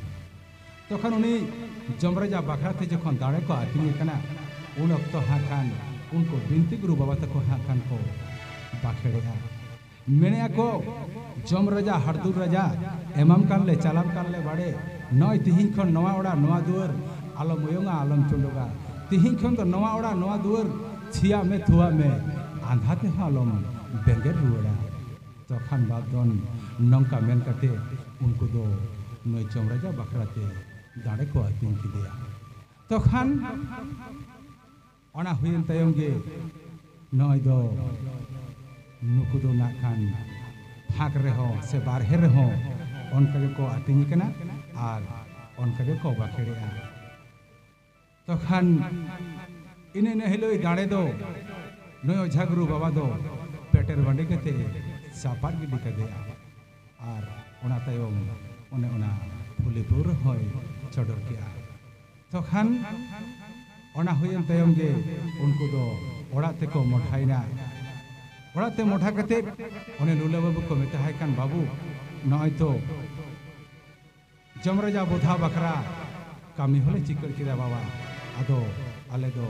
ᱛᱚᱠᱷᱚᱱ ᱩᱱᱤ ᱡᱚᱢ ᱨᱟᱡᱟ ᱵᱟᱠᱷᱨᱟ ᱛᱮ ᱡᱚᱠᱷᱚᱱ ᱫᱟᱲᱮ ᱠᱚ ᱟᱹᱛᱤᱧᱮ ᱠᱟᱱᱟ, ᱩᱱ ᱚᱠᱛᱚ ᱦᱟᱸᱜ ᱠᱷᱟᱱ ᱩᱱᱠᱩ ᱵᱤᱱᱛᱤ ᱜᱩᱨᱩ ᱵᱟᱵᱟ ᱛᱟᱠᱚ ᱦᱟᱸᱜ ᱠᱷᱟᱱ ᱠᱚ ᱵᱟᱠᱷᱮᱲᱮᱜᱼᱟ, ᱢᱮᱱᱮᱜᱼᱟ ᱠᱚ, ᱡᱚᱢ ᱨᱟᱡᱟ, ᱦᱟᱲᱫᱩᱨ ᱨᱟᱡᱟ, ᱮᱢᱟᱢ ᱠᱟᱱ ᱞᱮ, ᱪᱟᱞᱟᱢ ᱠᱟᱱ ᱞᱮ ᱵᱟᱲᱮ, ᱱᱚᱜᱼᱚᱭ ᱛᱤᱦᱤᱧ ᱠᱷᱚᱱ ᱱᱚᱣᱟ ᱚᱲᱟᱜ, ᱱᱚᱣᱟ ᱫᱩᱣᱟᱹᱨ ᱟᱞᱚᱢ ᱩᱭᱩᱝᱟ, ᱟᱞᱚᱢ ᱪᱩᱰᱩᱜᱟ᱾ ᱛᱤᱦᱤᱧ ᱠᱷᱚᱱ ᱫᱚ ᱱᱚᱣᱟ ᱚᱲᱟᱜ, ᱱᱚᱣᱟ ᱫᱩᱣᱟᱹᱨ ᱪᱷᱤᱭᱟᱜ ᱢᱮ, ᱛᱷᱩᱣᱟᱜ ᱢᱮ, ᱟᱸᱫᱷᱟ ᱛᱮᱦᱚᱸ ᱟᱞᱚᱢ ᱵᱮᱸᱜᱮᱫ ᱨᱩᱣᱟᱹᱲᱟ᱾ ᱛᱚᱠᱷᱟᱱ ᱵᱟᱫ ᱫᱚᱱ ᱱᱚᱝᱠᱟ ᱢᱮᱱ ᱠᱟᱛᱮ ᱩᱱᱠᱩ ᱫᱚ ᱱᱩᱭ ᱡᱚᱢ ᱨᱟᱡᱟ ᱵᱟᱠᱷᱨᱟ ᱛᱮ ᱫᱟᱲᱮ ᱠᱚ ᱟᱹᱛᱤᱧ ᱠᱮᱫᱮᱭᱟ᱾ ᱛᱚᱠᱷᱟᱱ ᱚᱱᱟ ᱦᱩᱭᱮᱱ ᱛᱟᱭᱚᱢ ᱜᱮ ᱱᱚᱜᱼᱚᱭ ᱫᱚ ᱱᱩᱠᱩ ᱫᱚ ᱱᱟᱜ ᱠᱷᱟᱱ ᱯᱷᱟᱸᱠ ᱨᱮᱦᱚᱸ ᱥᱮ ᱵᱟᱨᱦᱮ ᱨᱮᱦᱚᱸ ᱚᱱᱠᱟ ᱜᱮᱠᱚ ᱟᱹᱛᱤᱧ ᱠᱟᱱᱟ ᱟᱨ ᱚᱱᱠᱟ ᱜᱮᱠᱚ ᱵᱟᱠᱷᱮᱲᱮᱜᱼᱟ᱾ ᱛᱚᱠᱷᱟᱱ ᱤᱱᱟᱹ ᱤᱱᱟᱹ ᱦᱤᱞᱳᱜ ᱫᱟᱲᱮ ᱫᱚ ᱱᱩᱭ ᱚᱡᱷᱟ ᱜᱩᱨᱩ ᱵᱟᱵᱟ ᱫᱚ ᱯᱮᱴᱮᱨ ᱵᱟᱸᱰᱮ ᱠᱟᱛᱮ ᱪᱟᱯᱟᱫ ᱜᱤᱰᱤ ᱠᱟᱫᱮᱭᱟ᱾ ᱟᱨ ᱚᱱᱟ ᱛᱟᱭᱚᱢ ᱚᱱᱮ ᱚᱱᱟ ᱯᱷᱩᱞᱤ ᱯᱟᱹᱣᱨᱟᱹ ᱦᱚᱸᱭ ᱪᱚᱰᱚᱨ ᱠᱮᱜᱼᱟ᱾ ᱛᱚᱠᱷᱟᱱ ᱚᱱᱟ ᱦᱩᱭᱮᱱ ᱛᱟᱭᱚᱢ ᱜᱮ ᱩᱱᱠᱩ ᱫᱚ ᱚᱲᱟᱜ ᱛᱮᱠᱚ ᱢᱚᱴᱷᱟᱭᱮᱱᱟ᱾ ᱚᱲᱟᱜ ᱛᱮ ᱢᱚᱴᱷᱟ ᱠᱟᱛᱮ ᱚᱱᱮ ᱞᱩᱞᱟᱹ ᱵᱟᱹᱵᱩ ᱠᱚ ᱢᱮᱛᱟᱦᱟᱭ ᱠᱟᱱ, "ᱵᱟᱹᱵᱩ, ᱱᱚᱜᱼᱚᱭ ᱛᱚ ᱡᱚᱢ ᱨᱟᱡᱟ ᱵᱚᱫᱷᱟ ᱵᱟᱠᱷᱨᱟ ᱠᱟᱹᱢᱤ ᱦᱚᱸᱞᱮ ᱪᱤᱠᱟᱹᱲ ᱠᱮᱫᱟ ᱵᱟᱵᱟ, ᱟᱫᱚ ᱟᱞᱮ ᱫᱚ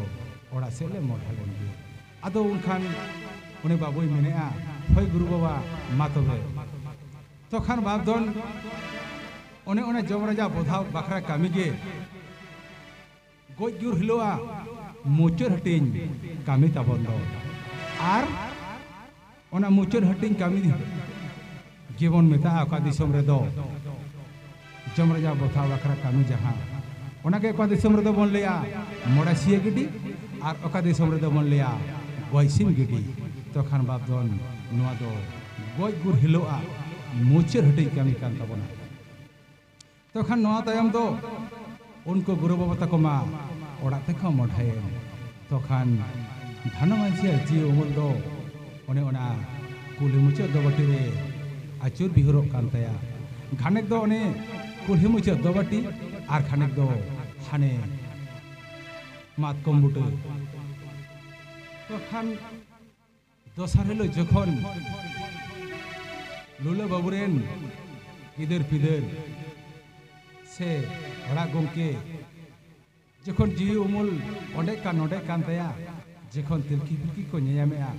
ᱚᱲᱟᱜ ᱥᱮᱫ ᱞᱮ ᱢᱚᱦᱰᱟ ᱞᱮᱱ ᱜᱮ᱾" ᱟᱫᱚ ᱩᱱᱠᱷᱟᱱ ᱩᱱᱤ ᱵᱟᱹᱵᱩᱭ ᱢᱮᱱᱮᱜᱼᱟ, "ᱦᱳᱭ ᱜᱩᱨᱩ ᱵᱟᱵᱟ, ᱢᱟ ᱛᱚᱵᱮ᱾" ᱛᱚᱠᱷᱟᱱ ᱵᱟᱯ ᱫᱚᱱ ᱚᱱᱮ ᱚᱱᱟ ᱡᱚᱢ ᱨᱟᱡᱟ ᱵᱚᱫᱷᱟ ᱵᱟᱠᱷᱨᱟ ᱠᱟᱹᱢᱤ ᱜᱮ ᱜᱚᱡ ᱜᱩᱨ ᱦᱤᱞᱳᱜᱼᱟ ᱢᱩᱪᱟᱹᱫ ᱦᱟᱹᱴᱤᱧ ᱠᱟᱹᱢᱤ ᱛᱟᱵᱚᱱ ᱫᱚ᱾ ᱟᱨ ᱚᱱᱟ ᱢᱩᱪᱟᱹᱫ ᱦᱟᱹᱴᱤᱧ ᱠᱟᱹᱢᱤ ᱜᱮᱵᱚᱱ ᱢᱮᱛᱟᱜᱼᱟ ᱚᱠᱟ ᱫᱤᱥᱚᱢ ᱨᱮᱫᱚ ᱡᱚᱢ ᱨᱟᱡᱟ ᱵᱚᱫᱷᱟ ᱵᱟᱠᱷᱨᱟ ᱠᱟᱹᱢᱤ ᱡᱟᱦᱟᱸ, ᱚᱱᱟᱜᱮ ᱚᱠᱟ ᱫᱤᱥᱚᱢ ᱨᱮᱫᱚ ᱵᱚᱱ ᱞᱟᱹᱭᱟ ᱢᱚᱲᱟᱥᱤᱭᱟᱹ ᱜᱤᱰᱤ ᱟᱨ ᱚᱠᱟ ᱫᱤᱥᱚᱢ ᱨᱮᱫᱚ ᱵᱚᱱ ᱞᱟᱹᱭᱟ ᱜᱚᱭᱥᱤᱱ ᱜᱤᱰᱤ᱾ ᱛᱚᱠᱷᱟᱱ ᱵᱟᱯ ᱫᱚᱱ ᱱᱚᱣᱟ ᱫᱚ ᱜᱚᱡ ᱜᱩᱨ ᱦᱤᱞᱳᱜᱼᱟ ᱢᱩᱪᱟᱹᱫ ᱦᱟᱹᱴᱤᱧ ᱠᱟᱹᱢᱤ ᱠᱟᱱ ᱛᱟᱵᱚᱱᱟ᱾ ᱛᱚᱠᱷᱟᱱ ᱱᱚᱣᱟ ᱛᱟᱭᱚᱢ ᱫᱚ ᱩᱱᱠᱩ ᱜᱩᱨᱩ ᱵᱟᱵᱟ ᱛᱟᱠᱚ ᱢᱟ ᱚᱲᱟᱜ ᱛᱮᱠᱚ ᱢᱚᱰᱷᱟᱭᱮᱱ᱾ ᱛᱚᱠᱷᱟᱱ ᱫᱷᱟᱱᱚ ᱢᱟᱹᱡᱷᱤᱭᱟᱜ ᱡᱤᱣᱤ ᱩᱢᱩᱞ ᱫᱚ ᱚᱱᱮ ᱚᱱᱟ ᱠᱩᱞᱦᱤ ᱢᱩᱪᱟᱹᱫ ᱫᱚᱵᱟᱹᱴᱤ ᱨᱮ ᱟᱹᱪᱩᱨ ᱵᱤᱦᱩᱨᱚᱜ ᱠᱟᱱ ᱛᱟᱭᱟ᱾ ᱜᱷᱟᱱᱮᱠ ᱫᱚ ᱚᱱᱮ ᱠᱩᱞᱦᱤ ᱢᱩᱪᱟᱹᱫ ᱫᱚᱵᱟᱹᱴᱤ ᱟᱨ ᱜᱷᱟᱱᱮᱠ ᱫᱚ ᱦᱟᱱᱮ ᱢᱟᱛᱠᱚᱢ ᱵᱩᱴᱟᱹ᱾ ᱛᱚᱠᱷᱟᱱ ᱫᱚᱥᱟᱨ ᱦᱤᱞᱳᱜ ᱡᱚᱠᱷᱚᱱ ᱞᱩᱞᱟᱹ ᱵᱟᱹᱵᱩ ᱨᱮᱱ ᱜᱤᱫᱟᱹᱨ ᱯᱤᱫᱟᱹᱨ ᱥᱮ ᱚᱲᱟᱜ ᱜᱚᱢᱠᱮ ᱡᱚᱠᱷᱚᱱ ᱡᱤᱣᱤ ᱩᱢᱩᱞ ᱚᱸᱰᱮ ᱠᱟᱱ ᱱᱚᱰᱮ ᱠᱟᱱ ᱛᱟᱭᱟ, ᱡᱚᱠᱷᱚᱱ ᱛᱤᱞᱠᱤ ᱵᱤᱞᱠᱤ ᱠᱚ ᱧᱮᱧᱟᱢᱮᱜᱼᱟ,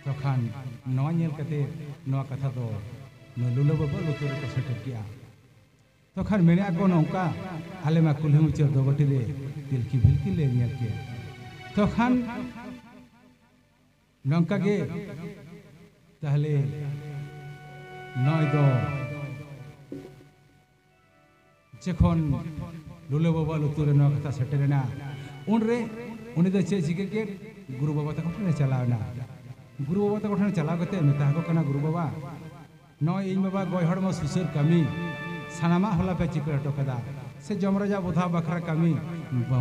ᱛᱚᱠᱷᱟᱱ ᱱᱚᱣᱟ ᱧᱮᱞ ᱠᱟᱛᱮ ᱱᱚᱣᱟ ᱠᱟᱛᱷᱟ ᱫᱚ ᱱᱩᱭ ᱞᱩᱞᱟᱹ ᱵᱟᱹᱵᱩ ᱞᱩᱛᱩᱨ ᱨᱮᱠᱚ ᱥᱮᱴᱮᱨ ᱠᱮᱜᱼᱟ᱾ ᱛᱚᱠᱷᱟᱱ ᱢᱮᱱᱮᱜᱼᱟ ᱠᱚ ᱱᱚᱝᱠᱟ, "ᱟᱞᱮ ᱢᱟ ᱠᱩᱞᱦᱤ ᱢᱩᱪᱟᱹᱫ ᱫᱚᱵᱟᱹᱴᱤ ᱨᱮ ᱛᱤᱞᱠᱤ ᱵᱤᱞᱠᱤ ᱞᱮ ᱧᱮᱞ ᱠᱮᱫ᱾" ᱛᱚᱠᱷᱟᱱ ᱱᱚᱝᱠᱟ ᱜᱮ ᱛᱟᱦᱞᱮ ᱱᱚᱜᱼᱚᱭ ᱫᱚ ᱡᱚᱠᱷᱚᱱ ᱞᱩᱞᱟᱹ ᱵᱟᱵᱟ ᱞᱩᱛᱩᱨ ᱨᱮ ᱱᱚᱣᱟ ᱠᱟᱛᱷᱟ ᱥᱮᱴᱮᱨᱮᱱᱟ, ᱩᱱᱨᱮ ᱩᱱᱤ ᱫᱚ ᱪᱮᱫ ᱪᱤᱠᱟᱹ ᱠᱮᱫ? ᱜᱩᱨᱩ ᱵᱟᱵᱟ ᱛᱟᱠᱚ ᱴᱷᱮᱱ ᱮ ᱪᱟᱞᱟᱣ ᱮᱱᱟ᱾ ᱜᱩᱨᱩ ᱵᱟᱵᱟ ᱛᱟᱠᱚ ᱴᱷᱮᱱ ᱪᱟᱞᱟᱣ ᱠᱟᱛᱮ ᱢᱮᱛᱟ ᱟᱠᱚ ᱠᱟᱱᱟ, ᱜᱩᱨᱩ ᱵᱟᱵᱟ, ᱱᱚᱜᱼᱚᱭ ᱤᱧ ᱵᱟᱵᱟ ᱜᱚᱡ ᱦᱚᱲᱢᱚ ᱥᱩᱥᱟᱹᱨ ᱠᱟᱹᱢᱤ ᱥᱟᱱᱟᱢᱟᱜ ᱦᱚᱞᱟ ᱯᱮ ᱪᱤᱠᱟᱹ ᱦᱚᱴᱚ ᱠᱟᱫᱟ, ᱥᱮ ᱡᱚᱢ ᱨᱟᱡᱟ ᱵᱚᱫᱷᱟᱣ ᱵᱟᱠᱷᱨᱟ ᱠᱟᱹᱢᱤ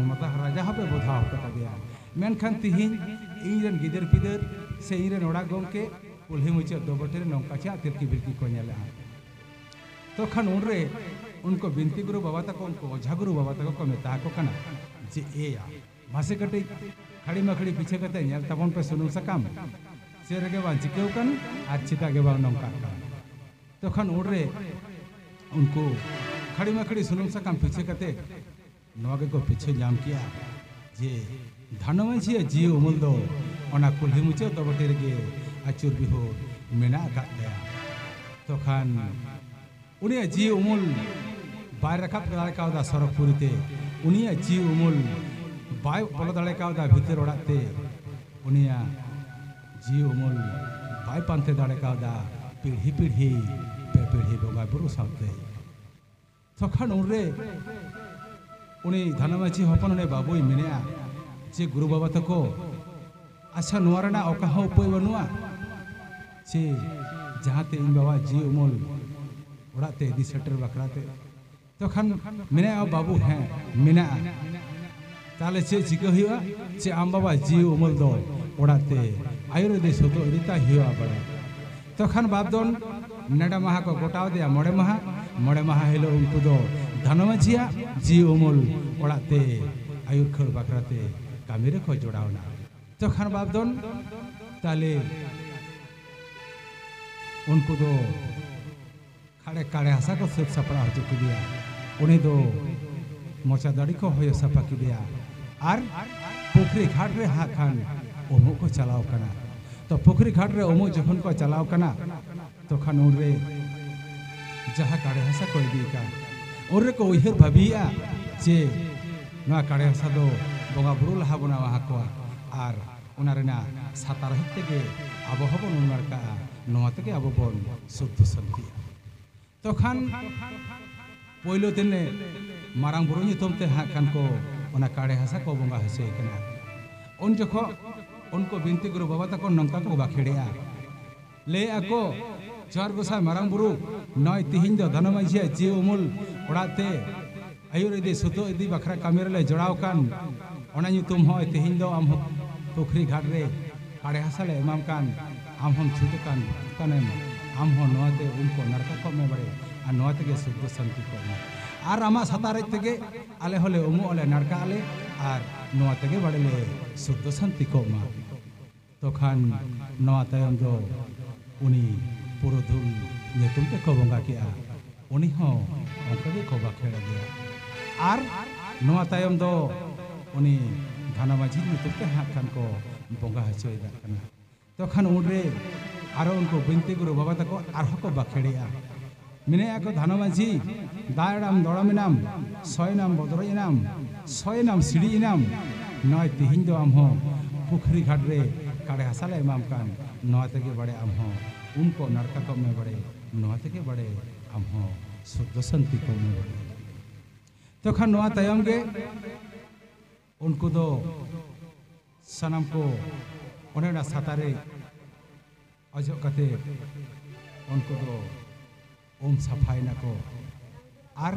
ᱢᱟᱛᱟ ᱨᱟᱡᱟ ᱦᱚᱸᱯᱮ ᱵᱚᱫᱷᱟᱣ ᱦᱚᱴᱚ ᱠᱟᱫᱮᱭᱟ, ᱢᱮᱱᱠᱷᱟᱱ ᱛᱤᱦᱤᱧ ᱤᱧ ᱨᱮᱱ ᱜᱤᱫᱟᱹᱨ ᱯᱤᱫᱟᱹᱨ ᱥᱮ ᱤᱧ ᱨᱮᱱ ᱚᱲᱟᱜ ᱜᱚᱢᱠᱮ ᱠᱩᱞᱦᱤ ᱢᱩᱪᱟᱹᱫ ᱫᱚᱵᱚᱴᱮ ᱨᱮ ᱱᱚᱝᱠᱟ ᱪᱮᱫ ᱛᱤᱞᱠᱤ ᱵᱤᱞᱠᱤ ᱠᱚ ᱧᱮᱞᱮᱜᱼᱟ? ᱛᱚᱠᱷᱟᱱ ᱩᱱᱨᱮ ᱩᱱᱠᱩ ᱵᱤᱱᱛᱤ ᱜᱩᱨᱩ ᱵᱟᱵᱟ ᱛᱟᱠᱚ, ᱩᱱᱠᱩ ᱚᱡᱷᱟ ᱜᱩᱨᱩ ᱵᱟᱵᱟ ᱛᱟᱠᱚ ᱠᱚ ᱢᱮᱛᱟ ᱟᱠᱚ ᱠᱟᱱᱟ ᱡᱮ, ᱮᱭᱟ, ᱢᱟᱥᱮ ᱠᱟᱹᱴᱤᱡ ᱠᱷᱟᱹᱲᱤ ᱢᱟᱹᱠᱷᱲᱤ ᱯᱤᱪᱷᱟᱹ ᱠᱟᱛᱮ ᱧᱮᱞ ᱛᱟᱵᱚᱱ ᱯᱮ ᱥᱩᱱᱩᱢ ᱥᱟᱠᱟᱢ, ᱪᱮᱫ ᱨᱮᱜᱮ ᱵᱟᱝ ᱪᱤᱠᱟᱹᱣ ᱠᱟᱱ ᱟᱨ ᱪᱮᱫᱟᱜ ᱜᱮ ᱵᱟᱝ ᱱᱚᱝᱠᱟᱜ ᱠᱟᱱ᱾ ᱛᱚᱠᱷᱟᱱ ᱩᱱᱨᱮ ᱩᱱᱠᱩ ᱠᱷᱟᱹᱲᱤ ᱢᱟᱹᱠᱷᱲᱤ ᱥᱩᱱᱩᱢ ᱥᱟᱠᱟᱢ ᱯᱤᱪᱷᱟᱹ ᱠᱟᱛᱮ ᱱᱚᱣᱟ ᱜᱮᱠᱚ ᱯᱤᱪᱷᱟᱹ ᱧᱟᱢ ᱠᱮᱜᱼᱟ ᱡᱮ ᱫᱷᱟᱱᱚ ᱢᱟᱹᱡᱷᱤᱭᱟᱜ ᱡᱤᱣᱤ ᱩᱢᱩᱞ ᱫᱚ ᱚᱱᱟ ᱠᱩᱞᱦᱤ ᱢᱩᱪᱟᱹᱫ ᱫᱚᱵᱚᱴᱮ ᱨᱮᱜᱮ ᱟᱹᱪᱩᱨ ᱵᱤᱦᱩᱨ ᱢᱮᱱᱟᱜ ᱟᱠᱟᱫ ᱛᱟᱭᱟ᱾ ᱛᱚᱠᱷᱟᱱ ᱩᱱᱤᱭᱟᱜ ᱡᱤᱣᱤ ᱩᱢᱩᱞ ᱵᱟᱭ ᱨᱟᱠᱟᱵ ᱫᱟᱲᱮ ᱠᱟᱣᱫᱟ ᱥᱚᱨᱚᱜᱽᱯᱩᱨᱤ ᱛᱮ, ᱩᱱᱤᱭᱟᱜ ᱡᱤᱣᱤ ᱩᱢᱩᱞ ᱵᱟᱭ ᱵᱚᱞᱚ ᱫᱟᱲᱮ ᱠᱟᱣᱫᱟ ᱵᱷᱤᱛᱟᱹᱨ ᱚᱲᱟᱜ ᱛᱮ, ᱩᱱᱤᱭᱟᱜ ᱡᱤᱣᱤ ᱩᱢᱩᱞ ᱵᱟᱭ ᱯᱟᱱᱛᱮ ᱫᱟᱲᱮ ᱠᱟᱣᱫᱟ ᱯᱤᱲᱦᱤ ᱯᱤᱲᱦᱤ ᱯᱮ ᱯᱤᱲᱦᱤ ᱵᱚᱸᱜᱟ ᱵᱩᱨᱩ ᱥᱟᱶᱛᱮ᱾ ᱛᱚᱠᱷᱚᱱ ᱩᱱᱨᱮ ᱩᱱᱤ ᱫᱷᱟᱱᱟ ᱢᱟᱹᱡᱷᱤ ᱦᱚᱯᱚᱱ ᱩᱱᱤ ᱵᱟᱹᱵᱩᱭ ᱢᱮᱱᱮᱜᱼᱟ ᱡᱮ, ᱜᱩᱨᱩ ᱵᱟᱵᱟ ᱛᱟᱠᱚ, ᱟᱪᱪᱷᱟ, ᱱᱚᱣᱟ ᱨᱮᱱᱟᱜ ᱚᱠᱟ ᱦᱚᱸ ᱩᱯᱟᱹᱭ ᱵᱟᱹᱱᱩᱜᱼᱟ ᱡᱮ ᱡᱟᱦᱟᱸᱛᱮ ᱤᱧ ᱵᱟᱵᱟ ᱡᱤᱣᱤ ᱩᱢᱩᱞ ᱚᱲᱟᱜ ᱛᱮ ᱤᱫᱤ ᱥᱮᱴᱮᱨ ᱵᱟᱠᱷᱨᱟ ᱛᱮ? ᱛᱚᱠᱷᱟᱱ ᱢᱮᱱᱮᱜᱼᱟ, ᱵᱟᱹᱵᱩ, ᱦᱮᱸ, ᱢᱮᱱᱟᱜᱼᱟ᱾ ᱛᱟᱦᱞᱮ ᱪᱮᱫ ᱪᱤᱠᱟᱹ ᱦᱩᱭᱩᱜᱼᱟ? ᱪᱮ ᱟᱢ ᱵᱟᱵᱟ ᱡᱤᱣᱤ ᱩᱢᱩᱞ ᱫᱚ ᱚᱲᱟᱜ ᱛᱮ ᱟᱭᱩᱨ ᱤᱫᱤ ᱥᱚᱫᱚ ᱤᱫᱤ ᱛᱟᱭ ᱦᱩᱭᱩᱜᱼᱟ ᱵᱟᱲᱮ᱾ ᱛᱚᱠᱷᱟᱱ ᱵᱟᱯ ᱫᱚᱱ ᱱᱮᱰᱟ ᱢᱟᱦᱟ ᱠᱚ ᱜᱚᱴᱟᱣ ᱫᱮᱭᱟ, ᱢᱚᱬᱮ ᱢᱟᱦᱟ᱾ ᱢᱚᱬᱮ ᱢᱟᱦᱟ ᱦᱤᱞᱳᱜ ᱩᱱᱠᱩ ᱫᱚ ᱫᱷᱟᱱᱚ ᱢᱟᱹᱡᱷᱤᱭᱟᱜ ᱡᱤᱣᱤ ᱩᱢᱩᱞ ᱚᱲᱟᱜ ᱛᱮ ᱟᱭᱩᱨ ᱠᱷᱟᱹᱲ ᱵᱟᱠᱷᱨᱟ ᱛᱮ ᱠᱟᱹᱢᱤ ᱨᱮᱠᱚ ᱡᱚᱲᱟᱣ ᱮᱱᱟ᱾ ᱛᱚᱠᱷᱟᱱ ᱵᱟᱯ ᱫᱚᱱ ᱛᱟᱦᱞᱮ ᱩᱱᱠᱩ ᱫᱚ ᱠᱷᱟᱲᱮ ᱠᱟᱲᱮ ᱦᱟᱥᱟ ᱠᱚ ᱥᱟᱹᱛ ᱥᱟᱯᱲᱟᱣ ᱦᱚᱪᱚ ᱠᱮᱫᱮᱭᱟ᱾ ᱩᱱᱤ ᱫᱚ ᱢᱚᱪᱟ ᱫᱟᱲᱤ ᱠᱚ ᱦᱚᱭᱚ ᱥᱟᱯᱷᱟ ᱠᱮᱫᱮᱭᱟ ᱟᱨ ᱯᱩᱠᱷᱨᱤ ᱜᱷᱟᱴ ᱨᱮ ᱦᱟᱸᱜ ᱠᱷᱟᱱ ᱩᱢᱩᱜ ᱠᱚ ᱪᱟᱞᱟᱣ ᱠᱟᱱᱟ᱾ ᱛᱚ ᱯᱩᱠᱷᱨᱤ ᱜᱷᱟᱴ ᱨᱮ ᱩᱢᱩᱜ ᱡᱚᱠᱷᱚᱱ ᱠᱚ ᱪᱟᱞᱟᱣ ᱠᱟᱱᱟ, ᱛᱚᱠᱷᱟᱱ ᱩᱱᱨᱮ ᱡᱟᱦᱟᱸ ᱠᱟᱲᱮ ᱦᱟᱥᱟ ᱠᱚ ᱤᱫᱤ ᱟᱠᱟᱫ, ᱩᱱ ᱨᱮᱠᱚ ᱩᱭᱦᱟᱹᱨ ᱵᱷᱟᱹᱵᱤᱭᱮᱫᱼᱟ ᱡᱮ ᱱᱚᱣᱟ ᱠᱟᱲᱮ ᱦᱟᱥᱟ ᱫᱚ ᱵᱚᱸᱜᱟ ᱵᱩᱨᱩ ᱞᱟᱦᱟ ᱵᱚᱱ ᱮᱢᱟ ᱠᱚᱣᱟ ᱟᱨ ᱚᱱᱟ ᱨᱮᱱᱟᱜ ᱥᱟᱛᱟᱨᱦᱮᱫ ᱛᱮᱜᱮ ᱟᱵᱚ ᱦᱚᱸᱵᱚᱱ ᱩᱢ ᱱᱟᱲᱠᱟᱜᱼᱟ, ᱱᱚᱣᱟ ᱛᱮᱜᱮ ᱟᱵᱚ ᱵᱚᱱ ᱥᱩᱫᱽᱫᱷᱚ ᱥᱟᱹᱱᱛᱤᱜᱼᱟ᱾ ᱛᱚᱠᱷᱟᱱ ᱯᱳᱭᱞᱳ ᱛᱮᱱᱮ ᱢᱟᱨᱟᱝ ᱵᱩᱨᱩ ᱧᱩᱛᱩᱢ ᱛᱮ ᱦᱟᱸᱜ ᱠᱷᱟᱱ ᱠᱚ ᱚᱱᱟ ᱠᱟᱲᱮ ᱦᱟᱥᱟ ᱠᱚ ᱵᱚᱸᱜᱟ ᱦᱚᱪᱚᱭᱮ ᱠᱟᱱᱟ᱾ ᱩᱱ ᱡᱚᱠᱷᱚᱱ ᱩᱱᱠᱩ ᱵᱤᱱᱛᱤ ᱜᱩᱨᱩ ᱵᱟᱵᱟ ᱛᱟᱠᱚ ᱱᱚᱝᱠᱟ ᱠᱚ ᱵᱟᱠᱷᱮᱲᱮᱜᱼᱟ, ᱞᱟᱹᱭᱮᱜᱼᱟ ᱠᱚ, "ᱡᱚᱦᱟᱨ ᱜᱚᱸᱥᱟᱭ ᱢᱟᱨᱟᱝ ᱵᱩᱨᱩ, ᱱᱚᱜᱼᱚᱭ ᱛᱤᱦᱤᱧ ᱫᱚ ᱫᱷᱟᱱᱟ ᱢᱟᱹᱡᱷᱤᱭᱟᱜ ᱡᱤᱣᱤ ᱩᱢᱩᱞ ᱚᱲᱟᱜ ᱛᱮ ᱟᱹᱭᱩᱨ ᱤᱫᱤ ᱥᱩᱛᱩᱜ ᱤᱫᱤ ᱵᱟᱠᱷᱨᱟ ᱠᱟᱹᱢᱤ ᱨᱮᱞᱮ ᱡᱚᱲᱟᱣ ᱠᱟᱱ, ᱚᱱᱟ ᱧᱩᱛᱩᱢ ᱦᱚᱸ ᱛᱤᱦᱤᱧ ᱫᱚ ᱟᱢ ᱦᱚᱸ ᱯᱩᱠᱷᱨᱤ ᱜᱷᱟᱴ ᱨᱮ ᱠᱟᱲᱮ ᱦᱟᱥᱟ ᱞᱮ ᱮᱢᱟᱢ ᱠᱟᱱ, ᱟᱢ ᱦᱚᱸᱢ ᱪᱷᱩᱛ ᱟᱠᱟᱱ ᱠᱟᱱᱮᱢ, ᱟᱢ ᱦᱚᱸ ᱱᱚᱣᱟ ᱛᱮ ᱩᱢ ᱠᱚ ᱱᱟᱲᱠᱟ ᱠᱚᱜ ᱢᱮ ᱵᱟᱲᱮ, ᱟᱨ ᱱᱚᱣᱟ ᱛᱮᱜᱮ ᱥᱩᱠ ᱫᱚ ᱥᱟᱱᱛᱤ ᱠᱚᱜ ᱢᱟ᱾ ᱟᱨ ᱟᱢᱟᱜ ᱥᱟᱛᱟᱨᱮᱡ ᱛᱮᱜᱮ ᱟᱞᱮ ᱦᱚᱸᱞᱮ ᱩᱢᱩᱜ ᱟᱞᱮ, ᱱᱟᱲᱠᱟᱜ ᱟᱞᱮ, ᱟᱨ ᱱᱚᱣᱟ ᱛᱮᱜᱮ ᱵᱟᱲᱮ ᱞᱮ ᱥᱩᱠ ᱫᱚ ᱥᱟᱱᱛᱤ ᱠᱚᱜ ᱢᱟ᱾" ᱛᱚᱠᱷᱟᱱ ᱱᱚᱣᱟ ᱛᱟᱭᱚᱢ ᱫᱚ ᱩᱱᱤ ᱯᱩᱨᱩᱫᱷᱩᱞ ᱧᱩᱛᱩᱢ ᱛᱮᱠᱚ ᱵᱚᱸᱜᱟ ᱠᱮᱜᱼᱟ, ᱩᱱᱤ ᱦᱚᱸ ᱚᱱᱠᱟ ᱜᱮᱠᱚ ᱵᱟᱠᱷᱮᱲ ᱟᱫᱮᱭᱟ᱾ ᱟᱨ ᱱᱚᱣᱟ ᱛᱟᱭᱚᱢ ᱫᱚ ᱩᱱᱤ ᱫᱷᱟᱱᱟ ᱢᱟᱹᱡᱷᱤ ᱧᱩᱛᱩᱢ ᱛᱮ ᱦᱟᱸᱜ ᱠᱷᱟᱱ ᱠᱚ ᱵᱚᱸᱜᱟ ᱦᱚᱪᱚᱭᱮᱫᱟ ᱠᱟᱱᱟ᱾ ᱛᱚᱠᱷᱟᱱ ᱩᱱᱨᱮ ᱟᱨᱚ ᱩᱱᱠᱩ ᱵᱤᱱᱛᱤ ᱜᱩᱨᱩ ᱵᱟᱵᱟ ᱛᱟᱠᱚ ᱟᱨᱦᱚᱸ ᱠᱚ ᱵᱟᱠᱷᱮᱲᱮᱜᱼᱟ, ᱢᱮᱱᱮᱜᱼᱟ ᱠᱚ, "ᱫᱷᱟᱱᱟ ᱢᱟᱹᱡᱷᱤ, ᱫᱟᱜ ᱮᱱᱟᱢ, ᱫᱚᱲᱚᱢ ᱮᱱᱟᱢ, ᱥᱚᱭᱮᱱᱟᱢ, ᱵᱚᱫᱨᱚᱡ ᱮᱱᱟᱢ, ᱥᱚᱭᱮᱱᱟᱢ, ᱥᱤᱲᱤᱡ ᱮᱱᱟᱢ, ᱱᱚᱜᱼᱚᱭ ᱛᱤᱦᱤᱧ ᱫᱚ ᱟᱢ ᱦᱚᱸ ᱯᱩᱠᱷᱨᱤ ᱜᱷᱟᱴ ᱨᱮ ᱠᱟᱲᱮ ᱦᱟᱥᱟ ᱞᱮ ᱮᱢᱟᱢ ᱠᱟᱱ, ᱱᱚᱣᱟ ᱛᱮᱜᱮ ᱵᱟᱲᱮ ᱟᱢ ᱦᱚᱸ ᱩᱢ ᱠᱚ ᱱᱟᱲᱠᱟ ᱠᱚᱜ ᱢᱮ ᱵᱟᱲᱮ, ᱱᱚᱣᱟ ᱛᱮᱜᱮ ᱵᱟᱲᱮ ᱟᱢ ᱦᱚᱸ ᱥᱩᱠ ᱫᱚ ᱥᱟᱱᱛᱤ ᱠᱚᱜ ᱢᱮ ᱵᱟᱲᱮ᱾" ᱛᱚᱠᱷᱟᱱ ᱱᱚᱣᱟ ᱛᱟᱭᱚᱢ ᱜᱮ ᱩᱱᱠᱩ ᱫᱚ ᱥᱟᱱᱟᱢ ᱠᱚ ᱚᱱᱮ ᱚᱱᱟ ᱥᱟᱛᱟ ᱨᱮ ᱚᱡᱚᱜ ᱠᱟᱛᱮ ᱩᱱᱠᱩ ᱫᱚ ᱩᱢ ᱥᱟᱯᱷᱟᱭᱮᱱᱟ ᱠᱚ᱾ ᱟᱨ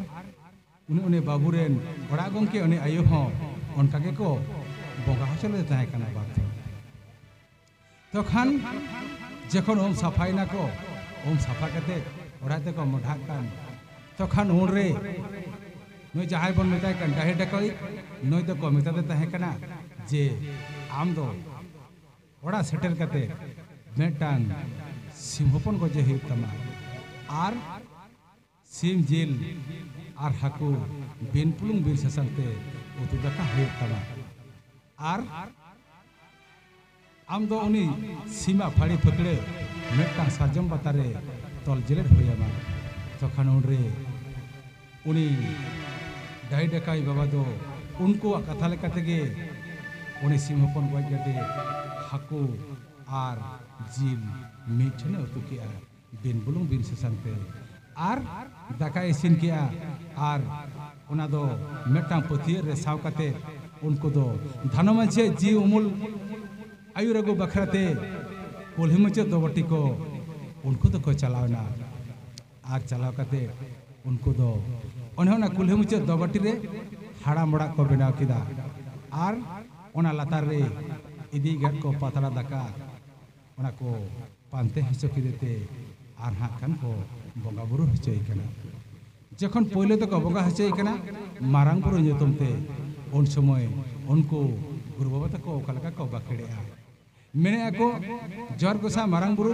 ᱩᱱᱤ, ᱩᱱᱤ ᱵᱟᱹᱵᱩ ᱨᱮᱱ ᱚᱲᱟᱜ ᱜᱚᱢᱠᱮ, ᱩᱱᱤ ᱟᱭᱳ ᱦᱚᱸ ᱚᱱᱠᱟ ᱜᱮᱠᱚ ᱵᱚᱸᱜᱟ ᱦᱚᱪᱚ ᱞᱮᱫᱮ ᱛᱟᱦᱮᱸ ᱠᱟᱱᱟ ᱵᱟᱨ ᱫᱷᱟᱣ᱾ ᱛᱚᱠᱷᱟᱱ ᱡᱚᱠᱷᱚᱱ ᱩᱢ ᱥᱟᱯᱷᱟᱭᱮᱱᱟ ᱠᱚ, ᱩᱢ ᱥᱟᱯᱷᱟ ᱠᱟᱛᱮ ᱚᱲᱟᱜ ᱛᱮᱠᱚ ᱢᱚᱰᱷᱟᱜ ᱠᱟᱱ, ᱛᱚᱠᱷᱟᱱ ᱩᱱᱨᱮ ᱱᱩᱭ ᱡᱟᱦᱟᱸᱭ ᱵᱚᱱ ᱢᱮᱛᱟᱭ ᱠᱟᱱ ᱰᱟᱹᱦᱤ ᱰᱟᱹᱠᱟᱹᱭ, ᱱᱩᱭ ᱫᱚᱠᱚ ᱢᱮᱛᱟᱫᱮ ᱛᱟᱦᱮᱸ ᱠᱟᱱᱟ ᱡᱮ, "ᱟᱢ ᱫᱚ ᱚᱲᱟᱜ ᱥᱮᱴᱮᱨ ᱠᱟᱛᱮ ᱢᱤᱫᱴᱟᱝ ᱥᱤᱢ ᱦᱚᱯᱚᱱ ᱜᱚᱡᱮ ᱦᱩᱭᱩᱜ ᱛᱟᱢᱟ ᱟᱨ ᱥᱤᱢ ᱡᱤᱞ ᱟᱨ ᱦᱟᱹᱠᱩ ᱵᱤᱱ ᱵᱩᱞᱩᱝ ᱵᱤᱱ ᱥᱟᱥᱟᱝ ᱛᱮ ᱩᱛᱩ ᱫᱟᱠᱟ ᱦᱩᱭᱩᱜ ᱛᱟᱢᱟ᱾ ᱟᱨ ᱟᱢ ᱫᱚ ᱩᱱᱤ ᱥᱤᱢᱟᱜ ᱯᱷᱟᱹᱲᱤ ᱯᱷᱟᱹᱠᱲᱟᱹ ᱢᱤᱫᱴᱟᱝ ᱥᱟᱨᱡᱚᱢ ᱵᱟᱛᱟ ᱨᱮ ᱛᱚᱞ ᱡᱮᱞᱮᱫ ᱦᱩᱭ ᱟᱢᱟ᱾" ᱛᱚᱠᱷᱟᱱ ᱩᱱᱨᱮ ᱩᱱᱤ ᱰᱟᱹᱦᱤ ᱰᱟᱹᱠᱟᱹᱭ ᱵᱟᱵᱟ ᱫᱚ ᱩᱱᱠᱩᱣᱟᱜ ᱠᱟᱛᱷᱟ ᱞᱮᱠᱟ ᱛᱮᱜᱮ ᱩᱱᱤ ᱥᱤᱢ ᱦᱚᱯᱚᱱ ᱜᱚᱡ ᱠᱟᱛᱮ ᱦᱟᱹᱠᱩ ᱟᱨ ᱡᱤᱞ ᱢᱤᱫ ᱴᱷᱮᱱᱮ ᱩᱛᱩ ᱠᱮᱜᱼᱟ, ᱵᱤᱱ ᱵᱩᱞᱩᱝ ᱵᱤᱱ ᱥᱟᱥᱟᱝ ᱛᱮ᱾ ᱟᱨ ᱫᱟᱠᱟᱭ ᱤᱥᱤᱱ ᱠᱮᱜᱼᱟ᱾ ᱟᱨ ᱚᱱᱟ ᱫᱚ ᱢᱤᱫᱴᱟᱝ ᱯᱟᱹᱛᱭᱟᱹ ᱨᱮ ᱥᱟᱵ ᱠᱟᱛᱮ ᱩᱱᱠᱩ ᱫᱚ ᱫᱷᱟᱱᱚ ᱢᱟᱹᱡᱷᱤᱭᱟᱜ ᱡᱤᱣᱤ ᱩᱢᱩᱞ ᱟᱹᱭᱩᱨ ᱟᱹᱜᱩ ᱵᱟᱠᱷᱨᱟ ᱛᱮ ᱠᱩᱞᱦᱤ ᱢᱩᱪᱟᱹᱫ ᱫᱚᱵᱚᱴᱤ ᱠᱚ ᱩᱱᱠᱩ ᱫᱚᱠᱚ ᱪᱟᱞᱟᱣ ᱮᱱᱟ᱾ ᱟᱨ ᱪᱟᱞᱟᱣ ᱠᱟᱛᱮ ᱩᱱᱠᱩ ᱫᱚ ᱚᱱᱮ ᱚᱱᱟ ᱠᱩᱞᱦᱤ ᱢᱩᱪᱟᱹᱫ ᱫᱚᱵᱚᱴᱤ ᱨᱮ ᱦᱟᱲᱟᱢ ᱚᱲᱟᱜ ᱠᱚ ᱵᱮᱱᱟᱣ ᱠᱮᱫᱟ᱾ ᱟᱨ ᱚᱱᱟ ᱞᱟᱛᱟᱨ ᱨᱮ ᱤᱫᱤ ᱜᱟᱫ ᱠᱚ ᱯᱟᱛᱲᱟ ᱫᱟᱠᱟ, ᱚᱱᱟ ᱠᱚ ᱯᱟᱱᱛᱮ ᱦᱚᱪᱚ ᱠᱮᱫᱮ ᱛᱮ ᱟᱨ ᱦᱟᱸᱜ ᱠᱷᱟᱱ ᱠᱚ ᱵᱚᱸᱜᱟ ᱵᱩᱨᱩ ᱦᱚᱪᱚᱭᱮ ᱠᱟᱱᱟ᱾ ᱡᱚᱠᱷᱚᱱ ᱯᱳᱭᱞᱳ ᱫᱚᱠᱚ ᱵᱚᱸᱜᱟ ᱦᱚᱪᱚᱭᱮ ᱠᱟᱱᱟ ᱢᱟᱨᱟᱝ ᱵᱩᱨᱩ ᱧᱩᱛᱩᱢ ᱛᱮ, ᱩᱱ ᱥᱚᱢᱚᱭ ᱩᱱᱠᱩ ᱜᱩᱨᱩ ᱵᱟᱵᱟ ᱛᱟᱠᱚ ᱚᱠᱟ ᱞᱮᱠᱟ ᱠᱚ ᱵᱟᱠᱷᱮᱲᱮᱜᱼᱟ, ᱢᱮᱱᱮᱜᱼᱟ ᱠᱚ, "ᱡᱚᱦᱟᱨ ᱜᱚᱸᱥᱟᱭ ᱢᱟᱨᱟᱝ ᱵᱩᱨᱩ,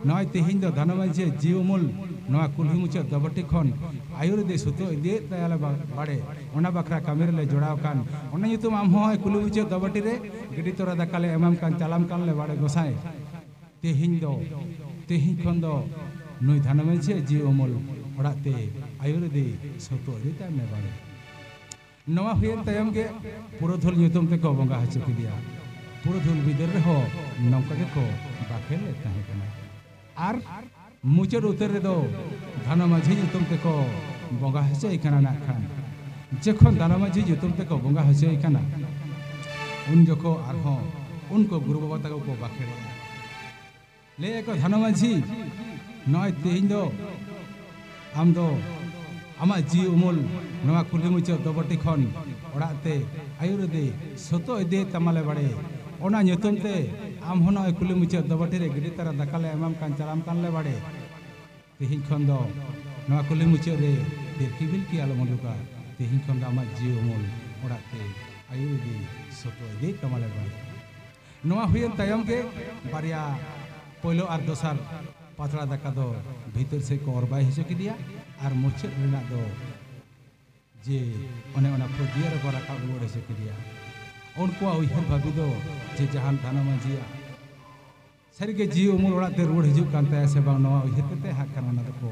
ᱱᱚᱜᱼᱚᱭ ᱛᱮᱦᱮᱧ ᱫᱚ ᱫᱷᱟᱱᱚ ᱢᱟᱹᱡᱷᱤ ᱡᱤᱣᱤ ᱩᱢᱩᱞ ᱱᱚᱣᱟ ᱠᱩᱞᱦᱤ ᱢᱩᱪᱟᱹᱫ ᱫᱚᱵᱚᱴᱤ ᱠᱷᱚᱱ ᱟᱭᱩᱨ ᱤᱫᱤ ᱥᱩᱛᱩᱜ ᱤᱫᱤᱭᱮᱫ ᱛᱟᱭᱟᱞᱮ ᱵᱟ-, ᱵᱟᱲᱮ, ᱚᱱᱟ ᱵᱟᱠᱷᱨᱟ ᱠᱟᱹᱢᱤ ᱨᱮᱞᱮ ᱡᱚᱲᱟᱣ ᱟᱠᱟᱱ, ᱚᱱᱟ ᱧᱩᱛᱩᱢ ᱟᱢ ᱦᱚᱸ ᱱᱚᱜᱼᱚᱭ ᱠᱩᱞᱦᱤ ᱢᱩᱪᱟᱹᱫ ᱫᱚᱵᱚᱴᱤ ᱨᱮ ᱜᱤᱰᱤ ᱛᱚᱨᱟ ᱫᱟᱠᱟ ᱞᱮ ᱮᱢᱟᱢ ᱠᱟᱱ, ᱪᱟᱞᱟᱢ ᱠᱟᱱ ᱞᱮ ᱵᱟᱲᱮ ᱜᱚᱸᱥᱟᱭ᱾ ᱛᱮᱦᱮᱧ ᱫᱚ, ᱛᱮᱦᱮᱧ ᱠᱷᱚᱱ ᱫᱚ ᱱᱩᱭ ᱫᱷᱟᱱᱚ ᱢᱟᱹᱡᱷᱤᱭᱟᱜ ᱡᱤᱣᱤ ᱩᱢᱩᱞ ᱚᱲᱟᱜ ᱛᱮ ᱟᱭᱩᱨ ᱤᱫᱤ ᱥᱩᱛᱩᱜ ᱤᱫᱤ ᱛᱟᱭ ᱢᱮ ᱵᱟᱲᱮ᱾" ᱱᱚᱣᱟ ᱦᱩᱭᱮᱱ ᱛᱟᱭᱚᱢ ᱜᱮ ᱯᱩᱨᱩᱫᱷᱩᱞ ᱧᱩᱛᱩᱢ ᱛᱮᱠᱚ ᱵᱚᱸᱜᱟ ᱦᱚᱪᱚ ᱠᱮᱫᱮᱭᱟ᱾ ᱯᱩᱨᱩᱫᱷᱩᱞ ᱵᱤᱫᱟᱹᱞ ᱨᱮᱦᱚᱸ ᱱᱚᱝᱠᱟ ᱜᱮᱠᱚ ᱵᱟᱠᱷᱮᱲ ᱞᱮᱫ ᱛᱟᱦᱮᱸ ᱠᱟᱱᱟ᱾ ᱟᱨ ᱢᱩᱪᱟᱹᱫ ᱩᱛᱟᱹᱨ ᱨᱮᱫᱚ ᱫᱷᱟᱱᱚ ᱢᱟᱹᱡᱷᱤ ᱧᱩᱛᱩᱢ ᱛᱮᱠᱚ ᱵᱚᱸᱜᱟ ᱦᱚᱪᱚᱭᱮ ᱠᱟᱱᱟ᱾ ᱱᱟᱜ ᱠᱷᱟᱱ ᱡᱚᱠᱷᱚᱱ ᱫᱷᱟᱱᱚ ᱢᱟᱹᱡᱷᱤ ᱧᱩᱛᱩᱢ ᱛᱮᱠᱚ ᱵᱚᱸᱜᱟ ᱦᱚᱪᱚᱭᱮ ᱠᱟᱱᱟ, ᱩᱱ ᱡᱚᱠᱷᱚᱱ ᱟᱨᱦᱚᱸ ᱩᱱᱠᱩ ᱜᱩᱨᱩ ᱵᱟᱵᱟ ᱛᱟᱠᱚ ᱠᱚ ᱵᱟᱠᱷᱮᱲᱮᱜᱼᱟ᱾ ᱞᱟᱹᱭ ᱟᱠᱚ, "ᱫᱷᱟᱱᱚ ᱢᱟᱹᱡᱷᱤ, ᱱᱚᱜᱼᱚᱭ ᱛᱮᱦᱮᱧ ᱫᱚ ᱟᱢ ᱫᱚ ᱟᱢᱟᱜ ᱡᱤᱣᱤ ᱩᱢᱩᱞ ᱱᱚᱣᱟ ᱠᱩᱞᱦᱤ ᱢᱩᱪᱟᱹᱫ ᱫᱚᱵᱚᱴᱤ ᱠᱷᱚᱱ ᱚᱲᱟᱜ ᱛᱮ ᱟᱭᱩᱨ ᱤᱫᱤ ᱥᱚᱛᱚ ᱤᱫᱤᱭᱮᱫ ᱛᱟᱢᱟᱞᱮ ᱵᱟᱲᱮ, ᱚᱱᱟ ᱧᱩᱛᱩᱢ ᱛᱮ ᱟᱢ ᱦᱚᱸ ᱱᱚᱜᱼᱚᱭ ᱠᱩᱞᱦᱤ ᱢᱩᱪᱟᱹᱫ ᱫᱚᱵᱚᱴᱤ ᱨᱮ ᱜᱤᱰᱤ ᱛᱟᱨᱟ ᱫᱟᱠᱟ ᱞᱮ ᱮᱢᱟᱢ ᱠᱟᱱ, ᱪᱟᱞᱟᱢ ᱠᱟᱱ ᱞᱮ ᱵᱟᱲᱮ᱾ ᱛᱮᱦᱮᱧ ᱠᱷᱚᱱ ᱫᱚ ᱱᱚᱣᱟ ᱠᱩᱞᱦᱤ ᱢᱩᱪᱟᱹᱫ ᱨᱮ ᱛᱤᱨᱠᱤ ᱵᱤᱞᱠᱤ ᱟᱞᱚᱢ ᱩᱰᱩᱠᱟ᱾ ᱛᱮᱦᱮᱧ ᱠᱷᱚᱱ ᱫᱚ ᱟᱢᱟᱜ ᱡᱤᱣᱤ ᱩᱢᱩᱞ ᱚᱲᱟᱜ ᱛᱮ ᱟᱭᱩᱨ ᱤᱫᱤ ᱥᱚᱛᱚ ᱤᱫᱤᱭᱮᱫ ᱛᱟᱢᱟᱞᱮ ᱵᱟᱲᱮ᱾" ᱱᱚᱣᱟ ᱦᱩᱭᱮᱱ ᱛᱟᱭᱚᱢ ᱜᱮ ᱵᱟᱨᱭᱟ ᱯᱳᱭᱞᱳ ᱟᱨ ᱫᱚᱥᱟᱨ ᱯᱟᱛᱲᱟ ᱫᱟᱠᱟ ᱫᱚ ᱵᱷᱤᱛᱟᱹᱨ ᱥᱮᱫ ᱠᱚ ᱚᱨ ᱵᱟᱭ ᱦᱚᱪᱚ ᱠᱮᱫᱮᱭᱟ᱾ ᱟᱨ ᱢᱩᱪᱟᱹᱫ ᱨᱮᱱᱟᱜ ᱫᱚ ᱡᱮ ᱚᱱᱮ ᱚᱱᱟ ᱯᱷᱟᱹᱫᱽᱭᱟᱹ ᱨᱮᱠᱚ ᱨᱟᱠᱟᱵ ᱨᱩᱣᱟᱹᱲ ᱦᱚᱪᱚ ᱠᱮᱫᱮᱭᱟ᱾ ᱩᱱᱠᱩᱣᱟᱜ ᱩᱭᱦᱟᱹᱨ ᱵᱷᱟᱹᱵᱤ ᱫᱚ ᱡᱮ ᱡᱟᱦᱟᱱ ᱫᱷᱟᱱᱚ ᱢᱟᱹᱡᱷᱤᱭᱟᱜ ᱥᱟᱹᱨᱤᱜᱮ ᱡᱤᱣᱤ ᱩᱢᱩᱞ ᱚᱲᱟᱜ ᱛᱮ ᱨᱩᱣᱟᱹᱲ ᱦᱤᱡᱩᱜ ᱠᱟᱱ ᱛᱟᱭᱟ ᱥᱮ ᱵᱟᱝ, ᱱᱚᱣᱟ ᱩᱭᱦᱟᱹᱨ ᱠᱟᱛᱮ ᱦᱟᱸᱜ ᱠᱷᱟᱱ ᱚᱱᱟ ᱫᱚᱠᱚ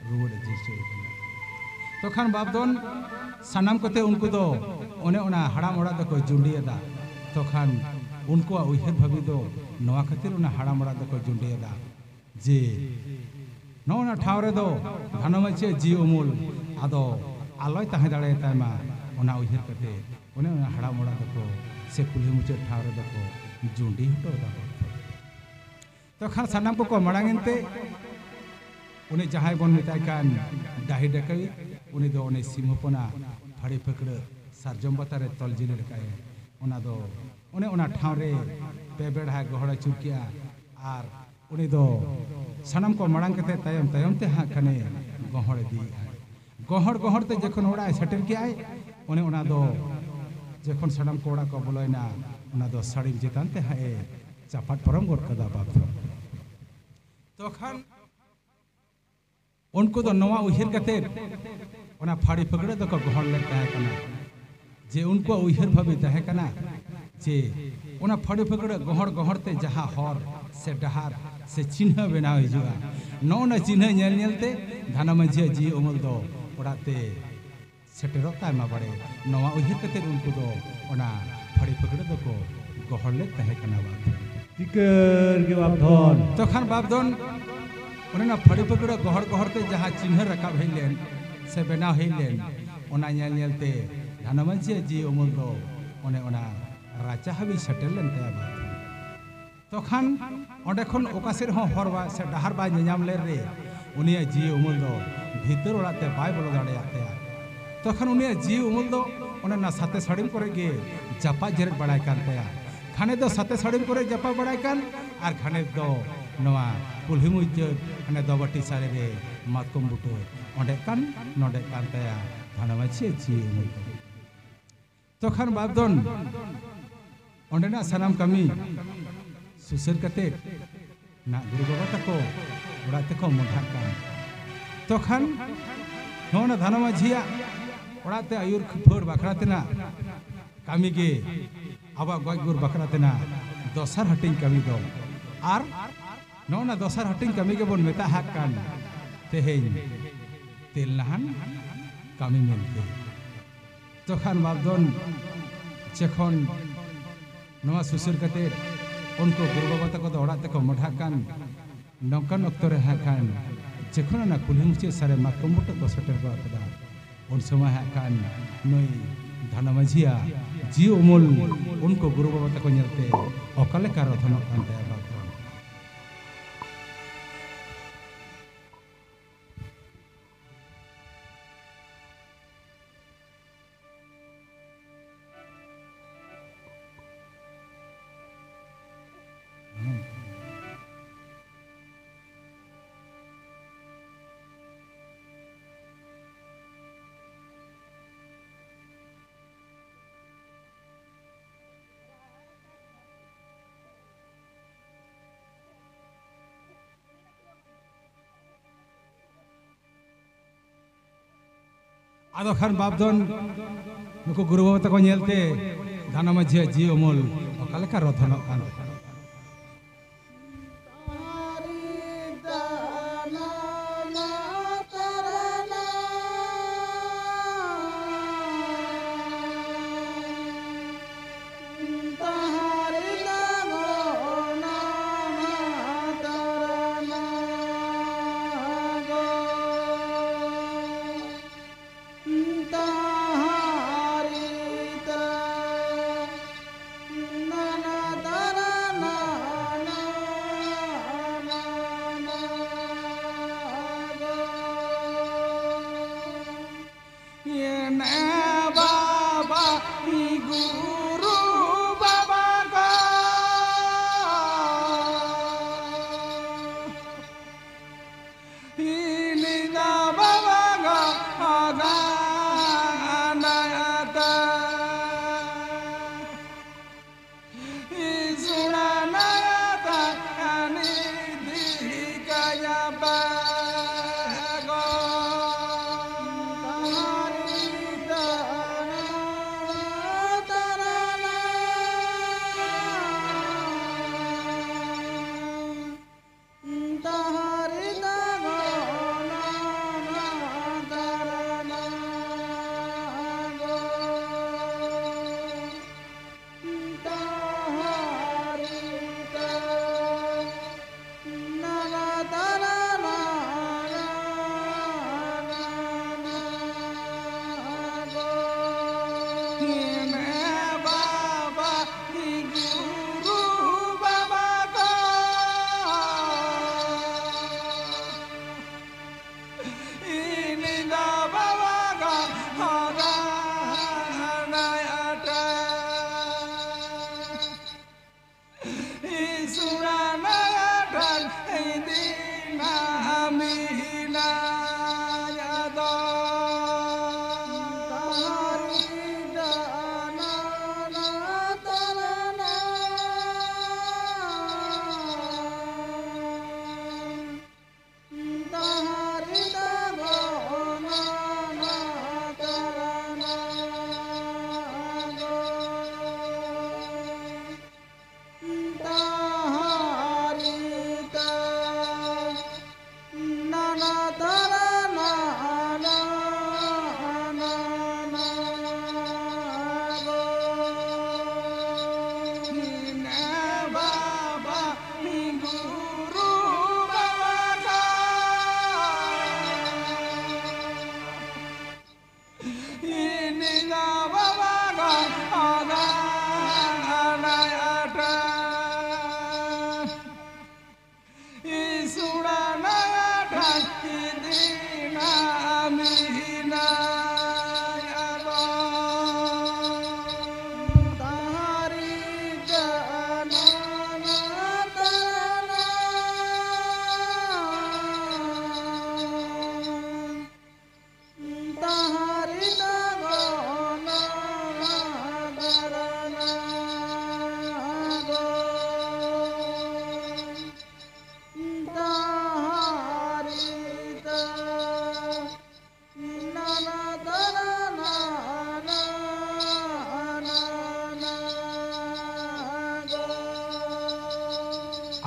ᱨᱩᱣᱟᱹᱲ ᱤᱫᱤ ᱦᱚᱪᱚᱭᱮ ᱠᱟᱱᱟ᱾ ᱛᱚᱠᱷᱟᱱ ᱵᱟᱯᱫᱚᱱ ᱥᱟᱱᱟᱢ ᱠᱚᱛᱮ ᱩᱱᱠᱩ ᱫᱚ ᱚᱱᱮ ᱚᱱᱟ ᱦᱟᱲᱟᱢ ᱚᱲᱟᱜ ᱫᱚᱠᱚ ᱡᱩᱸᱰᱤᱭᱮᱫᱟ᱾ ᱛᱚᱠᱷᱟᱱ ᱩᱱᱠᱩᱣᱟᱜ ᱩᱭᱦᱟᱹᱨ ᱵᱷᱟᱹᱵᱤ ᱫᱚ ᱱᱚᱣᱟ ᱠᱷᱟᱹᱛᱤᱨ ᱚᱱᱟ ᱦᱟᱲᱟᱢ ᱚᱲᱟᱜ ᱫᱚᱠᱚ ᱡᱩᱸᱰᱤᱭᱮᱫᱟ ᱡᱮ ᱱᱚᱜᱼᱚ ᱱᱟ ᱴᱷᱟᱶ ᱨᱮᱫᱚ ᱫᱷᱟᱱᱚ ᱢᱟᱹᱡᱷᱤᱭᱟᱜ ᱡᱤᱣᱤ ᱩᱢᱩᱞ ᱟᱫᱚ ᱟᱞᱚᱭ ᱛᱟᱦᱮᱸ ᱫᱟᱲᱮᱭᱟᱛᱟᱭ ᱢᱟ, ᱚᱱᱟ ᱩᱭᱦᱟᱹᱨ ᱠᱟᱛᱮ ᱚᱱᱮ ᱚᱱᱟ ᱦᱟᱲᱟᱢ ᱚᱲᱟᱜ ᱫᱚᱠᱚ ᱥᱮ ᱠᱩᱞᱦᱤ ᱢᱩᱪᱟᱹᱫ ᱴᱷᱟᱶ ᱨᱮᱫᱚ ᱠᱚ ᱡᱩᱸᱰᱤ ᱦᱚᱴᱚ ᱠᱟᱫᱟ᱾ ᱛᱚ ᱠᱷᱟᱱ ᱥᱟᱱᱟᱢ ᱠᱚᱠᱚ ᱢᱟᱲᱟᱝ ᱮᱱᱛᱮ ᱩᱱᱤ ᱡᱟᱦᱟᱸᱭ ᱵᱚᱱ ᱢᱮᱛᱟᱭ ᱠᱟᱱ ᱰᱟᱹᱦᱤ ᱰᱟᱹᱠᱟᱹᱣᱤᱡ, ᱩᱱᱤ ᱫᱚ ᱚᱱᱮ ᱥᱤᱢ ᱦᱚᱯᱚᱱᱟᱜ ᱯᱷᱟᱹᱲᱤ ᱯᱷᱟᱹᱠᱲᱟᱹ ᱥᱟᱨᱡᱚᱢ ᱵᱟᱛᱟ ᱨᱮ ᱛᱚᱞ ᱡᱤᱞ ᱞᱮᱠᱟᱭ, ᱚᱱᱟ ᱫᱚ ᱚᱱᱮ ᱚᱱᱟ ᱴᱷᱟᱶ ᱨᱮ ᱯᱮ ᱵᱮᱲᱦᱟᱭ ᱜᱚᱦᱚᱲ ᱟᱹᱪᱩᱨ ᱠᱮᱜᱼᱟ᱾ ᱟᱨ ᱩᱱᱤ ᱫᱚ ᱥᱟᱱᱟᱢ ᱠᱚ ᱢᱟᱲᱟᱝ ᱠᱟᱛᱮ ᱛᱟᱭᱚᱢ ᱛᱟᱭᱚᱢ ᱛᱮ ᱦᱟᱸᱜ ᱠᱷᱟᱱᱮ ᱜᱚᱦᱚᱲ ᱤᱫᱤᱭᱮᱜᱼᱟ᱾ ᱜᱚᱦᱚᱲ ᱜᱚᱦᱚᱲ ᱛᱮ ᱡᱚᱠᱷᱚᱱ ᱚᱲᱟᱜ ᱮ ᱥᱮᱴᱮᱨ ᱠᱮᱜᱼᱟᱭ, ᱚᱱᱮ ᱚᱱᱟ ᱫᱚ ᱡᱚᱠᱷᱚᱱ ᱥᱟᱱᱟᱢ ᱠᱚ ᱚᱲᱟᱜ ᱠᱚ ᱵᱚᱞᱚᱭᱮᱱᱟ, ᱚᱱᱟ ᱫᱚ ᱥᱟᱹᱲᱤᱢ ᱪᱮᱛᱟᱱ ᱛᱮ ᱦᱟᱸᱜ ᱮ ᱪᱟᱯᱟᱫ ᱯᱟᱨᱚᱢ ᱜᱚᱫ ᱠᱟᱫᱟ ᱵᱟᱯ ᱫᱚ᱾ ᱛᱚᱠᱷᱟᱱ ᱩᱱᱠᱩ ᱫᱚ ᱱᱚᱣᱟ ᱩᱭᱦᱟᱹᱨ ᱠᱟᱛᱮ ᱚᱱᱟ ᱯᱷᱟᱹᱲᱤ ᱯᱷᱟᱹᱠᱲᱟᱹ ᱫᱚᱠᱚ ᱜᱚᱦᱚᱲ ᱞᱮᱫ ᱛᱟᱦᱮᱸ ᱠᱟᱱᱟ, ᱡᱮ ᱩᱱᱠᱩᱣᱟᱜ ᱩᱭᱦᱟᱹᱨ ᱵᱷᱟᱵᱤ ᱛᱟᱦᱮᱸ ᱠᱟᱱᱟ ᱡᱮ ᱚᱱᱟ ᱯᱷᱟᱹᱲᱤ ᱯᱷᱟᱹᱠᱲᱟᱹ ᱜᱚᱦᱚᱲ ᱜᱚᱦᱚᱲ ᱛᱮ ᱡᱟᱦᱟᱸ ᱦᱚᱨ ᱥᱮ ᱰᱟᱦᱟᱨ ᱥᱮ ᱪᱤᱱᱦᱟᱹ ᱵᱮᱱᱟᱣ ᱦᱤᱡᱩᱜᱼᱟ, ᱱᱚᱜᱼᱚ ᱱᱟ ᱪᱤᱱᱦᱟᱹ ᱧᱮᱞ ᱧᱮᱞ ᱛᱮ ᱫᱷᱟᱱᱟ ᱢᱟᱹᱡᱷᱤᱭᱟᱜ ᱡᱤᱣᱤ ᱩᱢᱩᱞ ᱫᱚ ᱚᱲᱟᱜ ᱛᱮ ᱥᱮᱴᱮᱨᱚᱜ ᱛᱟᱭ ᱢᱟ ᱵᱟᱲᱮ᱾ ᱱᱚᱣᱟ ᱩᱭᱦᱟᱹᱨ ᱠᱟᱛᱮ ᱩᱱᱠᱩ ᱫᱚ ᱚᱱᱟ ᱯᱷᱟᱹᱲᱤ ᱯᱷᱟᱹᱠᱲᱟᱹ ᱫᱚᱠᱚ ᱜᱚᱦᱚᱲ ᱞᱮᱫ ᱛᱟᱦᱮᱸ ᱠᱟᱱᱟ ᱵᱟᱯ᱾ ᱪᱤᱠᱟᱹᱨ ᱜᱮ ᱵᱟᱯ ᱫᱷᱚᱱ᱾ ᱛᱚᱠᱷᱟᱱ ᱵᱟᱯ ᱫᱷᱚᱱ ᱚᱱᱮ ᱚᱱᱟ ᱯᱷᱟᱹᱲᱤ ᱯᱷᱟᱹᱠᱲᱟᱹ ᱜᱚᱦᱚᱲ ᱜᱚᱦᱚᱲ ᱛᱮ ᱡᱟᱦᱟᱸ ᱪᱤᱱᱦᱟᱹ ᱨᱟᱠᱟᱵ ᱦᱮᱡ ᱞᱮᱱ ᱥᱮ ᱵᱮᱱᱟᱣ ᱦᱮᱡ ᱞᱮᱱ, ᱚᱱᱟ ᱧᱮᱞ ᱧᱮᱞ ᱛᱮ ᱫᱷᱟᱱᱟ ᱢᱟᱹᱡᱷᱤᱭᱟᱜ ᱡᱤᱣᱤ ᱩᱢᱩᱞ ᱫᱚ ᱚᱱᱮ ᱚᱱᱟ ᱨᱟᱪᱟ ᱦᱟᱹᱵᱤᱡ ᱥᱮᱴᱮᱨ ᱞᱮᱱ ᱛᱟᱭᱟ ᱵᱟᱯ᱾ ᱛᱚᱠᱷᱟᱱ ᱚᱸᱰᱮ ᱠᱷᱚᱱ ᱚᱠᱟ ᱥᱮᱫ ᱦᱚᱸ ᱦᱚᱨ ᱵᱟ-, ᱥᱮ ᱰᱟᱦᱟᱨ ᱵᱟᱭ ᱧᱮᱧᱟᱢ ᱞᱮᱫ ᱨᱮ, ᱩᱱᱤᱭᱟᱜ ᱡᱤᱣᱤ ᱩᱢᱩᱞ ᱫᱚ ᱵᱷᱤᱛᱟᱹᱨ ᱚᱲᱟᱜ ᱛᱮ ᱵᱟᱭ ᱵᱚᱞᱚ ᱫᱟᱲᱮᱭᱟᱜ ᱛᱟᱭᱟ᱾ ᱛᱚᱠᱷᱟᱱ ᱩᱱᱤᱭᱟᱜ ᱡᱤᱣᱤ ᱩᱢᱩᱞ ᱫᱚ ᱚᱱᱮ ᱚᱱᱟ ᱥᱟᱛᱮ ᱥᱟᱹᱲᱤᱢ ᱠᱚᱨᱮ ᱜᱮ ᱡᱟᱯᱟᱜ ᱡᱮᱨᱮᱫ ᱵᱟᱲᱟᱭ ᱠᱟᱱ ᱛᱟᱭᱟ᱾ ᱠᱷᱟᱱᱮ ᱫᱚ ᱥᱟᱛᱮ ᱥᱟᱹᱲᱤᱢ ᱠᱚᱨᱮ ᱡᱟᱯᱟᱜ ᱵᱟᱲᱟᱭ ᱠᱟᱱ, ᱟᱨ ᱠᱷᱟᱱᱮ ᱫᱚ ᱱᱚᱣᱟ ᱠᱩᱞᱦᱤ ᱢᱩᱪᱟᱹᱫ ᱦᱟᱱᱮ ᱫᱚᱵᱟᱴᱤ ᱥᱟᱨᱮ ᱨᱮ ᱢᱟᱛᱠᱚᱢ ᱵᱩᱴᱟᱹ ᱚᱸᱰᱮ ᱠᱟᱱ ᱱᱚᱰᱮ ᱠᱟᱱ ᱛᱟᱭᱟ ᱫᱷᱟᱱᱟ ᱢᱟᱹᱡᱷᱤᱭᱟᱜ ᱡᱤᱣᱤ ᱩᱢᱩᱞ ᱫᱚ᱾ ᱛᱚᱠᱷᱟᱱ ᱵᱟᱯ ᱫᱷᱚᱱ ᱚᱸᱰᱮᱱᱟᱜ ᱥᱟᱱᱟᱢ ᱠᱟᱹᱢᱤ ᱥᱩᱥᱟᱹᱨ ᱠᱟᱛᱮ ᱱᱟᱜ ᱜᱩᱨᱩ ᱵᱟᱵᱟ ᱛᱟᱠᱚ ᱚᱲᱟᱜ ᱛᱮᱠᱚ ᱢᱚᱰᱷᱟᱜ ᱠᱟᱱ᱾ ᱛᱚᱠᱷᱟᱱ ᱱᱚᱜᱼᱚ ᱱᱟ ᱫᱷᱟᱱᱟ ᱢᱟᱹᱡᱷᱤᱭᱟᱜ ᱚᱲᱟᱜ ᱛᱮ ᱟᱹᱭᱩᱨ ᱠᱷᱟᱹᱯᱟᱹᱲ ᱵᱟᱠᱷᱨᱟ ᱛᱮᱱᱟᱜ ᱠᱟᱹᱢᱤ ᱜᱮ ᱟᱵᱚᱣᱟᱜ ᱜᱚᱡ ᱜᱩᱨ ᱵᱟᱠᱷᱨᱟ ᱛᱮᱱᱟᱜ ᱫᱚᱥᱟᱨ ᱦᱟᱹᱴᱤᱧ ᱠᱟᱹᱢᱤ ᱫᱚ᱾ ᱟᱨ ᱱᱚᱜᱼᱚ ᱱᱟ ᱫᱚᱥᱟᱨ ᱦᱟᱹᱴᱤᱧ ᱠᱟᱹᱢᱤ ᱜᱮᱵᱚᱱ ᱢᱮᱛᱟᱜ ᱦᱟᱜ ᱠᱟᱱ ᱛᱮᱦᱮᱧ ᱛᱮᱞ ᱱᱟᱦᱟᱱ ᱠᱟᱹᱢᱤ ᱢᱮᱱᱛᱮ᱾ ᱛᱚᱠᱷᱟᱱ ᱵᱟᱯ ᱫᱷᱚᱱ ᱡᱚᱠᱷᱚᱱ ᱱᱚᱣᱟ ᱥᱩᱥᱟᱹᱨ ᱠᱟᱛᱮ ᱩᱱᱠᱩ ᱜᱩᱨᱩ ᱵᱟᱵᱟ ᱛᱟᱠᱚ ᱫᱚ ᱚᱲᱟᱜ ᱛᱮᱠᱚ ᱢᱚᱰᱷᱟᱜ ᱠᱟᱱ, ᱱᱚᱝᱠᱟᱱ ᱚᱠᱛᱚ ᱨᱮ ᱦᱟᱸᱜ ᱠᱷᱟᱱ ᱡᱚᱠᱷᱚᱱ ᱚᱱᱟ ᱠᱩᱞᱦᱤ ᱢᱩᱪᱟᱹᱫ ᱥᱟᱨᱮ ᱢᱟᱛᱠᱚᱢ ᱵᱩᱴᱟᱹ ᱠᱚ ᱥᱮᱴᱮᱨ ᱜᱚᱫ ᱠᱮᱫᱟ, ᱩᱱ ᱥᱚᱢᱚᱭ ᱦᱟᱸᱜ ᱠᱷᱟᱱ ᱱᱩᱭ ᱫᱷᱟᱱᱟ ᱢᱟᱹᱡᱷᱤᱭᱟᱜ ᱡᱤᱣᱤ ᱩᱢᱩᱞ ᱩᱱᱠᱩ ᱜᱩᱨᱩ ᱵᱟᱵᱟ ᱛᱟᱠᱚ ᱧᱮᱞᱛᱮ ᱚᱠᱟ ᱞᱮᱠᱟ ᱨᱚᱫᱷᱚᱱᱚᱜ ᱠᱟᱱ ᱛᱟᱭᱟ ᱵᱟᱠᱷᱟᱱ᱾ ᱟᱫᱚ ᱠᱷᱟᱱ ᱵᱟᱯ ᱫᱚ ᱱᱩᱠᱩ ᱜᱩᱨᱩ ᱵᱟᱵᱟ ᱛᱟᱠᱚ ᱧᱮᱞᱛᱮ ᱫᱷᱟᱱᱟ ᱢᱟᱹᱡᱷᱤᱭᱟᱜ ᱡᱤᱣᱤ ᱩᱢᱩᱞ ᱚᱠᱟ ᱞᱮᱠᱟ ᱨᱚᱫᱷᱚᱱᱚᱜ ᱠᱟᱱ ᱛᱟᱠᱚᱣᱟ᱾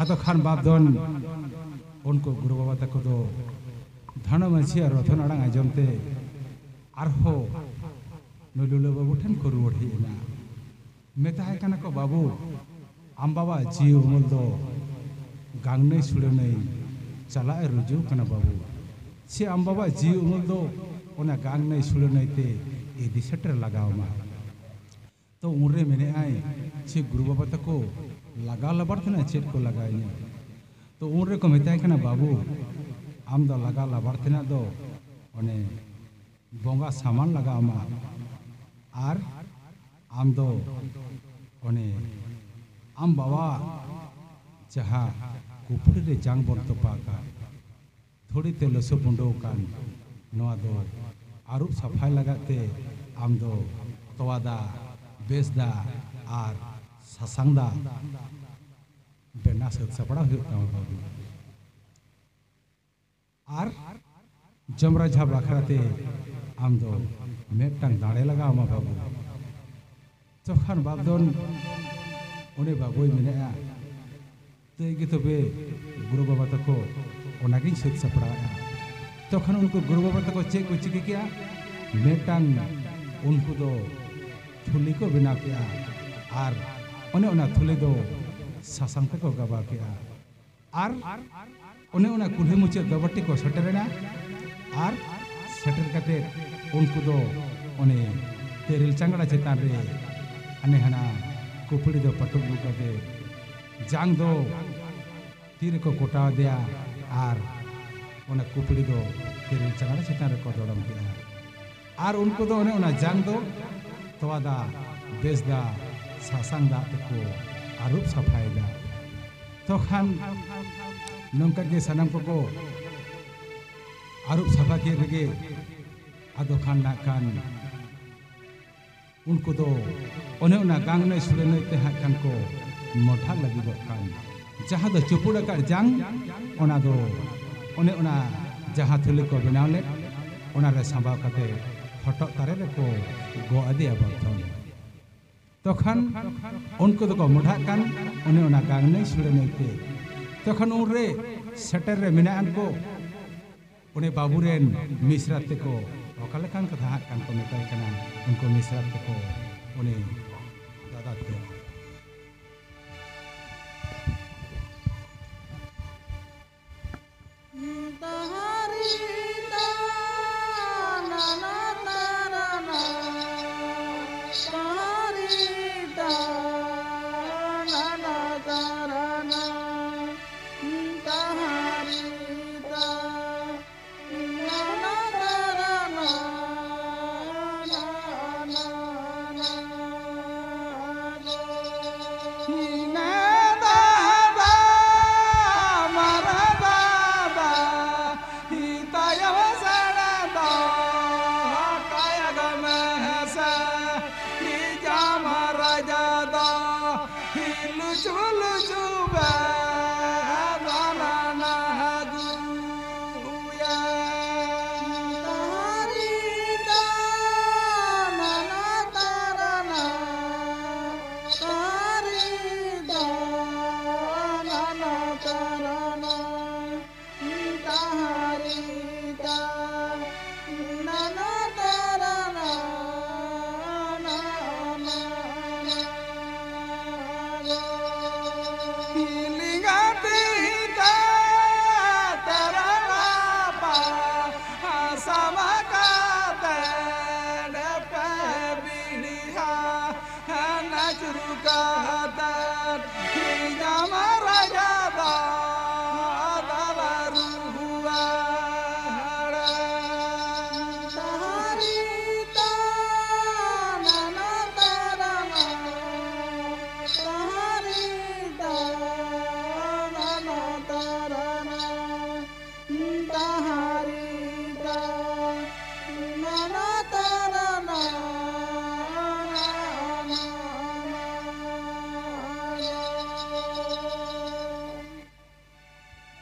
ᱟᱫᱚ ᱠᱷᱟᱱ ᱵᱟᱯ ᱫᱚ ᱩᱱᱠᱩ ᱜᱩᱨᱩ ᱵᱟᱵᱟ ᱛᱟᱠᱚ ᱫᱚ ᱫᱷᱟᱱᱚ ᱢᱟᱹᱡᱷᱤᱭᱟᱜ ᱨᱚᱛᱷᱚᱱ ᱟᱲᱟᱝ ᱟᱸᱡᱚᱢ ᱛᱮ ᱟᱨᱦᱚᱸ ᱱᱩᱭ ᱞᱩᱞᱟᱹ ᱵᱟᱹᱵᱩ ᱴᱷᱮᱱ ᱠᱚ ᱨᱩᱣᱟᱹᱲ ᱦᱮᱡ ᱮᱱᱟ᱾ ᱢᱮᱛᱟᱭ ᱠᱟᱱᱟ ᱠᱚ, "ᱵᱟᱹᱵᱩ, ᱟᱢ ᱵᱟᱵᱟ ᱡᱤᱣᱤ ᱩᱢᱩᱞ ᱫᱚ ᱜᱟᱝ ᱱᱟᱹᱭ ᱥᱩᱲᱟᱹ ᱱᱟᱹᱭ ᱪᱟᱞᱟᱜ ᱮ ᱨᱩᱡᱩ ᱠᱟᱱᱟ ᱵᱟᱹᱵᱩ, ᱥᱮ ᱟᱢ ᱵᱟᱵᱟ ᱡᱤᱣᱤ ᱩᱢᱩᱞ ᱫᱚ ᱚᱱᱟ ᱜᱟᱝ ᱱᱟᱹᱭ ᱥᱩᱲᱟᱹ ᱱᱟᱹᱭ ᱛᱮ ᱤᱫᱤ ᱥᱮᱴᱮᱨ ᱞᱟᱜᱟᱣ ᱟᱢᱟ?" ᱛᱚ ᱩᱱᱨᱮ ᱢᱮᱱᱮᱫᱼᱟᱭ, ᱪᱮ ᱜᱩᱨᱩ ᱵᱟᱵᱟ ᱛᱟᱠᱚ ᱞᱟᱜᱟᱣ ᱞᱟᱵᱟᱲ ᱛᱮᱱᱟᱜ ᱪᱮᱫ ᱠᱚ ᱞᱟᱜᱟᱣᱤᱧᱟ? ᱛᱚ ᱩᱱ ᱨᱮᱠᱚ ᱢᱮᱛᱟᱭ ᱠᱟᱱᱟ, "ᱵᱟᱹᱵᱩ, ᱟᱢ ᱫᱚ ᱞᱟᱜᱟᱣ ᱞᱟᱵᱟᱲ ᱛᱮᱱᱟᱜ ᱫᱚ ᱚᱱᱮ ᱵᱚᱸᱜᱟ ᱥᱟᱢᱟᱱ ᱞᱟᱜᱟᱣ ᱟᱢᱟ, ᱟᱨ ᱟᱢ ᱫᱚ ᱚᱱᱮ ᱟᱢ ᱵᱟᱵᱟ ᱡᱟᱦᱟᱸ ᱠᱩᱯᱲᱤ ᱨᱮ ᱡᱟᱝ ᱵᱚᱱ ᱛᱚᱯᱟ ᱟᱠᱟᱫ, ᱫᱷᱩᱲᱤ ᱛᱮ ᱞᱚᱥᱚᱫ ᱵᱩᱰᱟᱹᱣ ᱟᱠᱟᱱ, ᱱᱚᱣᱟ ᱫᱚ ᱟᱹᱨᱩᱵ ᱥᱟᱯᱷᱟᱭ ᱞᱟᱜᱟᱫ ᱛᱮ ᱟᱢ ᱫᱚ ᱛᱚᱣᱟ ᱫᱟᱜ, ᱵᱮᱥ ᱫᱟᱜ ᱟᱨ ᱥᱟᱥᱟᱝ ᱫᱟᱜ ᱵᱮᱱᱟᱣ ᱥᱟᱹᱛ ᱥᱟᱯᱲᱟᱣ ᱦᱩᱭᱩᱜ ᱛᱟᱢᱟ ᱵᱟᱹᱵᱩ᱾ ᱟᱨ ᱡᱚᱢ ᱨᱟᱡᱟ ᱵᱟᱠᱷᱨᱟ ᱛᱮ ᱟᱢ ᱫᱚ ᱢᱤᱫᱴᱟᱝ ᱫᱟᱲᱮ ᱞᱟᱜᱟᱣ ᱟᱢᱟ ᱵᱟᱹᱵᱩ᱾ ᱛᱚᱠᱷᱟᱱ ᱵᱟᱯᱫᱷᱚᱱ ᱩᱱᱤ ᱵᱟᱹᱵᱩᱭ ᱢᱮᱱᱮᱫᱼᱟ, ᱛᱟᱹᱭ ᱜᱮ ᱛᱚᱵᱮ ᱜᱩᱨᱩ ᱵᱟᱵᱟ ᱛᱟᱠᱚ, ᱚᱱᱟᱜᱤᱧ ᱥᱟᱹᱛ ᱥᱟᱯᱲᱟᱣᱮᱫᱼᱟ᱾ ᱛᱚᱠᱷᱚᱱ ᱩᱱᱠᱩ ᱜᱩᱨᱩ ᱵᱟᱵᱟ ᱛᱟᱠᱚ ᱪᱮᱫ ᱠᱚ ᱪᱤᱠᱟᱹ ᱠᱮᱜᱼᱟ? ᱢᱤᱫᱴᱟᱝ ᱩᱱᱠᱩ ᱫᱚ ᱛᱷᱩᱞᱤ ᱠᱚ ᱵᱮᱱᱟᱣ ᱠᱮᱜᱼᱟ ᱟᱨ ᱚᱱᱮ ᱚᱱᱟ ᱛᱷᱩᱞᱤ ᱫᱚ ᱥᱟᱥᱟᱝ ᱛᱮᱠᱚ ᱜᱟᱵᱟᱣ ᱠᱮᱜᱼᱟ᱾ ᱟᱨ ᱚᱱᱮ ᱚᱱᱟ ᱠᱩᱞᱦᱤ ᱢᱩᱪᱟᱹᱫ ᱫᱚᱵᱚᱴᱤ ᱠᱚ ᱥᱮᱴᱮᱨᱮᱱᱟ ᱟᱨ ᱥᱮᱴᱮᱨ ᱠᱟᱛᱮ ᱩᱱᱠᱩ ᱫᱚ ᱚᱱᱮ ᱛᱮᱨᱮᱞ ᱪᱟᱝᱜᱲᱟ ᱪᱮᱛᱟᱱ ᱨᱮ ᱦᱟᱱᱮ ᱦᱟᱱᱟ ᱠᱩᱯᱲᱤ ᱫᱚ ᱯᱟᱹᱴᱩᱵ ᱟᱹᱜᱩ ᱠᱟᱛᱮ ᱡᱟᱝ ᱫᱚ ᱛᱤ ᱨᱮᱠᱚ ᱠᱚᱴᱟᱣ ᱟᱫᱮᱭᱟ ᱟᱨ ᱚᱱᱟ ᱠᱩᱯᱲᱤ ᱫᱚ ᱛᱮᱨᱮᱞ ᱪᱟᱝᱜᱲᱟ ᱪᱮᱛᱟᱱ ᱨᱮᱠᱚ ᱫᱚᱲᱚᱢ ᱠᱮᱫᱟ᱾ ᱟᱨ ᱩᱱᱠᱩ ᱫᱚ ᱚᱱᱮ ᱚᱱᱟ ᱡᱟᱝ ᱫᱚ ᱛᱚᱣᱟ ᱫᱟᱜ, ᱵᱮᱥ ᱫᱟᱜ, ᱥᱟᱥᱟᱝ ᱫᱟᱜ ᱛᱮᱠᱚ ᱟᱹᱨᱩᱵ ᱥᱟᱯᱷᱟᱭᱮᱫᱟ᱾ ᱛᱚᱠᱷᱟᱱ ᱱᱚᱝᱠᱟ ᱜᱮ ᱥᱟᱱᱟᱢ ᱠᱚᱠᱚ ᱟᱹᱨᱩᱵ ᱥᱟᱯᱷᱟ ᱠᱮᱫ ᱨᱮᱜᱮ ᱟᱫᱚ ᱠᱷᱟᱱ ᱱᱟᱜ ᱠᱷᱟᱱ ᱩᱱᱠᱩ ᱫᱚ ᱚᱱᱮ ᱚᱱᱟ ᱜᱟᱝ ᱱᱟᱹᱭ ᱥᱩᱲᱟᱹ ᱱᱟᱹᱭ ᱛᱮ ᱦᱟᱸᱜ ᱠᱷᱟᱱ ᱠᱚ ᱢᱚᱰᱷᱟ ᱞᱟᱹᱜᱤᱫᱚᱜ ᱠᱟᱱ᱾ ᱡᱟᱦᱟᱸ ᱫᱚ ᱪᱩᱯᱩᱲ ᱟᱠᱟᱫ ᱡᱟᱝ, ᱚᱱᱟ ᱫᱚ ᱚᱱᱮ ᱚᱱᱟ ᱡᱟᱦᱟᱸ ᱛᱷᱩᱞᱤ ᱠᱚ ᱵᱮᱱᱟᱣ ᱞᱮᱫ, ᱚᱱᱟ ᱨᱮ ᱥᱟᱸᱵᱟᱣ ᱠᱟᱛᱮ ᱦᱚᱴᱚᱜ ᱛᱟᱨᱮ ᱨᱮᱠᱚ ᱜᱚᱜ ᱟᱫᱮᱭᱟ ᱵᱟᱯᱫᱷᱚᱱ᱾ ᱛᱚᱠᱷᱟᱱ ᱩᱱᱠᱩ ᱫᱚᱠᱚ ᱢᱚᱰᱷᱟᱜ ᱠᱟᱱ ᱚᱱᱮ ᱚᱱᱟ ᱜᱟᱝ ᱱᱟᱹᱭ ᱥᱩᱲᱟᱹ ᱱᱟᱹᱭ ᱛᱮ᱾ ᱛᱚᱠᱷᱟᱱ ᱩᱱᱨᱮ ᱥᱮᱴᱮᱨ ᱨᱮ ᱢᱮᱱᱟᱜ ᱟᱱ ᱠᱚ ᱩᱱᱤ ᱵᱟᱹᱵᱩ ᱨᱮᱱ ᱢᱤᱥᱨᱟᱛ ᱛᱮᱠᱚ ᱚᱠᱟ ᱞᱮᱠᱟᱱ ᱠᱟᱛᱷᱟ ᱦᱟᱸᱜ ᱠᱟᱱ ᱠᱚ ᱢᱮᱛᱟᱭ ᱠᱟᱱᱟ, ᱩᱱᱠᱩ ᱢᱤᱥᱨᱟᱛ ᱛᱮᱠᱚ ᱩᱱᱤ ᱫᱟᱫᱟ ᱛᱮ᱾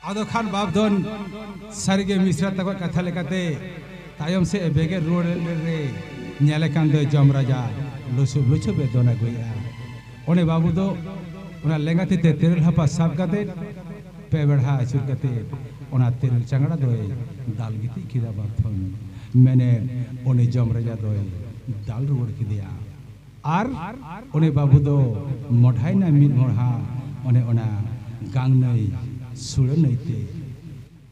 ᱟᱫᱚ ᱠᱷᱟᱱ ᱵᱟᱯ ᱫᱚ ᱥᱟᱹᱨᱤᱜᱮ ᱢᱤᱥᱨᱟ ᱛᱟᱠᱚᱣᱟᱜ ᱠᱟᱛᱷᱟ ᱞᱮᱠᱟᱛᱮ ᱛᱟᱭᱚᱢ ᱥᱮᱫ ᱮ ᱵᱮᱜᱮᱫ ᱨᱩᱣᱟᱹᱲ ᱞᱮᱱ ᱨᱮ ᱧᱮᱞᱮ ᱠᱟᱱ ᱫᱚᱭ ᱡᱚᱢ ᱨᱟᱡᱟ ᱞᱩᱥᱩᱵ ᱞᱩᱪᱷᱩᱵ ᱮ ᱫᱚᱱ ᱟᱹᱜᱩᱭᱮᱫᱼᱟ᱾ ᱚᱱᱮ ᱵᱟᱹᱵᱩ ᱫᱚ ᱚᱱᱟ ᱞᱮᱸᱜᱟ ᱛᱤ ᱛᱮ ᱛᱮᱨᱮᱞ ᱦᱟᱯᱟ ᱥᱟᱵ ᱠᱟᱛᱮ ᱯᱮ ᱵᱮᱲᱦᱟ ᱟᱹᱪᱩᱨ ᱠᱟᱛᱮ ᱚᱱᱟ ᱛᱮᱨᱮᱞ ᱪᱟᱝᱲᱟ ᱫᱚᱭ ᱫᱟᱞ ᱜᱤᱛᱤᱡ ᱠᱮᱫᱟ ᱵᱟᱯ ᱫᱚ᱾ ᱢᱮᱱᱮᱫ ᱩᱱᱤ ᱡᱚᱢ ᱨᱟᱡᱟ ᱫᱚᱭ ᱫᱟᱞ ᱨᱩᱣᱟᱹᱲ ᱠᱮᱫᱮᱭᱟ᱾ ᱟᱨ ᱩᱱᱤ ᱵᱟᱹᱵᱩ ᱫᱚ ᱢᱚᱰᱷᱟᱭᱮᱱᱟ ᱢᱤᱫ ᱢᱚᱲᱦᱟ ᱚᱱᱮ ᱚᱱᱟ ᱜᱟᱝ ᱱᱟᱹᱭ ᱥᱩᱲᱟᱹ ᱱᱟᱹᱭ ᱛᱮ᱾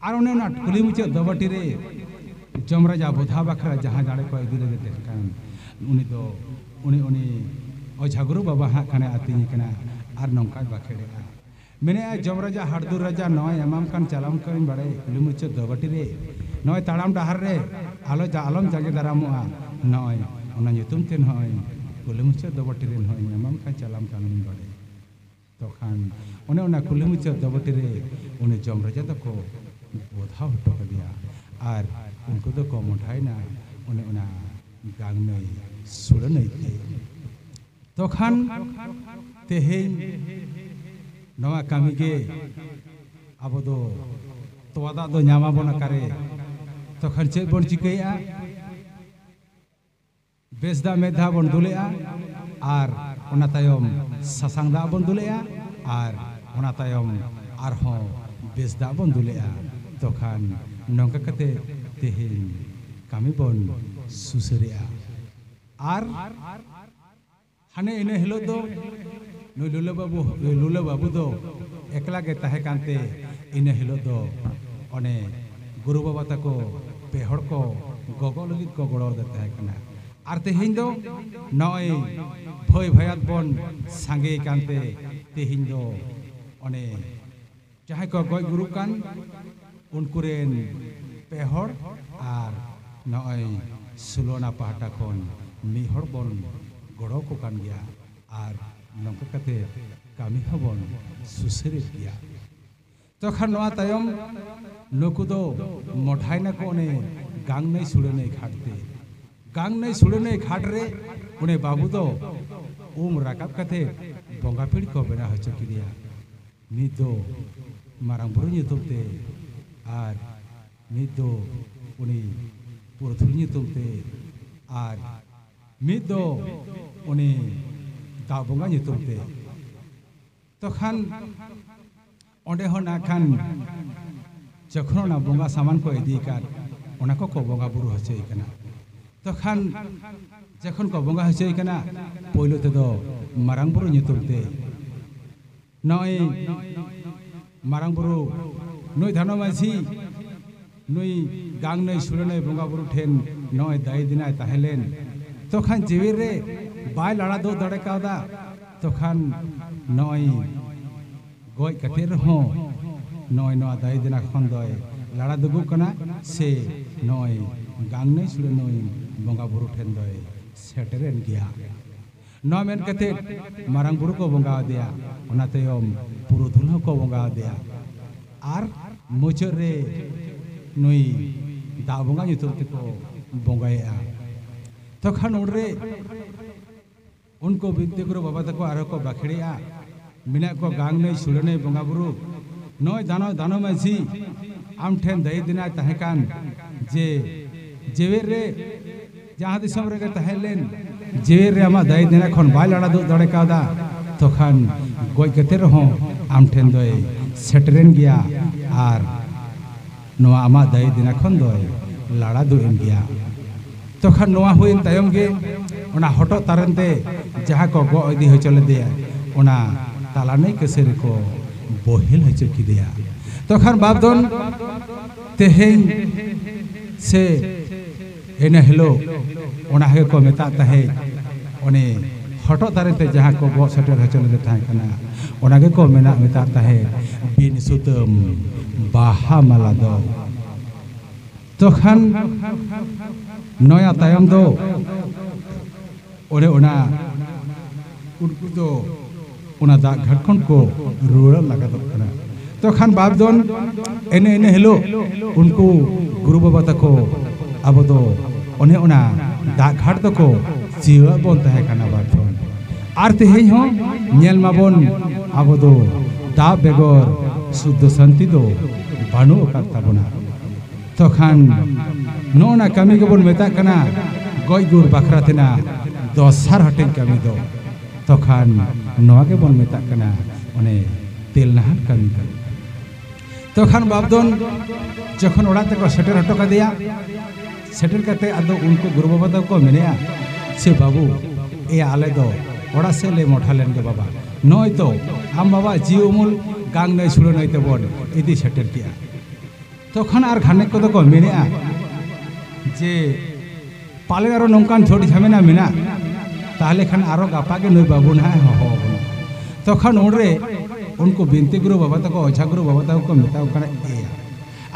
ᱟᱨ ᱚᱱᱮ ᱚᱱᱟ ᱠᱩᱞᱦᱤ ᱢᱩᱪᱟᱹᱫ ᱫᱚᱵᱟᱹᱴᱤ ᱨᱮ ᱡᱚᱢ ᱨᱟᱡᱟ ᱵᱚᱫᱷᱟ ᱵᱟᱠᱷᱨᱟ ᱡᱟᱦᱟᱸ ᱫᱟᱲᱮ ᱠᱚ ᱤᱫᱤ ᱞᱮᱫᱮ ᱛᱟᱦᱮᱸ ᱠᱟᱱ, ᱩᱱᱤ ᱫᱚ ᱩᱱᱤ ᱩᱱᱤ ᱚᱡᱷᱟ ᱜᱩᱨᱩ ᱵᱟᱵᱟ ᱦᱟᱸᱜ ᱠᱷᱟᱱᱮ ᱟᱹᱛᱤᱧᱮ ᱠᱟᱱᱟ ᱟᱨ ᱱᱚᱝᱠᱟᱭ ᱵᱟᱠᱷᱮᱲᱮᱜᱼᱟ᱾ ᱢᱮᱱᱮᱫᱼᱟ, "ᱡᱚᱢ ᱨᱟᱡᱟ, ᱦᱟᱲᱫᱩᱨ ᱨᱟᱡᱟ, ᱱᱚᱜᱼᱚᱭ ᱮᱢᱟᱢ ᱠᱟᱱ ᱪᱟᱞᱟᱢ ᱠᱟᱹᱢᱤ ᱵᱟᱲᱮ ᱠᱩᱞᱦᱤ ᱢᱩᱪᱟᱹᱫ ᱫᱚᱵᱟᱹᱴᱤ ᱨᱮ, ᱱᱚᱜᱼᱚᱭ ᱛᱟᱲᱟᱢ ᱰᱟᱦᱟᱨ ᱨᱮ ᱟᱞᱚ ᱡᱟ-, ᱟᱞᱚᱢ ᱡᱟᱸᱜᱮ ᱫᱟᱨᱟᱢᱚᱜᱼᱟ, ᱱᱚᱜᱼᱚᱭ ᱚᱱᱟ ᱧᱩᱛᱩᱢ ᱛᱮ ᱱᱚᱜᱼᱚᱭ ᱠᱩᱞᱦᱤ ᱢᱩᱪᱟᱹᱫ ᱫᱚᱵᱟᱹᱴᱤ ᱨᱮ ᱱᱚᱜᱼᱚᱭ ᱮᱢᱟᱢ ᱠᱟᱱ ᱪᱟᱞᱟᱢ ᱠᱟᱹᱢᱤ ᱵᱟᱲᱮ᱾" ᱛᱚᱠᱷᱟᱱ ᱚᱱᱮ ᱚᱱᱟ ᱠᱩᱞᱦᱤ ᱢᱩᱪᱟᱹᱫ ᱫᱚᱵᱟᱹᱴᱤ ᱨᱮ ᱩᱱᱤ ᱡᱚᱢ ᱨᱟᱡᱟ ᱫᱚᱠᱚ ᱵᱚᱫᱷᱟᱣ ᱦᱚᱴᱚ ᱠᱟᱫᱮᱭᱟ ᱟᱨ ᱩᱱᱠᱩ ᱫᱚᱠᱚ ᱢᱚᱰᱷᱟᱭᱮᱱᱟ ᱚᱱᱮ ᱚᱱᱟ ᱜᱟᱝ ᱱᱟᱹᱭ ᱥᱩᱲᱟᱹ ᱱᱟᱹᱭ ᱛᱮ᱾ ᱛᱚᱠᱷᱟᱱ ᱛᱮᱦᱮᱧ ᱱᱚᱣᱟ ᱠᱟᱹᱢᱤ ᱜᱮ ᱟᱵᱚ ᱫᱚ ᱛᱚᱣᱟ ᱫᱟᱜ ᱫᱚ ᱧᱟᱢ ᱟᱵᱚᱱ ᱚᱠᱟᱨᱮ? ᱛᱚᱠᱷᱚᱱ ᱪᱮᱫ ᱵᱚᱱ ᱪᱤᱠᱟᱹᱭᱮᱫᱼᱟ? ᱵᱮᱥ ᱫᱟᱜ ᱢᱤᱫ ᱫᱷᱟᱣ ᱵᱚᱱ ᱫᱩᱞᱮᱜᱼᱟ, ᱟᱨ ᱚᱱᱟ ᱛᱟᱭᱚᱢ ᱥᱟᱥᱟᱝ ᱫᱟᱜ ᱵᱚᱱ ᱫᱩᱞᱮᱜᱼᱟ, ᱟᱨ ᱚᱱᱟ ᱛᱟᱭᱚᱢ ᱟᱨᱦᱚᱸ ᱵᱮᱥ ᱫᱟᱜ ᱵᱚᱱ ᱫᱩᱞᱮᱜᱼᱟ᱾ ᱛᱚᱠᱷᱟᱱ ᱱᱚᱝᱠᱟ ᱠᱟᱛᱮ ᱛᱮᱦᱮᱧ ᱠᱟᱹᱢᱤ ᱵᱚᱱ ᱥᱩᱥᱟᱹᱨᱮᱜᱼᱟ᱾ ᱟᱨ ᱦᱟᱱᱮ ᱤᱱᱟᱹ ᱦᱤᱞᱳᱜ ᱫᱚ ᱱᱩᱭ ᱞᱩᱞᱟᱹ ᱵᱟᱹᱵᱩ, ᱞᱩᱞᱟᱹ ᱵᱟᱹᱵᱩ ᱫᱚ ᱮᱠᱞᱟ ᱜᱮ ᱛᱟᱦᱮᱸ ᱠᱟᱱᱛᱮ ᱤᱱᱟᱹ ᱦᱤᱞᱳᱜ ᱫᱚ ᱚᱱᱮ ᱜᱩᱨᱩ ᱵᱟᱵᱟ ᱛᱟᱠᱚ ᱯᱮ ᱦᱚᱲ ᱠᱚ ᱜᱚᱜᱚ ᱞᱟᱹᱜᱤᱫ ᱠᱚ ᱜᱚᱲᱚ ᱟᱫᱮ ᱛᱟᱦᱮᱸ ᱠᱟᱱᱟ᱾ ᱟᱨ ᱛᱮᱦᱮᱧ ᱫᱚ ᱱᱚᱜᱼᱚᱭ ᱵᱷᱟᱹᱭ ᱵᱷᱟᱭᱟᱛ ᱵᱚᱱ ᱥᱟᱸᱜᱮ ᱠᱟᱱᱛᱮ ᱛᱮᱦᱮᱧ ᱫᱚ ᱚᱱᱮ ᱡᱟᱦᱟᱸᱭ ᱠᱚ ᱜᱚᱡ ᱜᱩᱨᱩᱜ ᱠᱟᱱ ᱩᱱᱠᱩ ᱨᱮᱱ ᱯᱮ ᱦᱚᱲ ᱟᱨ ᱱᱚᱜᱼᱚᱭ ᱥᱩᱞᱚᱱᱟ ᱯᱟᱦᱴᱟ ᱠᱷᱚᱱ ᱢᱤᱫ ᱦᱚᱲ ᱵᱚᱱ ᱜᱚᱲᱚ ᱠᱚ ᱠᱟᱱ ᱜᱮᱭᱟ᱾ ᱟᱨ ᱱᱚᱝᱠᱟ ᱠᱟᱛᱮ ᱠᱟᱹᱢᱤ ᱦᱚᱸᱵᱚᱱ ᱥᱩᱥᱟᱹᱨᱮᱫ ᱜᱮᱭᱟ᱾ ᱛᱚᱠᱷᱟᱱ ᱱᱚᱣᱟ ᱛᱟᱭᱚᱢ ᱱᱩᱠᱩ ᱫᱚ ᱢᱚᱴᱷᱟᱭ ᱱᱟᱠᱚ ᱚᱱᱮ ᱜᱟᱝ ᱱᱟᱹᱭ ᱥᱩᱲᱟᱹ ᱱᱟᱹᱭ ᱜᱷᱟᱴ ᱛᱮ᱾ ᱜᱟᱝ ᱱᱟᱹᱭ ᱥᱩᱲᱟᱹ ᱱᱟᱹᱭ ᱜᱷᱟᱴ ᱨᱮ ᱚᱱᱮ ᱵᱟᱹᱵᱩ ᱫᱚ ᱩᱢ ᱨᱟᱠᱟᱵ ᱠᱟᱛᱮ ᱵᱚᱸᱜᱟ ᱯᱤᱲ ᱠᱚ ᱵᱮᱱᱟᱣ ᱦᱚᱪᱚ ᱠᱮᱫᱮᱭᱟ᱾ ᱢᱤᱫ ᱫᱚ ᱢᱟᱨᱟᱝ ᱵᱩᱨᱩ ᱧᱩᱛᱩᱢ ᱛᱮ, ᱟᱨ ᱢᱤᱫ ᱫᱚ ᱩᱱᱤ ᱯᱩᱨᱩᱫᱷᱩᱞ ᱧᱩᱛᱩᱢ ᱛᱮ, ᱟᱨ ᱢᱤᱫ ᱫᱚ ᱩᱱᱤ ᱫᱟᱜ ᱵᱚᱸᱜᱟ ᱧᱩᱛᱩᱢ ᱛᱮ᱾ ᱛᱚᱠᱷᱟᱱ ᱚᱸᱰᱮ ᱦᱚᱸ ᱱᱟᱜ ᱠᱷᱟᱱ ᱡᱚᱠᱷᱚᱱ ᱚᱱᱟ ᱵᱚᱸᱜᱟ ᱥᱟᱢᱟᱱ ᱠᱚ ᱤᱫᱤ ᱟᱠᱟᱫ, ᱚᱱᱟ ᱠᱚᱠᱚ ᱵᱚᱸᱜᱟ ᱵᱩᱨᱩ ᱦᱚᱪᱚᱭᱮ ᱠᱟᱱᱟ᱾ ᱛᱚᱠᱷᱟᱱ ᱡᱚᱠᱷᱚᱱ ᱠᱚ ᱵᱚᱸᱜᱟ ᱦᱚᱪᱚᱭᱮ ᱠᱟᱱᱟ, ᱯᱳᱭᱞᱳ ᱛᱮᱫᱚ ᱢᱟᱨᱟᱝ ᱵᱩᱨᱩ ᱧᱩᱛᱩᱢ ᱛᱮ ᱱᱚᱜᱼᱚᱭ ᱢᱟᱨᱟᱝ ᱵᱩᱨᱩ ᱱᱩᱭ ᱫᱷᱟᱱᱚ ᱢᱟᱹᱡᱷᱤ ᱱᱩᱭ ᱜᱟᱝ ᱱᱟᱹᱭ ᱥᱩᱲᱟᱹ ᱱᱟᱹᱭ ᱵᱚᱸᱜᱟ ᱵᱩᱨᱩ ᱴᱷᱮᱱ ᱱᱚᱜᱼᱚᱭ ᱫᱟᱹᱭ ᱫᱤᱱᱟᱭ ᱛᱟᱦᱮᱸ ᱞᱮᱱ, ᱛᱚᱠᱷᱟᱱ ᱡᱤᱣᱤ ᱨᱮ ᱵᱟᱭ ᱞᱟᱲᱟ ᱫᱩᱜ ᱫᱟᱲᱮ ᱠᱟᱣᱫᱟ᱾ ᱛᱚᱠᱷᱟᱱ ᱱᱚᱜᱼᱚᱭ ᱜᱚᱡ ᱠᱟᱛᱮ ᱨᱮᱦᱚᱸ ᱱᱚᱜᱼᱚᱭ ᱱᱚᱣᱟ ᱫᱟᱹᱭ ᱫᱤᱱᱟ ᱠᱷᱚᱱ ᱫᱚᱭ ᱞᱟᱲᱟ ᱫᱩᱜᱩᱜ ᱠᱟᱱᱟ, ᱥᱮ ᱱᱚᱜᱼᱚᱭ ᱜᱟᱝ ᱱᱟᱹᱭ ᱥᱩᱲᱟᱹ ᱱᱟᱹᱭ ᱵᱚᱸᱜᱟ ᱵᱩᱨᱩ ᱴᱷᱮᱱ ᱫᱚᱭ ᱥᱮᱴᱮᱨᱮᱱ ᱜᱮᱭᱟ᱾ ᱱᱚᱣᱟ ᱢᱮᱱ ᱠᱟᱛᱮ ᱢᱟᱨᱟᱝ ᱵᱩᱨᱩ ᱠᱚ ᱵᱚᱸᱜᱟ ᱟᱫᱮᱭᱟ, ᱚᱱᱟ ᱛᱟᱭᱚᱢ ᱯᱩᱨᱩᱫᱷᱩᱞ ᱦᱚᱸᱠᱚ ᱵᱚᱸᱜᱟ ᱟᱫᱮᱭᱟ, ᱟᱨ ᱢᱩᱪᱟᱹᱫ ᱨᱮ ᱱᱩᱭ ᱫᱟᱜ ᱵᱚᱸᱜᱟ ᱧᱩᱛᱩᱢ ᱛᱮᱠᱚ ᱵᱚᱸᱜᱟᱭᱮᱜᱼᱟ᱾ ᱛᱚᱠᱷᱟᱱ ᱩᱱᱨᱮ ᱩᱱᱠᱩ ᱵᱤᱱᱛᱤ ᱜᱩᱨᱩ ᱵᱟᱵᱟ ᱛᱟᱠᱚ ᱟᱨᱦᱚᱸ ᱠᱚ ᱵᱟᱠᱷᱮᱲᱮᱜᱼᱟ, ᱢᱮᱱᱟᱜ ᱠᱚ ᱜᱟᱝ ᱱᱟᱹᱭ ᱥᱩᱲᱟᱹ ᱱᱟᱹᱭ ᱵᱚᱸᱜᱟ ᱵᱩᱨᱩ, ᱱᱚᱜᱼᱚᱭ ᱫᱟᱱᱚ ᱫᱟᱱᱚ ᱢᱟᱹᱡᱷᱤ ᱟᱢ ᱴᱷᱮᱱ ᱫᱟᱹᱭ ᱫᱮᱱᱟᱭ ᱛᱟᱦᱮᱸ ᱠᱟᱱ, ᱡᱮ ᱡᱮᱣᱮᱫ ᱨᱮ ᱡᱟᱦᱟᱸ ᱫᱤᱥᱚᱢ ᱨᱮᱜᱮ ᱛᱟᱦᱮᱸ ᱞᱮᱱ, ᱡᱮᱣᱮᱫ ᱨᱮ ᱟᱢᱟᱜ ᱫᱟᱹᱭ ᱫᱮᱱᱟ ᱠᱷᱚᱱ ᱵᱟᱭ ᱞᱟᱲᱟ ᱫᱩᱜ ᱫᱟᱲᱮ ᱠᱟᱣᱫᱟ, ᱛᱚᱠᱷᱟᱱ ᱜᱚᱡ ᱠᱟᱛᱮ ᱨᱮᱦᱚᱸ ᱟᱢ ᱴᱷᱮᱱ ᱫᱚᱭ ᱥᱮᱴᱮᱨᱮᱱ ᱜᱮᱭᱟ᱾ ᱟᱨ ᱱᱚᱣᱟ ᱟᱢᱟᱜ ᱫᱟᱹᱭ ᱫᱮᱱᱟ ᱠᱷᱚᱱ ᱫᱚᱭ ᱞᱟᱲᱟ ᱫᱩᱜ ᱮᱱ ᱜᱮᱭᱟ᱾ ᱛᱚᱠᱷᱟᱱ ᱱᱚᱣᱟ ᱦᱩᱭᱮᱱ ᱛᱟᱭᱚᱢ ᱜᱮ ᱚᱱᱟ ᱦᱚᱴᱚᱜ ᱛᱟᱨᱮᱱ ᱛᱮ ᱡᱟᱦᱟᱸ ᱠᱚ ᱜᱚᱜ ᱤᱫᱤ ᱦᱚᱪᱚ ᱞᱮᱫᱮᱭᱟ, ᱚᱱᱟ ᱛᱟᱞᱟ ᱱᱟᱹᱭ ᱠᱟᱹᱥᱟᱹᱨᱤ ᱠᱚ ᱵᱚᱦᱮᱞ ᱦᱚᱪᱚ ᱠᱮᱫᱮᱭᱟ᱾ ᱛᱚᱠᱷᱟᱱ ᱵᱟᱯᱫᱷᱚᱱ ᱛᱮᱦᱮᱧ ᱥᱮ ᱤᱱᱟᱹ ᱦᱤᱞᱳᱜ ᱚᱱᱟ ᱜᱮᱠᱚ ᱢᱮᱛᱟᱜ ᱛᱟᱦᱮᱸᱫ, ᱚᱱᱮ ᱦᱚᱴᱚᱜ ᱛᱟᱨᱮᱱ ᱛᱮ ᱡᱟᱦᱟᱸ ᱠᱚ ᱜᱚᱜ ᱥᱮᱴᱮᱨ ᱦᱚᱪᱚ ᱞᱮᱫᱮ ᱛᱟᱦᱮᱸ ᱠᱟᱱᱟ, ᱚᱱᱟ ᱜᱮᱠᱚ ᱢᱮᱱᱟᱜ ᱢᱮᱛᱟᱜ ᱛᱟᱦᱮᱸᱫ ᱵᱤᱱ ᱥᱩᱛᱟᱹᱢ ᱵᱟᱦᱟ ᱢᱟᱞᱟ ᱫᱚ᱾ ᱛᱚᱠᱷᱟᱱ ᱱᱚᱭᱟ ᱛᱟᱭᱚᱢ ᱫᱚ ᱚᱱᱮ ᱚᱱᱟ ᱩᱱᱠᱩ ᱫᱚ ᱚᱱᱟ ᱫᱟᱜ ᱜᱷᱟᱴ ᱠᱷᱚᱱ ᱠᱚ ᱨᱩᱣᱟᱹᱲ ᱞᱟᱜᱟᱫᱚᱜ ᱠᱟᱱᱟ᱾ ᱛᱚᱠᱷᱟᱱ ᱵᱟᱯᱫᱷᱚᱱ ᱮᱱᱮ ᱤᱱᱟᱹ ᱦᱤᱞᱳᱜ ᱩᱱᱠᱩ ᱜᱩᱨᱩ ᱵᱟᱵᱟ ᱛᱟᱠᱚ ᱟᱵᱚ ᱫᱚ ᱚᱱᱮ ᱚᱱᱟ ᱫᱟᱜ ᱜᱷᱟᱴ ᱫᱚᱠᱚ ᱪᱤᱭᱟᱹᱣᱟᱜ ᱵᱚᱱ ᱛᱟᱦᱮᱸ ᱠᱟᱱᱟ ᱵᱟᱯᱫᱷᱚᱱ᱾ ᱟᱨ ᱛᱮᱦᱮᱧ ᱦᱚᱸ ᱧᱮᱞ ᱢᱟᱵᱚᱱ, ᱟᱵᱚ ᱫᱚ ᱫᱟᱜ ᱵᱮᱜᱚᱨ ᱥᱩᱫᱽᱫᱷᱚ ᱥᱟᱱᱛᱤ ᱫᱚ ᱵᱟᱹᱱᱩᱜ ᱟᱠᱟᱫ ᱛᱟᱵᱚᱱᱟ᱾ ᱛᱚᱠᱷᱟᱱ ᱱᱚᱜᱼᱚ ᱱᱟ ᱠᱟᱹᱢᱤ ᱜᱮᱵᱚᱱ ᱢᱮᱛᱟᱜ ᱠᱟᱱᱟ ᱜᱚᱡ ᱜᱩᱨ ᱵᱟᱠᱷᱨᱟ ᱛᱮᱱᱟᱜ ᱫᱚᱥᱟᱨ ᱦᱟᱹᱴᱤᱧ ᱠᱟᱹᱢᱤ ᱫᱚ᱾ ᱛᱚᱠᱷᱟᱱ ᱱᱚᱣᱟ ᱜᱮᱵᱚᱱ ᱢᱮᱛᱟᱜ ᱠᱟᱱᱟ ᱚᱱᱮ ᱛᱮᱞ ᱱᱟᱦᱟᱱ ᱠᱟᱹᱢᱤ ᱫᱚ᱾ ᱛᱚᱠᱷᱟᱱ ᱵᱟᱯᱫᱷᱚᱱ ᱡᱚᱠᱷᱚᱱ ᱚᱲᱟᱜ ᱛᱮᱠᱚ ᱥᱮᱴᱮᱨ ᱦᱚᱴᱚ ᱠᱟᱫᱮᱭᱟ, ᱥᱮᱴᱮᱨ ᱠᱟᱛᱮ ᱟᱫᱚ ᱩᱱᱠᱩ ᱜᱩᱨᱩ ᱵᱟᱵᱟ ᱛᱟᱠᱚ ᱠᱚ ᱢᱮᱱᱮᱜᱼᱟ, "ᱥᱮ ᱵᱟᱹᱵᱩ, ᱮᱭᱟ ᱟᱞᱮ ᱫᱚ ᱚᱲᱟᱜ ᱥᱮᱫ ᱞᱮ ᱢᱚᱴᱷᱟ ᱞᱮᱱ ᱜᱮ ᱵᱟᱵᱟ, ᱱᱚᱜᱼᱚᱭ ᱛᱚ ᱟᱢ ᱵᱟᱵᱟ ᱡᱤᱣᱤ ᱩᱢᱩᱞ ᱜᱟᱝ ᱱᱟᱹᱭ ᱥᱩᱲᱟᱹ ᱱᱟᱹᱭ ᱛᱮᱵᱚᱱ ᱤᱫᱤ ᱥᱮᱴᱮᱨ ᱠᱮᱜᱼᱟ᱾" ᱛᱚᱠᱷᱚᱱ ᱟᱨ ᱜᱷᱟᱱᱮ ᱠᱚᱫᱚ ᱠᱚ ᱢᱮᱱᱮᱜᱼᱟ ᱡᱮ, "ᱯᱟᱞᱮ ᱟᱨᱚ ᱱᱚᱝᱠᱟᱱ ᱡᱷᱚᱴ ᱡᱷᱟᱢᱮᱞᱟ ᱢᱮᱱᱟᱜ, ᱛᱟᱦᱞᱮ ᱠᱷᱟᱱ ᱟᱨᱚ ᱜᱟᱯᱟ ᱜᱮ ᱱᱩᱭ ᱵᱟᱹᱵᱩ ᱱᱟᱦᱟᱜ ᱮ ᱦᱚᱦᱚ ᱟᱵᱚᱱᱟ᱾" ᱛᱚᱠᱷᱚᱱ ᱩᱱᱨᱮ ᱩᱱᱠᱩ ᱵᱤᱱᱛᱤ ᱜᱩᱨᱩ ᱵᱟᱵᱟ ᱛᱟᱠᱚ, ᱚᱡᱷᱟ ᱜᱩᱨᱩ ᱵᱟᱵᱟ ᱛᱟᱠᱚ ᱠᱚ ᱢᱮᱛᱟ ᱠᱚ ᱠᱟᱱᱟ, "ᱮᱭᱟ,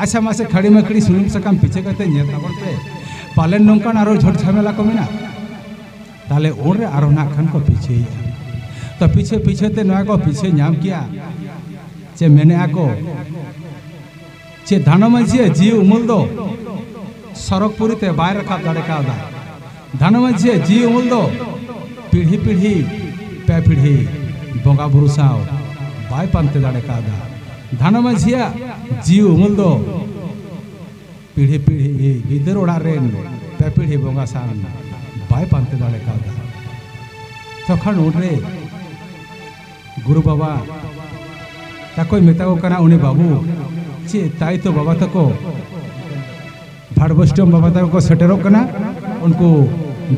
ᱟᱪᱪᱷᱟ, ᱢᱟᱥᱮ ᱠᱷᱟᱹᱲᱤ ᱢᱟᱹᱠᱷᱲᱤ ᱥᱩᱱᱩᱢ ᱥᱟᱠᱟᱢ ᱯᱤᱪᱷᱟᱹ ᱠᱟᱛᱮ ᱧᱮᱞ ᱛᱟᱵᱚᱱ ᱯᱮ, ᱯᱟᱞᱮᱱ ᱱᱚᱝᱠᱟᱱ ᱟᱨᱚ ᱡᱷᱚᱴ ᱡᱷᱟᱢᱮᱞᱟ ᱠᱚ ᱢᱮᱱᱟᱜ?" ᱛᱟᱦᱞᱮ ᱩᱱᱨᱮ ᱟᱨᱚ ᱱᱟᱜ ᱠᱷᱟᱱ ᱠᱚ ᱯᱤᱪᱷᱟᱹᱭᱮᱜᱼᱟ᱾ ᱛᱚ, ᱯᱤᱪᱷᱟᱹ ᱯᱤᱪᱷᱟᱹ ᱛᱮ ᱱᱚᱣᱟ ᱠᱚ ᱯᱤᱪᱷᱟᱹ ᱧᱟᱢ ᱠᱮᱜᱼᱟ᱾ ᱪᱮ ᱢᱮᱱᱮᱜᱼᱟ ᱠᱚ, ᱪᱮ ᱫᱷᱟᱱᱚ ᱢᱟᱹᱡᱷᱤᱭᱟᱜ ᱡᱤᱣᱤ ᱩᱢᱩᱞ ᱫᱚ ᱥᱚᱨᱚᱜᱽᱯᱩᱨᱤ ᱛᱮ ᱵᱟᱭ ᱨᱟᱠᱟᱵ ᱫᱟᱲᱮ ᱠᱟᱣᱫᱟ᱾ ᱫᱷᱟᱱᱚ ᱢᱟᱹᱡᱷᱤᱭᱟᱜ ᱡᱤᱣᱤ ᱩᱢᱩᱞ ᱫᱚ ᱯᱤᱲᱦᱤ ᱯᱤᱲᱦᱤ, ᱯᱮ ᱯᱤᱲᱦᱤ ᱵᱚᱸᱜᱟ ᱵᱩᱨᱩ ᱥᱟᱶ ᱵᱟᱭ ᱯᱟᱱᱛᱮ ᱫᱟᱲᱮ ᱠᱟᱣᱫᱟ᱾ ᱫᱷᱟᱱᱚ ᱢᱟᱹᱡᱷᱤᱭᱟᱜ ᱡᱤᱣᱤ ᱩᱢᱩᱞ ᱫᱚ ᱯᱤᱲᱦᱤ ᱯᱤᱲᱦᱤ ᱜᱤᱫᱟᱹᱨ ᱚᱲᱟᱜ ᱨᱮᱱ ᱯᱮ ᱯᱤᱲᱦᱤ ᱵᱚᱸᱜᱟ ᱥᱟᱶ ᱵᱟᱭ ᱯᱟᱱᱛᱮ ᱫᱟᱲᱮ ᱠᱟᱣᱫᱟ᱾ ᱛᱚᱠᱷᱚᱱ ᱩᱱᱨᱮ ᱜᱩᱨᱩ ᱵᱟᱵᱟ ᱛᱟᱠᱚᱭ ᱢᱮᱛᱟ ᱠᱚ ᱠᱟᱱᱟ, ᱩᱱᱤ ᱵᱟᱹᱵᱩ, ᱪᱮᱫ ᱛᱟᱭ ᱛᱚ ᱵᱟᱵᱟ ᱛᱟᱠᱚ ᱵᱷᱟᱲᱵᱚᱥᱴᱚᱢ ᱵᱟᱵᱟ ᱛᱟᱠᱚ ᱠᱚ ᱥᱮᱴᱮᱨᱚᱜ ᱠᱟᱱᱟ, ᱩᱱᱠᱩ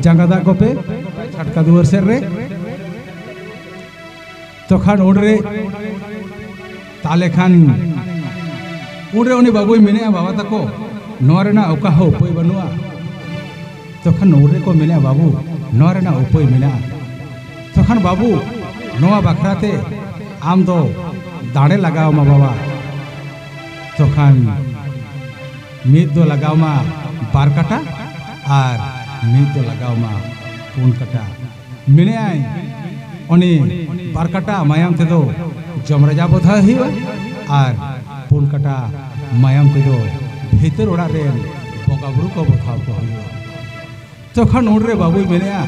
ᱡᱟᱸᱜᱟ ᱫᱟᱜ ᱠᱚᱯᱮ ᱪᱷᱟᱴᱠᱟ ᱫᱩᱣᱟᱹᱨ ᱥᱮᱫ ᱨᱮ᱾ ᱛᱚᱠᱷᱟᱱ ᱩᱱᱨᱮ, ᱛᱟᱦᱞᱮ ᱠᱷᱟᱱ ᱩᱱᱨᱮ ᱩᱱᱤ ᱵᱟᱹᱵᱩᱭ ᱢᱮᱱᱮᱫᱼᱟ, ᱵᱟᱵᱟ ᱛᱟᱠᱚ, ᱱᱚᱣᱟ ᱨᱮᱱᱟᱜ ᱚᱠᱟ ᱦᱚᱸ ᱩᱯᱟᱹᱭ ᱵᱟᱹᱱᱩᱜᱼᱟ᱾ ᱛᱚᱠᱷᱟᱱ ᱩᱱᱨᱮ ᱠᱚ ᱢᱮᱱᱮᱫᱼᱟ, ᱵᱟᱹᱵᱩ, ᱱᱚᱣᱟ ᱨᱮᱱᱟᱜ ᱩᱯᱟᱹᱭ ᱢᱮᱱᱟᱜᱼᱟ᱾ ᱛᱚᱠᱷᱟᱱ ᱵᱟᱹᱵᱩ, ᱱᱚᱣᱟ ᱵᱟᱠᱷᱨᱟ ᱛᱮ ᱟᱢ ᱫᱚ ᱫᱟᱲᱮ ᱞᱟᱜᱟᱣ ᱟᱢᱟ ᱵᱟᱵᱟ᱾ ᱛᱚᱠᱷᱟᱱ ᱢᱤᱫ ᱫᱚ ᱞᱟᱜᱟᱣ ᱢᱟ ᱵᱟᱨ ᱠᱟᱴᱟ ᱟᱨ ᱢᱤᱫ ᱫᱚ ᱞᱟᱜᱟᱣ ᱢᱟ ᱯᱩᱱ ᱠᱟᱴᱟ᱾ ᱢᱮᱱᱮᱫᱼᱟᱭ, ᱩᱱᱤ ᱵᱟᱨ ᱠᱟᱴᱟ ᱢᱟᱭᱟᱢ ᱛᱮᱫᱚ ᱡᱚᱢ ᱨᱟᱡᱟ ᱵᱚᱫᱷᱟᱣ ᱦᱩᱭᱩᱜᱼᱟ ᱟᱨ ᱯᱩᱱ ᱠᱟᱴᱟ ᱢᱟᱭᱟᱢ ᱛᱮᱫᱚ ᱵᱷᱤᱛᱟᱹᱨ ᱚᱲᱟᱜ ᱨᱮᱱ ᱵᱚᱸᱜᱟ ᱵᱩᱨᱩ ᱠᱚ ᱵᱚᱫᱷᱟᱣ ᱠᱚ ᱦᱩᱭᱩᱜᱼᱟ᱾ ᱛᱚᱠᱷᱚᱱ ᱩᱱᱨᱮ ᱵᱟᱹᱵᱩᱭ ᱢᱮᱱᱮᱫᱼᱟ,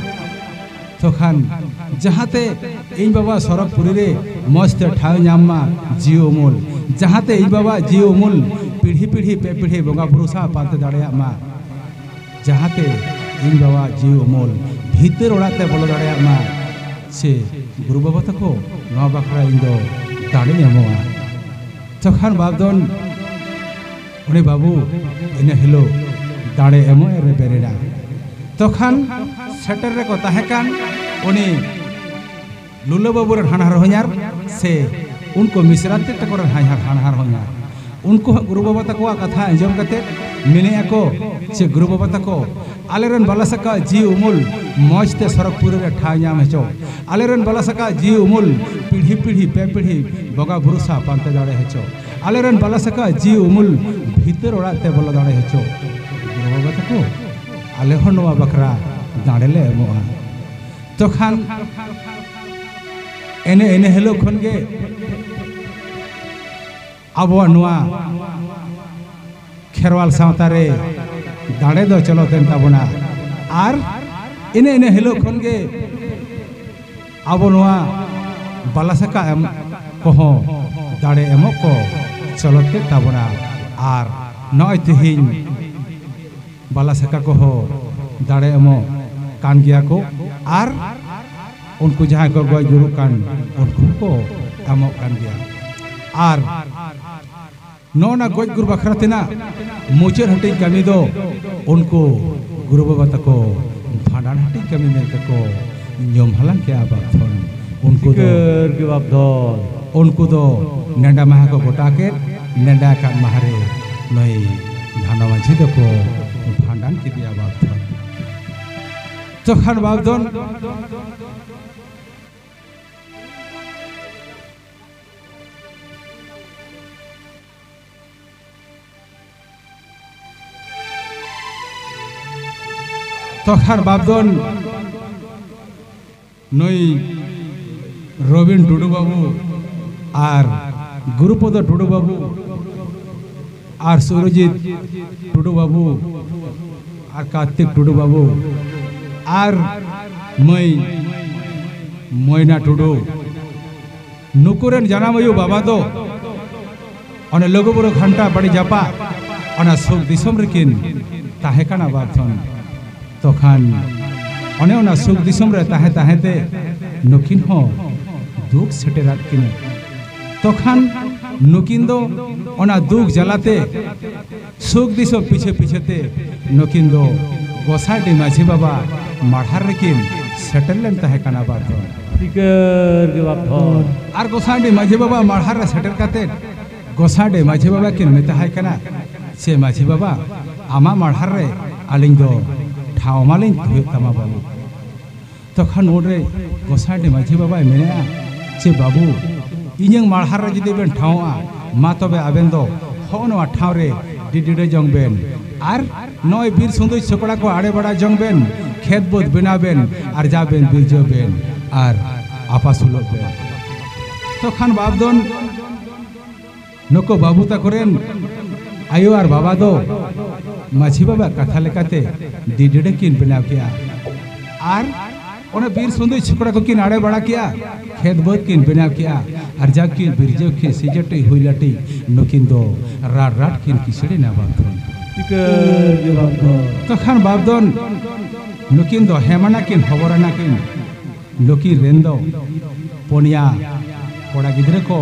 ᱛᱚᱠᱷᱟᱱ ᱡᱟᱦᱟᱸᱛᱮ ᱤᱧ ᱵᱟᱵᱟ ᱥᱚᱨᱚᱜᱽᱯᱩᱨᱤ ᱨᱮ ᱢᱚᱡᱽ ᱛᱮ ᱴᱷᱟᱶ ᱧᱟᱢ ᱢᱟ ᱡᱤᱣᱤ ᱩᱢᱩᱞ, ᱡᱟᱦᱟᱸᱛᱮ ᱤᱧ ᱵᱟᱵᱟ ᱡᱤᱣᱤ ᱩᱢᱩᱞ ᱯᱤᱲᱦᱤ ᱯᱤᱲᱦᱤ ᱯᱮ ᱯᱤᱲᱦᱤ ᱵᱚᱸᱜᱟ ᱵᱩᱨᱩ ᱥᱟᱶ ᱯᱟᱱᱛᱮ ᱫᱟᱲᱮᱭᱟᱜ ᱢᱟ, ᱡᱟᱦᱟᱸᱛᱮ ᱤᱧ ᱵᱟᱵᱟ ᱡᱤᱣᱤ ᱩᱢᱩᱞ ᱵᱷᱤᱛᱟᱹᱨ ᱚᱲᱟᱜ ᱛᱮ ᱵᱚᱞᱚ ᱫᱟᱲᱮᱭᱟᱜ ᱢᱟ᱾ ᱥᱮ ᱜᱩᱨᱩ ᱵᱟᱵᱟ ᱛᱟᱠᱚ, ᱱᱚᱣᱟ ᱵᱟᱠᱷᱨᱟ ᱤᱧ ᱫᱚ ᱫᱟᱲᱮᱧ ᱮᱢᱚᱜᱼᱟ᱾ ᱛᱚᱠᱷᱟᱱ ᱵᱟᱯᱫᱚᱱ ᱩᱱᱤ ᱵᱟᱹᱵᱩ ᱤᱱᱟᱹ ᱦᱤᱞᱳᱜ ᱫᱟᱲᱮ ᱮᱢᱚᱜ ᱮ ᱨᱮᱵᱮᱱ ᱮᱱᱟ᱾ ᱛᱚᱠᱷᱟᱱ ᱥᱮᱴᱮᱨ ᱨᱮᱠᱚ ᱛᱟᱦᱮᱸ ᱠᱟᱱ ᱩᱱᱤ ᱞᱩᱞᱟᱹ ᱵᱟᱹᱵᱩ ᱨᱮᱱ ᱦᱟᱱᱦᱟᱨ ᱦᱚᱧᱦᱟᱨ ᱥᱮ ᱩᱱᱠᱩ ᱢᱤᱥᱨᱟ ᱛᱮᱫ ᱛᱟᱠᱚ ᱨᱮᱱ ᱦᱟᱧᱦᱟᱨ, ᱦᱟᱱᱦᱟᱨ ᱦᱚᱧᱦᱟᱨ, ᱩᱱᱠᱩ ᱦᱚᱸ ᱜᱩᱨᱩ ᱵᱟᱵᱟ ᱛᱟᱠᱚᱣᱟᱜ ᱠᱟᱛᱷᱟ ᱟᱸᱡᱚᱢ ᱠᱟᱛᱮ ᱢᱮᱱᱮᱫᱼᱟ ᱠᱚ, ᱪᱮ ᱜᱩᱨᱩ ᱵᱟᱵᱟ ᱛᱟᱠᱚ, ᱟᱞᱮ ᱨᱮᱱ ᱵᱟᱞᱟ ᱥᱟᱠᱟ ᱡᱤᱣᱤ ᱩᱢᱩᱞ ᱢᱚᱡᱽ ᱛᱮ ᱥᱚᱨᱚᱜᱽᱯᱩᱨᱤ ᱨᱮ ᱴᱷᱟᱶ ᱧᱟᱢ ᱦᱚᱪᱚ, ᱟᱞᱮ ᱨᱮᱱ ᱵᱟᱞᱟ ᱥᱟᱠᱟ ᱡᱤᱣᱤ ᱩᱢᱩᱞ ᱯᱤᱲᱦᱤ ᱯᱤᱲᱦᱤ ᱯᱮ ᱯᱤᱲᱦᱤ ᱵᱚᱸᱜᱟ ᱵᱩᱨᱩ ᱥᱟᱶ ᱯᱟᱱᱛᱮ ᱫᱟᱲᱮ ᱦᱚᱪᱚ, ᱟᱞᱮ ᱨᱮᱱ ᱵᱟᱞᱟ ᱥᱟᱠᱟ ᱡᱤᱣᱤ ᱩᱢᱩᱞ ᱵᱷᱤᱛᱟᱹᱨ ᱚᱲᱟᱜ ᱛᱮ ᱵᱚᱞᱚ ᱫᱟᱲᱮ ᱦᱚᱪᱚ᱾ ᱜᱩᱨᱩ ᱵᱟᱵᱟ ᱛᱟᱠᱚ, ᱟᱞᱮ ᱦᱚᱸ ᱱᱚᱣᱟ ᱵᱟᱠᱷᱨᱟ ᱫᱟᱲᱮ ᱞᱮ ᱮᱢᱚᱜᱼᱟ᱾ ᱛᱚᱠᱷᱟᱱ ᱮᱱᱮ ᱤᱱᱟᱹ ᱦᱤᱞᱳᱜ ᱠᱷᱚᱱ ᱜᱮ ᱟᱵᱚᱣᱟᱜ ᱱᱚᱣᱟ ᱠᱷᱮᱨᱣᱟᱞ ᱥᱟᱶᱛᱟ ᱨᱮ ᱫᱟᱲᱮ ᱫᱚ ᱪᱚᱞᱚᱛ ᱮᱱ ᱛᱟᱵᱚᱱᱟ᱾ ᱟᱨ ᱤᱱᱟᱹ ᱤᱱᱟᱹ ᱦᱤᱞᱳᱜ ᱠᱷᱚᱱ ᱜᱮ ᱟᱵᱚ ᱱᱚᱣᱟ ᱵᱟᱞᱟ ᱥᱟᱠᱟ ᱮᱢ ᱠᱚᱦᱚᱸ ᱫᱟᱲᱮ ᱮᱢᱚᱜ ᱠᱚ ᱪᱚᱞᱚᱛ ᱠᱮᱫ ᱛᱟᱵᱚᱱᱟ᱾ ᱟᱨ ᱱᱚᱜᱼᱚᱭ ᱛᱮᱦᱮᱧ ᱵᱟᱞᱟ ᱥᱟᱠᱟ ᱠᱚᱦᱚᱸ ᱫᱟᱲᱮ ᱮᱢᱚᱜ ᱠᱟᱱ ᱜᱮᱭᱟ ᱠᱚ᱾ ᱟᱨ ᱩᱱᱠᱩ ᱡᱟᱦᱟᱸᱭ ᱠᱚ ᱜᱚᱡ ᱜᱩᱨᱩᱜ ᱠᱟᱱ, ᱩᱱᱠᱩ ᱦᱚᱸᱠᱚ ᱮᱢᱚᱜ ᱠᱟᱱ ᱜᱮᱭᱟ᱾ ᱟᱨ ᱱᱚᱜᱼᱚ ᱱᱟ ᱜᱚᱡ ᱜᱩᱨ ᱵᱟᱠᱷᱨᱟ ᱛᱮᱱᱟᱜ ᱢᱩᱪᱟᱹᱫ ᱦᱟᱹᱴᱤᱧ ᱠᱟᱹᱢᱤ ᱫᱚ ᱩᱱᱠᱩ ᱜᱩᱨᱩ ᱵᱟᱵᱟ ᱛᱟᱠᱚ ᱵᱷᱟᱸᱰᱟᱱ ᱦᱟᱹᱴᱤᱧ ᱠᱟᱹᱢᱤ ᱢᱮᱱᱛᱮ ᱠᱚ ᱧᱩᱢ ᱦᱟᱞᱟᱝ ᱠᱮᱜᱼᱟ ᱵᱟᱯᱛᱷᱚᱱ᱾ ᱩᱱᱠᱩ ᱫᱚ ᱪᱤᱠᱟᱹᱨ ᱜᱮ ᱵᱟᱯᱛᱷᱚᱱ᱾ ᱩᱱᱠᱩ ᱫᱚ ᱱᱮᱰᱟ ᱢᱟᱦᱟ ᱠᱚ ᱜᱚᱴᱟ ᱠᱮᱫ, ᱱᱮᱰᱟ ᱟᱠᱟᱫ ᱢᱟᱦᱟ ᱨᱮ ᱱᱩᱭ ᱫᱷᱟᱱᱚ ᱢᱟᱹᱡᱷᱤ ᱫᱚᱠᱚ ᱵᱷᱟᱸᱰᱟᱱ ᱠᱮᱫᱮᱭᱟ ᱵᱟᱯᱛᱷᱚᱱ᱾ ᱛᱚᱠᱷᱟᱱ ᱵᱟᱯᱫᱷᱚᱱ ᱛᱚᱠᱷᱟᱱ ᱵᱟᱯᱫᱷᱚᱱ ᱱᱩᱭ ᱨᱚᱵᱤᱱ ᱴᱩᱰᱩ ᱵᱟᱹᱵᱩ ᱟᱨ ᱜᱩᱨᱩᱯᱚᱫᱚ ᱴᱩᱰᱩ ᱵᱟᱹᱵᱩ ᱟᱨ ᱥᱩᱨᱚᱡᱤᱛ ᱴᱩᱰᱩ ᱵᱟᱹᱵᱩ ᱟᱨ ᱠᱟᱨᱛᱤᱠ ᱴᱩᱰᱩ ᱵᱟᱹᱵᱩ ᱟᱨ ᱢᱟᱹᱭ ᱢᱚᱭᱱᱟ ᱴᱩᱰᱩ, ᱱᱩᱠᱩ ᱨᱮᱱ ᱡᱟᱱᱟᱢ ᱟᱭᱳ ᱵᱟᱵᱟ ᱫᱚ ᱚᱱᱮ ᱞᱩᱜᱩᱵᱩᱨᱩ ᱜᱷᱟᱱᱴᱟ ᱵᱟᱲᱤ ᱡᱟᱯᱟᱜ ᱚᱱᱟ ᱥᱩᱠ ᱫᱤᱥᱚᱢ ᱨᱮᱠᱤᱱ ᱛᱟᱦᱮᱸ ᱠᱟᱱᱟ ᱵᱟᱯᱫᱷᱚᱱ᱾ ᱛᱚᱠᱷᱟᱱ ᱚᱱᱮ ᱚᱱᱟ ᱥᱩᱠ ᱫᱤᱥᱚᱢ ᱨᱮ ᱛᱟᱦᱮᱸ ᱛᱟᱦᱮᱸ ᱛᱮ ᱱᱩᱠᱤᱱ ᱦᱚᱸ ᱫᱩᱠ ᱥᱮᱴᱮᱨᱟᱫ ᱠᱤᱱᱟ᱾ ᱛᱚᱠᱷᱟᱱ ᱱᱩᱠᱤᱱ ᱫᱚ ᱚᱱᱟ ᱫᱩᱠ ᱡᱟᱞᱟᱛᱮ ᱥᱩᱠ ᱫᱤᱥᱚᱢ ᱯᱤᱪᱷᱟᱹ ᱯᱤᱪᱷᱟᱹ ᱛᱮ ᱱᱩᱠᱤᱱ ᱫᱚ ᱜᱚᱥᱟᱰᱤ ᱢᱟᱹᱡᱷᱤ ᱵᱟᱵᱟ ᱢᱟᱲᱦᱟᱨ ᱨᱮᱠᱤᱱ ᱥᱮᱴᱮᱨ ᱞᱮᱱ ᱛᱟᱦᱮᱸ ᱠᱟᱱᱟ ᱵᱟᱯᱫᱷᱚᱱ᱾ ᱥᱤᱠᱟᱹᱨ ᱜᱮ ᱵᱟᱯᱫᱷᱚᱱ᱾ ᱟᱨ ᱜᱚᱥᱟᱰᱤ ᱢᱟᱹᱡᱷᱤ ᱵᱟᱵᱟ ᱢᱟᱲᱦᱟᱨ ᱨᱮ ᱥᱮᱴᱮᱨ ᱠᱟᱛᱮ ᱜᱚᱥᱟᱰᱤ ᱢᱟᱹᱡᱷᱤ ᱵᱟᱵᱟ ᱠᱤᱱ ᱢᱮᱛᱟᱦᱟᱭ ᱠᱟᱱᱟ, ᱥᱮ ᱢᱟᱹᱡᱷᱤ ᱵᱟᱵᱟ, ᱟᱢᱟᱜ ᱢᱟᱲᱦᱟᱨ ᱨᱮ ᱟᱹᱞᱤᱧ ᱫᱚ ᱴᱷᱟᱶ ᱢᱟᱞᱤᱧ ᱦᱩᱭᱩᱜ ᱛᱟᱢᱟ ᱵᱟᱹᱵᱩ᱾ ᱛᱚᱠᱷᱚᱱ ᱩᱱᱨᱮ ᱜᱚᱥᱟᱰᱤ ᱢᱟᱹᱡᱷᱤ ᱵᱟᱵᱟᱭ ᱢᱮᱱᱮᱜᱼᱟ, ᱪᱮ ᱵᱟᱹᱵᱩ, ᱤᱧᱟᱹᱝ ᱢᱟᱲᱦᱟᱨ ᱨᱮ ᱡᱩᱫᱤ ᱵᱮᱱ ᱴᱷᱟᱶᱚᱜᱼᱟ, ᱢᱟ ᱛᱚᱵᱮ ᱟᱵᱮᱱ ᱫᱚ ᱦᱚᱸᱜᱼᱚ ᱱᱚᱣᱟ ᱴᱷᱟᱶ ᱨᱮ ᱰᱤᱰᱤᱰᱮ ᱡᱚᱝ ᱵᱮᱱ᱾ ᱟᱨ ᱱᱚᱜᱼᱚᱭ ᱵᱤᱨ ᱥᱩᱸᱫᱩᱡ ᱥᱚᱠᱲᱟ ᱠᱚ ᱟᱲᱮ ᱵᱟᱲᱟ ᱡᱚᱝ ᱵᱮᱱ, ᱠᱷᱮᱛ ᱵᱟᱹᱫᱽ ᱵᱮᱱᱟᱣ ᱵᱮᱱ, ᱟᱨᱡᱟᱣ ᱵᱮᱱ, ᱵᱤᱨᱡᱟᱹᱣ ᱵᱮᱱ ᱟᱨ ᱟᱯᱟᱥᱩᱞᱚᱜ ᱵᱮᱱ᱾ ᱛᱚᱠᱷᱟᱱ ᱵᱟᱯᱫᱷᱚᱱ ᱱᱩᱠᱩ ᱵᱟᱹᱵᱩ ᱛᱟᱠᱚ ᱨᱮᱱ ᱟᱭᱳ ᱟᱨ ᱵᱟᱵᱟ ᱫᱚ ᱢᱟᱹᱡᱷᱤ ᱵᱟᱵᱟ ᱠᱟᱛᱷᱟ ᱞᱮᱠᱟᱛᱮ ᱰᱤᱰᱤᱰᱮ ᱠᱤᱱ ᱵᱮᱱᱟᱣ ᱠᱮᱜᱼᱟ᱾ ᱟᱨ ᱚᱱᱟ ᱵᱤᱨ ᱥᱩᱸᱫᱩᱡ ᱪᱷᱚᱠᱲᱟ ᱠᱚᱠᱤᱱ ᱟᱲᱮ ᱵᱟᱲᱟ ᱠᱮᱜᱼᱟ, ᱠᱷᱮᱛ ᱵᱟᱹᱫᱽ ᱠᱤᱱ ᱵᱮᱱᱟᱣ ᱠᱮᱜᱼᱟ, ᱟᱨ ᱡᱟᱠᱤᱱ ᱵᱤᱨᱡᱟᱹᱣ ᱠᱷᱮ ᱥᱤᱡᱟᱹᱴᱤ ᱦᱩᱭ ᱞᱟᱹᱴᱤ, ᱱᱩᱠᱤᱱ ᱫᱚ ᱨᱟᱴ ᱨᱟᱴ ᱠᱤᱱ ᱠᱤᱥᱟᱹᱲᱮᱱᱟ ᱵᱟᱯᱫᱷᱚᱱ᱾ ᱪᱤᱠᱟᱹᱨ ᱜᱮ ᱵᱟᱯᱫᱷᱚᱱ᱾ ᱛᱚᱠᱷᱟᱱ ᱵᱟᱯᱫᱷᱚᱱ ᱱᱩᱠᱤᱱ ᱫᱚ ᱦᱮᱢᱟᱱᱟ ᱠᱤᱱ ᱦᱚᱵᱚᱨᱟᱱᱟ ᱠᱤᱱ᱾ ᱱᱩᱠᱤᱱ ᱨᱮᱱ ᱫᱚ ᱯᱩᱱᱭᱟ ᱠᱚᱲᱟ ᱜᱤᱫᱽᱨᱟᱹ ᱠᱚ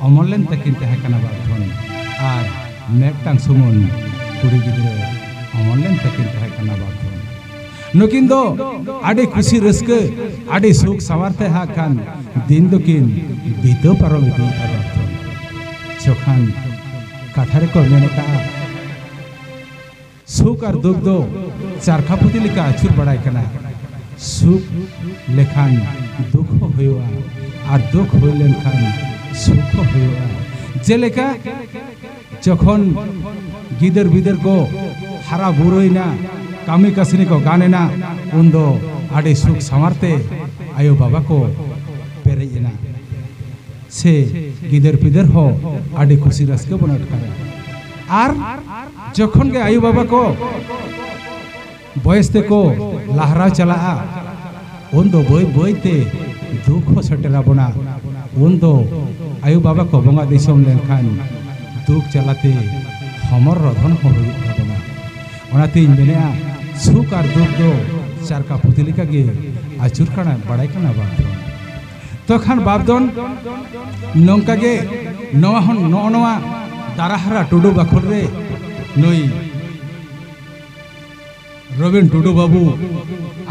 ᱚᱢᱚᱱ ᱞᱮᱱ ᱛᱟᱹᱠᱤᱱ ᱛᱟᱦᱮᱸ ᱠᱟᱱᱟ ᱵᱟᱯᱫᱷᱚᱱ, ᱟᱨ ᱢᱤᱫᱴᱟᱝ ᱥᱩᱢᱩᱝ ᱠᱩᱲᱤ ᱜᱤᱫᱽᱨᱟᱹ ᱚᱢᱚᱱ ᱞᱮᱱ ᱛᱟᱹᱠᱤᱱ ᱛᱟᱦᱮᱸ ᱠᱟᱱᱟ ᱵᱟᱯᱫᱷᱚᱱ᱾ ᱱᱩᱠᱤᱱ ᱫᱚ ᱟᱹᱰᱤ ᱠᱩᱥᱤ ᱨᱟᱹᱥᱠᱟᱹ, ᱟᱹᱰᱤ ᱥᱩᱠ ᱥᱟᱶᱟᱨ ᱛᱮ ᱦᱟᱸᱜ ᱠᱷᱟᱱ ᱫᱤᱱ ᱫᱚᱠᱤᱱ ᱵᱤᱛᱟᱹᱣ ᱯᱟᱨᱚᱢ ᱤᱫᱤᱭᱮᱫᱼᱟ ᱵᱟᱯᱫᱷᱚᱱ᱾ ᱡᱚᱠᱷᱟᱱ ᱠᱟᱛᱷᱟ ᱨᱮᱠᱚ ᱢᱮᱱ ᱟᱠᱟᱫᱼᱟ, ᱥᱩᱠ ᱟᱨ ᱫᱩᱠ ᱫᱚ ᱪᱟᱨᱠᱷᱟ ᱯᱩᱛᱤ ᱞᱮᱠᱟ ᱟᱹᱪᱩᱨ ᱵᱟᱲᱟᱭ ᱠᱟᱱᱟ᱾ ᱥᱩᱠ ᱞᱮᱠᱷᱟᱱ ᱫᱩᱠ ᱦᱚᱸ ᱦᱩᱭᱩᱜᱼᱟ, ᱟᱨ ᱫᱩᱠ ᱦᱩᱭ ᱞᱮᱱᱠᱷᱟᱱ ᱥᱩᱠ ᱦᱚᱸ ᱦᱩᱭᱩᱜᱼᱟ᱾ ᱡᱮᱞᱮᱠᱟ ᱡᱚᱠᱷᱚᱱ ᱜᱤᱫᱟᱹᱨ ᱵᱤᱫᱟᱹᱨ ᱠᱚ ᱦᱟᱨᱟ ᱵᱩᱨᱩᱭᱮᱱᱟ, ᱠᱟᱹᱢᱤ ᱠᱟᱹᱥᱱᱤ ᱠᱚ ᱜᱟᱱ ᱮᱱᱟ, ᱩᱱᱫᱚ ᱟᱹᱰᱤ ᱥᱩᱠ ᱥᱟᱶᱟᱨ ᱛᱮ ᱟᱭᱳ ᱵᱟᱵᱟ ᱠᱚ ᱯᱮᱨᱮᱡ ᱮᱱᱟ, ᱥᱮ ᱜᱤᱫᱟᱹᱨ ᱯᱤᱫᱟᱹᱨ ᱦᱚᱸ ᱟᱹᱰᱤ ᱠᱩᱥᱤ ᱨᱟᱹᱥᱠᱟᱹ ᱵᱚᱱ ᱟᱴᱠᱟᱨᱟ᱾ ᱟᱨ ᱡᱚᱠᱷᱚᱱ ᱜᱮ ᱟᱭᱳ ᱵᱟᱵᱟ ᱠᱚ ᱵᱚᱭᱮᱥ ᱛᱮᱠᱚ ᱞᱟᱦᱨᱟ ᱪᱟᱞᱟᱜᱼᱟ, ᱩᱱ ᱫᱚ ᱵᱟᱹᱭ ᱵᱟᱹᱭ ᱛᱮ ᱫᱩᱠ ᱦᱚᱸ ᱥᱮᱴᱮᱨ ᱟᱵᱚᱱᱟ᱾ ᱩᱱ ᱫᱚ ᱟᱭᱳ ᱵᱟᱵᱟ ᱠᱚ ᱵᱚᱸᱜᱟ ᱫᱤᱥᱚᱢ ᱞᱮᱱᱠᱷᱟᱱ ᱫᱩᱠ ᱡᱟᱞᱟᱛᱮ ᱦᱚᱢᱚᱨ ᱨᱚᱫᱷᱚᱱ ᱦᱚᱸ ᱦᱩᱭᱩᱜ ᱛᱟᱵᱚᱱᱟ᱾ ᱚᱱᱟᱛᱤᱧ ᱢᱮᱱᱮᱫᱼᱟ, ᱥᱩᱠ ᱟᱨ ᱫᱩᱠ ᱫᱚ ᱪᱟᱨᱠᱟ ᱯᱩᱛᱤ ᱞᱮᱠᱟᱜᱮ ᱟᱹᱪᱩᱨ ᱠᱟᱱᱟ, ᱵᱟᱲᱟᱭ ᱠᱟᱱᱟ ᱵᱟᱝ? ᱛᱚᱠᱷᱟᱱ ᱵᱟᱯᱫᱷᱚᱱ ᱱᱚᱝᱠᱟ ᱜᱮ, ᱱᱚᱣᱟ ᱦᱚᱸ, ᱱᱚᱜᱼᱚ ᱱᱚᱣᱟ ᱫᱟᱨᱟᱦᱟᱨᱟ ᱴᱩᱰᱩ ᱵᱟᱠᱷᱳᱞ ᱨᱮ ᱱᱩᱭ ᱨᱚᱵᱤᱱ ᱴᱩᱰᱩ ᱵᱟᱹᱵᱩ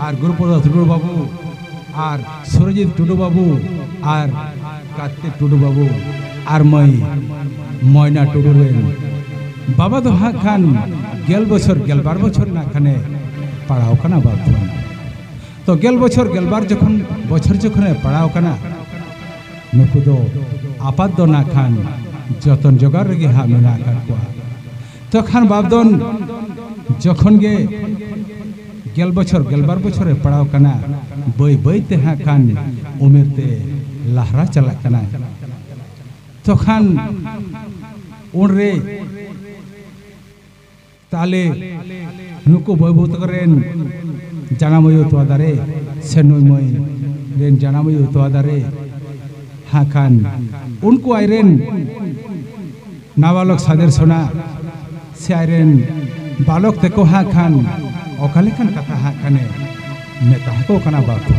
ᱟᱨ ᱜᱩᱨᱩᱯᱨᱚᱥᱟᱫᱽ ᱴᱩᱰᱩ ᱵᱟᱹᱵᱩ ᱟᱨ ᱥᱩᱨᱚᱡᱤᱛ ᱴᱩᱰᱩ ᱵᱟᱹᱵᱩ ᱟᱨ ᱠᱟᱨᱛᱤᱠ ᱴᱩᱰᱩ ᱵᱟᱹᱵᱩ ᱟᱨ ᱢᱟᱹᱭ ᱢᱚᱭᱱᱟ ᱴᱩᱰᱩ ᱨᱮᱱ ᱵᱟᱵᱟ ᱫᱚ ᱦᱟᱸᱜ ᱠᱷᱟᱱ ᱜᱮᱞ ᱵᱚᱪᱷᱚᱨ, ᱜᱮᱞᱵᱟᱨ ᱵᱚᱪᱷᱚᱨ ᱨᱮᱱᱟᱜ ᱠᱷᱟᱱᱮ ᱯᱟᱲᱟᱣ ᱠᱟᱱᱟ ᱵᱟᱯᱫᱷᱚᱱ᱾ ᱛᱚ ᱜᱮᱞ ᱵᱚᱪᱷᱚᱨ, ᱜᱮᱞᱵᱟᱨ ᱡᱚᱠᱷᱚᱱ, ᱵᱚᱪᱷᱚᱨ ᱡᱚᱠᱷᱚᱱᱮ ᱯᱟᱲᱟᱣ ᱠᱟᱱᱟ, ᱱᱩᱠᱩ ᱫᱚ ᱟᱯᱟᱛ ᱫᱚ ᱱᱟᱜ ᱠᱷᱟᱱ ᱡᱚᱛᱚᱱ ᱡᱚᱜᱟᱣ ᱨᱮᱜᱮ ᱦᱟᱸᱜ ᱢᱮᱱᱟᱜ ᱟᱠᱟᱫ ᱠᱚᱣᱟ᱾ ᱛᱚᱠᱷᱟᱱ ᱵᱟᱯᱫᱷᱚᱱ ᱡᱚᱠᱷᱚᱱ ᱜᱮ ᱜᱮᱞ ᱵᱚᱪᱷᱚᱨ, ᱜᱮᱞᱵᱟᱨ ᱵᱚᱪᱷᱚᱨᱮ ᱯᱟᱲᱟᱣ ᱠᱟᱱᱟ, ᱵᱟᱹᱭ ᱵᱟᱹᱭ ᱛᱮ ᱦᱟᱸᱜ ᱠᱷᱟᱱ ᱩᱢᱮᱨ ᱛᱮ ᱞᱟᱦᱨᱟ ᱪᱟᱞᱟᱜ ᱠᱟᱱᱟ᱾ ᱛᱚᱠᱷᱟᱱ ᱩᱱᱨᱮ ᱛᱟᱦᱞᱮ ᱱᱩᱠᱩ ᱵᱟᱹᱵᱩ ᱛᱟᱠᱚ ᱨᱮᱱ ᱡᱟᱱᱟᱢ ᱟᱭᱳ ᱛᱚᱣᱟ ᱫᱟᱨᱮ ᱥᱮ ᱱᱩᱭ ᱢᱟᱹᱭ ᱨᱮᱱ ᱡᱟᱱᱟᱢ ᱟᱭᱳ ᱛᱚᱣᱟ ᱫᱟᱨᱮ ᱦᱟᱸᱜ ᱠᱷᱟᱱ ᱩᱱᱠᱩ ᱟᱡ ᱨᱮᱱ ᱱᱟᱵᱟᱞᱚᱠ ᱥᱟᱫᱮᱨ ᱥᱚᱱᱟ ᱥᱮ ᱟᱡ ᱨᱮᱱ ᱵᱟᱞᱚᱠ ᱛᱮᱠᱚ ᱦᱟᱸᱜ ᱠᱷᱟᱱ ᱚᱠᱟ ᱞᱮᱠᱟᱱ ᱠᱟᱛᱷᱟ ᱦᱟᱸᱜ ᱠᱷᱟᱱᱮ ᱢᱮᱛᱟ ᱟᱠᱚ ᱠᱟᱱᱟ ᱵᱟᱯᱩ᱾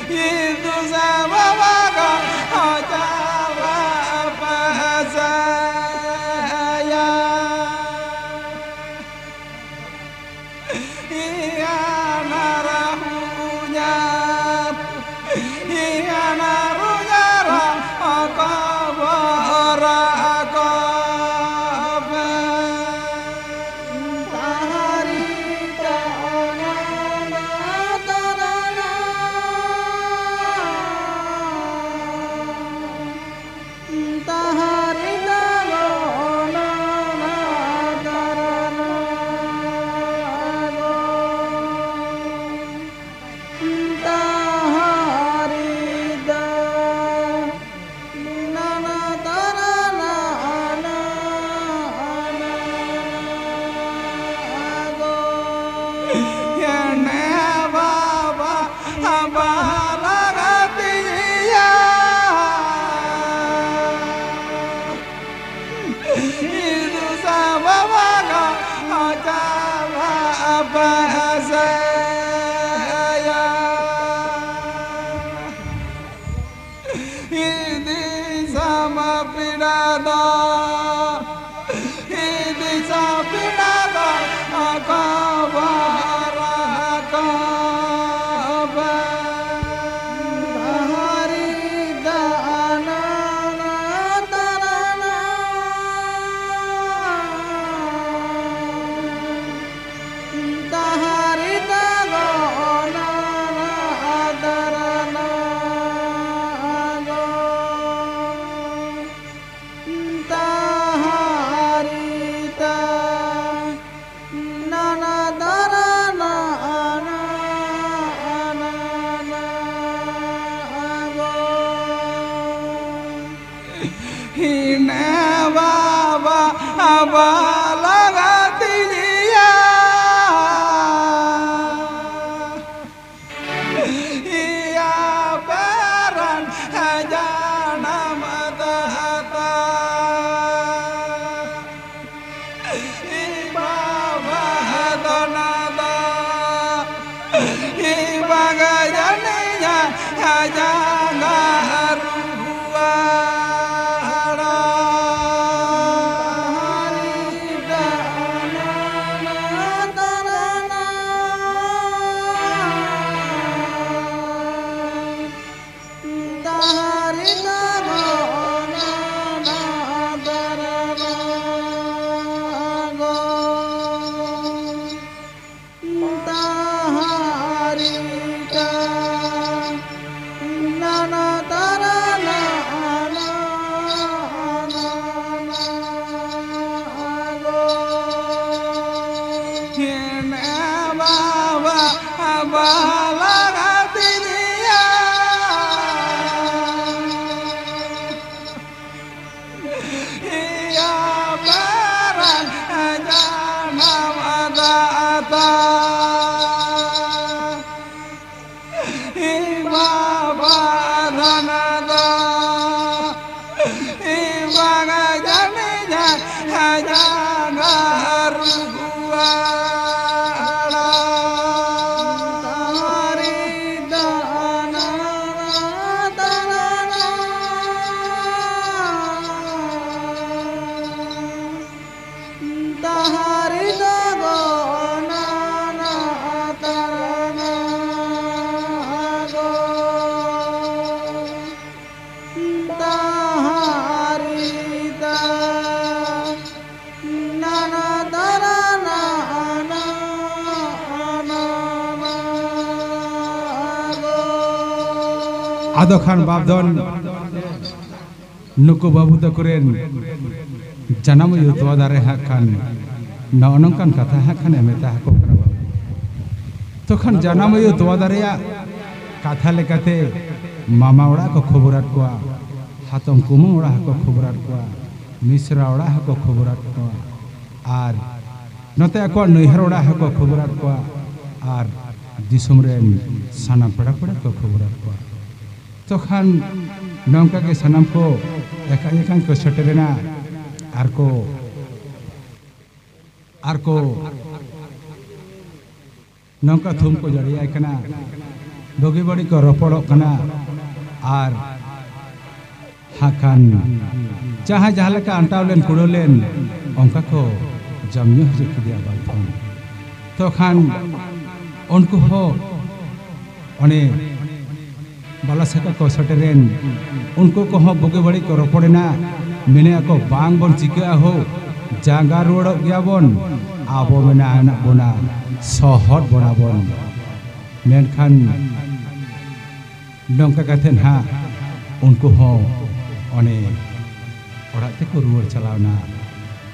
ᱤᱫᱩ ᱥᱮ ᱵᱟᱵᱟ ᱠᱚ ᱪᱟᱞᱟᱜ ᱯᱟᱥᱟᱭᱟ᱾ ᱤᱭᱟᱱᱟ ᱨᱟᱦᱩᱧᱟᱨ, ᱤᱭᱟᱱᱟ ᱨᱩᱧᱟᱨᱟ ᱚᱠᱚᱵᱚᱨᱟ ᱚᱠᱚᱵᱮ᱾ ᱛᱟᱦᱟᱨᱤ ᱛᱟᱦᱟᱨᱟ ᱛᱟᱨᱟᱱᱟ᱾ ᱛᱟᱦᱟᱨᱤ ᱛᱟᱜᱚ ᱚᱱᱟ ᱛᱟᱨᱟᱱᱟ ᱜᱚ᱾ ᱛᱟᱦᱟᱨᱤ ᱫᱟ ᱱᱟᱱᱟ ᱛᱟᱨᱟᱱᱟ ᱟᱱᱟ ᱟᱱᱟ ᱜᱚ᱾ ᱭᱟᱱᱮ ᱵᱟᱵᱟ ᱟᱵᱟᱞᱟᱜᱟᱛᱤᱭᱟ᱾ ᱤᱫᱩ ᱥᱟᱵᱟᱵᱟᱜᱟ ᱟᱪᱟᱞᱟ ᱟᱵᱟᱥᱟᱭᱟ᱾ ᱤᱫᱤ ᱥᱟᱢᱟ ᱯᱤᱲᱟ ᱫᱚ ᱤᱫᱤ ᱥᱟᱯᱤᱱᱟ ᱫᱚ ᱟᱠᱟᱵᱟ ᱨᱟᱠᱟᱵᱟ᱾ ᱫᱟᱦᱟᱨᱤ ᱫᱟᱱᱟ ᱛᱟᱨᱟᱱᱟ᱾ ᱫᱟᱦᱟᱨᱤ ᱫᱟᱜᱚ ᱚᱱᱟ ᱛᱟᱨᱟᱱᱟ ᱜᱚ᱾ ᱛᱟᱦᱟᱨᱤ ᱛᱟ ᱱᱟᱱᱟ ᱫᱟᱨᱟᱱᱟ ᱟᱱᱟ ᱟᱱᱟ ᱟᱱᱟ ᱟᱜᱚ᱾ ᱦᱤᱱᱟ ᱵᱟᱵᱟ ᱟᱵᱟ ᱞᱟᱜᱟ ᱛᱤᱭᱟ᱾ ᱤᱭᱟ ᱯᱟᱨᱟᱱ ᱡᱟᱱᱟᱢ ᱫᱟᱛᱟ᱾ ᱤ ᱵᱟᱵᱟ ᱫᱚᱱᱟ ᱫᱚ, ᱤ ᱵᱟᱜᱟ ᱡᱟᱱᱤ ᱟᱫᱚ ᱠᱷᱟᱱ ᱵᱟᱯ ᱫᱚᱱ ᱱᱩᱠᱩ ᱵᱟᱹᱵᱩ ᱛᱟᱠᱚ ᱨᱮᱱ ᱡᱟᱱᱟᱢ ᱟᱭᱳ ᱛᱚᱣᱟ ᱫᱟᱨᱮ ᱦᱟᱸᱜ ᱠᱷᱟᱱ ᱱᱚᱜᱼᱚ ᱱᱚᱝᱠᱟᱱ ᱠᱟᱛᱷᱟ ᱦᱟᱸᱜ ᱠᱷᱟᱱ ᱮ ᱢᱮᱛᱟ ᱟᱠᱚ ᱠᱟᱱᱟ ᱵᱟᱹᱵᱩ᱾ ᱛᱚᱠᱷᱚᱱ ᱡᱟᱱᱟᱢ ᱟᱭᱳ ᱛᱚᱣᱟ ᱫᱟᱨᱮᱭᱟᱜ ᱠᱟᱛᱷᱟ ᱞᱮᱠᱟᱛᱮ ᱢᱟᱢᱟ ᱚᱲᱟᱜ ᱠᱚ ᱠᱷᱚᱵᱚᱨᱟᱫ ᱠᱚᱣᱟ, ᱦᱟᱛᱚᱢ ᱠᱩᱢᱟᱹᱝ ᱚᱲᱟᱜ ᱦᱚᱸᱠᱚ ᱠᱷᱚᱵᱚᱨᱟᱫ ᱠᱚᱣᱟ, ᱢᱤᱥᱨᱟ ᱚᱲᱟᱜ ᱦᱚᱸᱠᱚ ᱠᱷᱚᱵᱚᱨᱟᱫ ᱠᱚᱣᱟ, ᱟᱨ ᱱᱚᱛᱮ ᱟᱠᱚᱣᱟᱜ ᱱᱟᱹᱭᱦᱟᱹᱨ ᱚᱲᱟᱜ ᱦᱚᱸᱠᱚ ᱠᱷᱚᱵᱚᱨᱟᱫ ᱠᱚᱣᱟ, ᱟᱨ ᱫᱤᱥᱚᱢ ᱨᱮᱱ ᱥᱟᱱᱟᱢ ᱯᱮᱲᱟ ᱯᱮᱲᱟ ᱠᱚ ᱠᱷᱚᱵᱚᱨᱟᱫ ᱠᱚᱣᱟ᱾ ᱛᱚᱠᱷᱟᱱ ᱱᱚᱝᱠᱟ ᱜᱮ ᱥᱟᱱᱟᱢ ᱠᱚ ᱮᱠᱟᱱ ᱮᱠᱟᱱ ᱠᱚ ᱥᱮᱴᱮᱨᱮᱱᱟ, ᱟᱨ ᱠᱚ ᱟᱨ ᱠᱚ ᱱᱚᱝᱠᱟ ᱛᱷᱩᱢ ᱠᱚ ᱡᱟᱹᱲᱤᱭᱟᱭ ᱠᱟᱱᱟ, ᱵᱩᱜᱤ ᱵᱟᱹᱲᱤᱡ ᱠᱚ ᱨᱚᱯᱚᱲᱚᱜ ᱠᱟᱱᱟ, ᱟᱨ ᱦᱟᱸᱜ ᱠᱷᱟᱱ ᱡᱟᱦᱟᱸᱭ ᱡᱟᱦᱟᱸ ᱞᱮᱠᱟ ᱟᱱᱴᱟᱣ ᱞᱮᱱ ᱠᱩᱲᱟᱹᱣ ᱞᱮᱱ ᱚᱱᱠᱟ ᱠᱚ ᱡᱚᱢ ᱧᱩ ᱦᱚᱪᱚ ᱠᱮᱫᱮᱭᱟ ᱵᱟᱹᱵᱩ ᱫᱷᱚᱱ᱾ ᱛᱚ ᱠᱷᱟᱱ ᱩᱱᱠᱩ ᱦᱚᱸ ᱚᱱᱮ ᱵᱟᱞᱟ ᱥᱟᱠᱟ ᱠᱚ ᱥᱮᱴᱮᱨᱮᱱ, ᱩᱱᱠᱩ ᱠᱚᱦᱚᱸ ᱵᱩᱜᱤ ᱵᱟᱹᱲᱤᱡ ᱠᱚ ᱨᱚᱯᱚᱲᱮᱱᱟ᱾ ᱢᱮᱱᱮᱫᱼᱟ ᱠᱚ, "ᱵᱟᱝ ᱵᱚᱱ ᱪᱤᱠᱟᱹᱜᱼᱟ ᱦᱳ, ᱡᱟᱸᱜᱟ ᱨᱩᱣᱟᱹᱲᱚᱜ ᱜᱮᱭᱟ ᱵᱚᱱ, ᱟᱵᱚ ᱢᱮᱱᱟᱜ ᱦᱮᱱᱟᱜ ᱵᱚᱱᱟ, ᱥᱚᱦᱚᱫ ᱵᱚᱱᱟ ᱵᱚᱱ᱾" ᱢᱮᱱᱠᱷᱟᱱ ᱱᱚᱝᱠᱟ ᱠᱟᱛᱮ ᱱᱟᱦᱟᱜ ᱩᱱᱠᱩ ᱦᱚᱸ ᱚᱱᱮ ᱚᱲᱟᱜ ᱛᱮᱠᱚ ᱨᱩᱣᱟᱹᱲ ᱪᱟᱞᱟᱣᱱᱟ᱾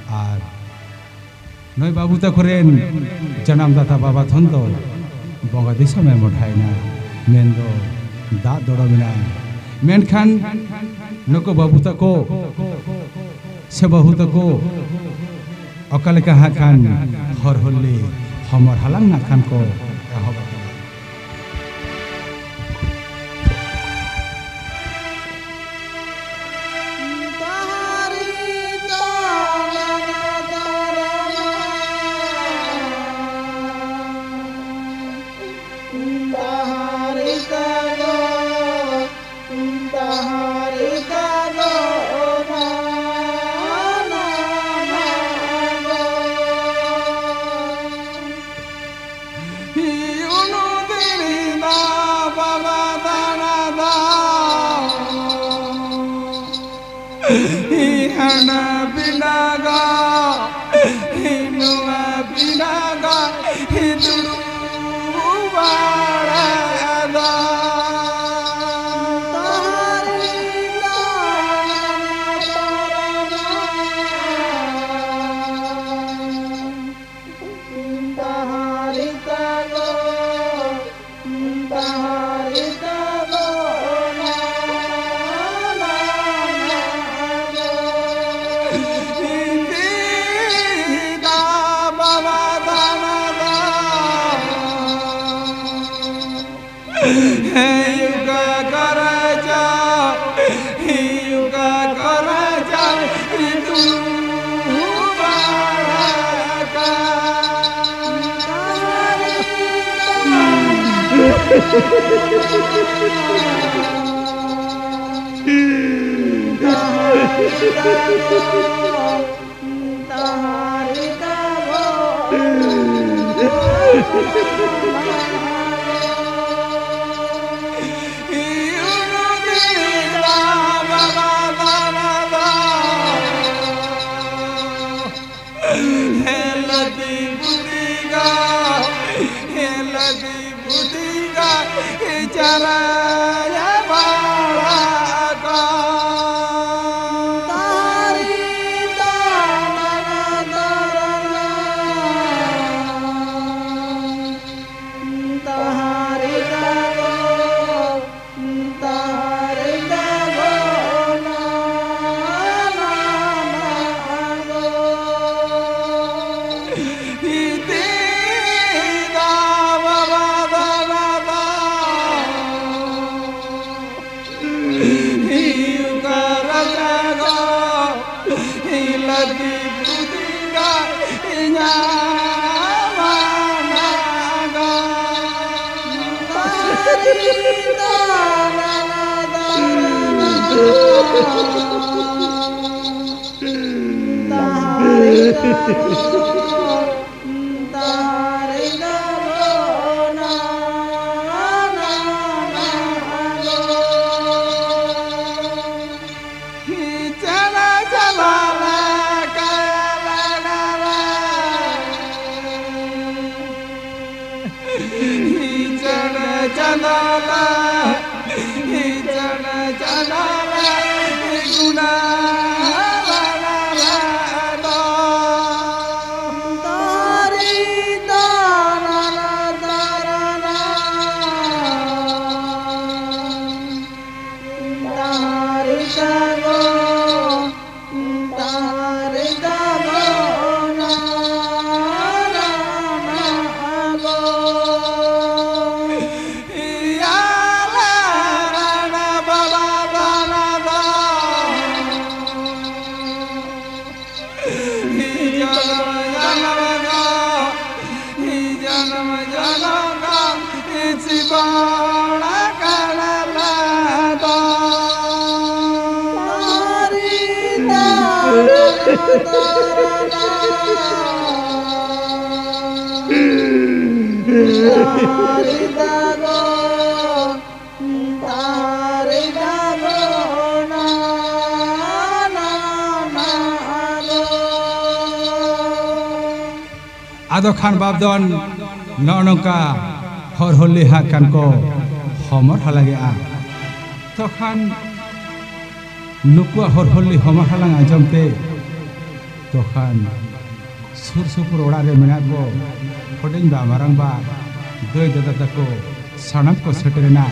ᱟᱨ ᱱᱩᱭ ᱵᱟᱹᱵᱩ ᱛᱟᱠᱚ ᱨᱮᱱ ᱡᱟᱱᱟᱢ ᱫᱟᱛᱟ ᱵᱟᱵᱟ ᱫᱷᱚᱱ ᱫᱚ ᱵᱚᱸᱜᱟ ᱫᱤᱥᱚᱢᱮ ᱢᱚᱰᱷᱟᱭᱮᱱᱟ, ᱢᱮᱱᱫᱚ ᱫᱟᱜ ᱫᱚᱲᱚᱢᱮᱱᱟᱭ᱾ ᱢᱮᱱᱠᱷᱟᱱ ᱱᱩᱠᱩ ᱵᱟᱹᱵᱩ ᱛᱟᱠᱚ ᱥᱮ ᱵᱟᱹᱦᱩ ᱛᱟᱠᱚ ᱚᱠᱟ ᱞᱮᱠᱟ ᱦᱟᱸᱜ ᱠᱷᱟᱱ ᱦᱚᱨ ᱦᱚᱞᱤ ᱦᱚᱢᱚᱨ ᱦᱟᱞᱟᱝ ᱱᱟᱜ ᱠᱷᱟᱱ ᱠᱚ ᱮᱦᱚᱵ ᱟᱠᱟᱱᱟ᱾ ᱟᱫᱚ ᱠᱷᱟᱱ ᱵᱟᱯᱫᱷᱚᱱ ᱱᱚᱜᱼᱚ ᱱᱚᱝᱠᱟ ᱦᱚᱨ ᱦᱚᱞᱤ ᱦᱟᱸᱜ ᱠᱷᱟᱱ ᱠᱚ ᱦᱚᱢᱚᱨ ᱦᱟᱞᱟᱝᱮᱜᱼᱟ᱾ ᱛᱚᱠᱷᱟᱱ ᱱᱩᱠᱩᱣᱟᱜ ᱦᱚᱨ ᱦᱚᱞᱤ ᱦᱚᱢᱚᱨ ᱦᱟᱞᱟᱝ ᱟᱸᱡᱚᱢ ᱛᱮ ᱛᱚᱠᱷᱟᱱ ᱥᱩᱨ ᱥᱩᱯᱩᱨ ᱚᱲᱟᱜ ᱨᱮ ᱢᱮᱱᱟᱜ ᱠᱚ ᱦᱩᱰᱤᱧ ᱵᱟ, ᱢᱟᱨᱟᱝ ᱵᱟ, ᱫᱟᱹᱭ ᱫᱟᱫᱟ ᱛᱟᱠᱚ ᱥᱟᱱᱟᱢ ᱠᱚ ᱥᱮᱴᱮᱨᱮᱱᱟ᱾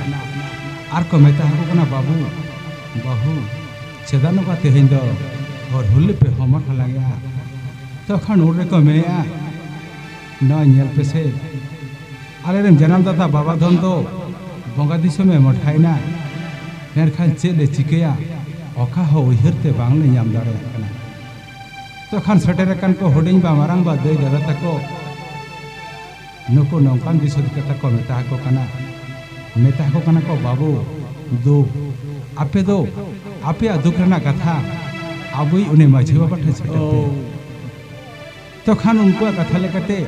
ᱟᱨ ᱠᱚ ᱢᱮᱛᱟ ᱟᱠᱚ ᱠᱟᱱᱟ, "ᱵᱟᱹᱵᱩ, ᱵᱟᱹᱦᱩ, ᱪᱮᱫᱟᱜ ᱱᱚᱝᱠᱟ ᱛᱮᱦᱮᱧ ᱫᱚ ᱦᱚᱨ ᱦᱚᱞᱤ ᱯᱮ ᱦᱚᱢᱚᱨ ᱦᱟᱞᱟᱝᱮᱜᱼᱟ?" ᱛᱚᱠᱷᱟᱱ ᱩᱱ ᱨᱮᱠᱚ ᱢᱮᱱᱮᱜᱼᱟ, ᱱᱚᱣᱟ ᱧᱮᱞ ᱯᱮᱥᱮ, ᱟᱞᱮᱨᱮᱱ ᱡᱟᱱᱟᱢ ᱫᱟᱫᱟ ᱵᱟᱵᱟ ᱫᱷᱚᱱ ᱫᱚ ᱵᱚᱸᱜᱟ ᱫᱤᱥᱚᱢᱮ ᱢᱚᱴᱷᱟᱭᱮᱱᱟ᱾ ᱢᱮᱱᱠᱷᱟᱱ ᱪᱮᱫ ᱞᱮ ᱪᱤᱠᱟᱹᱭᱟ, ᱚᱠᱟ ᱦᱚᱸ ᱩᱭᱦᱟᱹᱨ ᱛᱮ ᱵᱟᱝᱞᱮ ᱧᱟᱢ ᱫᱟᱲᱮᱭᱟᱜ ᱠᱟᱱᱟ᱾ ᱛᱚᱠᱷᱟᱱ ᱥᱮᱴᱮᱨ ᱟᱠᱟᱱ ᱠᱚ ᱦᱩᱰᱤᱧ ᱵᱟ, ᱢᱟᱨᱟᱝ ᱵᱟ, ᱫᱟᱹᱭ ᱫᱟᱫᱟ ᱛᱟᱠᱚ ᱱᱩᱠᱩ ᱱᱚᱝᱠᱟᱱ ᱫᱤᱥᱟᱹ ᱠᱟᱛᱷᱟ ᱠᱚ ᱢᱮᱛᱟ ᱟᱠᱚ ᱠᱟᱱᱟ᱾ ᱢᱮᱛᱟ ᱟᱠᱚ ᱠᱟᱱᱟ ᱠᱚ, "ᱵᱟᱹᱵᱩ, ᱫᱩ, ᱟᱯᱮ ᱫᱚ ᱟᱯᱮᱭᱟᱜ ᱫᱩᱠ ᱨᱮᱱᱟᱜ ᱠᱟᱛᱷᱟ ᱟᱵᱚᱭᱤᱡ ᱩᱱᱤ ᱢᱟᱹᱡᱷᱤ ᱵᱟᱵᱟ ᱴᱷᱮᱱ ᱥᱮᱴᱮᱨ ᱯᱮ᱾" ᱚ᱾ ᱛᱚᱠᱷᱟᱱ ᱩᱱᱠᱩᱣᱟᱜ ᱠᱟᱛᱷᱟ ᱞᱮᱠᱟᱛᱮ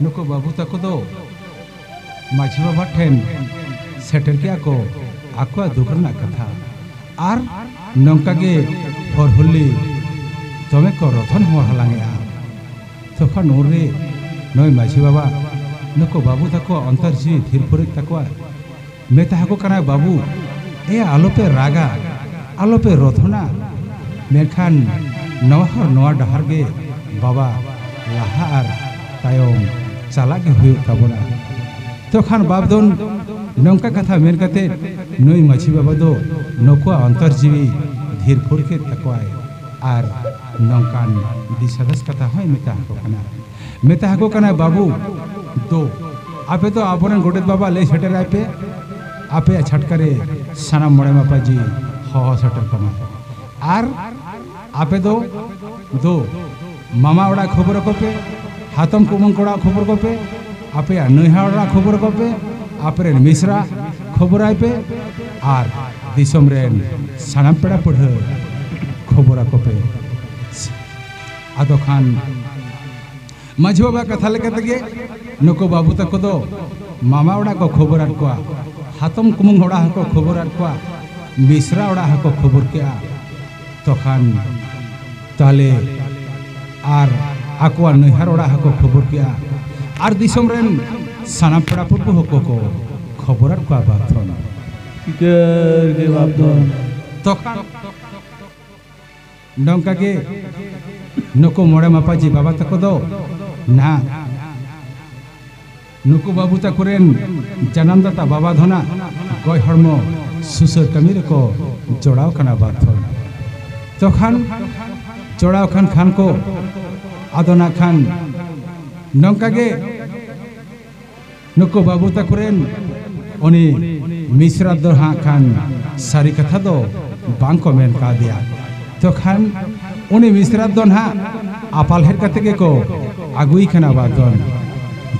ᱱᱩᱠᱩ ᱵᱟᱹᱵᱩ ᱛᱟᱠᱚ ᱫᱚ ᱢᱟᱹᱡᱷᱤ ᱵᱟᱵᱟ ᱴᱷᱮᱱ ᱥᱮᱴᱮᱨ ᱠᱮᱜᱼᱟ ᱠᱚ ᱟᱠᱚᱣᱟᱜ ᱫᱩᱠ ᱨᱮᱱᱟᱜ ᱠᱟᱛᱷᱟ᱾ ᱟᱨ ᱱᱚᱝᱠᱟ ᱜᱮ ᱦᱚᱨ ᱦᱚᱞᱤ ᱫᱚᱢᱮ ᱠᱚ ᱨᱚᱛᱷᱚᱱ ᱦᱚᱨ ᱦᱟᱞᱟᱝᱮᱜᱼᱟ᱾ ᱛᱚᱠᱷᱚᱱ ᱩᱱᱨᱮ ᱱᱩᱭ ᱢᱟᱹᱡᱷᱤ ᱵᱟᱵᱟ ᱱᱩᱠᱩ ᱵᱟᱹᱵᱩ ᱛᱟᱠᱚᱣᱟᱜ ᱚᱱᱛᱚᱨ ᱡᱤᱣᱤ ᱛᱷᱤᱨ ᱯᱷᱩᱨᱤᱡ ᱛᱟᱠᱚᱣᱟ᱾ ᱢᱮᱛᱟ ᱟᱠᱚ ᱠᱟᱱᱟᱭ, "ᱵᱟᱹᱵᱩ, ᱮ ᱟᱞᱚᱯᱮ ᱨᱟᱜᱟ, ᱟᱞᱚᱯᱮ ᱨᱚᱛᱷᱚᱱᱟ, ᱢᱮᱱᱠᱷᱟᱱ ᱱᱚᱣᱟ ᱦᱚᱨ ᱱᱚᱣᱟ ᱰᱟᱦᱟᱨ ᱜᱮ ᱵᱟᱵᱟ ᱞᱟᱦᱟ ᱟᱨ ᱛᱟᱭᱚᱢ ᱪᱟᱞᱟᱜ ᱜᱮ ᱦᱩᱭᱩᱜ ᱛᱟᱵᱚᱱᱟ᱾" ᱛᱚᱠᱷᱟᱱ ᱵᱟᱯᱫᱷᱚᱱ ᱱᱚᱝᱠᱟ ᱠᱟᱛᱷᱟ ᱢᱮᱱ ᱠᱟᱛᱮ ᱱᱩᱭ ᱢᱟᱹᱡᱷᱤ ᱵᱟᱵᱟ ᱫᱚ ᱱᱩᱠᱩᱣᱟᱜ ᱚᱱᱛᱚᱨ ᱡᱤᱣᱤ ᱫᱷᱤᱨ ᱯᱷᱩᱨ ᱠᱮᱫ ᱛᱟᱠᱚᱣᱟᱭ᱾ ᱟᱨ ᱱᱚᱝᱠᱟᱱ ᱫᱤᱥ ᱦᱩᱫᱤᱥ ᱠᱟᱛᱷᱟ ᱦᱚᱸᱭ ᱢᱮᱛᱟ ᱟᱠᱚ ᱠᱟᱱᱟ᱾ ᱢᱮᱛᱟ ᱟᱠᱚ ᱠᱟᱱᱟᱭ, "ᱵᱟᱹᱵᱩ, ᱫᱩ, ᱟᱯᱮ ᱫᱚ ᱟᱵᱚᱨᱮᱱ ᱜᱚᱰᱮᱛ ᱵᱟᱵᱟ ᱞᱟᱹᱭ ᱥᱮᱴᱮᱨᱟᱭ ᱯᱮ, ᱟᱯᱮᱭᱟᱜ ᱪᱷᱟᱴᱠᱟ ᱨᱮ ᱥᱟᱱᱟᱢ ᱢᱚᱬᱮ ᱢᱟᱯᱟᱡᱤ ᱦᱚᱦᱚ ᱥᱮᱴᱮᱨ ᱠᱚᱢᱟ᱾ ᱟᱨ ᱟᱯᱮ ᱫᱚ, ᱫᱩ, ᱢᱟᱢᱟ ᱚᱲᱟᱜ ᱠᱷᱚᱵᱚᱨ ᱟᱠᱚ ᱯᱮ, ᱦᱟᱛᱚᱢ ᱠᱩᱢᱟᱹᱝ ᱠᱚ ᱚᱲᱟᱜ ᱠᱷᱚᱵᱚᱨ ᱠᱚᱯᱮ, ᱟᱯᱮᱭᱟᱜ ᱱᱟᱹᱭᱦᱟᱨ ᱚᱲᱟᱜ ᱠᱷᱚᱵᱚᱨ ᱟᱠᱚ ᱯᱮ, ᱟᱯᱮᱨᱮᱱ ᱢᱤᱥᱨᱟ ᱠᱷᱚᱵᱚᱨᱟᱭ ᱯᱮ, ᱟᱨ ᱫᱤᱥᱚᱢ ᱨᱮᱱ ᱥᱟᱱᱟᱢ ᱯᱮᱲᱟ ᱯᱟᱹᱲᱦᱟᱹ ᱠᱷᱚᱵᱚᱨ ᱟᱠᱚ ᱯᱮ᱾" ᱟᱫᱚ ᱠᱷᱟᱱ ᱢᱟᱹᱡᱷᱤ ᱵᱟᱵᱟ ᱠᱟᱛᱷᱟ ᱞᱮᱠᱟ ᱛᱮᱜᱮ ᱱᱩᱠᱩ ᱵᱟᱹᱵᱩ ᱛᱟᱠᱚ ᱫᱚ ᱢᱟᱢᱟ ᱚᱲᱟᱜ ᱠᱚ ᱠᱷᱚᱵᱚᱨᱟᱫ ᱠᱚᱣᱟ, ᱦᱟᱛᱚᱢ ᱠᱩᱢᱟᱹᱝ ᱚᱲᱟᱜ ᱦᱚᱸᱠᱚ ᱠᱷᱚᱵᱚᱨᱟᱫ ᱠᱚᱣᱟ, ᱢᱤᱥᱨᱟ ᱚᱲᱟᱜ ᱦᱚᱸᱠᱚ ᱠᱷᱚᱵᱚᱨ ᱠᱮᱜᱼᱟ᱾ ᱛᱚᱠᱷᱟᱱ ᱛᱟᱦᱞᱮ ᱟᱨ ᱟᱠᱚᱣᱟᱜ ᱱᱟᱹᱭᱦᱟᱨ ᱚᱲᱟᱜ ᱦᱚᱸᱠᱚ ᱠᱷᱚᱵᱚᱨ ᱠᱮᱜᱼᱟ, ᱟᱨ ᱫᱤᱥᱚᱢ ᱨᱮᱱ ᱥᱟᱱᱟᱢ ᱯᱮᱲᱟ ᱯᱩᱨᱵᱩ ᱦᱚᱸᱠᱚ ᱠᱚ ᱠᱷᱚᱵᱚᱨᱟᱫ ᱠᱚᱣᱟ ᱵᱟᱯᱫᱷᱚᱱ᱾ ᱪᱤᱠᱟᱹᱨ ᱜᱮ ᱵᱟᱯᱫᱷᱚᱱ᱾ ᱛᱚᱠᱷᱟᱱ ᱱᱚᱝᱠᱟ ᱜᱮ ᱱᱩᱠᱩ ᱢᱚᱬᱮ ᱢᱟᱯᱟᱡᱤ ᱵᱟᱵᱟ ᱛᱟᱠᱚ ᱫᱚ ᱱᱟᱦᱟᱜ ᱱᱩᱠᱩ ᱵᱟᱹᱵᱩ ᱛᱟᱠᱚ ᱨᱮᱱ ᱡᱟᱱᱟᱢ ᱫᱟᱛᱟ ᱵᱟᱵᱟ ᱫᱷᱚᱱᱟᱜ ᱜᱚᱡ ᱦᱚᱲᱢᱚ ᱥᱩᱥᱟᱹᱨ ᱠᱟᱹᱢᱤ ᱨᱮᱠᱚ ᱡᱚᱲᱟᱣ ᱠᱟᱱᱟ ᱵᱟᱯᱫᱷᱚᱱ᱾ ᱛᱚᱠᱷᱟᱱ ᱡᱚᱲᱟᱣ ᱠᱷᱟᱱ ᱠᱷᱟᱱ ᱠᱚ ᱟᱫᱚ ᱱᱟᱜ ᱠᱷᱟᱱ ᱱᱚᱝᱠᱟ ᱜᱮ ᱱᱩᱠᱩ ᱵᱟᱹᱵᱩ ᱛᱟᱠᱚ ᱨᱮᱱ ᱩᱱᱤ ᱢᱤᱥᱨᱟ ᱫᱚ ᱦᱟᱸᱜ ᱠᱷᱟᱱ ᱥᱟᱹᱨᱤ ᱠᱟᱛᱷᱟ ᱫᱚ ᱵᱟᱝ ᱠᱚ ᱢᱮᱱ ᱠᱟᱣᱫᱮᱭᱟ᱾ ᱛᱚ ᱠᱷᱟᱱ ᱩᱱᱤ ᱢᱤᱥᱨᱟ ᱫᱚ ᱱᱟᱦᱟᱜ ᱟᱯᱟᱞ ᱦᱮᱡ ᱠᱟᱛᱮ ᱜᱮᱠᱚ ᱟᱹᱜᱩᱭ ᱠᱟᱱᱟ ᱵᱟᱯᱫᱷᱚᱱ᱾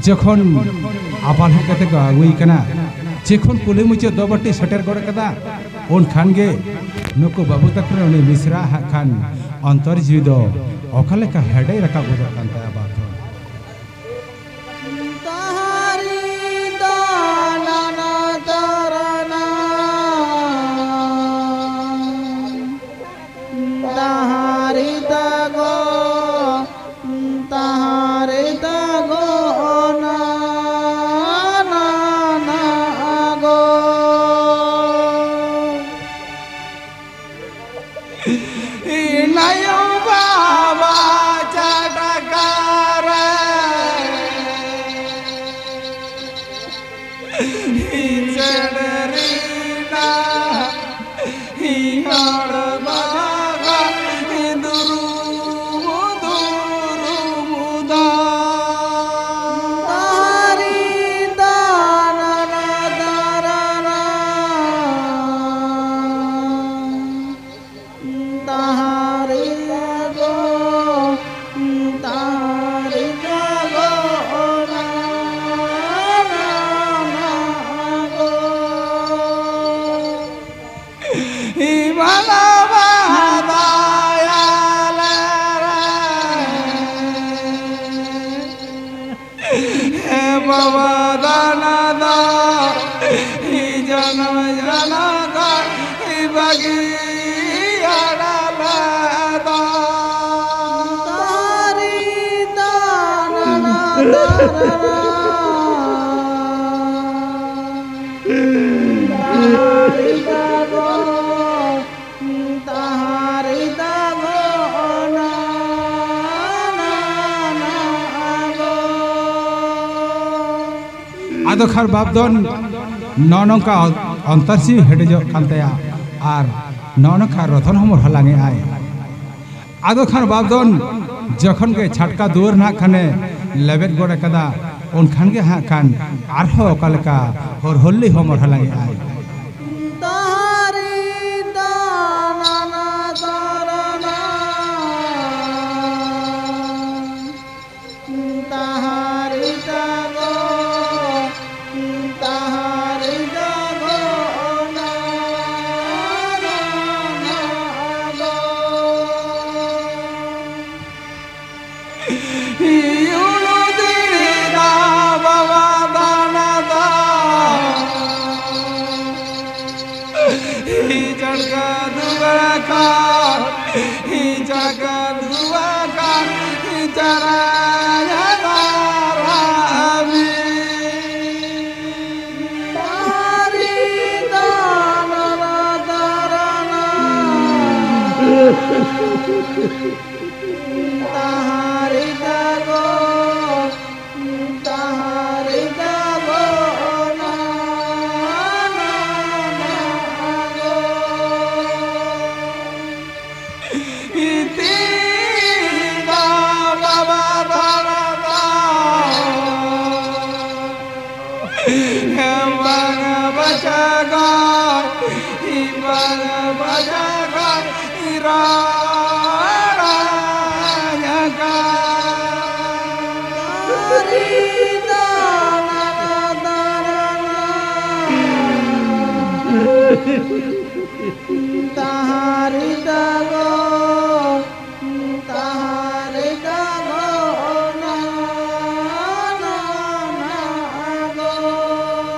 ᱡᱚᱠᱷᱚᱱ ᱟᱯᱟᱞ ᱦᱮᱡ ᱠᱟᱛᱮ ᱠᱚ ᱟᱹᱜᱩᱭ ᱠᱟᱱᱟ, ᱡᱚᱠᱷᱚᱱ ᱠᱩᱞᱦᱤ ᱢᱩᱪᱟᱹᱫ ᱫᱚ ᱵᱟᱹᱴᱤ ᱥᱮᱴᱮᱨ ᱜᱚᱫ ᱠᱟᱫᱟ, ᱩᱱ ᱠᱷᱟᱱ ᱜᱮ ᱱᱩᱠᱩ ᱵᱟᱹᱵᱩ ᱛᱟᱠᱚ ᱨᱮᱱ ᱩᱱᱤ ᱢᱤᱥᱨᱟ ᱦᱟᱸᱜ ᱠᱷᱟᱱ ᱚᱱᱛᱚᱨ ᱡᱤᱣᱤ ᱫᱚ ᱚᱠᱟ ᱞᱮᱠᱟ ᱦᱮᱰᱮᱡ ᱨᱟᱠᱟᱵ ᱜᱚᱫᱚᱜ ᱠᱟᱱ ᱛᱟᱭᱟ ᱵᱟᱯᱫᱷᱚᱱ᱾ ᱛᱟᱦᱟᱨᱤ ᱫᱟᱱᱟᱱᱟ ᱛᱟᱨᱟᱱᱟ, ᱛᱟᱦᱟᱨᱤ ᱛᱟᱜᱚ, ᱛᱟᱦᱟᱨᱤ ᱛᱟᱜᱚ, ᱚᱱᱟ ᱱᱟᱱᱟ ᱟᱜᱚ᱾ ᱱᱟᱭᱚ ᱵᱟᱵᱟ ᱪᱟᱴᱠᱟ᱾ ᱟᱫᱚ ᱠᱷᱟᱱ ᱵᱟᱯ ᱫᱚ ᱱᱚᱜᱼᱚ ᱱᱚᱝᱠᱟ ᱚᱱᱛᱚᱨ ᱡᱤᱣᱤ ᱦᱮᱰᱮᱡᱚᱜ ᱠᱟᱱ ᱛᱟᱭᱟ ᱟᱨ ᱱᱚᱜᱼᱚ ᱱᱚᱝᱠᱟ ᱨᱚᱛᱚᱱ ᱦᱚᱢᱚᱨ ᱦᱟᱞᱟᱝ ᱮᱜᱼᱟᱭ᱾ ᱟᱫᱚ ᱠᱷᱟᱱ ᱵᱟᱯ ᱫᱚ ᱡᱚᱠᱷᱚᱱ ᱜᱮ ᱪᱷᱟᱴᱠᱟ ᱫᱩᱣᱟᱹᱨ ᱱᱟᱜ ᱠᱷᱟᱱᱮ ᱞᱮᱵᱮᱫ ᱜᱚᱫ ᱟᱠᱟᱫᱟ, ᱩᱱᱠᱷᱟᱱ ᱜᱮ ᱦᱟᱸᱜ ᱠᱷᱟᱱ ᱟᱨᱦᱚᱸ ᱚᱠᱟ ᱞᱮᱠᱟ ᱦᱚᱨ ᱦᱚᱞᱞᱤ ᱦᱚᱢᱚᱨ ᱦᱟᱞᱟᱝ ᱮᱜᱼᱟᱭ᱾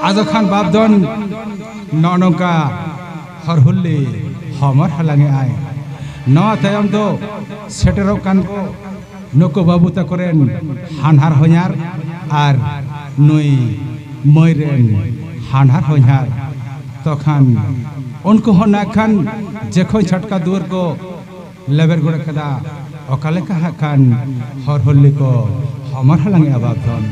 ᱟᱫᱚ ᱠᱷᱟᱱ ᱵᱟᱯ ᱫᱚ ᱱᱚᱜᱼᱚ ᱱᱚᱝᱠᱟ ᱦᱚᱨᱦᱩᱞᱞᱤ ᱦᱚᱢᱚᱨ ᱦᱟᱞᱟᱝ ᱮᱜᱼᱟᱭ᱾ ᱱᱚᱣᱟ ᱛᱟᱭᱚᱢ ᱫᱚ ᱥᱮᱴᱮᱨᱚᱜ ᱠᱟᱱ ᱠᱚ ᱱᱩᱠᱩ ᱵᱟᱹᱵᱩ ᱛᱟᱠᱚ ᱨᱮᱱ ᱦᱟᱱᱦᱟᱨ ᱦᱚᱧᱦᱟᱨ ᱟᱨ ᱱᱩᱭ ᱢᱟᱹᱭ ᱨᱮᱱ ᱦᱟᱱᱦᱟᱨ ᱦᱚᱧᱦᱟᱨ᱾ ᱛᱚᱠᱷᱟᱱ ᱩᱱᱠᱩ ᱦᱚᱸ ᱱᱟᱜ ᱠᱷᱟᱱ ᱡᱚᱠᱷᱚᱱ ᱪᱷᱟᱴᱠᱟ ᱫᱩᱣᱟᱹᱨ ᱠᱚ ᱞᱮᱵᱮᱫ ᱜᱚᱫ ᱠᱟᱫᱟ, ᱚᱠᱟ ᱞᱮᱠᱟ ᱦᱟᱸᱜ ᱠᱷᱟᱱ ᱦᱚᱨᱦᱩᱞᱞᱤ ᱠᱚ ᱦᱚᱢᱚᱨ ᱦᱟᱞᱟᱝ ᱮᱜᱼᱟ ᱵᱟᱯᱫᱷᱚᱱ᱾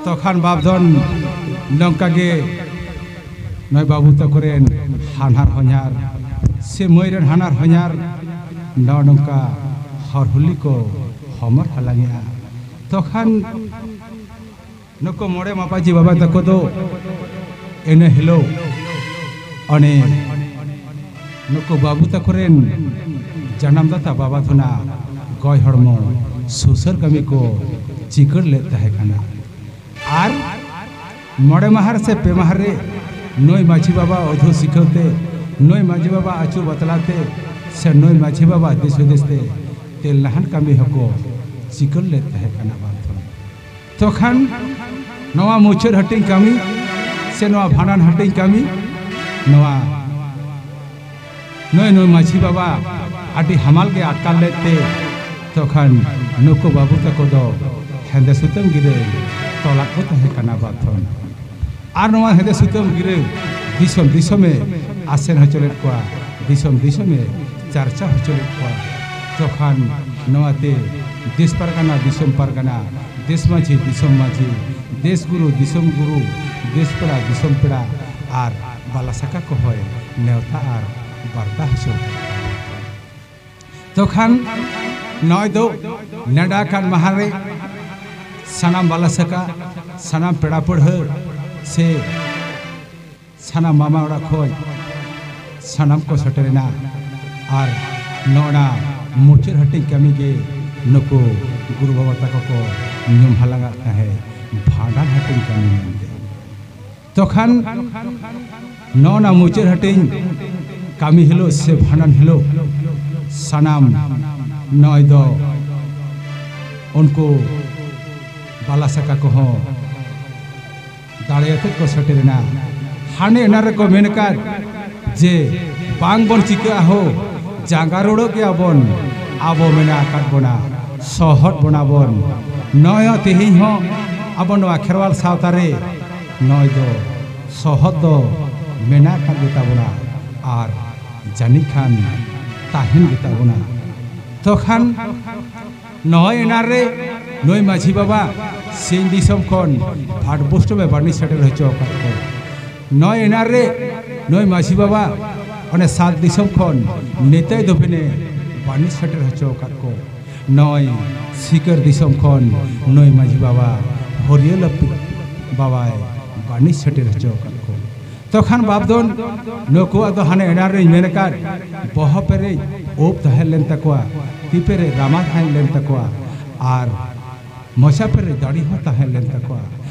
ᱛᱚᱠᱷᱟᱱ ᱵᱟᱯᱫᱷᱚᱱ ᱱᱚᱝᱠᱟ ᱜᱮ ᱱᱚᱜᱼᱚᱭ ᱵᱟᱹᱵᱩ ᱛᱟᱠᱚ ᱨᱮᱱ ᱦᱟᱱᱦᱟᱨ ᱦᱚᱧᱦᱟᱨ ᱥᱮ ᱢᱟᱹᱭ ᱨᱮᱱ ᱦᱟᱱᱦᱟᱨ ᱦᱚᱧᱦᱟᱨ ᱱᱚᱜᱼᱚ ᱱᱚᱝᱠᱟ ᱦᱚᱨᱦᱩᱞᱞᱤ ᱠᱚ ᱦᱚᱢᱚᱨ ᱦᱟᱞᱟᱝ ᱮᱜᱼᱟ᱾ ᱛᱚᱠᱷᱟᱱ ᱱᱩᱠᱩ ᱢᱚᱬᱮ ᱢᱟᱯᱟᱡᱤ ᱵᱟᱵᱟ ᱛᱟᱠᱚ ᱫᱚ ᱤᱱᱟᱹ ᱦᱤᱞᱳᱜ ᱚᱱᱮ ᱱᱩᱠᱩ ᱵᱟᱹᱵᱩ ᱛᱟᱠᱚ ᱨᱮᱱ ᱡᱟᱱᱟᱢ ᱫᱟᱛᱟ ᱵᱟᱵᱟ ᱫᱷᱚᱱᱟ ᱜᱚᱭ ᱦᱚᱲᱢᱚ ᱥᱩᱥᱟᱹᱨ ᱠᱟᱹᱢᱤ ᱠᱚ ᱪᱤᱠᱟᱹᱲ ᱞᱮᱫ ᱛᱟᱦᱮᱸ ᱠᱟᱱᱟ᱾ ᱟᱨ ᱢᱚᱬᱮ ᱢᱟᱦᱟ ᱨᱮ ᱥᱮ ᱯᱮ ᱢᱟᱦᱟ ᱨᱮ ᱱᱩᱭ ᱢᱟᱹᱡᱷᱤ ᱵᱟᱵᱟ ᱚᱫᱷᱩ ᱥᱤᱠᱷᱟᱹᱣ ᱛᱮ, ᱱᱩᱭ ᱢᱟᱹᱡᱷᱤ ᱵᱟᱵᱟ ᱟᱹᱪᱩ ᱵᱟᱛᱞᱟ ᱛᱮ, ᱥᱮ ᱱᱩᱭ ᱢᱟᱹᱡᱷᱤ ᱵᱟᱵᱟ ᱫᱤᱥ ᱦᱩᱫᱤᱥ ᱛᱮ ᱛᱮᱞ ᱱᱟᱦᱟᱱ ᱠᱟᱹᱢᱤ ᱦᱚᱸᱠᱚ ᱪᱤᱠᱟᱹᱲ ᱞᱮᱫ ᱛᱟᱦᱮᱸ ᱠᱟᱱᱟ ᱵᱟᱝ ᱛᱷᱚᱲᱟ᱾ ᱛᱚᱠᱷᱟᱱ ᱱᱚᱣᱟ ᱢᱩᱪᱟᱹᱫ ᱦᱟᱹᱴᱤᱧ ᱠᱟᱹᱢᱤ ᱥᱮ ᱱᱚᱣᱟ ᱵᱷᱟᱸᱰᱟᱱ ᱦᱟᱹᱴᱤᱧ ᱠᱟᱹᱢᱤ, ᱱᱚᱣᱟ ᱱᱩᱭ ᱱᱩᱭ ᱢᱟᱹᱡᱷᱤ ᱵᱟᱵᱟ ᱟᱹᱰᱤ ᱦᱟᱢᱟᱞ ᱜᱮ ᱟᱴᱠᱟᱨ ᱞᱮᱫ ᱛᱮ, ᱛᱚᱠᱷᱟᱱ ᱱᱩᱠᱩ ᱵᱟᱹᱵᱩ ᱛᱟᱠᱚ ᱫᱚ ᱦᱮᱸᱫᱮ ᱥᱩᱛᱟᱹᱢ ᱜᱤᱨᱟᱹ ᱛᱚᱞᱟᱫ ᱠᱚ ᱛᱟᱦᱮᱸ ᱠᱟᱱᱟ ᱵᱟᱛᱷᱚᱱ᱾ ᱟᱨ ᱱᱚᱣᱟ ᱦᱮᱸᱫᱮ ᱥᱩᱛᱟᱹᱢ ᱜᱤᱨᱟᱹ ᱫᱤᱥᱚᱢ ᱫᱤᱥᱚᱢᱮ ᱟᱥᱮᱱ ᱦᱚᱪᱚ ᱞᱮᱫ ᱠᱚᱣᱟ, ᱫᱤᱥᱚᱢ ᱫᱤᱥᱚᱢᱮ ᱪᱟᱨᱪᱟ ᱦᱚᱪᱚ ᱞᱮᱫ ᱠᱚᱣᱟ᱾ ᱛᱚᱠᱷᱟᱱ ᱱᱚᱣᱟᱛᱮ ᱫᱮᱥ ᱯᱟᱨᱜᱟᱱᱟ, ᱫᱤᱥᱚᱢ ᱯᱟᱨᱜᱟᱱᱟ, ᱫᱮᱥ ᱢᱟᱹᱡᱷᱤ, ᱫᱤᱥᱚᱢ ᱢᱟᱹᱡᱷᱤ, ᱫᱮᱥ ᱜᱩᱨᱩ, ᱫᱤᱥᱚᱢ ᱜᱩᱨᱩ, ᱫᱮᱥ ᱯᱮᱲᱟ, ᱫᱤᱥᱚᱢ ᱯᱮᱲᱟ ᱟᱨ ᱵᱟᱞᱟ ᱥᱟᱠᱟ ᱠᱚᱦᱚᱸᱭ ᱱᱮᱣᱛᱟ ᱟᱨ ᱵᱟᱨᱛᱟ ᱦᱚᱪᱚ ᱟᱠᱟᱫ ᱠᱚᱣᱟ᱾ ᱛᱚᱠᱷᱟᱱ ᱱᱚᱜᱼᱚᱭ ᱫᱚ ᱱᱮᱰᱟ ᱟᱠᱟᱱ ᱢᱟᱦᱟ ᱨᱮ ᱥᱟᱱᱟᱢ ᱵᱟᱞᱟ ᱥᱟᱠᱟ, ᱥᱟᱱᱟᱢ ᱯᱮᱲᱟ ᱯᱟᱹᱲᱦᱟᱹ ᱥᱮ ᱥᱟᱱᱟᱢ ᱢᱟᱢᱟ ᱚᱲᱟᱜ ᱠᱷᱚᱱ ᱥᱟᱱᱟᱢ ᱠᱚ ᱥᱮᱴᱮᱨᱮᱱᱟ᱾ ᱟᱨ ᱱᱚᱜᱼᱱᱟ ᱢᱩᱪᱟᱹᱫ ᱦᱟᱹᱴᱤᱧ ᱠᱟᱹᱢᱤ ᱜᱮ ᱱᱩᱠᱩ ᱜᱩᱨᱩ ᱵᱟᱵᱟ ᱛᱟᱠᱚ ᱠᱚ ᱧᱩᱢ ᱦᱟᱞᱟᱝᱟᱜ ᱛᱟᱦᱮᱸᱫ ᱵᱷᱟᱸᱰᱟᱱ ᱦᱟᱹᱴᱤᱧ ᱠᱟᱹᱢᱤ ᱢᱮᱱᱛᱮ᱾ ᱛᱚᱠᱷᱟᱱ ᱱᱚᱜᱼᱱᱟ ᱢᱩᱪᱟᱹᱫ ᱦᱟᱹᱴᱤᱧ ᱠᱟᱹᱢᱤ ᱦᱤᱞᱳᱜ ᱥᱮ ᱵᱷᱟᱸᱰᱟᱱ ᱦᱤᱞᱳᱜ ᱥᱟᱱᱟᱢ ᱱᱚᱜᱼᱚᱭ ᱫᱚ ᱩᱱᱠᱩ ᱵᱟᱞᱟ ᱥᱟᱠᱟ ᱠᱚᱦᱚᱸ ᱫᱟᱲᱮᱭᱟᱛᱮᱫ ᱠᱚ ᱥᱮᱴᱮᱨᱮᱱᱟ᱾ ᱦᱟᱱᱮ ᱮᱱᱟ ᱨᱮᱠᱚ ᱢᱮᱱ ᱟᱠᱟᱫ ᱡᱮ ᱵᱟᱝ ᱵᱚᱱ ᱪᱤᱠᱟᱹᱜᱼᱟ ᱦᱳ, ᱡᱟᱸᱜᱟ ᱨᱩᱲᱟᱹᱜ ᱜᱮᱭᱟ ᱵᱚᱱ, ᱟᱵᱚ ᱢᱮᱱᱟᱜ ᱟᱠᱟᱫ ᱵᱚᱱᱟ, ᱥᱚᱦᱚᱫ ᱵᱚᱱᱟ ᱵᱚᱱ᱾ ᱱᱚᱜᱼᱚᱭ ᱦᱚᱸ ᱛᱮᱦᱮᱧ ᱦᱚᱸ ᱟᱵᱚ ᱱᱚᱣᱟ ᱠᱷᱮᱨᱣᱟᱞ ᱥᱟᱶᱛᱟ ᱨᱮ ᱱᱚᱜᱼᱚᱭ ᱫᱚ ᱥᱚᱦᱚᱫ ᱫᱚ ᱢᱮᱱᱟᱜ ᱟᱠᱟᱫ ᱜᱮᱛᱟ ᱵᱚᱱᱟ ᱟᱨ ᱡᱟᱹᱱᱤᱡ ᱠᱷᱟᱱ ᱛᱟᱦᱮᱱ ᱜᱮᱛᱟ ᱵᱚᱱᱟ᱾ ᱛᱚᱠᱷᱟᱱ ᱱᱚᱜᱼᱚᱭ ᱮᱱᱟ ᱨᱮ ᱱᱩᱭ ᱢᱟᱹᱡᱷᱤ ᱵᱟᱵᱟ ᱥᱤᱧ ᱫᱤᱥᱚᱢ ᱠᱷᱚᱱ ᱯᱷᱟᱴ ᱵᱩᱥᱴᱚᱢ ᱮ ᱵᱟᱹᱱᱤᱡ ᱥᱮᱴᱮᱨ ᱦᱚᱪᱚ ᱟᱠᱟᱫ ᱠᱚ᱾ ᱱᱚᱜᱼᱚᱭ ᱮᱱᱟ ᱨᱮ ᱱᱩᱭ ᱢᱟᱹᱡᱷᱤ ᱵᱟᱵᱟ ᱚᱱᱮ ᱥᱟᱛ ᱫᱤᱥᱚᱢ ᱠᱷᱚᱱ ᱱᱤᱛᱟᱹᱭ ᱫᱚᱯᱷᱤᱱᱮ ᱵᱟᱹᱱᱤᱡ ᱥᱮᱴᱮᱨ ᱦᱚᱪᱚ ᱟᱠᱟᱫ ᱠᱚ᱾ ᱱᱚᱜᱼᱚᱭ ᱥᱤᱠᱟᱹᱨ ᱫᱤᱥᱚᱢ ᱠᱷᱚᱱ ᱱᱩᱭ ᱢᱟᱹᱡᱷᱤ ᱵᱟᱵᱟ ᱦᱚᱨᱤᱭᱟᱹ ᱞᱟᱹᱯᱤ ᱵᱟᱵᱟᱭ ᱵᱟᱹᱱᱤᱡ ᱥᱮᱴᱮᱨ ᱦᱚᱪᱚ ᱟᱠᱟᱫ ᱠᱚ᱾ ᱛᱚᱠᱷᱟᱱ ᱵᱟᱯᱫᱷᱚᱱ ᱱᱩᱠᱩᱣᱟᱜ ᱫᱚ ᱦᱟᱱᱮ ᱮᱱᱟᱝ ᱨᱮᱧ ᱢᱮᱱ ᱟᱠᱟᱫ, ᱵᱚᱦᱚᱜ ᱯᱮᱨᱮᱡ ᱩᱵ ᱛᱟᱦᱮᱸ ᱞᱮᱱ ᱛᱟᱠᱚᱣᱟ, ᱛᱤ ᱯᱮᱨᱮᱡ ᱨᱟᱢᱟ ᱛᱟᱦᱮᱸ ᱞᱮᱱ ᱛᱟᱠᱚᱣᱟ, ᱟᱨ ᱢᱚᱪᱟ ᱯᱮᱨᱮᱡ ᱫᱟᱲᱤ ᱦᱚᱸ ᱛᱟᱦᱮᱸ ᱞᱮᱱ ᱛᱟᱠᱚᱣᱟ᱾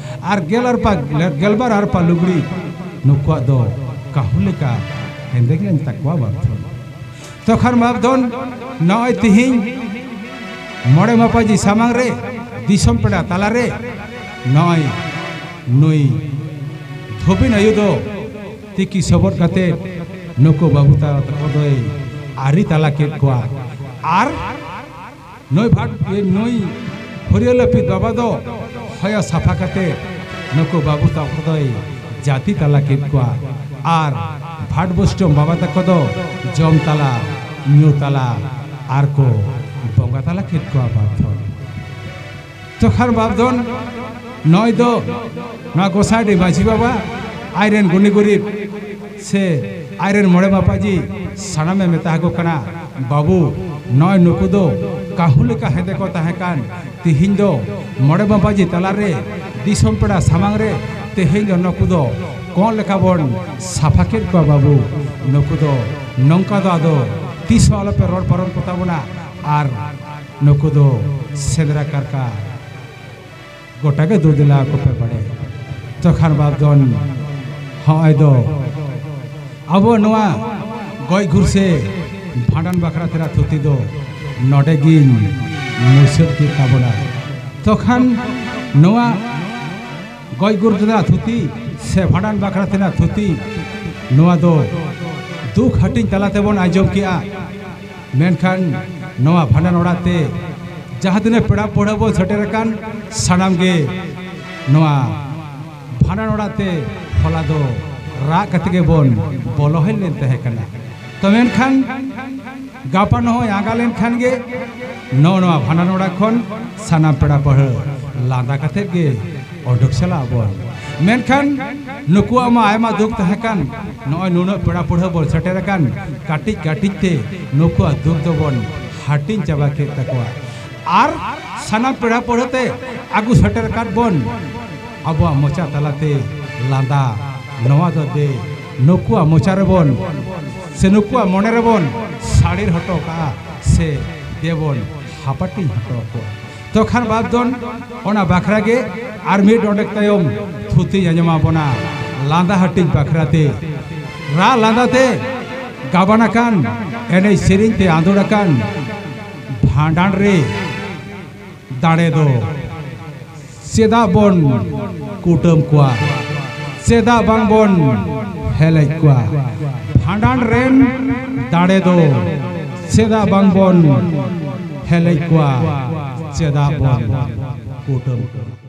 ᱟᱨ ᱜᱮᱞ ᱟᱨᱯᱟ, ᱜᱮᱞᱵᱟᱨ ᱟᱨᱯᱟ ᱞᱩᱜᱽᱲᱤ ᱱᱩᱠᱩᱣᱟᱜ ᱫᱚ ᱠᱟᱹᱦᱩ ᱞᱮᱠᱟ ᱦᱮᱸᱫᱮ ᱞᱮᱱ ᱛᱟᱠᱚᱣᱟ ᱵᱟᱯᱫᱷᱚᱱ᱾ ᱛᱚᱠᱷᱟᱱ ᱵᱟᱯᱫᱷᱚᱱ ᱱᱚᱜᱼᱚᱭ ᱛᱤᱦᱤᱧ ᱢᱚᱬᱮ ᱢᱟᱯᱟᱡᱤ ᱥᱟᱢᱟᱝ ᱨᱮ, ᱫᱤᱥᱚᱢ ᱯᱮᱲᱟ ᱛᱟᱞᱟᱨᱮ, ᱱᱚᱜᱼᱚᱭ ᱱᱩᱭ ᱫᱷᱚᱵᱤᱱ ᱟᱭᱳ ᱫᱚ ᱛᱤᱠᱤ ᱥᱚᱵᱚᱫ ᱠᱟᱛᱮ ᱱᱩᱠᱩ ᱵᱟᱹᱵᱩ ᱛᱟᱠᱚ ᱫᱚᱭ ᱟᱹᱨᱤ ᱛᱟᱞᱟ ᱠᱮᱫ ᱠᱚᱣᱟ᱾ ᱟᱨ ᱱᱩᱭ ᱵᱷᱟᱴ, ᱱᱩᱭ ᱦᱩᱨᱤᱭᱟᱹ ᱞᱟᱹᱯᱤᱛ ᱵᱟᱵᱟ ᱫᱚ ᱦᱚᱭᱚ ᱥᱟᱯᱷᱟ ᱠᱟᱛᱮ ᱱᱩᱠᱩ ᱵᱟᱹᱵᱩ ᱛᱟᱠᱚ ᱫᱚᱭ ᱡᱟᱹᱛᱤ ᱛᱟᱞᱟ ᱠᱮᱫ ᱠᱚᱣᱟ᱾ ᱟᱨ ᱵᱷᱟᱴ ᱵᱩᱥᱴᱚᱢ ᱵᱟᱵᱟ ᱛᱟᱠᱚ ᱫᱚ ᱡᱚᱢ ᱛᱟᱞᱟ, ᱧᱩ ᱛᱟᱞᱟ, ᱟᱨ ᱠᱚ ᱵᱚᱸᱜᱟ ᱛᱟᱞᱟ ᱠᱮᱫ ᱠᱚᱣᱟ ᱵᱟᱯᱫᱷᱚᱱ᱾ ᱛᱚᱠᱷᱟᱱ ᱵᱟᱯᱫᱷᱚᱱ ᱱᱚᱜᱼᱚᱭ ᱫᱚ ᱱᱚᱣᱟ ᱜᱚᱸᱥᱟᱭᱰᱤ ᱢᱟᱹᱡᱷᱤ ᱵᱟᱵᱟ, ᱟᱡᱨᱮᱱ ᱜᱩᱱᱤ ᱜᱩᱨᱤᱵ ᱥᱮ ᱟᱡᱨᱮᱱ ᱢᱚᱬᱮ ᱢᱟᱯᱟᱡᱤ ᱥᱟᱱᱟᱢᱮ ᱢᱮᱛᱟ ᱟᱠᱚ ᱠᱟᱱᱟ, ᱵᱟᱹᱵᱩ, ᱱᱚᱜᱼᱚᱭ ᱱᱩᱠᱩ ᱫᱚ ᱠᱟᱹᱦᱩ ᱞᱮᱠᱟ ᱦᱮᱸᱫᱮ ᱠᱚ ᱛᱟᱦᱮᱸ ᱠᱟᱱ, ᱛᱤᱦᱤᱧ ᱫᱚ ᱢᱚᱬᱮ ᱢᱟᱯᱟᱡᱤ ᱛᱟᱞᱟᱨᱮ, ᱫᱤᱥᱚᱢ ᱯᱮᱲᱟ ᱥᱟᱢᱟᱝ ᱨᱮ ᱛᱮᱦᱮᱧ ᱫᱚ ᱱᱩᱠᱩ ᱫᱚ ᱠᱚᱸᱜ ᱞᱮᱠᱟ ᱵᱚᱱ ᱥᱟᱯᱷᱟ ᱠᱮᱫ ᱠᱚᱣᱟ ᱵᱟᱹᱵᱩ᱾ ᱱᱩᱠᱩ ᱫᱚ ᱱᱚᱝᱠᱟ ᱫᱚ ᱟᱫᱚ ᱛᱤᱥ ᱦᱚᱸ ᱟᱞᱚᱯᱮ ᱨᱚᱲ ᱯᱟᱨᱚᱢ ᱠᱚᱛᱟ ᱵᱚᱱᱟ᱾ ᱟᱨ ᱱᱩᱠᱩ ᱫᱚ ᱥᱮᱸᱫᱽᱨᱟ ᱠᱟᱨᱠᱟ ᱜᱚᱴᱟ ᱜᱮ ᱫᱩ ᱫᱮᱞᱟ ᱠᱚᱯᱮ ᱵᱟᱲᱮ᱾ ᱛᱚᱠᱷᱟᱱ ᱵᱟᱯᱫᱷᱚᱱ ᱦᱚᱸᱜᱼᱚᱭ ᱫᱚ ᱟᱵᱚ ᱱᱚᱣᱟ ᱜᱚᱡ ᱜᱩᱨ ᱥᱮ ᱵᱷᱟᱸᱰᱟᱱ ᱵᱟᱠᱷᱨᱟ ᱛᱮᱱᱟᱜ ᱛᱷᱩᱛᱤ ᱫᱚ ᱱᱚᱰᱮ ᱜᱤᱧ ᱢᱩᱪᱟᱹᱫ ᱠᱮᱫ ᱛᱟᱵᱚᱱᱟ᱾ ᱛᱚᱠᱷᱟᱱ ᱱᱚᱣᱟ ᱜᱚᱡ ᱜᱩᱨ ᱛᱮᱱᱟᱜ ᱛᱷᱩᱛᱤ ᱥᱮ ᱵᱷᱟᱸᱰᱟᱱ ᱵᱟᱠᱷᱨᱟ ᱛᱮᱱᱟᱜ ᱛᱷᱩᱛᱤ, ᱱᱚᱣᱟ ᱫᱚ ᱫᱩᱠ ᱦᱟᱹᱴᱤᱧ ᱛᱟᱞᱟ ᱛᱮᱵᱚᱱ ᱟᱸᱡᱚᱢ ᱠᱮᱜᱼᱟ᱾ ᱢᱮᱱᱠᱷᱟᱱ ᱱᱚᱣᱟ ᱵᱷᱟᱸᱰᱟᱱ ᱚᱲᱟᱜ ᱛᱮ ᱡᱟᱦᱟᱸ ᱛᱤᱱᱟᱹᱜ ᱯᱮᱲᱟ ᱯᱟᱹᱲᱦᱟᱹ ᱵᱚᱱ ᱥᱮᱴᱮᱨ ᱟᱠᱟᱱ, ᱥᱟᱱᱟᱢ ᱜᱮ ᱱᱚᱣᱟ ᱵᱷᱟᱸᱰᱟᱱ ᱚᱲᱟᱜ ᱛᱮ ᱦᱚᱞᱟ ᱫᱚ ᱨᱟᱜ ᱠᱟᱛᱮ ᱜᱮᱵᱚᱱ ᱵᱚᱞᱚ ᱦᱮᱡ ᱞᱮᱱ ᱛᱟᱦᱮᱸ ᱠᱟᱱᱟ᱾ ᱛᱚ ᱢᱮᱱᱠᱷᱟᱱ ᱜᱟᱯᱟ ᱱᱚᱜᱼᱚᱭ ᱟᱸᱜᱟ ᱞᱮᱱᱠᱷᱟᱱ ᱜᱮ ᱱᱚᱜᱼᱚ ᱱᱚᱣᱟ ᱵᱷᱟᱸᱰᱟᱱ ᱚᱲᱟᱜ ᱠᱷᱚᱱ ᱥᱟᱱᱟᱢ ᱯᱮᱲᱟ ᱯᱟᱹᱲᱦᱟᱹ ᱞᱟᱸᱫᱟ ᱠᱟᱛᱮ ᱜᱮ ᱚᱰᱚᱠ ᱪᱟᱞᱟᱜ ᱟᱵᱚᱱ᱾ ᱢᱮᱱᱠᱷᱟᱱ ᱱᱩᱠᱩᱣᱟᱜ ᱢᱟ ᱟᱭᱢᱟ ᱫᱩᱠ ᱛᱟᱦᱮᱸ ᱠᱟᱱ, ᱱᱚᱜᱼᱚᱭ ᱱᱩᱱᱟᱹᱜ ᱯᱮᱲᱟ ᱯᱟᱹᱲᱦᱟᱹ ᱵᱚᱱ ᱥᱮᱴᱮᱨ ᱟᱠᱟᱱ, ᱠᱟᱹᱴᱤᱡ ᱠᱟᱹᱴᱤᱡ ᱛᱮ ᱱᱩᱠᱩᱣᱟᱜ ᱫᱩᱠ ᱫᱚᱵᱚᱱ ᱦᱟᱹᱴᱤᱧ ᱪᱟᱵᱟ ᱠᱮᱫ ᱛᱟᱠᱚᱣᱟ᱾ ᱟᱨ ᱥᱟᱱᱟᱢ ᱯᱮᱲᱟ ᱯᱟᱹᱲᱦᱟᱹ ᱛᱮ ᱟᱹᱜᱩ ᱥᱮᱴᱮᱨ ᱟᱠᱟᱫ ᱵᱚᱱ ᱟᱵᱚᱣᱟᱜ ᱢᱚᱪᱟ ᱛᱟᱞᱟᱛᱮ ᱞᱟᱸᱫᱟ ᱱᱚᱣᱟ ᱫᱚ ᱫᱮ ᱱᱩᱠᱩᱣᱟᱜ ᱢᱚᱪᱟ ᱨᱮᱵᱚᱱ ᱥᱮ ᱱᱩᱠᱩᱣᱟᱜ ᱢᱚᱱᱮ ᱨᱮᱵᱚᱱ ᱥᱟᱲᱮᱨ ᱦᱚᱴᱚ ᱠᱟᱜᱼᱟ ᱥᱮ ᱫᱮᱵᱚᱱ ᱦᱟᱯᱟᱴᱤᱧ ᱦᱚᱴᱚ ᱟᱠᱚᱣᱟ᱾ ᱛᱚ ᱠᱷᱟᱱ ᱵᱟᱫᱽ ᱫᱚᱱ ᱚᱱᱟ ᱵᱟᱠᱷᱨᱟ ᱜᱮ ᱟᱨ ᱢᱤᱫ ᱰᱚᱸᱰᱮᱠ ᱛᱟᱭᱚᱢ ᱛᱷᱩᱛᱤᱧ ᱟᱸᱡᱚᱢᱟ ᱵᱚᱱᱟ᱾ ᱞᱟᱸᱫᱟ ᱦᱟᱹᱴᱤᱧ ᱵᱟᱠᱷᱨᱟ ᱛᱮ ᱨᱟᱜ ᱞᱟᱸᱫᱟ ᱛᱮ ᱜᱟᱵᱟᱱ ᱟᱠᱟᱱ ᱮᱱᱮᱡ ᱥᱮᱨᱮᱧ ᱛᱮ ᱟᱸᱫᱳᱲ ᱟᱠᱟᱱ ᱵᱷᱟᱸᱰᱟᱱ ᱨᱮ ᱫᱟᱲᱮ ᱫᱚ ᱪᱮᱫᱟᱜ ᱵᱚᱱ ᱠᱩᱴᱟᱹᱢ ᱠᱚᱣᱟ? ᱪᱮᱫᱟᱜ ᱵᱟᱝ ᱵᱚᱱ ᱦᱮᱞᱮᱡ ᱠᱚᱣᱟ? ᱵᱷᱟᱸᱰᱟᱱ ᱨᱮᱱ ᱫᱟᱲᱮ ᱫᱚ ᱪᱮᱫᱟᱜ ᱵᱟᱝ ᱵᱚᱱ ᱦᱮᱞᱮᱡ ᱠᱚᱣᱟ? ᱪᱮᱫᱟᱜ ᱵᱚᱱ ᱠᱩᱴᱟᱹᱢ ᱠᱚᱣᱟ?